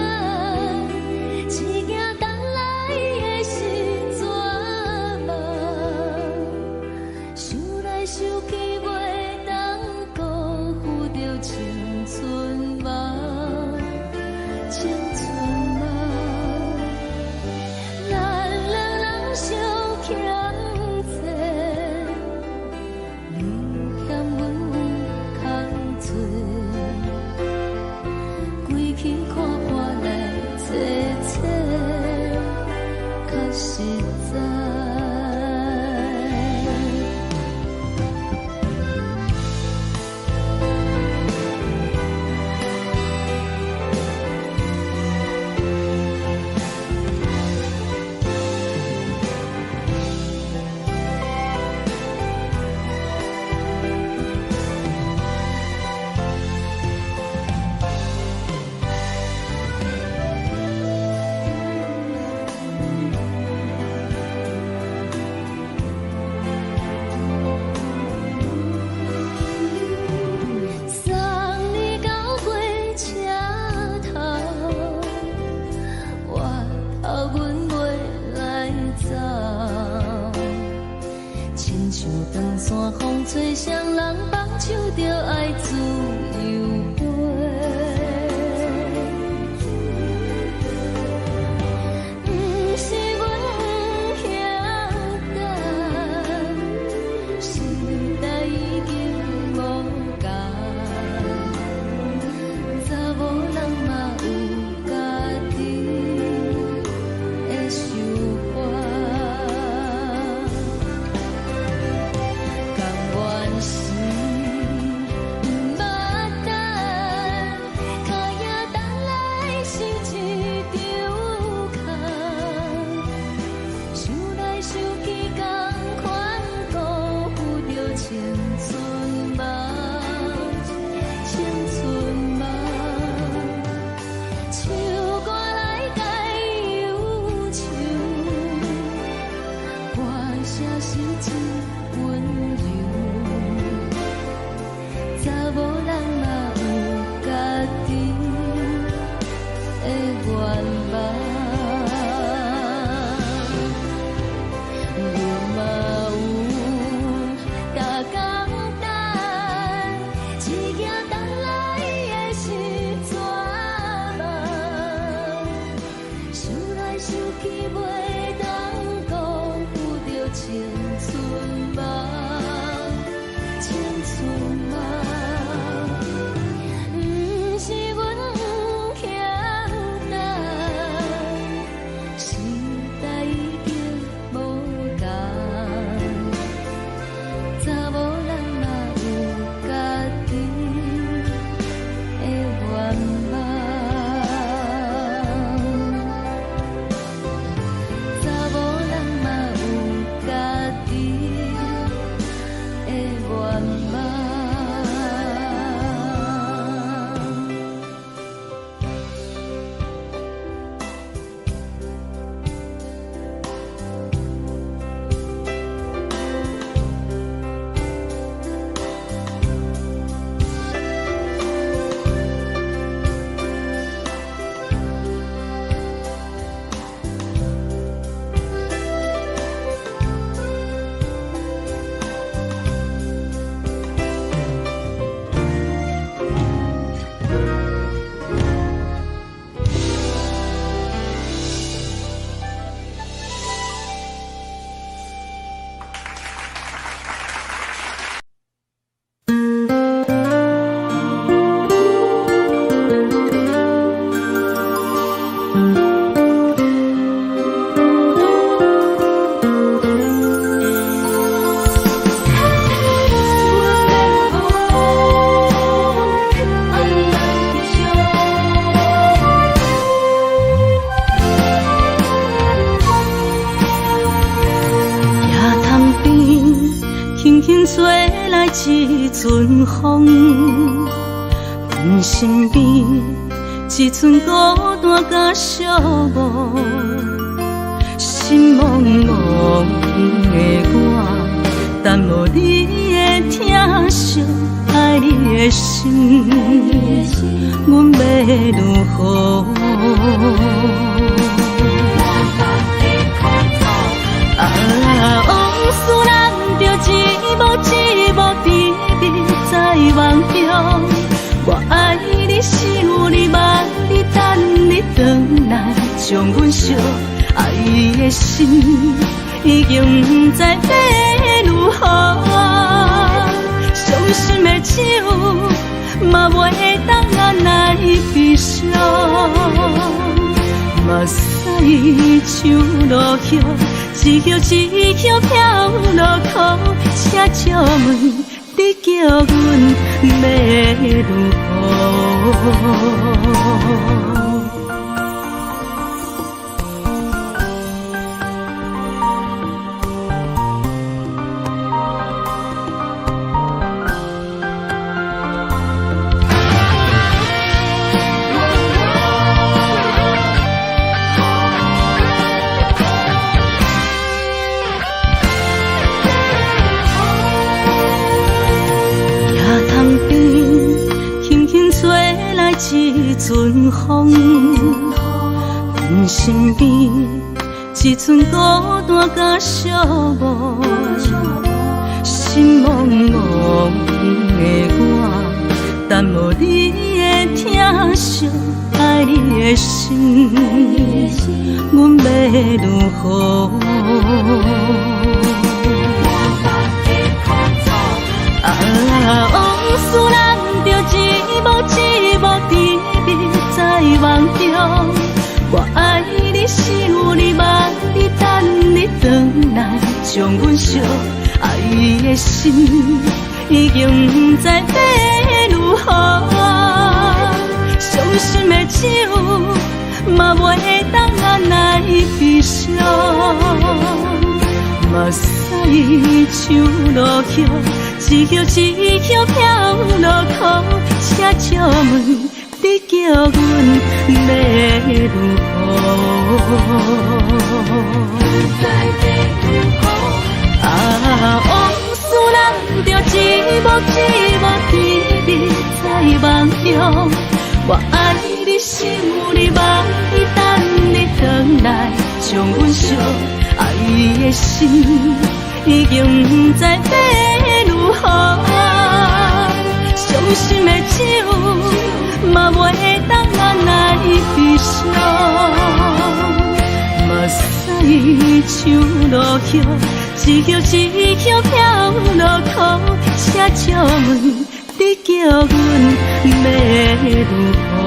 像长山风吹，谁人放手就爱自由飞。毋是阮不晓等，时代已经无仝，查某人嘛有家己的想法。甘愿是毋捌等，脚也等来成一场空，想来想去，仝款辜负著青春梦，青春梦。唱歌来解忧愁，歌声是真温柔。查某人嘛有家己的愿望，阮嘛有逐工等，一夜等来的是绝望。想来想去，袂当辜负著青春梦，青春梦。毋是阮不晓等，时代已经无仝，查某人嘛有家己的愿望，查某人嘛有家己的愿望。野潭边，轻轻吹来一阵风，阮身边一阵孤单佮寂寞，心茫茫的我，等无你的疼惜，爱你的心，阮欲如何？啊，往事咱就一幕一幕甜蜜在梦中。我爱你，想你，望你，等你转来，将阮惜。爱的心已经不知欲如何，伤心的酒嘛袂当按捺悲伤。目屎像落雨，一叶一叶飘落苦，请借问你叫阮欲如何？野潭边，轻轻吹来一阵风，阮身边一阵孤单佮寂寞，心茫茫的我，等无你的疼惜，愛你的心，阮欲如何？啊，往事難著一幕一幕甜蜜在夢中。我愛你，想你，望你，等你轉來，將阮惜愛的心已經不知欲如何。傷心的酒嘛袂當按捺悲傷，目屎像落雨，一葉一葉飄落空，請借問你叫阮欲如何？啊，往事難著一幕一幕甜蜜在夢中。我愛你，想你，望你，等你轉來，將阮惜愛的心已經不知欲如何。傷心的酒嘛袂當按捺悲傷，目屎像落雨，一葉一葉飄落空，請借問你叫阮欲如何？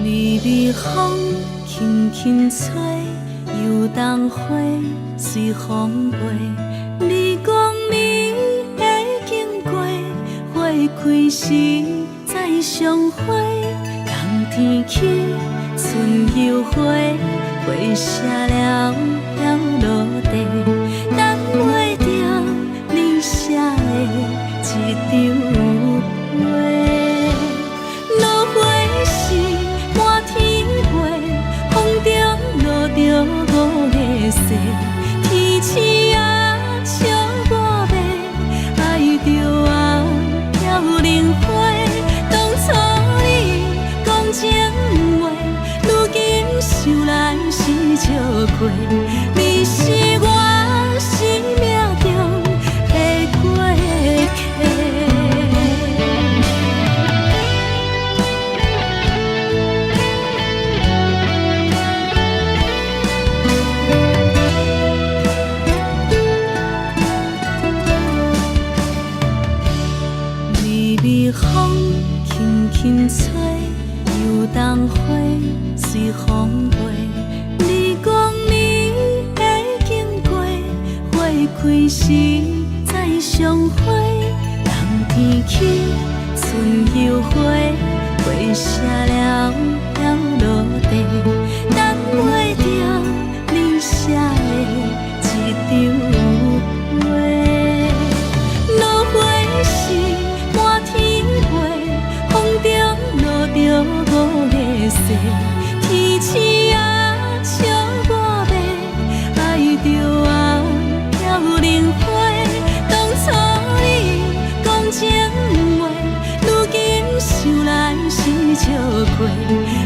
微微風輕輕吹，油桐花隨風飛。你講你會經過，花開時再相會。冬天起，春又回，花謝了飄落地，等袂著你寫的這張批。落花時滿天飛，風中落著五个誓，天鼠仔笑我欲，愛著我飄零花。當初你講情話，如今想來是笑話。你是我生命中的過客。微微風輕輕吹，油桐花隨風飛。你講你會經過，花開時再相會。冬天起，春又回，花謝了飄落地，等袂著你寫的這張批。落花時滿天飛，風中落著五个誓，天鼠仔笑我欲，愛著我飄零花。當初你講情話，如今想來是笑話。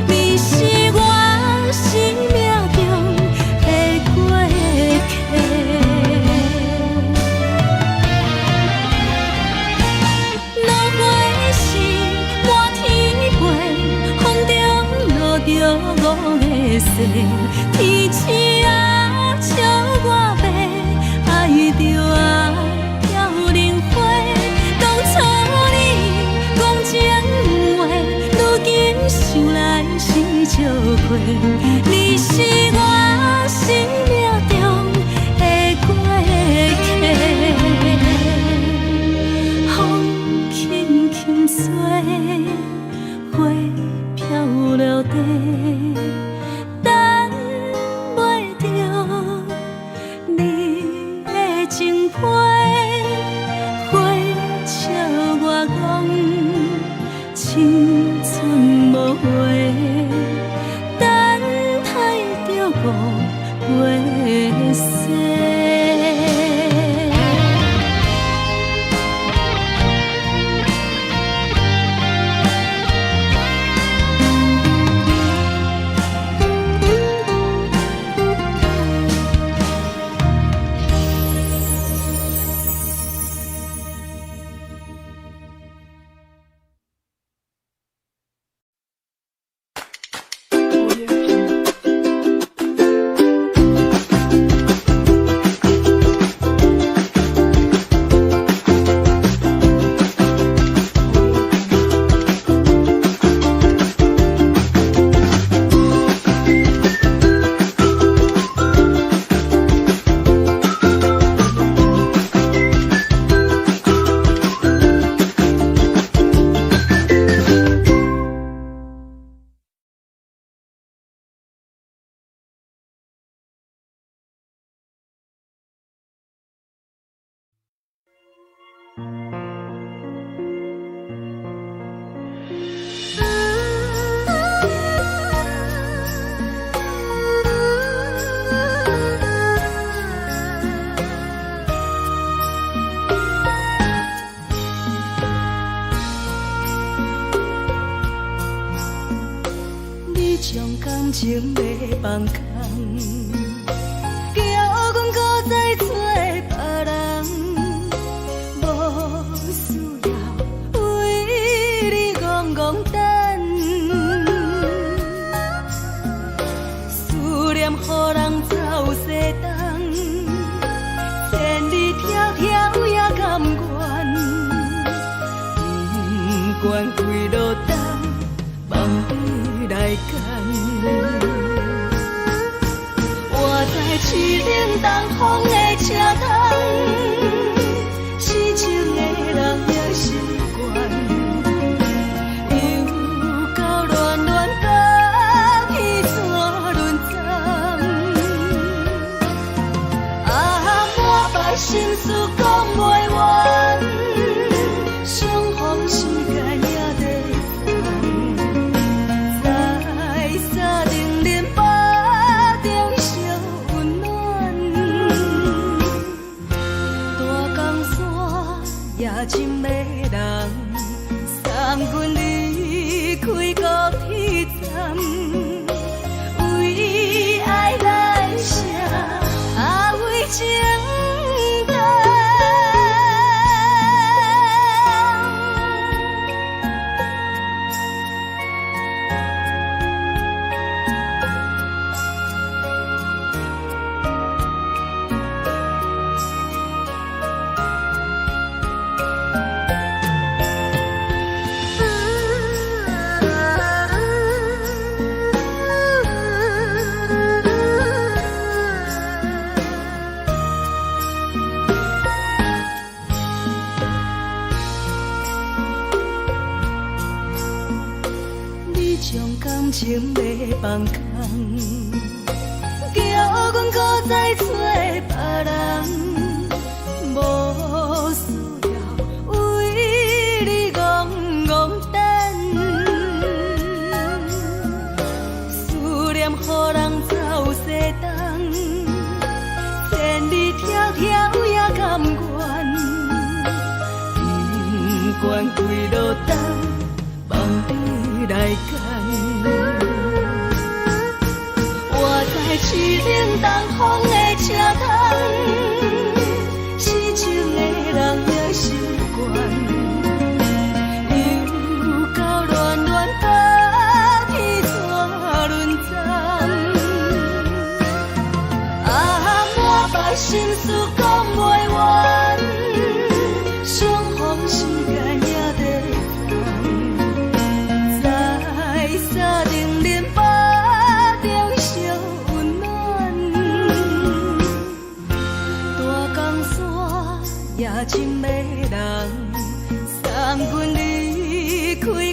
你是我生命中的過客。落花時滿天飛，風中落著五个誓，天鼠仔笑我欲，愛著我飄零花。當初你講情話，如今想來是笑話。你是我生命中花飘落地，等袂著你的情批，花笑我講青春無話，等待著五月雪。你將感情欲放空，叫阮閣再找別人，無需要為你戇戇等，思念予人走西東，千里迢迢也甘願，不管幾落冬，放你來揀。我在凄冷東風的車窗，痴情的人也習慣，又到恋恋甲彼山轮站，啊，满腹心事講袂完，相逢時間也短暫，在三重林腹中相溫暖，大江山也真迷人，送阮離開高鐵站，為愛來寫，啊為情等。你將感情欲放空，叫阮閣再找別人，無需要為你戇戇等，思念予人走西東，千里迢迢也甘願，不管幾落冬，放你來揀。我在凄冷東風的車窗，痴情的人也習慣，又到戀戀甲彼山轮站，啊，滿腹心事講袂完，相逢時間也短暫，在三重林腹中相溫暖，大江山也真迷人，送阮離開。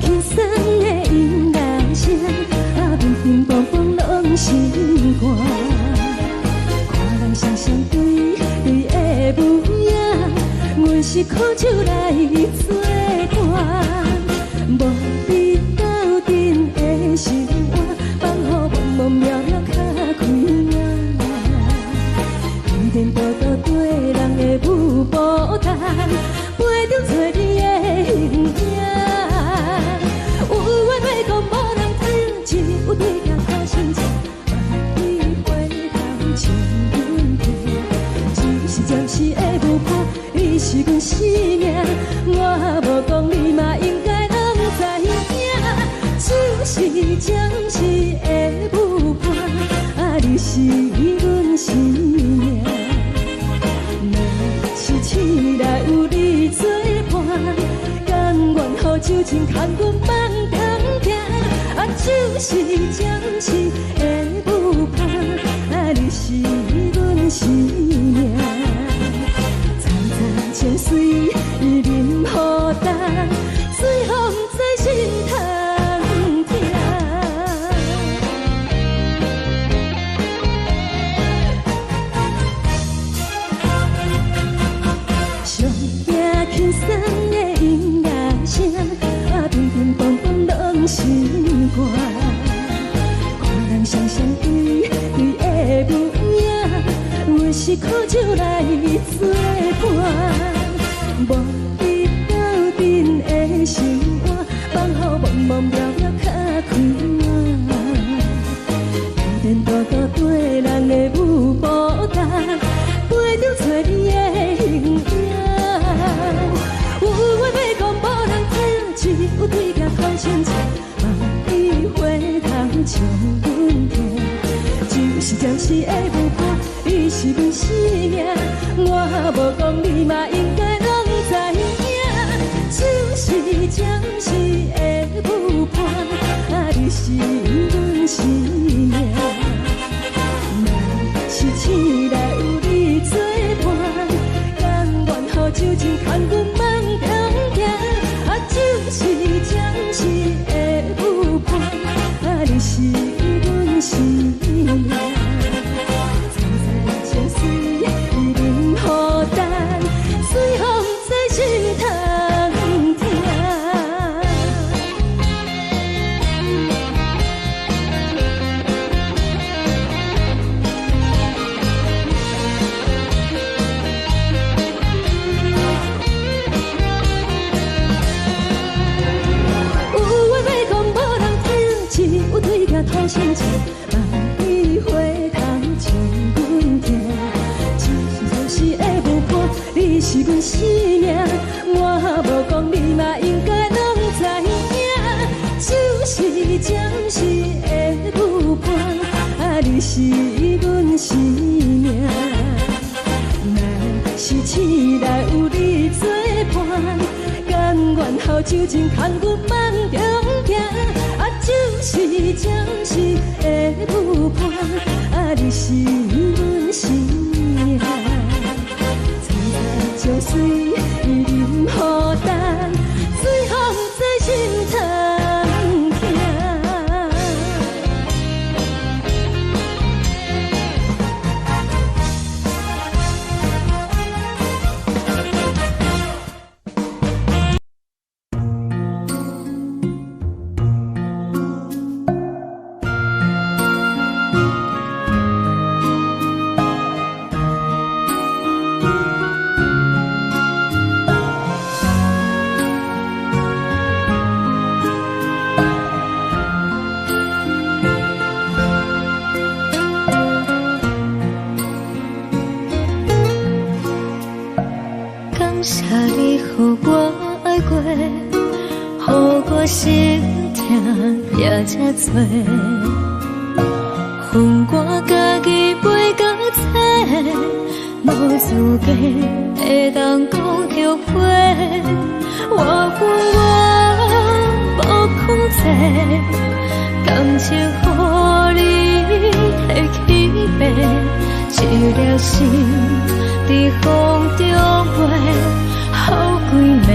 輕鬆的音樂聲，啊，乒乒乓乓攏心肝。看人雙雙對對的模樣，阮是苦酒來做伴，無比鬥陣的生活，放予茫茫渺渺較開朗。天多多對人的舞步動，陪著找你的形影。有緣話講無人聽，只有對鏡看心情，萬里回頭唱阮聽。只是暫時的舞伴，你是阮生命，我無講你嘛應該攏知影。只是暫時的舞伴，啊，你是阮生命。若是醒來有你作伴，甘願予酒精牽阮放通行。啊，只是暫時的舞伴，啊，你是阮生命。層層情水啉予重，醉予毋知心通疼。上驚輕鬆的音樂聲，啊，乒乒乓乓攏心肝。看人雙雙對對的模樣，阮是苦酒來做伴，無比鬥陣的生活，放予茫茫渺渺較開朗。天多多對人的舞步動，陪著找你的形影。有話欲講無人聽，只有對鏡看清楚，望你回頭唱阮聽。只是暫時的舞伴，你是阮生命，我無講你嘛應該攏知影。只是暫時的舞伴，啊，你是阮生命。若是醒來有你作伴，甘願予酒精牽阮放通行。啊，只是暫時的舞伴，啊，你是阮生命。層層情水啉予重，醉予毋知心通疼。有話欲講無人聽，只有對鏡吐心情，望你回頭唱阮聽。只是暫時的舞伴，你是阮生命，我無講你嘛應該攏知影。只是暫時的舞伴，啊，你是阮生命。若是醒來有你作伴，甘願予酒精牽阮放中行。啊，只是暫時的舞伴，啊，你是阮生命。層層情水啉予重，醉予毋知心通疼。感謝你予我愛過，予我心疼也這多。分我家己背甲切，無資格會當講後悔。我有我無控制，感情予你提去爬，一粒心佇風中飛，好幾暝。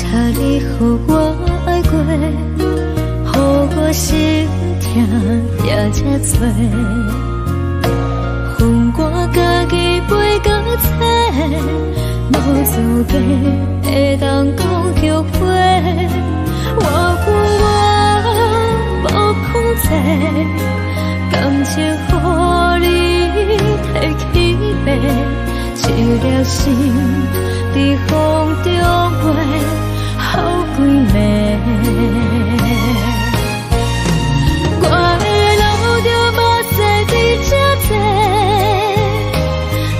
你予我愛過，予我心疼也這多。予我家己飞到找，無資格會當講後悔。我有我無控制，感情予你提去爬，一粒心佇風中飛，好幾暝。我會流著目屎佇這坐，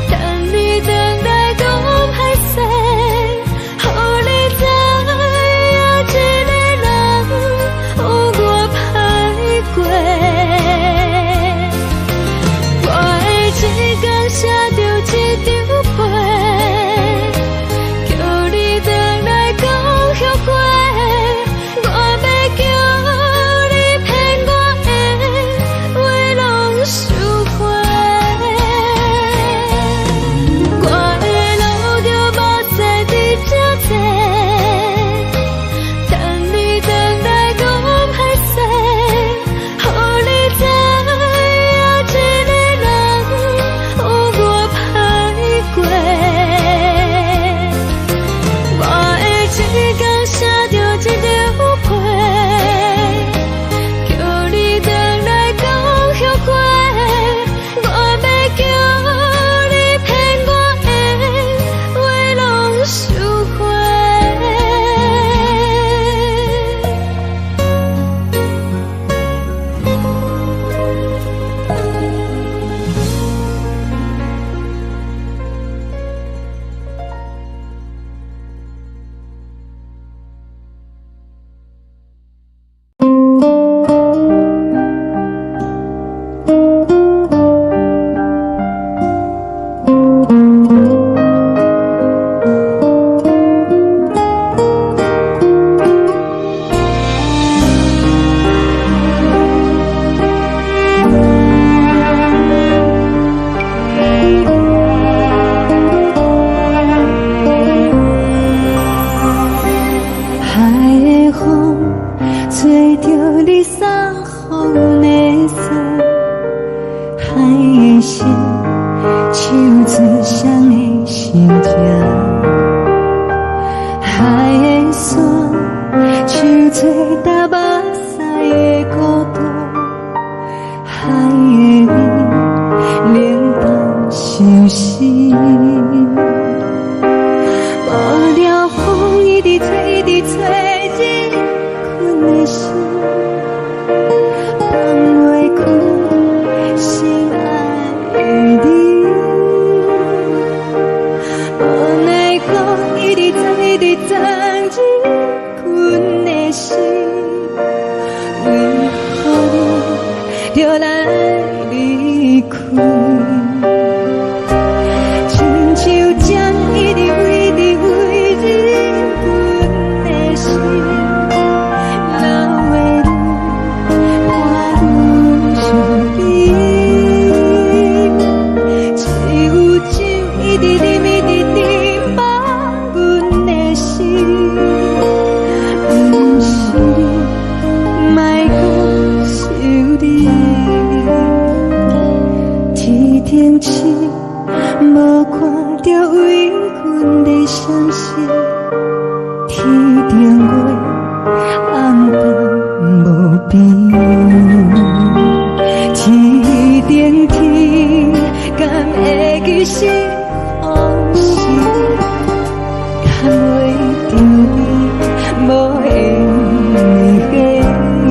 等你轉來講歹勢，予你知影一个人有偌歹過。我會一工寫著一張批，叫你轉來講後悔。我欲叫你騙我的話攏收回。我會流著目屎佇這坐，等你轉來講歹勢，予你知影一個人有偌歹過。我會一工寫著一張批，叫你轉來講後悔。我欲叫你騙我的話攏收回。海的風吹著你送予阮的衫，海的心唱出誰的心情，海的山唱出搭目屎的孤單，海的味冷淡相思。無聊風一直吹，一直吹，入阮的心，放袂開心愛的你。無奈何一直鑽，一直鑽入阮的心，為何你著來離開？親像針一直飛，一直飛入阮的心，老的愈我愈想你。只有酒一直啉，一直啉，放阮的心，毋是你，莫閣想你。天頂星無看著為阮咧傷心，天頂月暗淡無邊，天頂天敢會記是予是牽袂著你，無緣的你。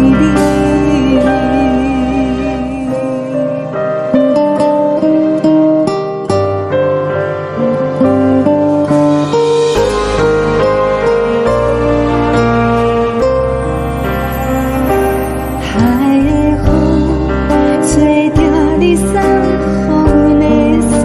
海的風吹著你送予阮的衫，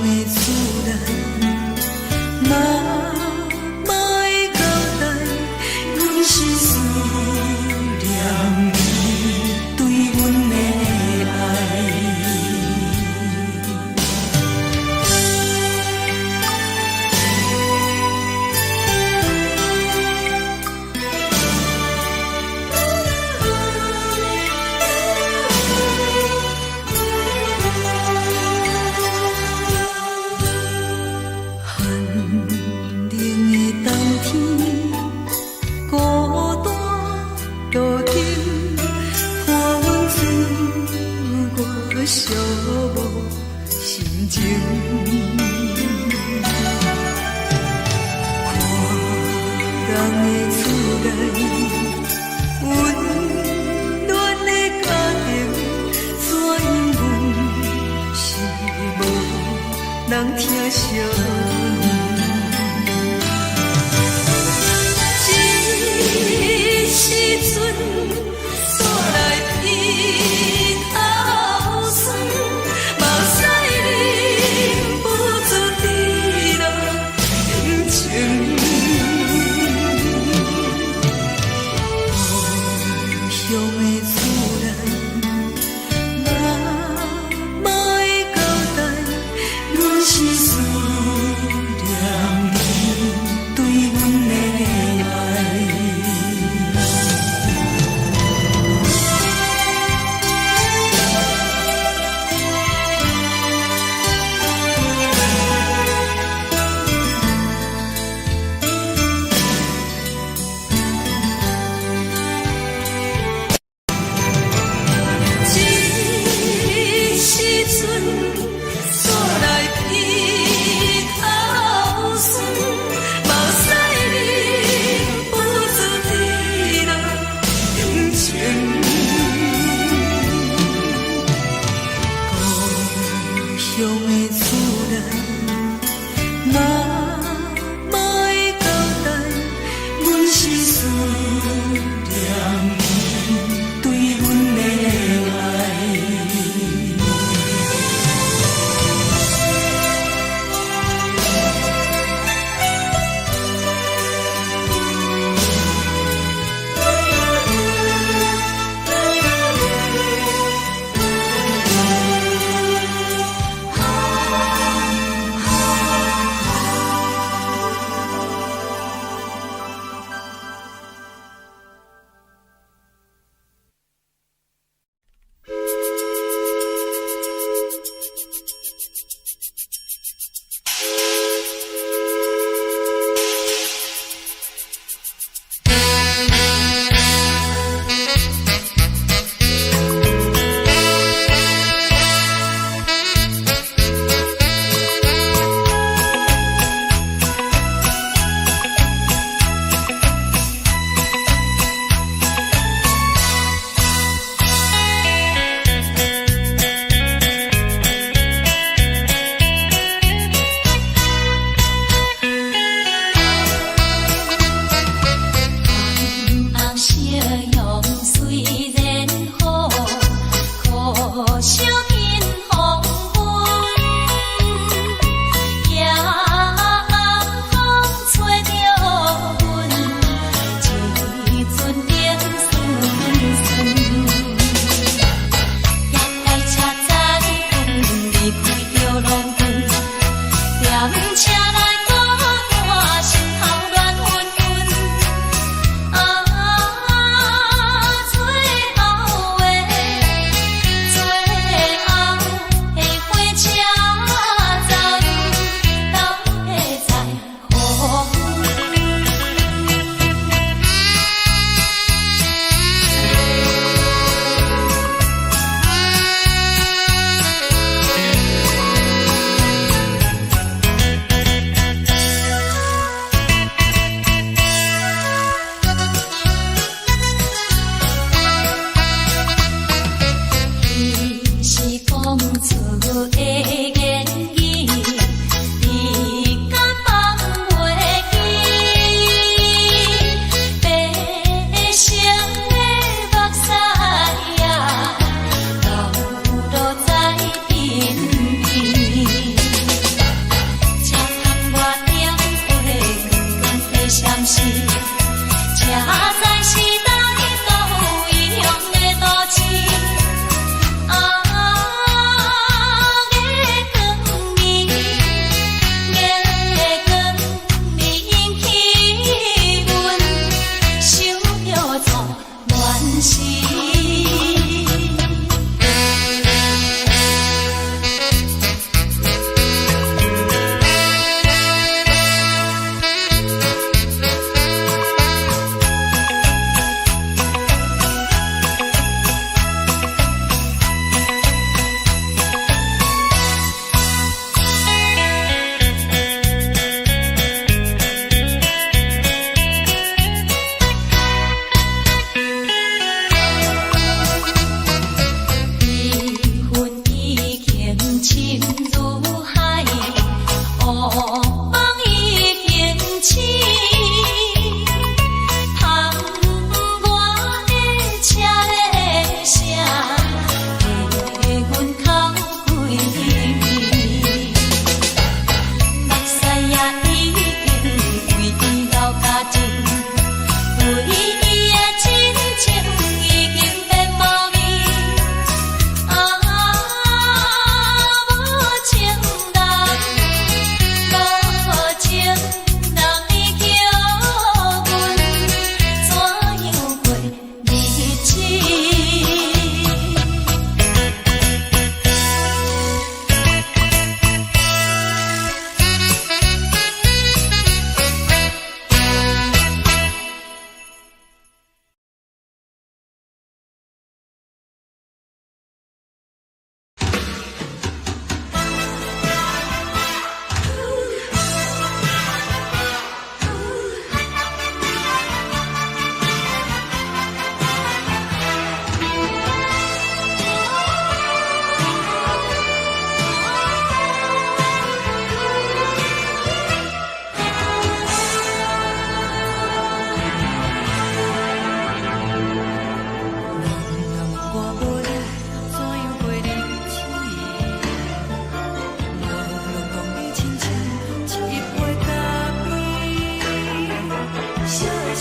的厝內，媽媽的交代，阮是思念你對阮的愛。寒冷的冬天，孤單路燈，看阮自我寂寞心情。看人的厝內，溫暖的家庭，怎樣阮是無人疼惜阮。這時陣煞來鼻頭酸，目屎忍不住滴落眼睛。故鄉的厝內，媽媽的交代，阮是思念你對阮的愛。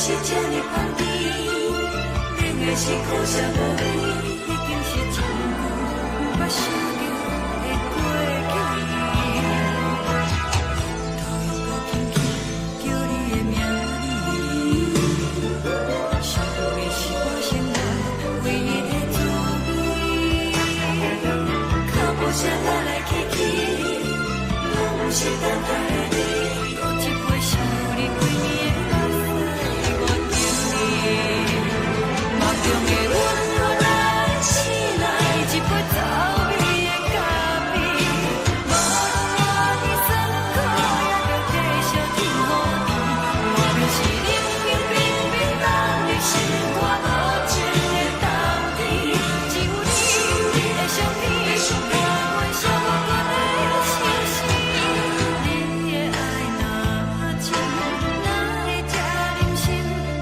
是這呢香甜，冷的是苦澀無味，已經是真久毋捌想著的過去。頭又閣輕輕叫你的名字，想的是我生活唯一的滋味。腳步聲來來去去，攏毋是等待的你。閣一杯想你規暝的目屎，我等你。夢中的阮來醒來，一杯走味的咖啡，無論偌尼酸苦，也著繼續天雨甜。外面是冷冰冰冰凍的心肝，無情的冬天，只有你的相片，伴阮寂寞的相思。你的愛若真，哪會這忍心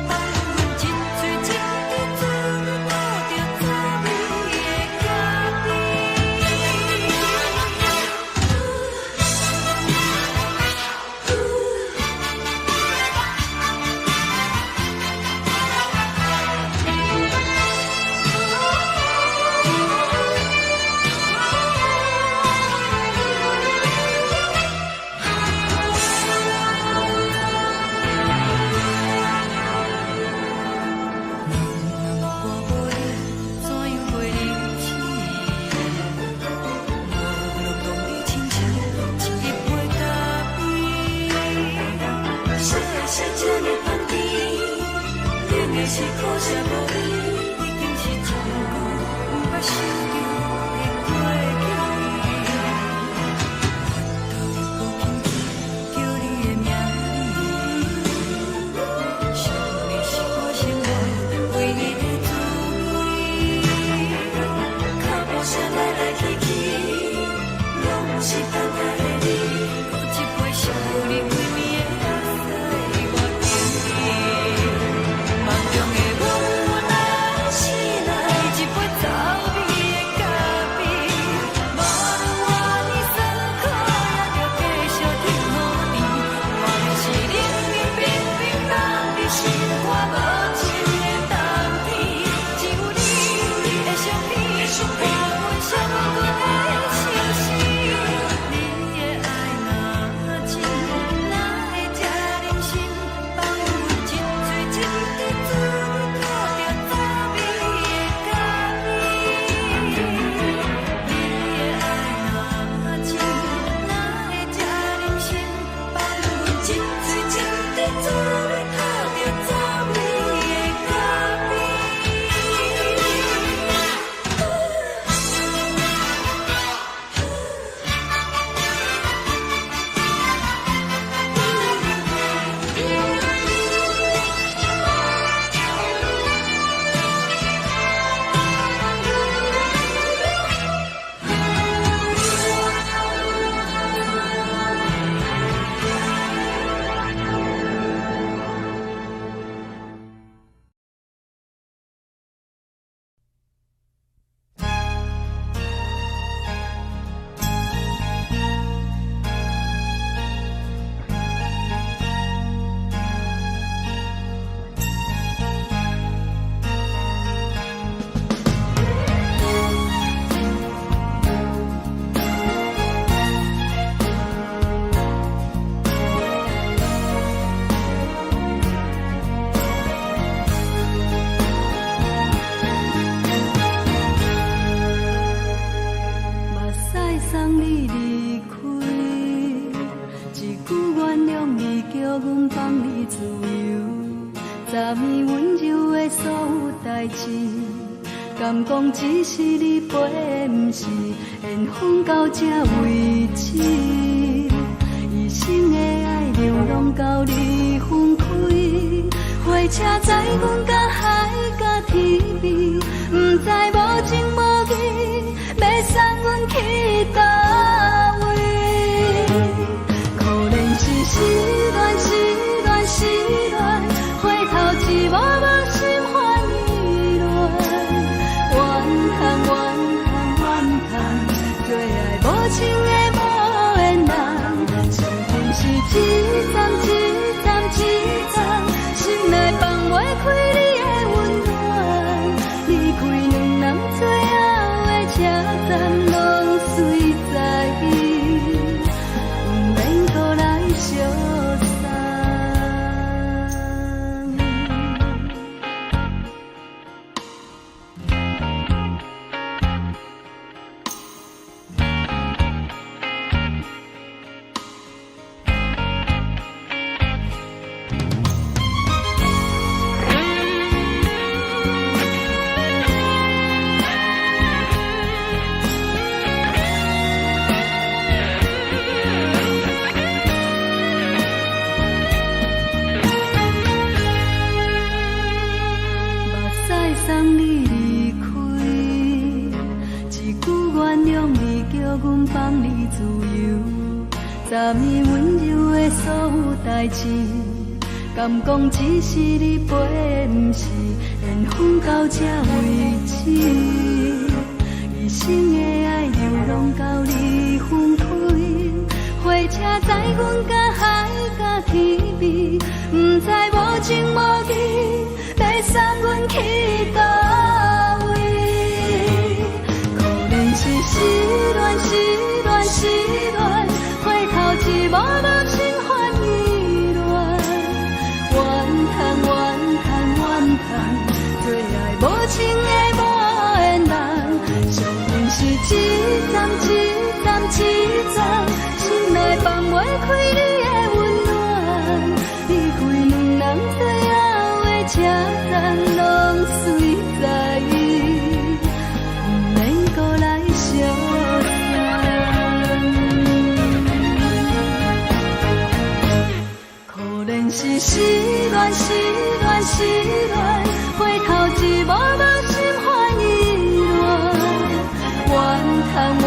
放阮一喙一滴嘴吐著走味的咖啡？人我無你，怎樣過日子？無論當你親像一杯咖啡。啥的是這呢香甜，冷的是苦澀無味，已經是真久毋捌想著的過去。頭又閣輕輕叫你的名字，想的是我生活唯一的滋味。腳步聲來來去去，攏毋是等待的你。閣一杯想你規暝的目屎，我等你。夢中的阮來醒來，一杯走味的咖啡，無論偌尼酸苦，也著繼續天雨甜。外面是冷冰冰冰凍的心肝，無情的冬天，只有你的相片，伴阮寂寞的相思。你的愛若真，哪會這忍心放阮一喙一滴嘴吐著走味的咖啡？你的愛若真，哪會這忍心放阮一喙一滴嘴吐著走味的咖啡？目屎送你離開，一句原諒你，叫阮放你自由。昨暝溫柔的所有代誌，敢講只是你陪的，毋是緣分到這為止。一生的愛流浪到你分開，火車載阮到海角天邊，毋知無情無義，欲送阮去佗位？可憐是失戀，失戀，失戀，回頭一幕幕心煩意亂。怨叹怨叹怨叹，做愛無情的無緣人，生分是一站一站一站，心內放。柔的所有代誌，敢講只是你陪的，毋是緣分到這為止。一生的愛猶攏甲你分開，火車載阮甲海甲天邊，毋知無情無義，欲送阮去佗位？可憐是失戀，失戀，失戀，回頭一幕幕心煩意亂，怨嘆怨嘆怨嘆，做愛無情的無緣人，相信是一站一站一站，心內放袂開你的溫暖，離開兩人最後的車站，攏隨在伊，毋免閣來相送。可憐是失戀，失戀，失戀，回頭一幕幕心煩意亂，怨嘆怨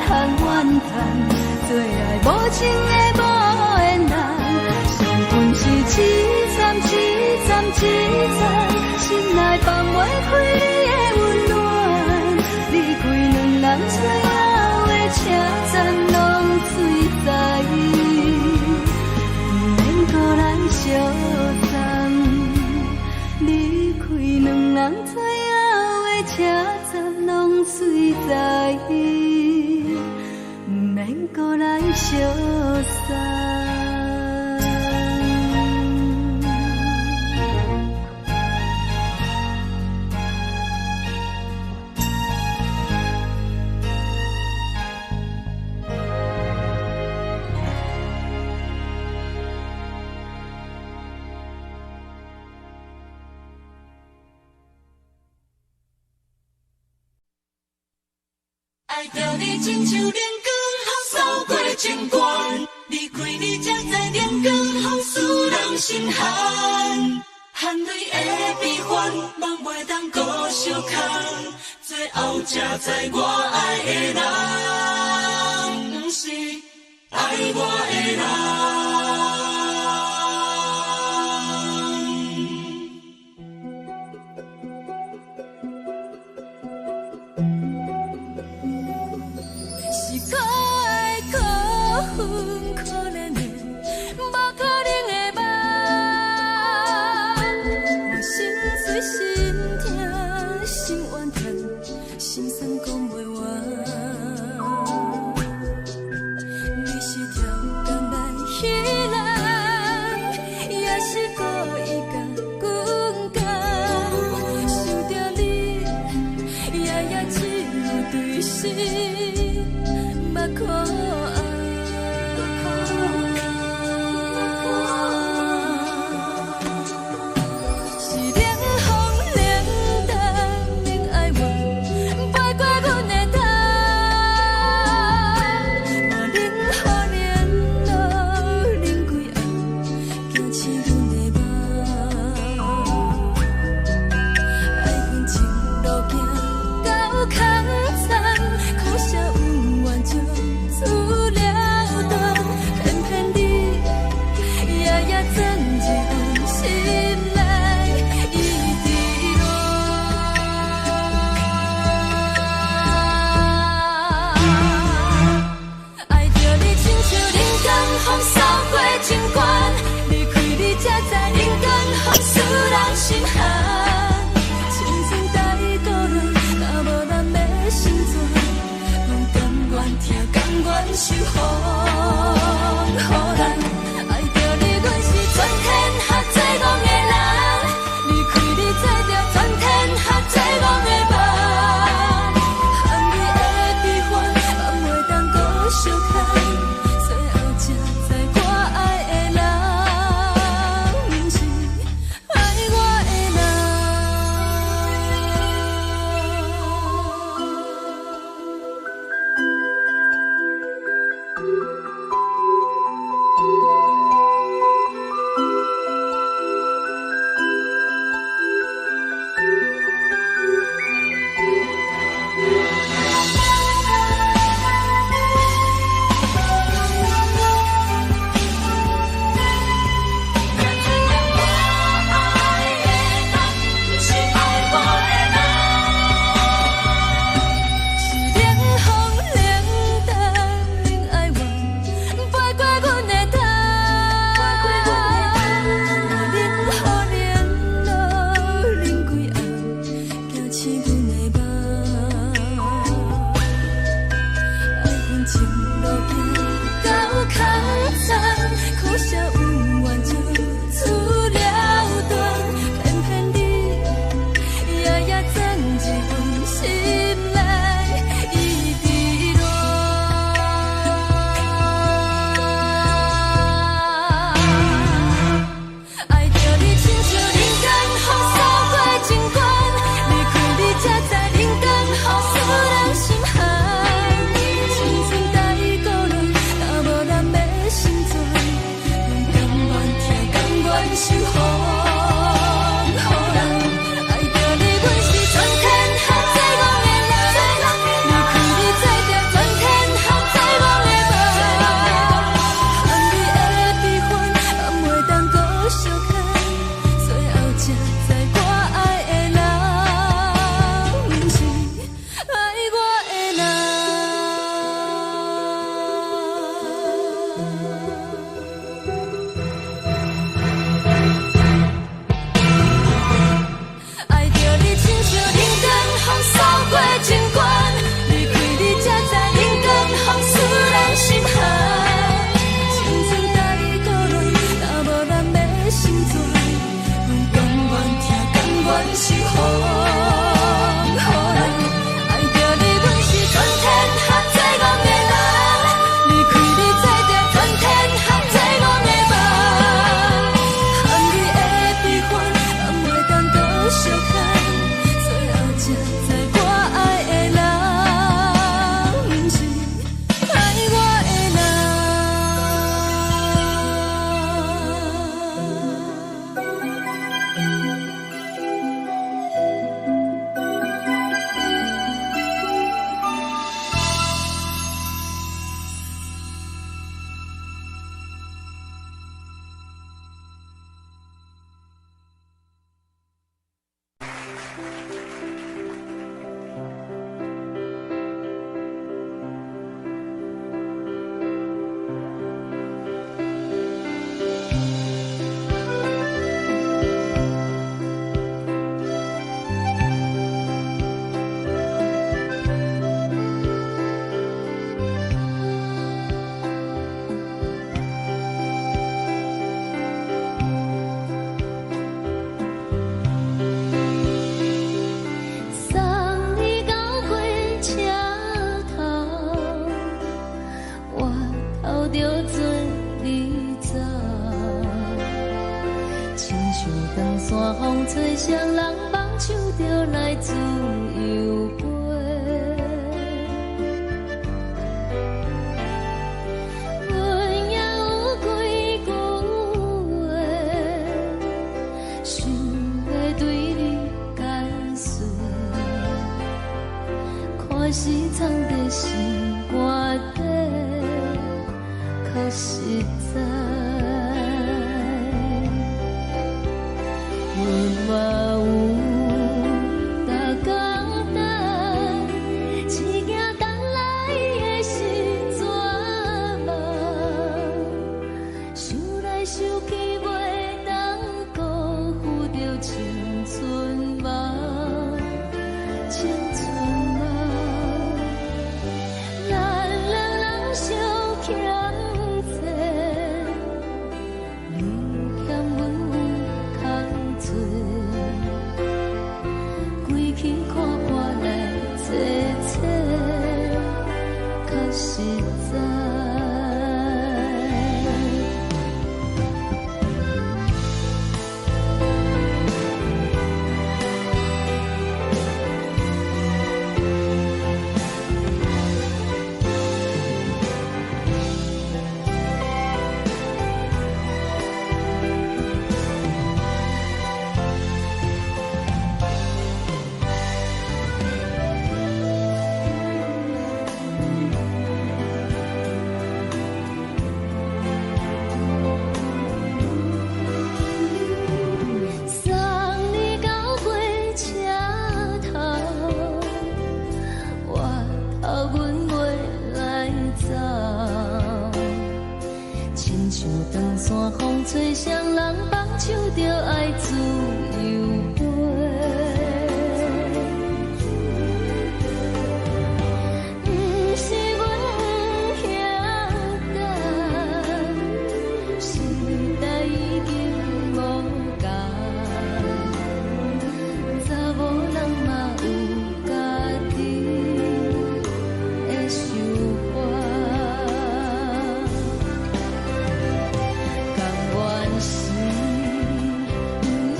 嘆怨嘆，做愛無情的無緣人，相逢是一站一站一站，心內放袂開你的溫暖，離開兩人最後的車站，攏隨在伊，毋免閣來相送。離開兩人最後的車站，攏隨在伊，毋免閣來相送。愛著你親像冷光予掃過情關，離開你才知冷光予使人心寒。汗淚的悲歡，夢袂當閣相空，最後才知我愛的人，毋是愛我的人。是可愛可恨可憐的，無可能的夢。我心碎心痛心怨嘆，心酸講袂完。你是超工來彼人，也是故意共阮講。想著你，夜夜只有對心目苦红。是冷風冷淡冷愛我，飛過阮的頭。我冷雨冷露冷規暗，驚醒阮的夢。愛恨情路行到空残，可惜恩怨就此了斷。偏偏你夜夜鑽入阮心內，一直戀。愛著你親像冷光予掃過情關，離開你才知冷光予使人心寒。青春太孤單，若無人欲成全，阮甘願疼，甘願受風雨難。愛著你，阮是全天下最戇的人。受予予人。愛著你，阮是全天下最戇的人。離開你，做著全天下最戇的夢。含你的悲歡，嘛袂當閣相牽。最後才知我愛的人，毋是愛我的人。愛著你，親像冷光風掃過情關，離開你才知冷光風使人心寒。青春帶孤單，若無咱欲成全，阮甘願疼，甘願受予予人。愛著你，阮是全天下最戇的人，離開你做著全天下最戇的夢。含你的悲歡，嘛袂當閣相牽。最後才知我愛的人，毋是愛我的人。送你到火車頭，我頭著做你走。親像長山風吹，雙人放手就來自由飛。阮也有幾句話，想欲對你解釋，看是藏佇心肝底，較實在。阮嘛有逐工等，只驚等來的是绝望。想來想去，袂當辜負著青春夢，青春夢。咱兩人相欠債，你欠阮有空做，規氣看看來坐坐，較實在。送你到火車頭，我頭阮袂來走。親像長山風吹，雙人放手就愛自由飛。毋是阮不曉等，時代已經無仝，查某人嘛有家己的想法，甘願是毋捌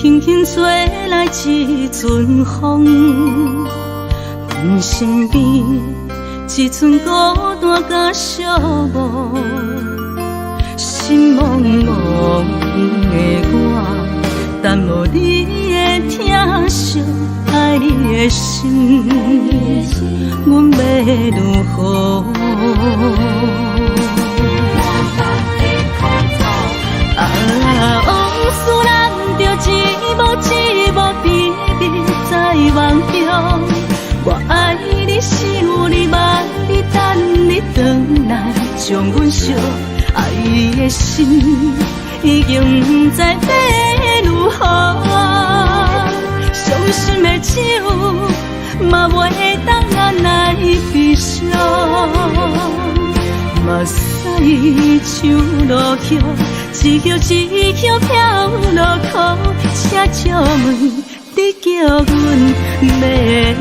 輕輕吹來一陣風，阮身邊一陣孤單佮寂寞，心茫茫的我，等無你的疼惜，愛你的心，阮欲如何？啊，往事咱就一幕一幕甜蜜在夢中。我愛你，想你，望你，等你轉來，將阮惜。愛的心已經不知欲如何，傷心的酒嘛袂當按來悲傷。目屎像落雨，一葉一葉飄落苦，請借問你叫阮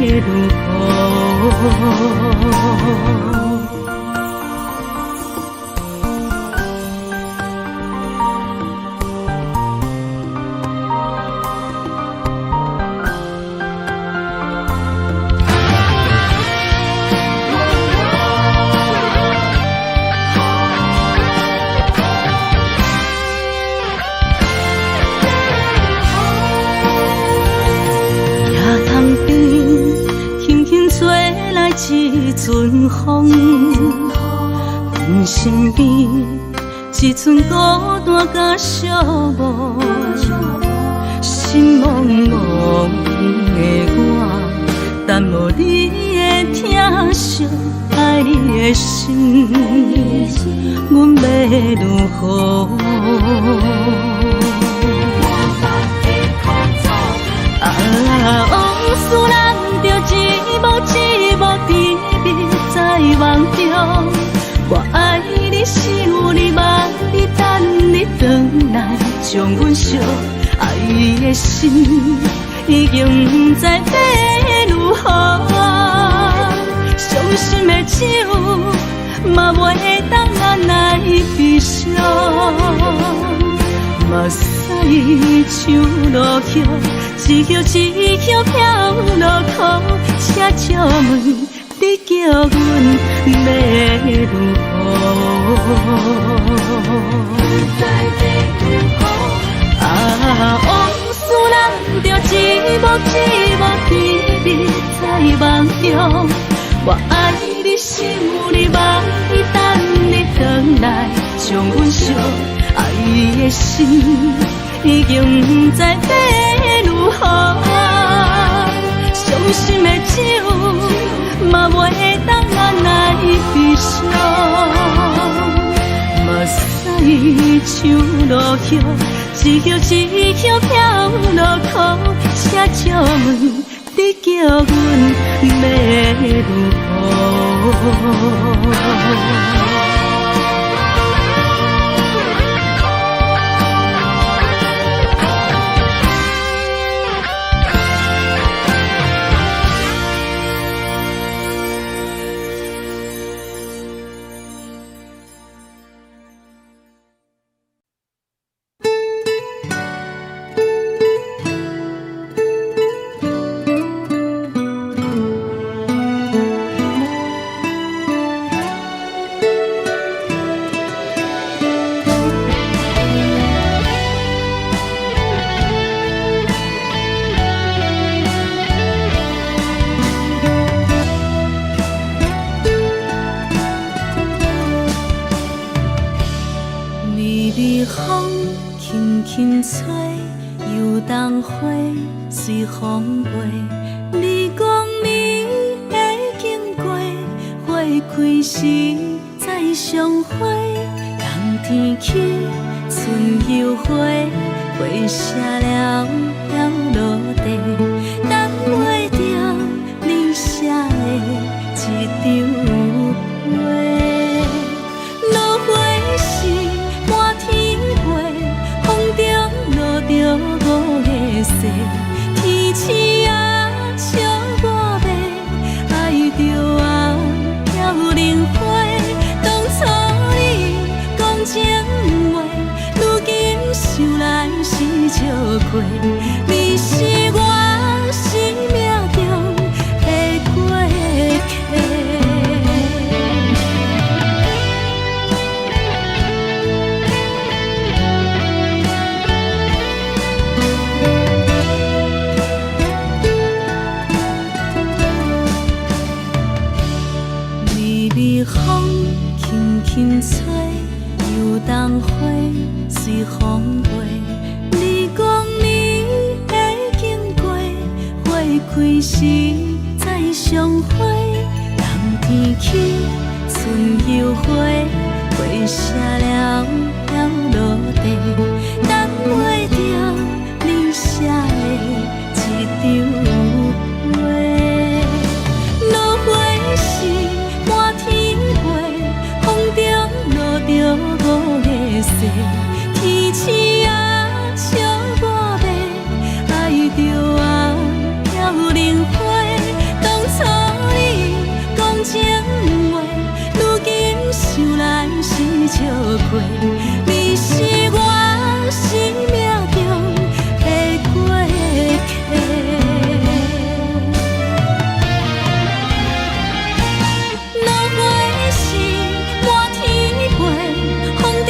欲如何？一陣風，阮身邊一陣孤單佮寂寞，心茫茫的我，等無你的疼惜，愛你的心，阮欲如何？啊，往事咱就一幕一幕甜蜜在夢中。我愛你，想你，望你，等你轉來，將阮惜。愛的心已經不知欲如何，傷心的酒嘛袂當按來悲傷。目屎像落雨，一葉一葉飄落苦，請借問你叫阮欲如何？啊，往事咱就一幕一幕甜蜜在夢中。我愛你，想你，望你，等你轉來，將阮惜。愛的心已經不知欲如何，傷心的酒嘛袂當按來悲傷。目屎像落雨，一葉一葉飄落苦，請借問你叫阮欲如何？想來是笑過。開時再相會，冬天起春又回，花謝了飄落地，等袂著你寫的這張批。落花時滿天飛，風中落著五个誓，天星啊笑我欲，愛著啊飄零花。當初你講情話，如今想來是笑話。你是我生命中的過客。落花時滿天飛，風中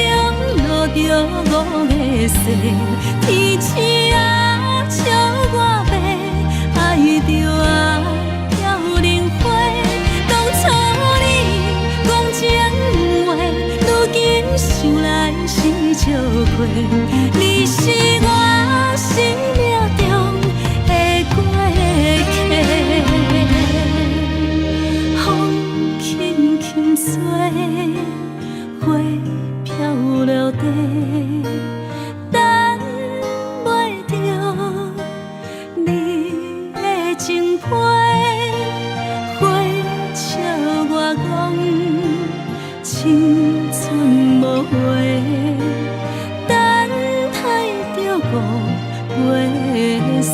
落著五个誓，天星啊笑我欲，愛著啊飄零花。當初你講情話，如今想來是笑話。你是我生命中的過客。風輕輕吹，花飄落地，等袂著你的情批。花笑我講青春無話，等待著五月雪。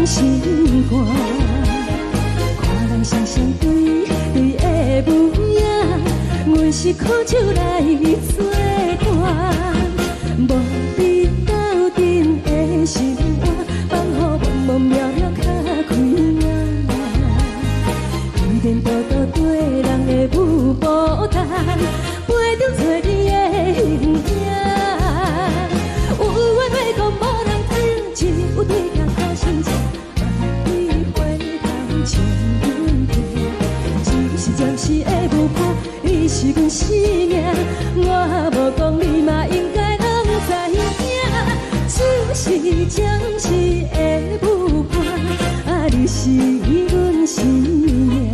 心肝。看人雙雙對對的母影，阮是苦酒來做伴，無你鬥陣的心肝，放予茫茫渺渺較開眼。依然獨獨綴人的舞步單，陪著找你的形影。有緣欲講無人聽，只有對鏡苦心情，萬里回頭唱阮聽。只是暫時的舞伴，你是阮生命，我無講你嘛應該攏知影。只是暫時的舞伴，啊，你是阮生命。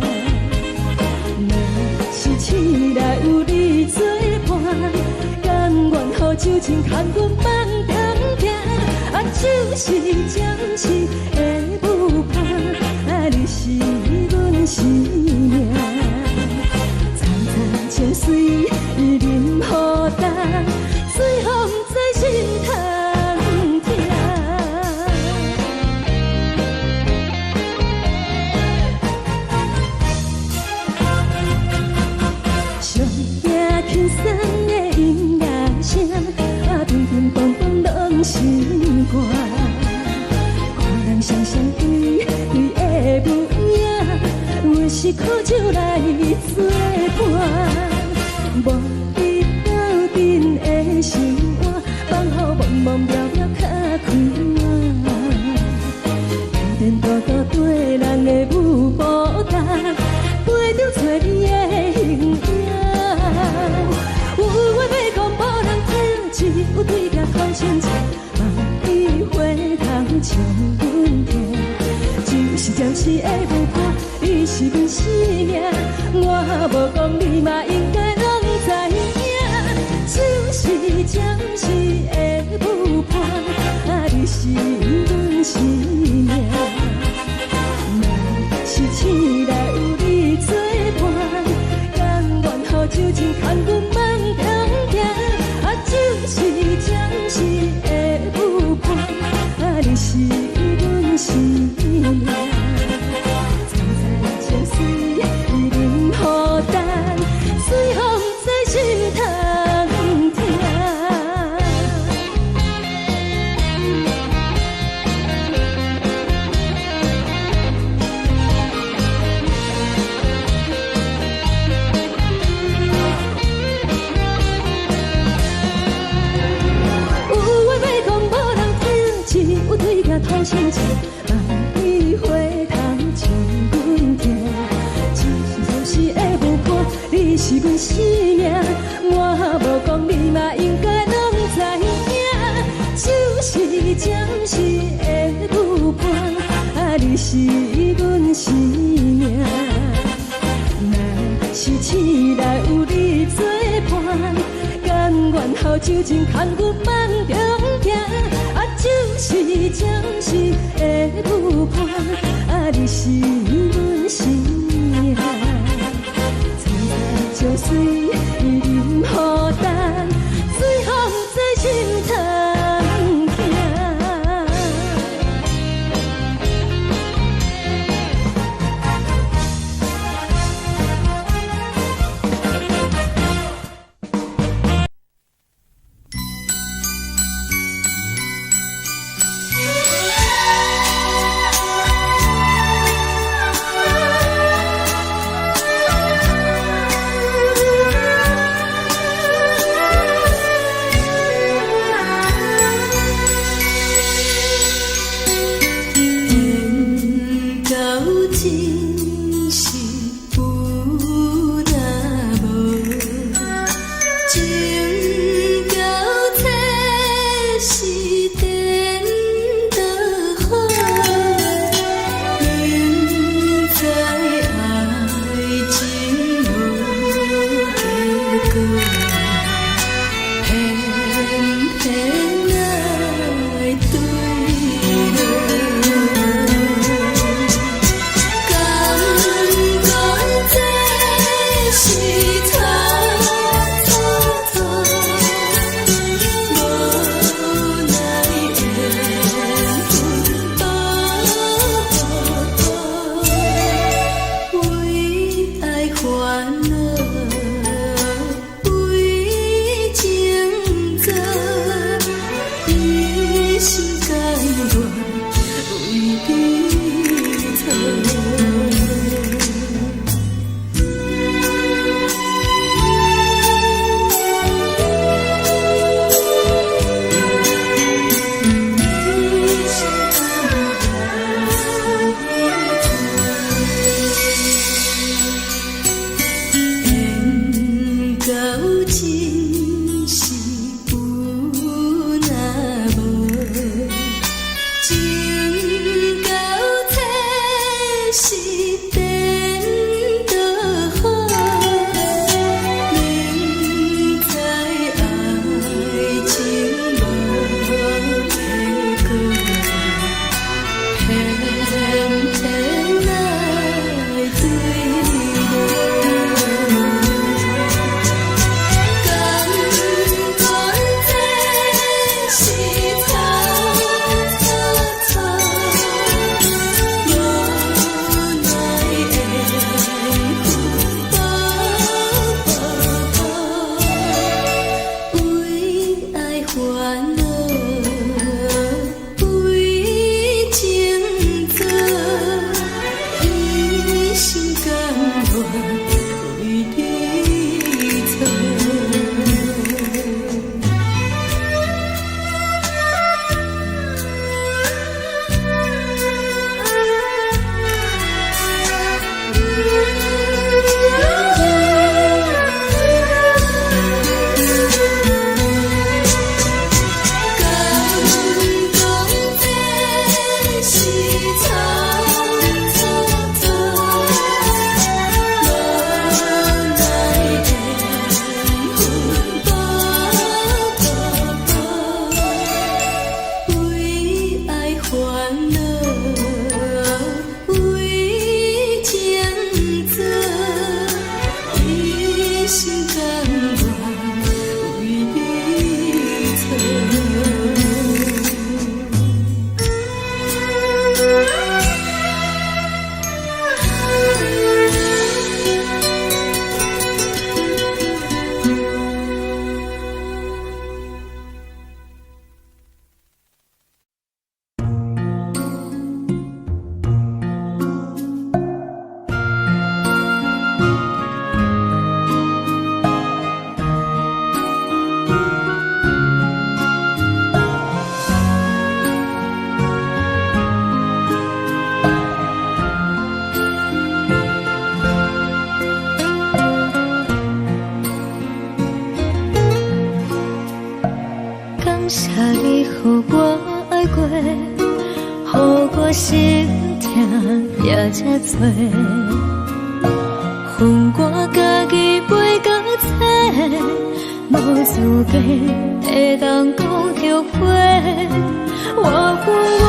若是醒來有你做伴，甘願予酒精牽阮放長行。啊，只是暫時的舞伴，啊，你是阮生命。層層情水伊啉予乾，最予毋知心通疼。上驚輕鬆的音樂聲，啊，乒乒乓乓攏心肝。看人雙雙對對的舞影，阮是苦酒來做伴，無你鬥陣的心肝，放予茫茫渺渺較開眼。依然獨獨綴人的舞步單，陪著找你的形影。有話欲講無人聽，只有對鏡苦心情，萬里回頭唱阮聽。只是暫時的舞伴，你是阮生命，我無講你嘛應該攏知影。只是暫時的舞伴，啊，你是阮生命。若是醒來有你做伴，甘願予酒精牽阮放長行。啊，只是暫時的舞伴，啊，你是阮生命。層層情水伊啉予乾，最予毋知心通疼。有話欲講無人聽，只有對鏡吐心情，萬里回頭唱阮聽。只是暫時的舞伴，你是阮生命，我無講你嘛應該攏知影。只是暫時的舞伴，啊，你是阮生命。若是醒來有你做伴，甘願予酒精牽阮放長行。啊，只是暫時的舞伴，啊，你是阮生命。層層情水伊啉予乾，最予毋知心通疼。心疼也這多。分我家己飞到找，無資格會當講後悔。我分我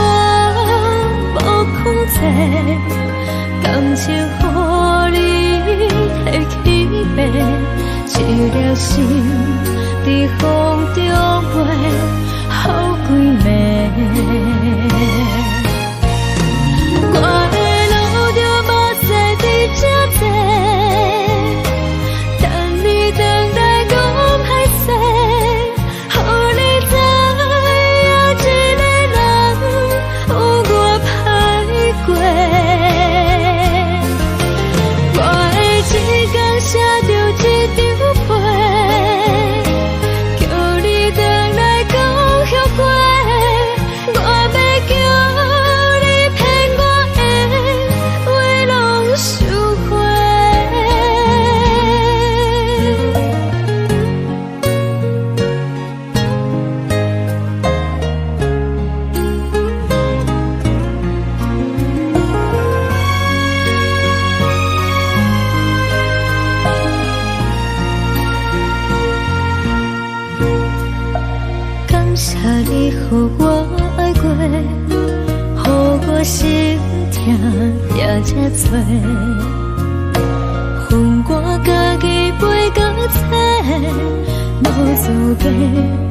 無控制，感情予你提去爬，一粒心佇風中飛，予幾暝。我會流著目屎佇這坐，等你轉來講歹勢，予你知影一个人有偌歹過。我會一工寫著一張批，叫你轉來講後悔。我欲叫你騙我的話攏收回。感謝你予我愛過，予我心疼也這多。分我家己飛到找，無資格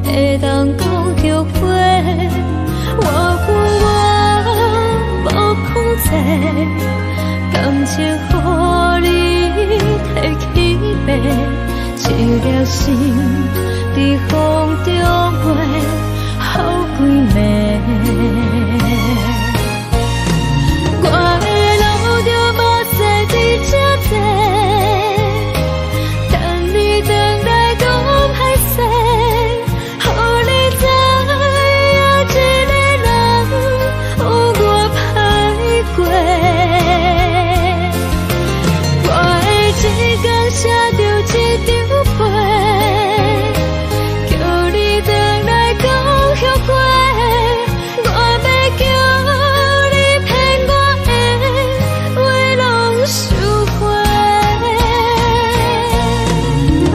會當講後悔。我分我無控制，感情予你提去爬，一粒心佇風中飛，予幾暝。我會流著目屎佇這坐，等你轉來講歹勢，予你知影一個人有偌歹過。我會一工寫著一張批，叫你轉來講後悔。我欲叫你騙我的話攏收回。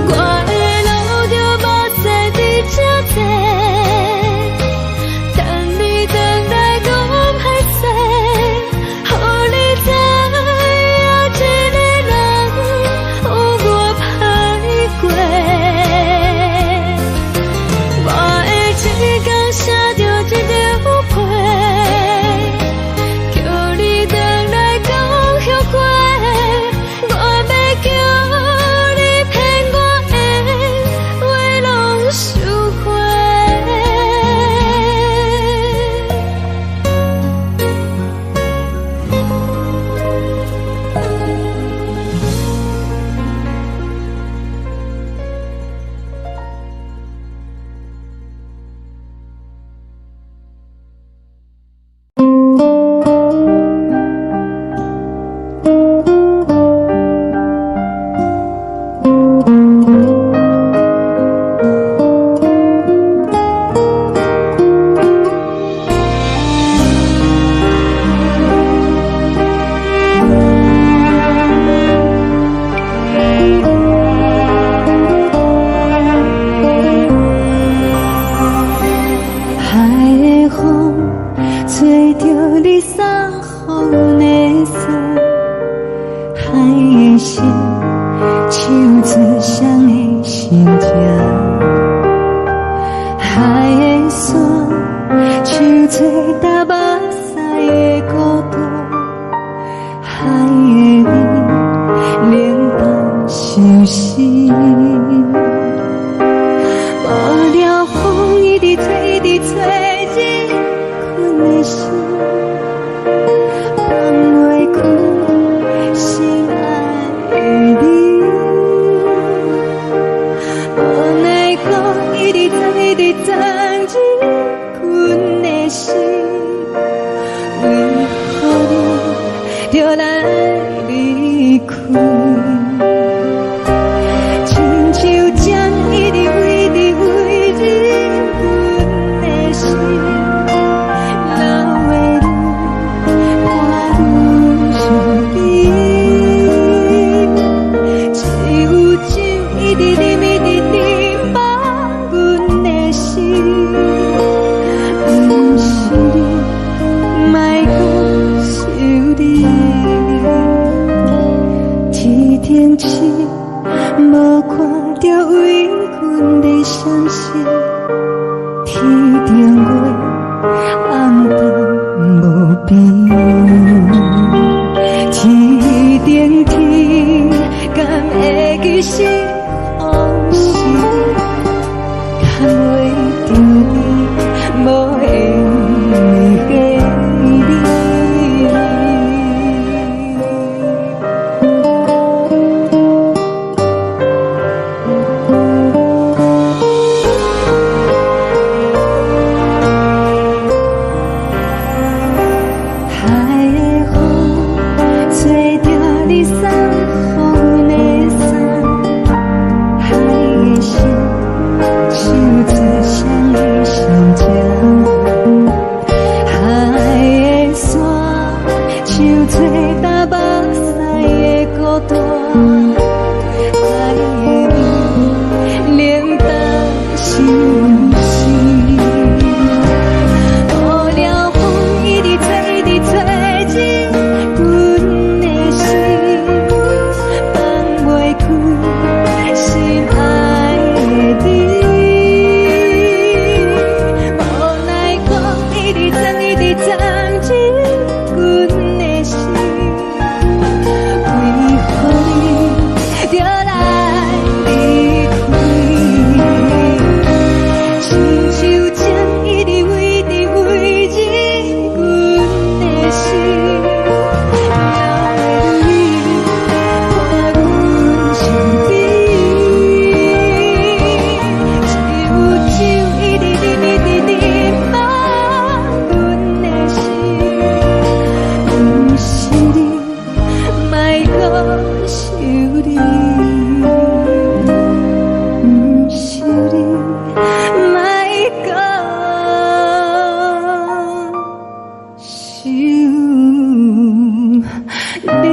我會流著目屎佇這坐，等你轉來講歹勢，予你知影一個人有偌歹過。我會一工寫著一張批，叫你轉來講後悔。我欲叫你騙我的話攏收回。海的風吹著你送予阮的衫，海的心唱出誰的心情，海的山唱出踏目屎的孤單，海的冷淡相思。無聊風一直吹，一直吹，入阮的心，放袂開心愛的你。無奈何一直鑽，一直鑽入阮的心，為何你著來離開？親像針一直飛，一直飛入阮的心，留的淚做担目屎的孤單，愛的你冷淡是毋是？予了風一直吹，一直吹進阮的心，放袂開心愛的你。無奈何一直鑽，一直鑽進阮的心，為何你著來離開？親像情一直飛，一直飛進阮的心，流淚伴阮身邊。只有酒一直啉，一直啉滿阮的心，毋是你，莫閣想你，毋是你，莫閣想你。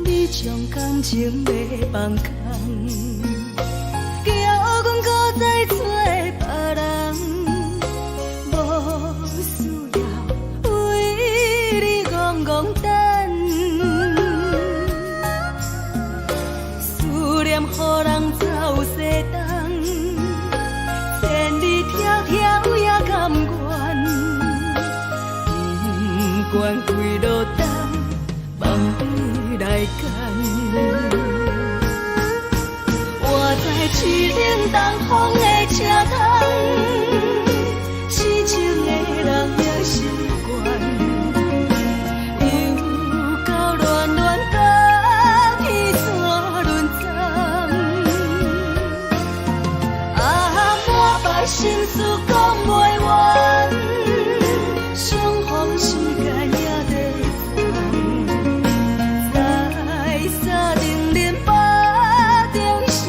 你將感情欲放空，叫阮閣再找別人，無需要為你戇戇等，思念予人走西東，千里迢迢也甘願，不管幾落冬，放你來揀。我在淒冷東風的車窗，痴情的人也習慣，又到暖暖甲天山輪針，啊，滿腹心事講袂完，相逢時間也短暫，在三重林腹中相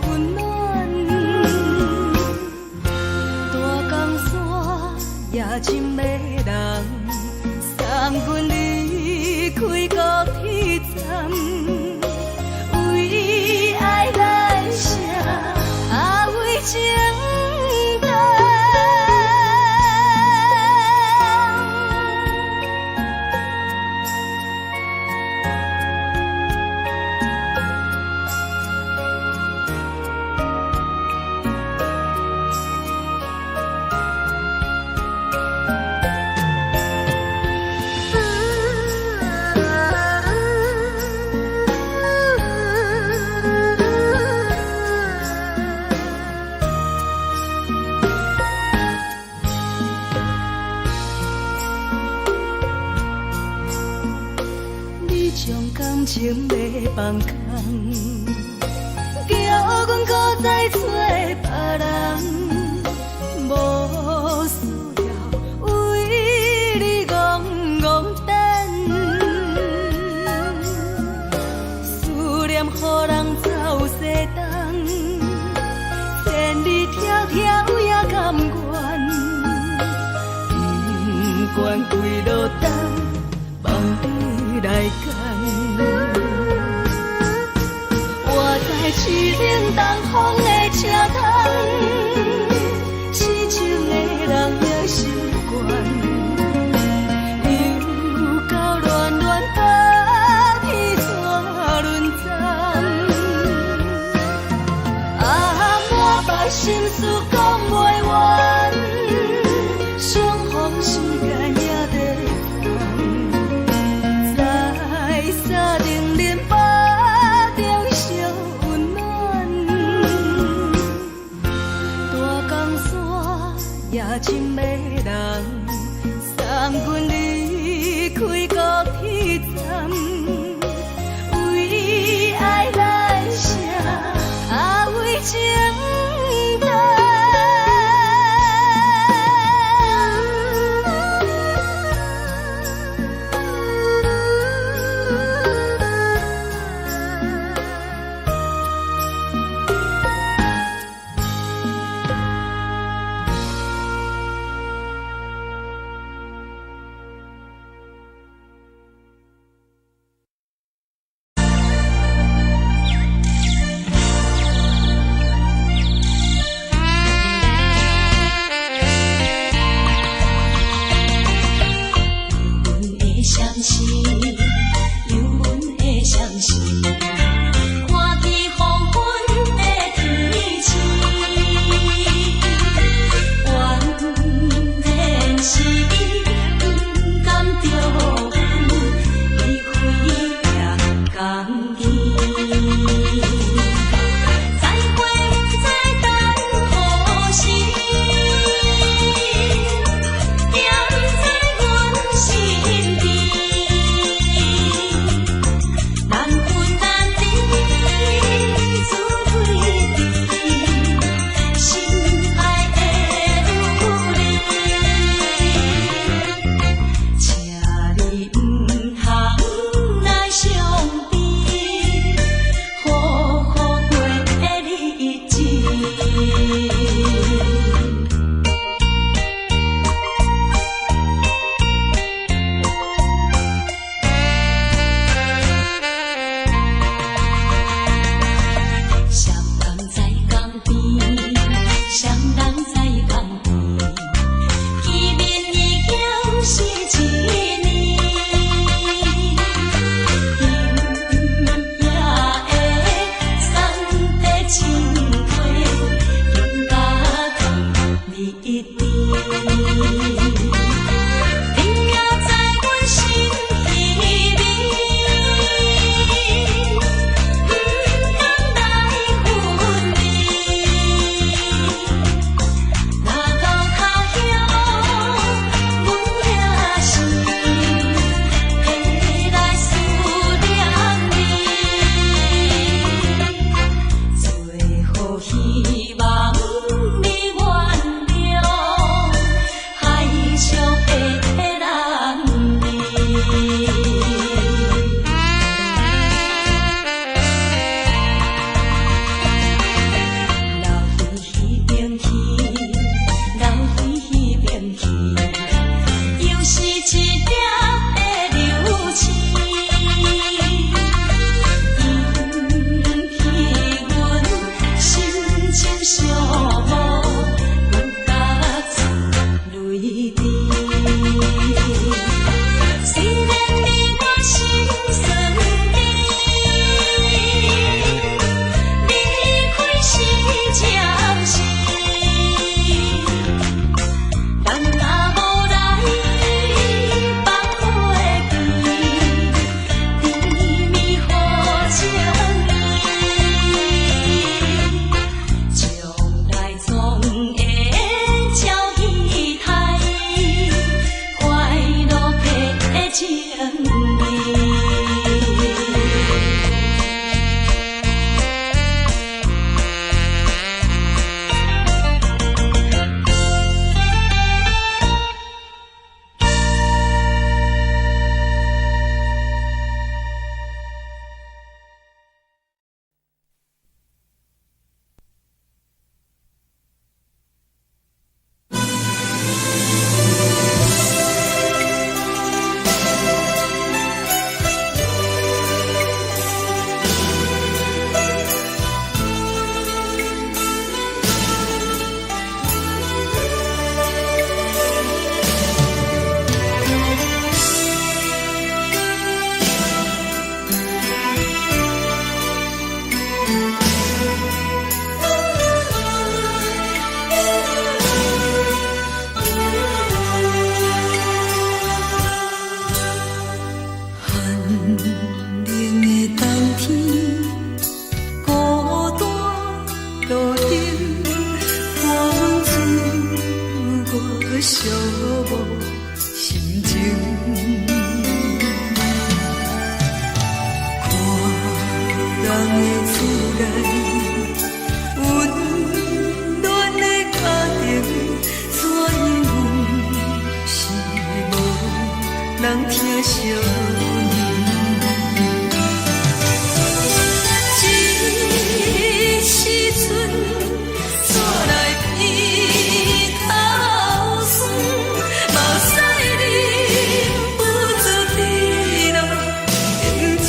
溫暖，大江山也真迷人，送阮離開高鐵站，為愛來寫，啊為情等。你將感情欲放空，叫阮閣再找別人，無需要為你戇戇等，思念予人走西東，千里迢迢也甘願，不管幾落冬，放你來揀。我在淒冷東風的車窗，痴情的人也習慣，又到暖暖甲天山輪針，啊，滿腹心事講袂完，相逢時間也短暫，在三重林腹中相溫暖。深的人，送阮離開高鐵站，為愛來寫，啊為情等。寂寞心情。看人的厝內，溫暖的家庭，怎樣阮是無人疼惜阮。這時陣，煞來鼻頭酸，目屎忍不住滴落眼睛。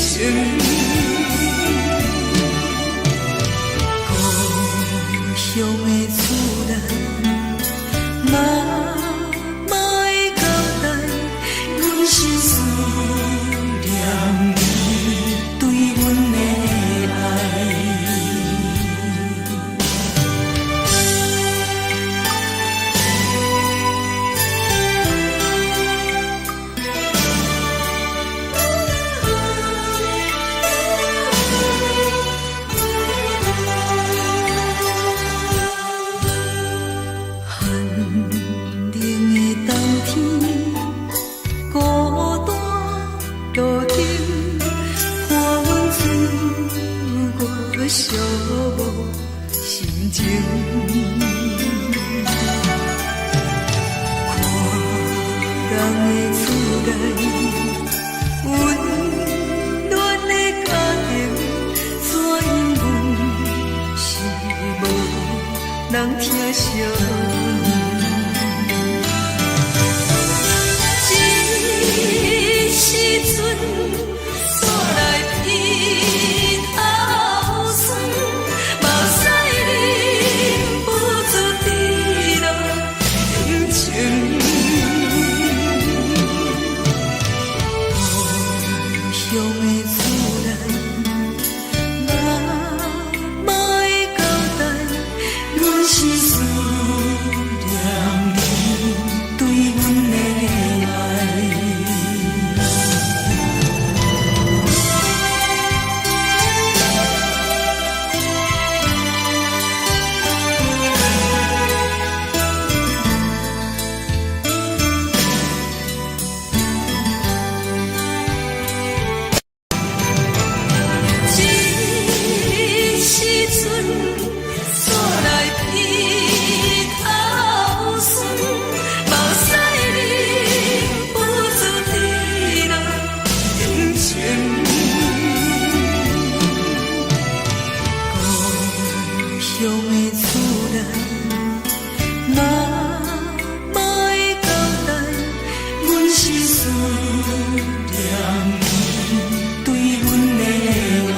故鄉的厝內，媽媽的交代，阮是思念你對阮的愛。寒冷的冬天，孤單路燈，伴阮度過寂寞心情。看人的厝內，溫暖的家庭，怎樣阮是無人疼惜阮。這時陣，煞來鼻頭酸，目屎忍不住滴落眼睛。故鄉的厝內，媽媽的交代，阮是思念你對阮的愛。這時陣，煞來鼻頭酸，目屎忍不住滴落眼睛。故鄉的厝內，媽媽的交代，阮是思念你對阮的愛。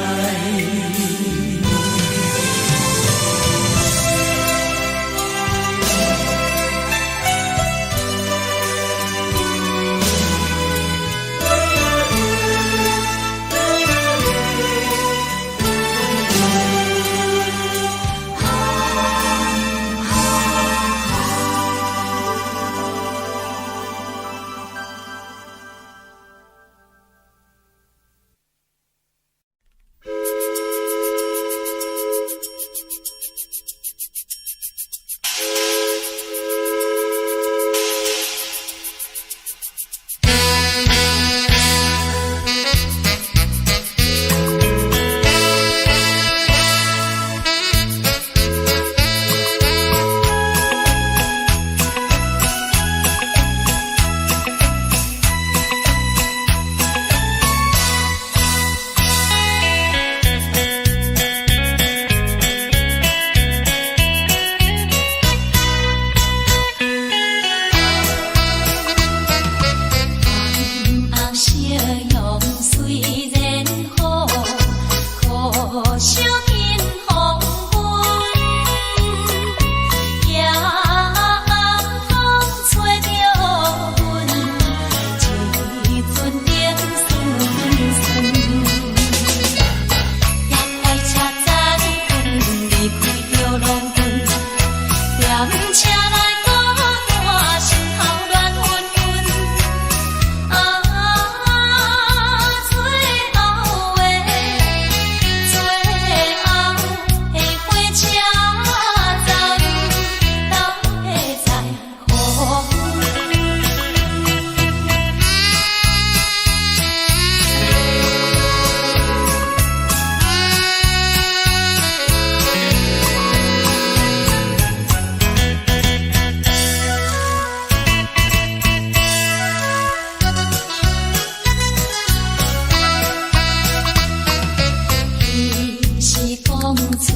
出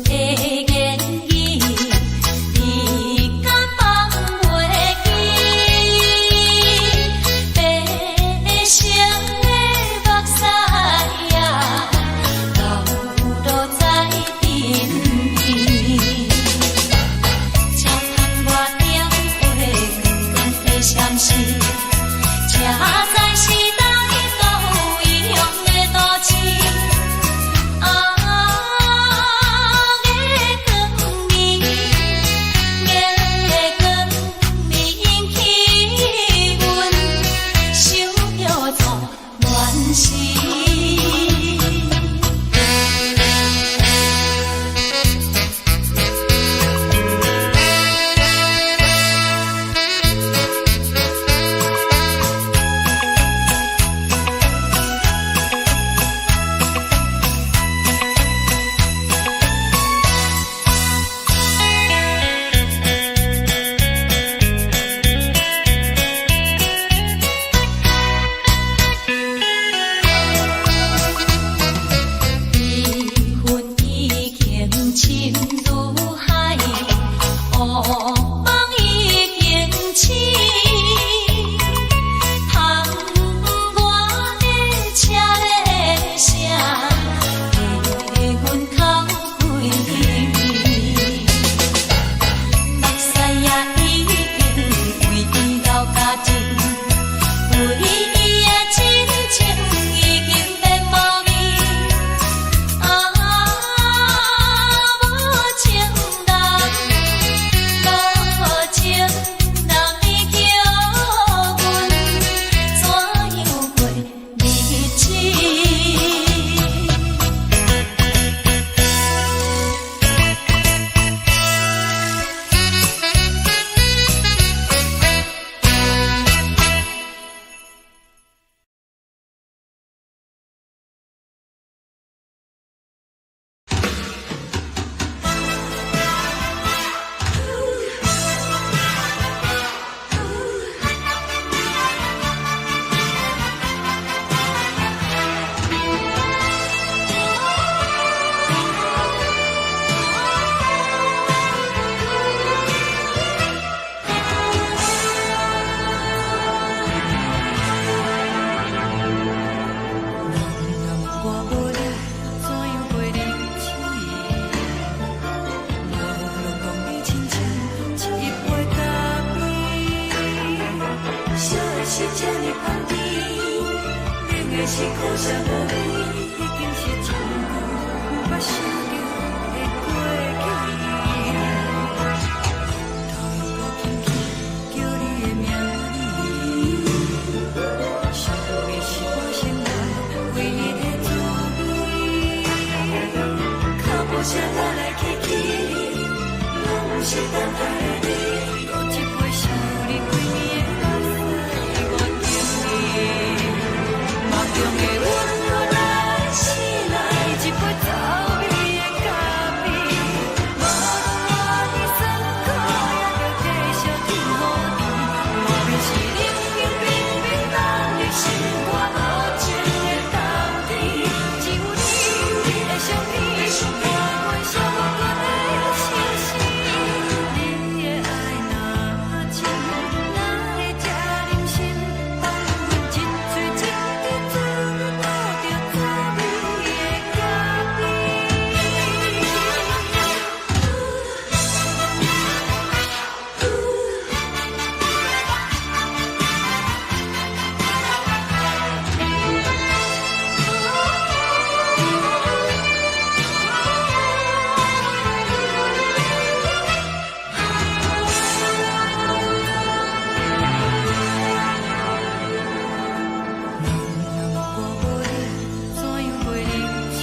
的言語，你敢放袂記？白色的目屎啊，流落在鬢邊。車窗外燈火光光的閃烁，這才是咱都異鄉的都市。啊，月光暝，月光暝引起阮想著做恋時。悲恨已經深如海，惡夢已經醒。窗外的車鈴聲，替阮哭幾暝。目屎也已經為伊流乾淨，為伊的真情已經變無味。啊，無情人，無情人，你叫阮怎樣過日子？人若問我無你，怎樣過日子？我攏講你親像一杯咖啡，燒的是這呢香甜，冷的是苦澀無味，已經是真久毋捌想著的過去。頭又閣輕輕叫你的名字，想你是我生活唯一的滋味。腳步聲來來去去，攏毋是等待的你。閣一杯想你規暝的目屎，我敬你。夢中的阮閣來醒來，一杯走味的咖啡。無論偌尼酸苦，也著繼續天予甜。外面是冷冷冰冰，咱的心肝無情的冬天。只有你的相片，伴阮寂寞的相思。你的愛若真，哪會這忍心放阮一喙一滴嘴吐著走味的咖啡？人若問我無你，怎樣過日子？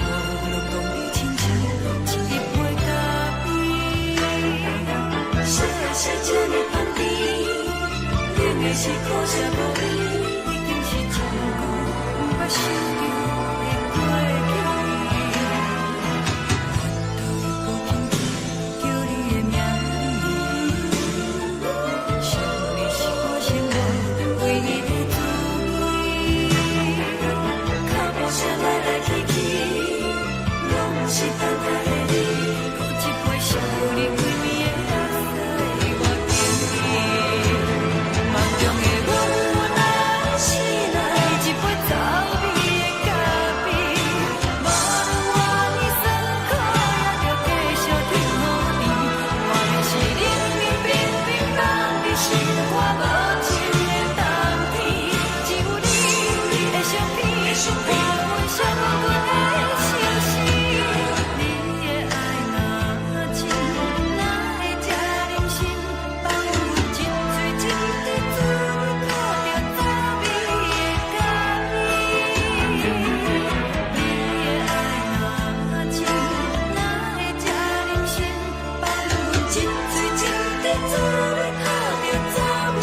我攏講你親像一杯咖啡，燒的是這呢香甜，冷的是苦澀無味，已經是真久毋捌想著的過去。頭又閣輕輕叫你的名字，想你是我生活唯一的滋味。腳步聲來來去去，是等待的你，閣一杯惜你規暝的眼屎，我敬你。夢中的阮來醒來，一杯走味的咖啡，無論偌呢酸苦，也著繼續挺予甜。外面是冷冷冰冰凍佇心肝無情的冬天，只有你的相片，伴阮寂寞閣會相思。你的愛若深，哪會這忍心放阮一喙一滴水吐著走味的咖啡？你的愛若深，哪會這忍心放阮一喙一滴水吐著走味的咖啡？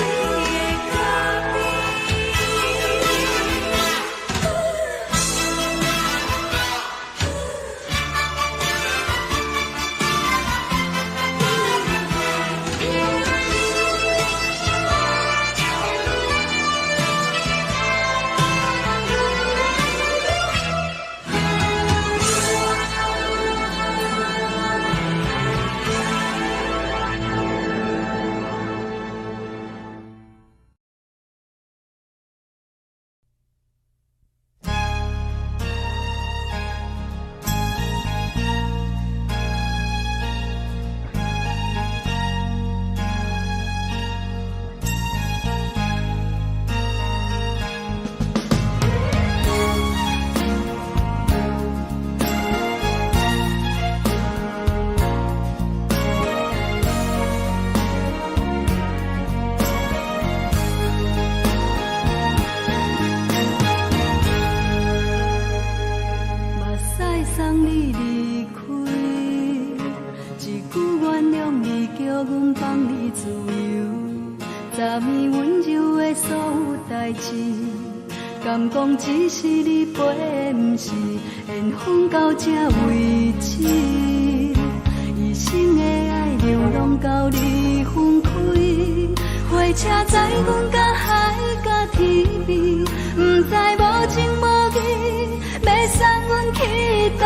目屎送你離開，一句原諒你，叫阮放你自由。昨暝溫柔的所有代誌，敢講只是你陪，毋是緣分到這為止。一生的愛流浪到你分開，火車載阮到海角天邊，毋知無情無義，欲送阮去佗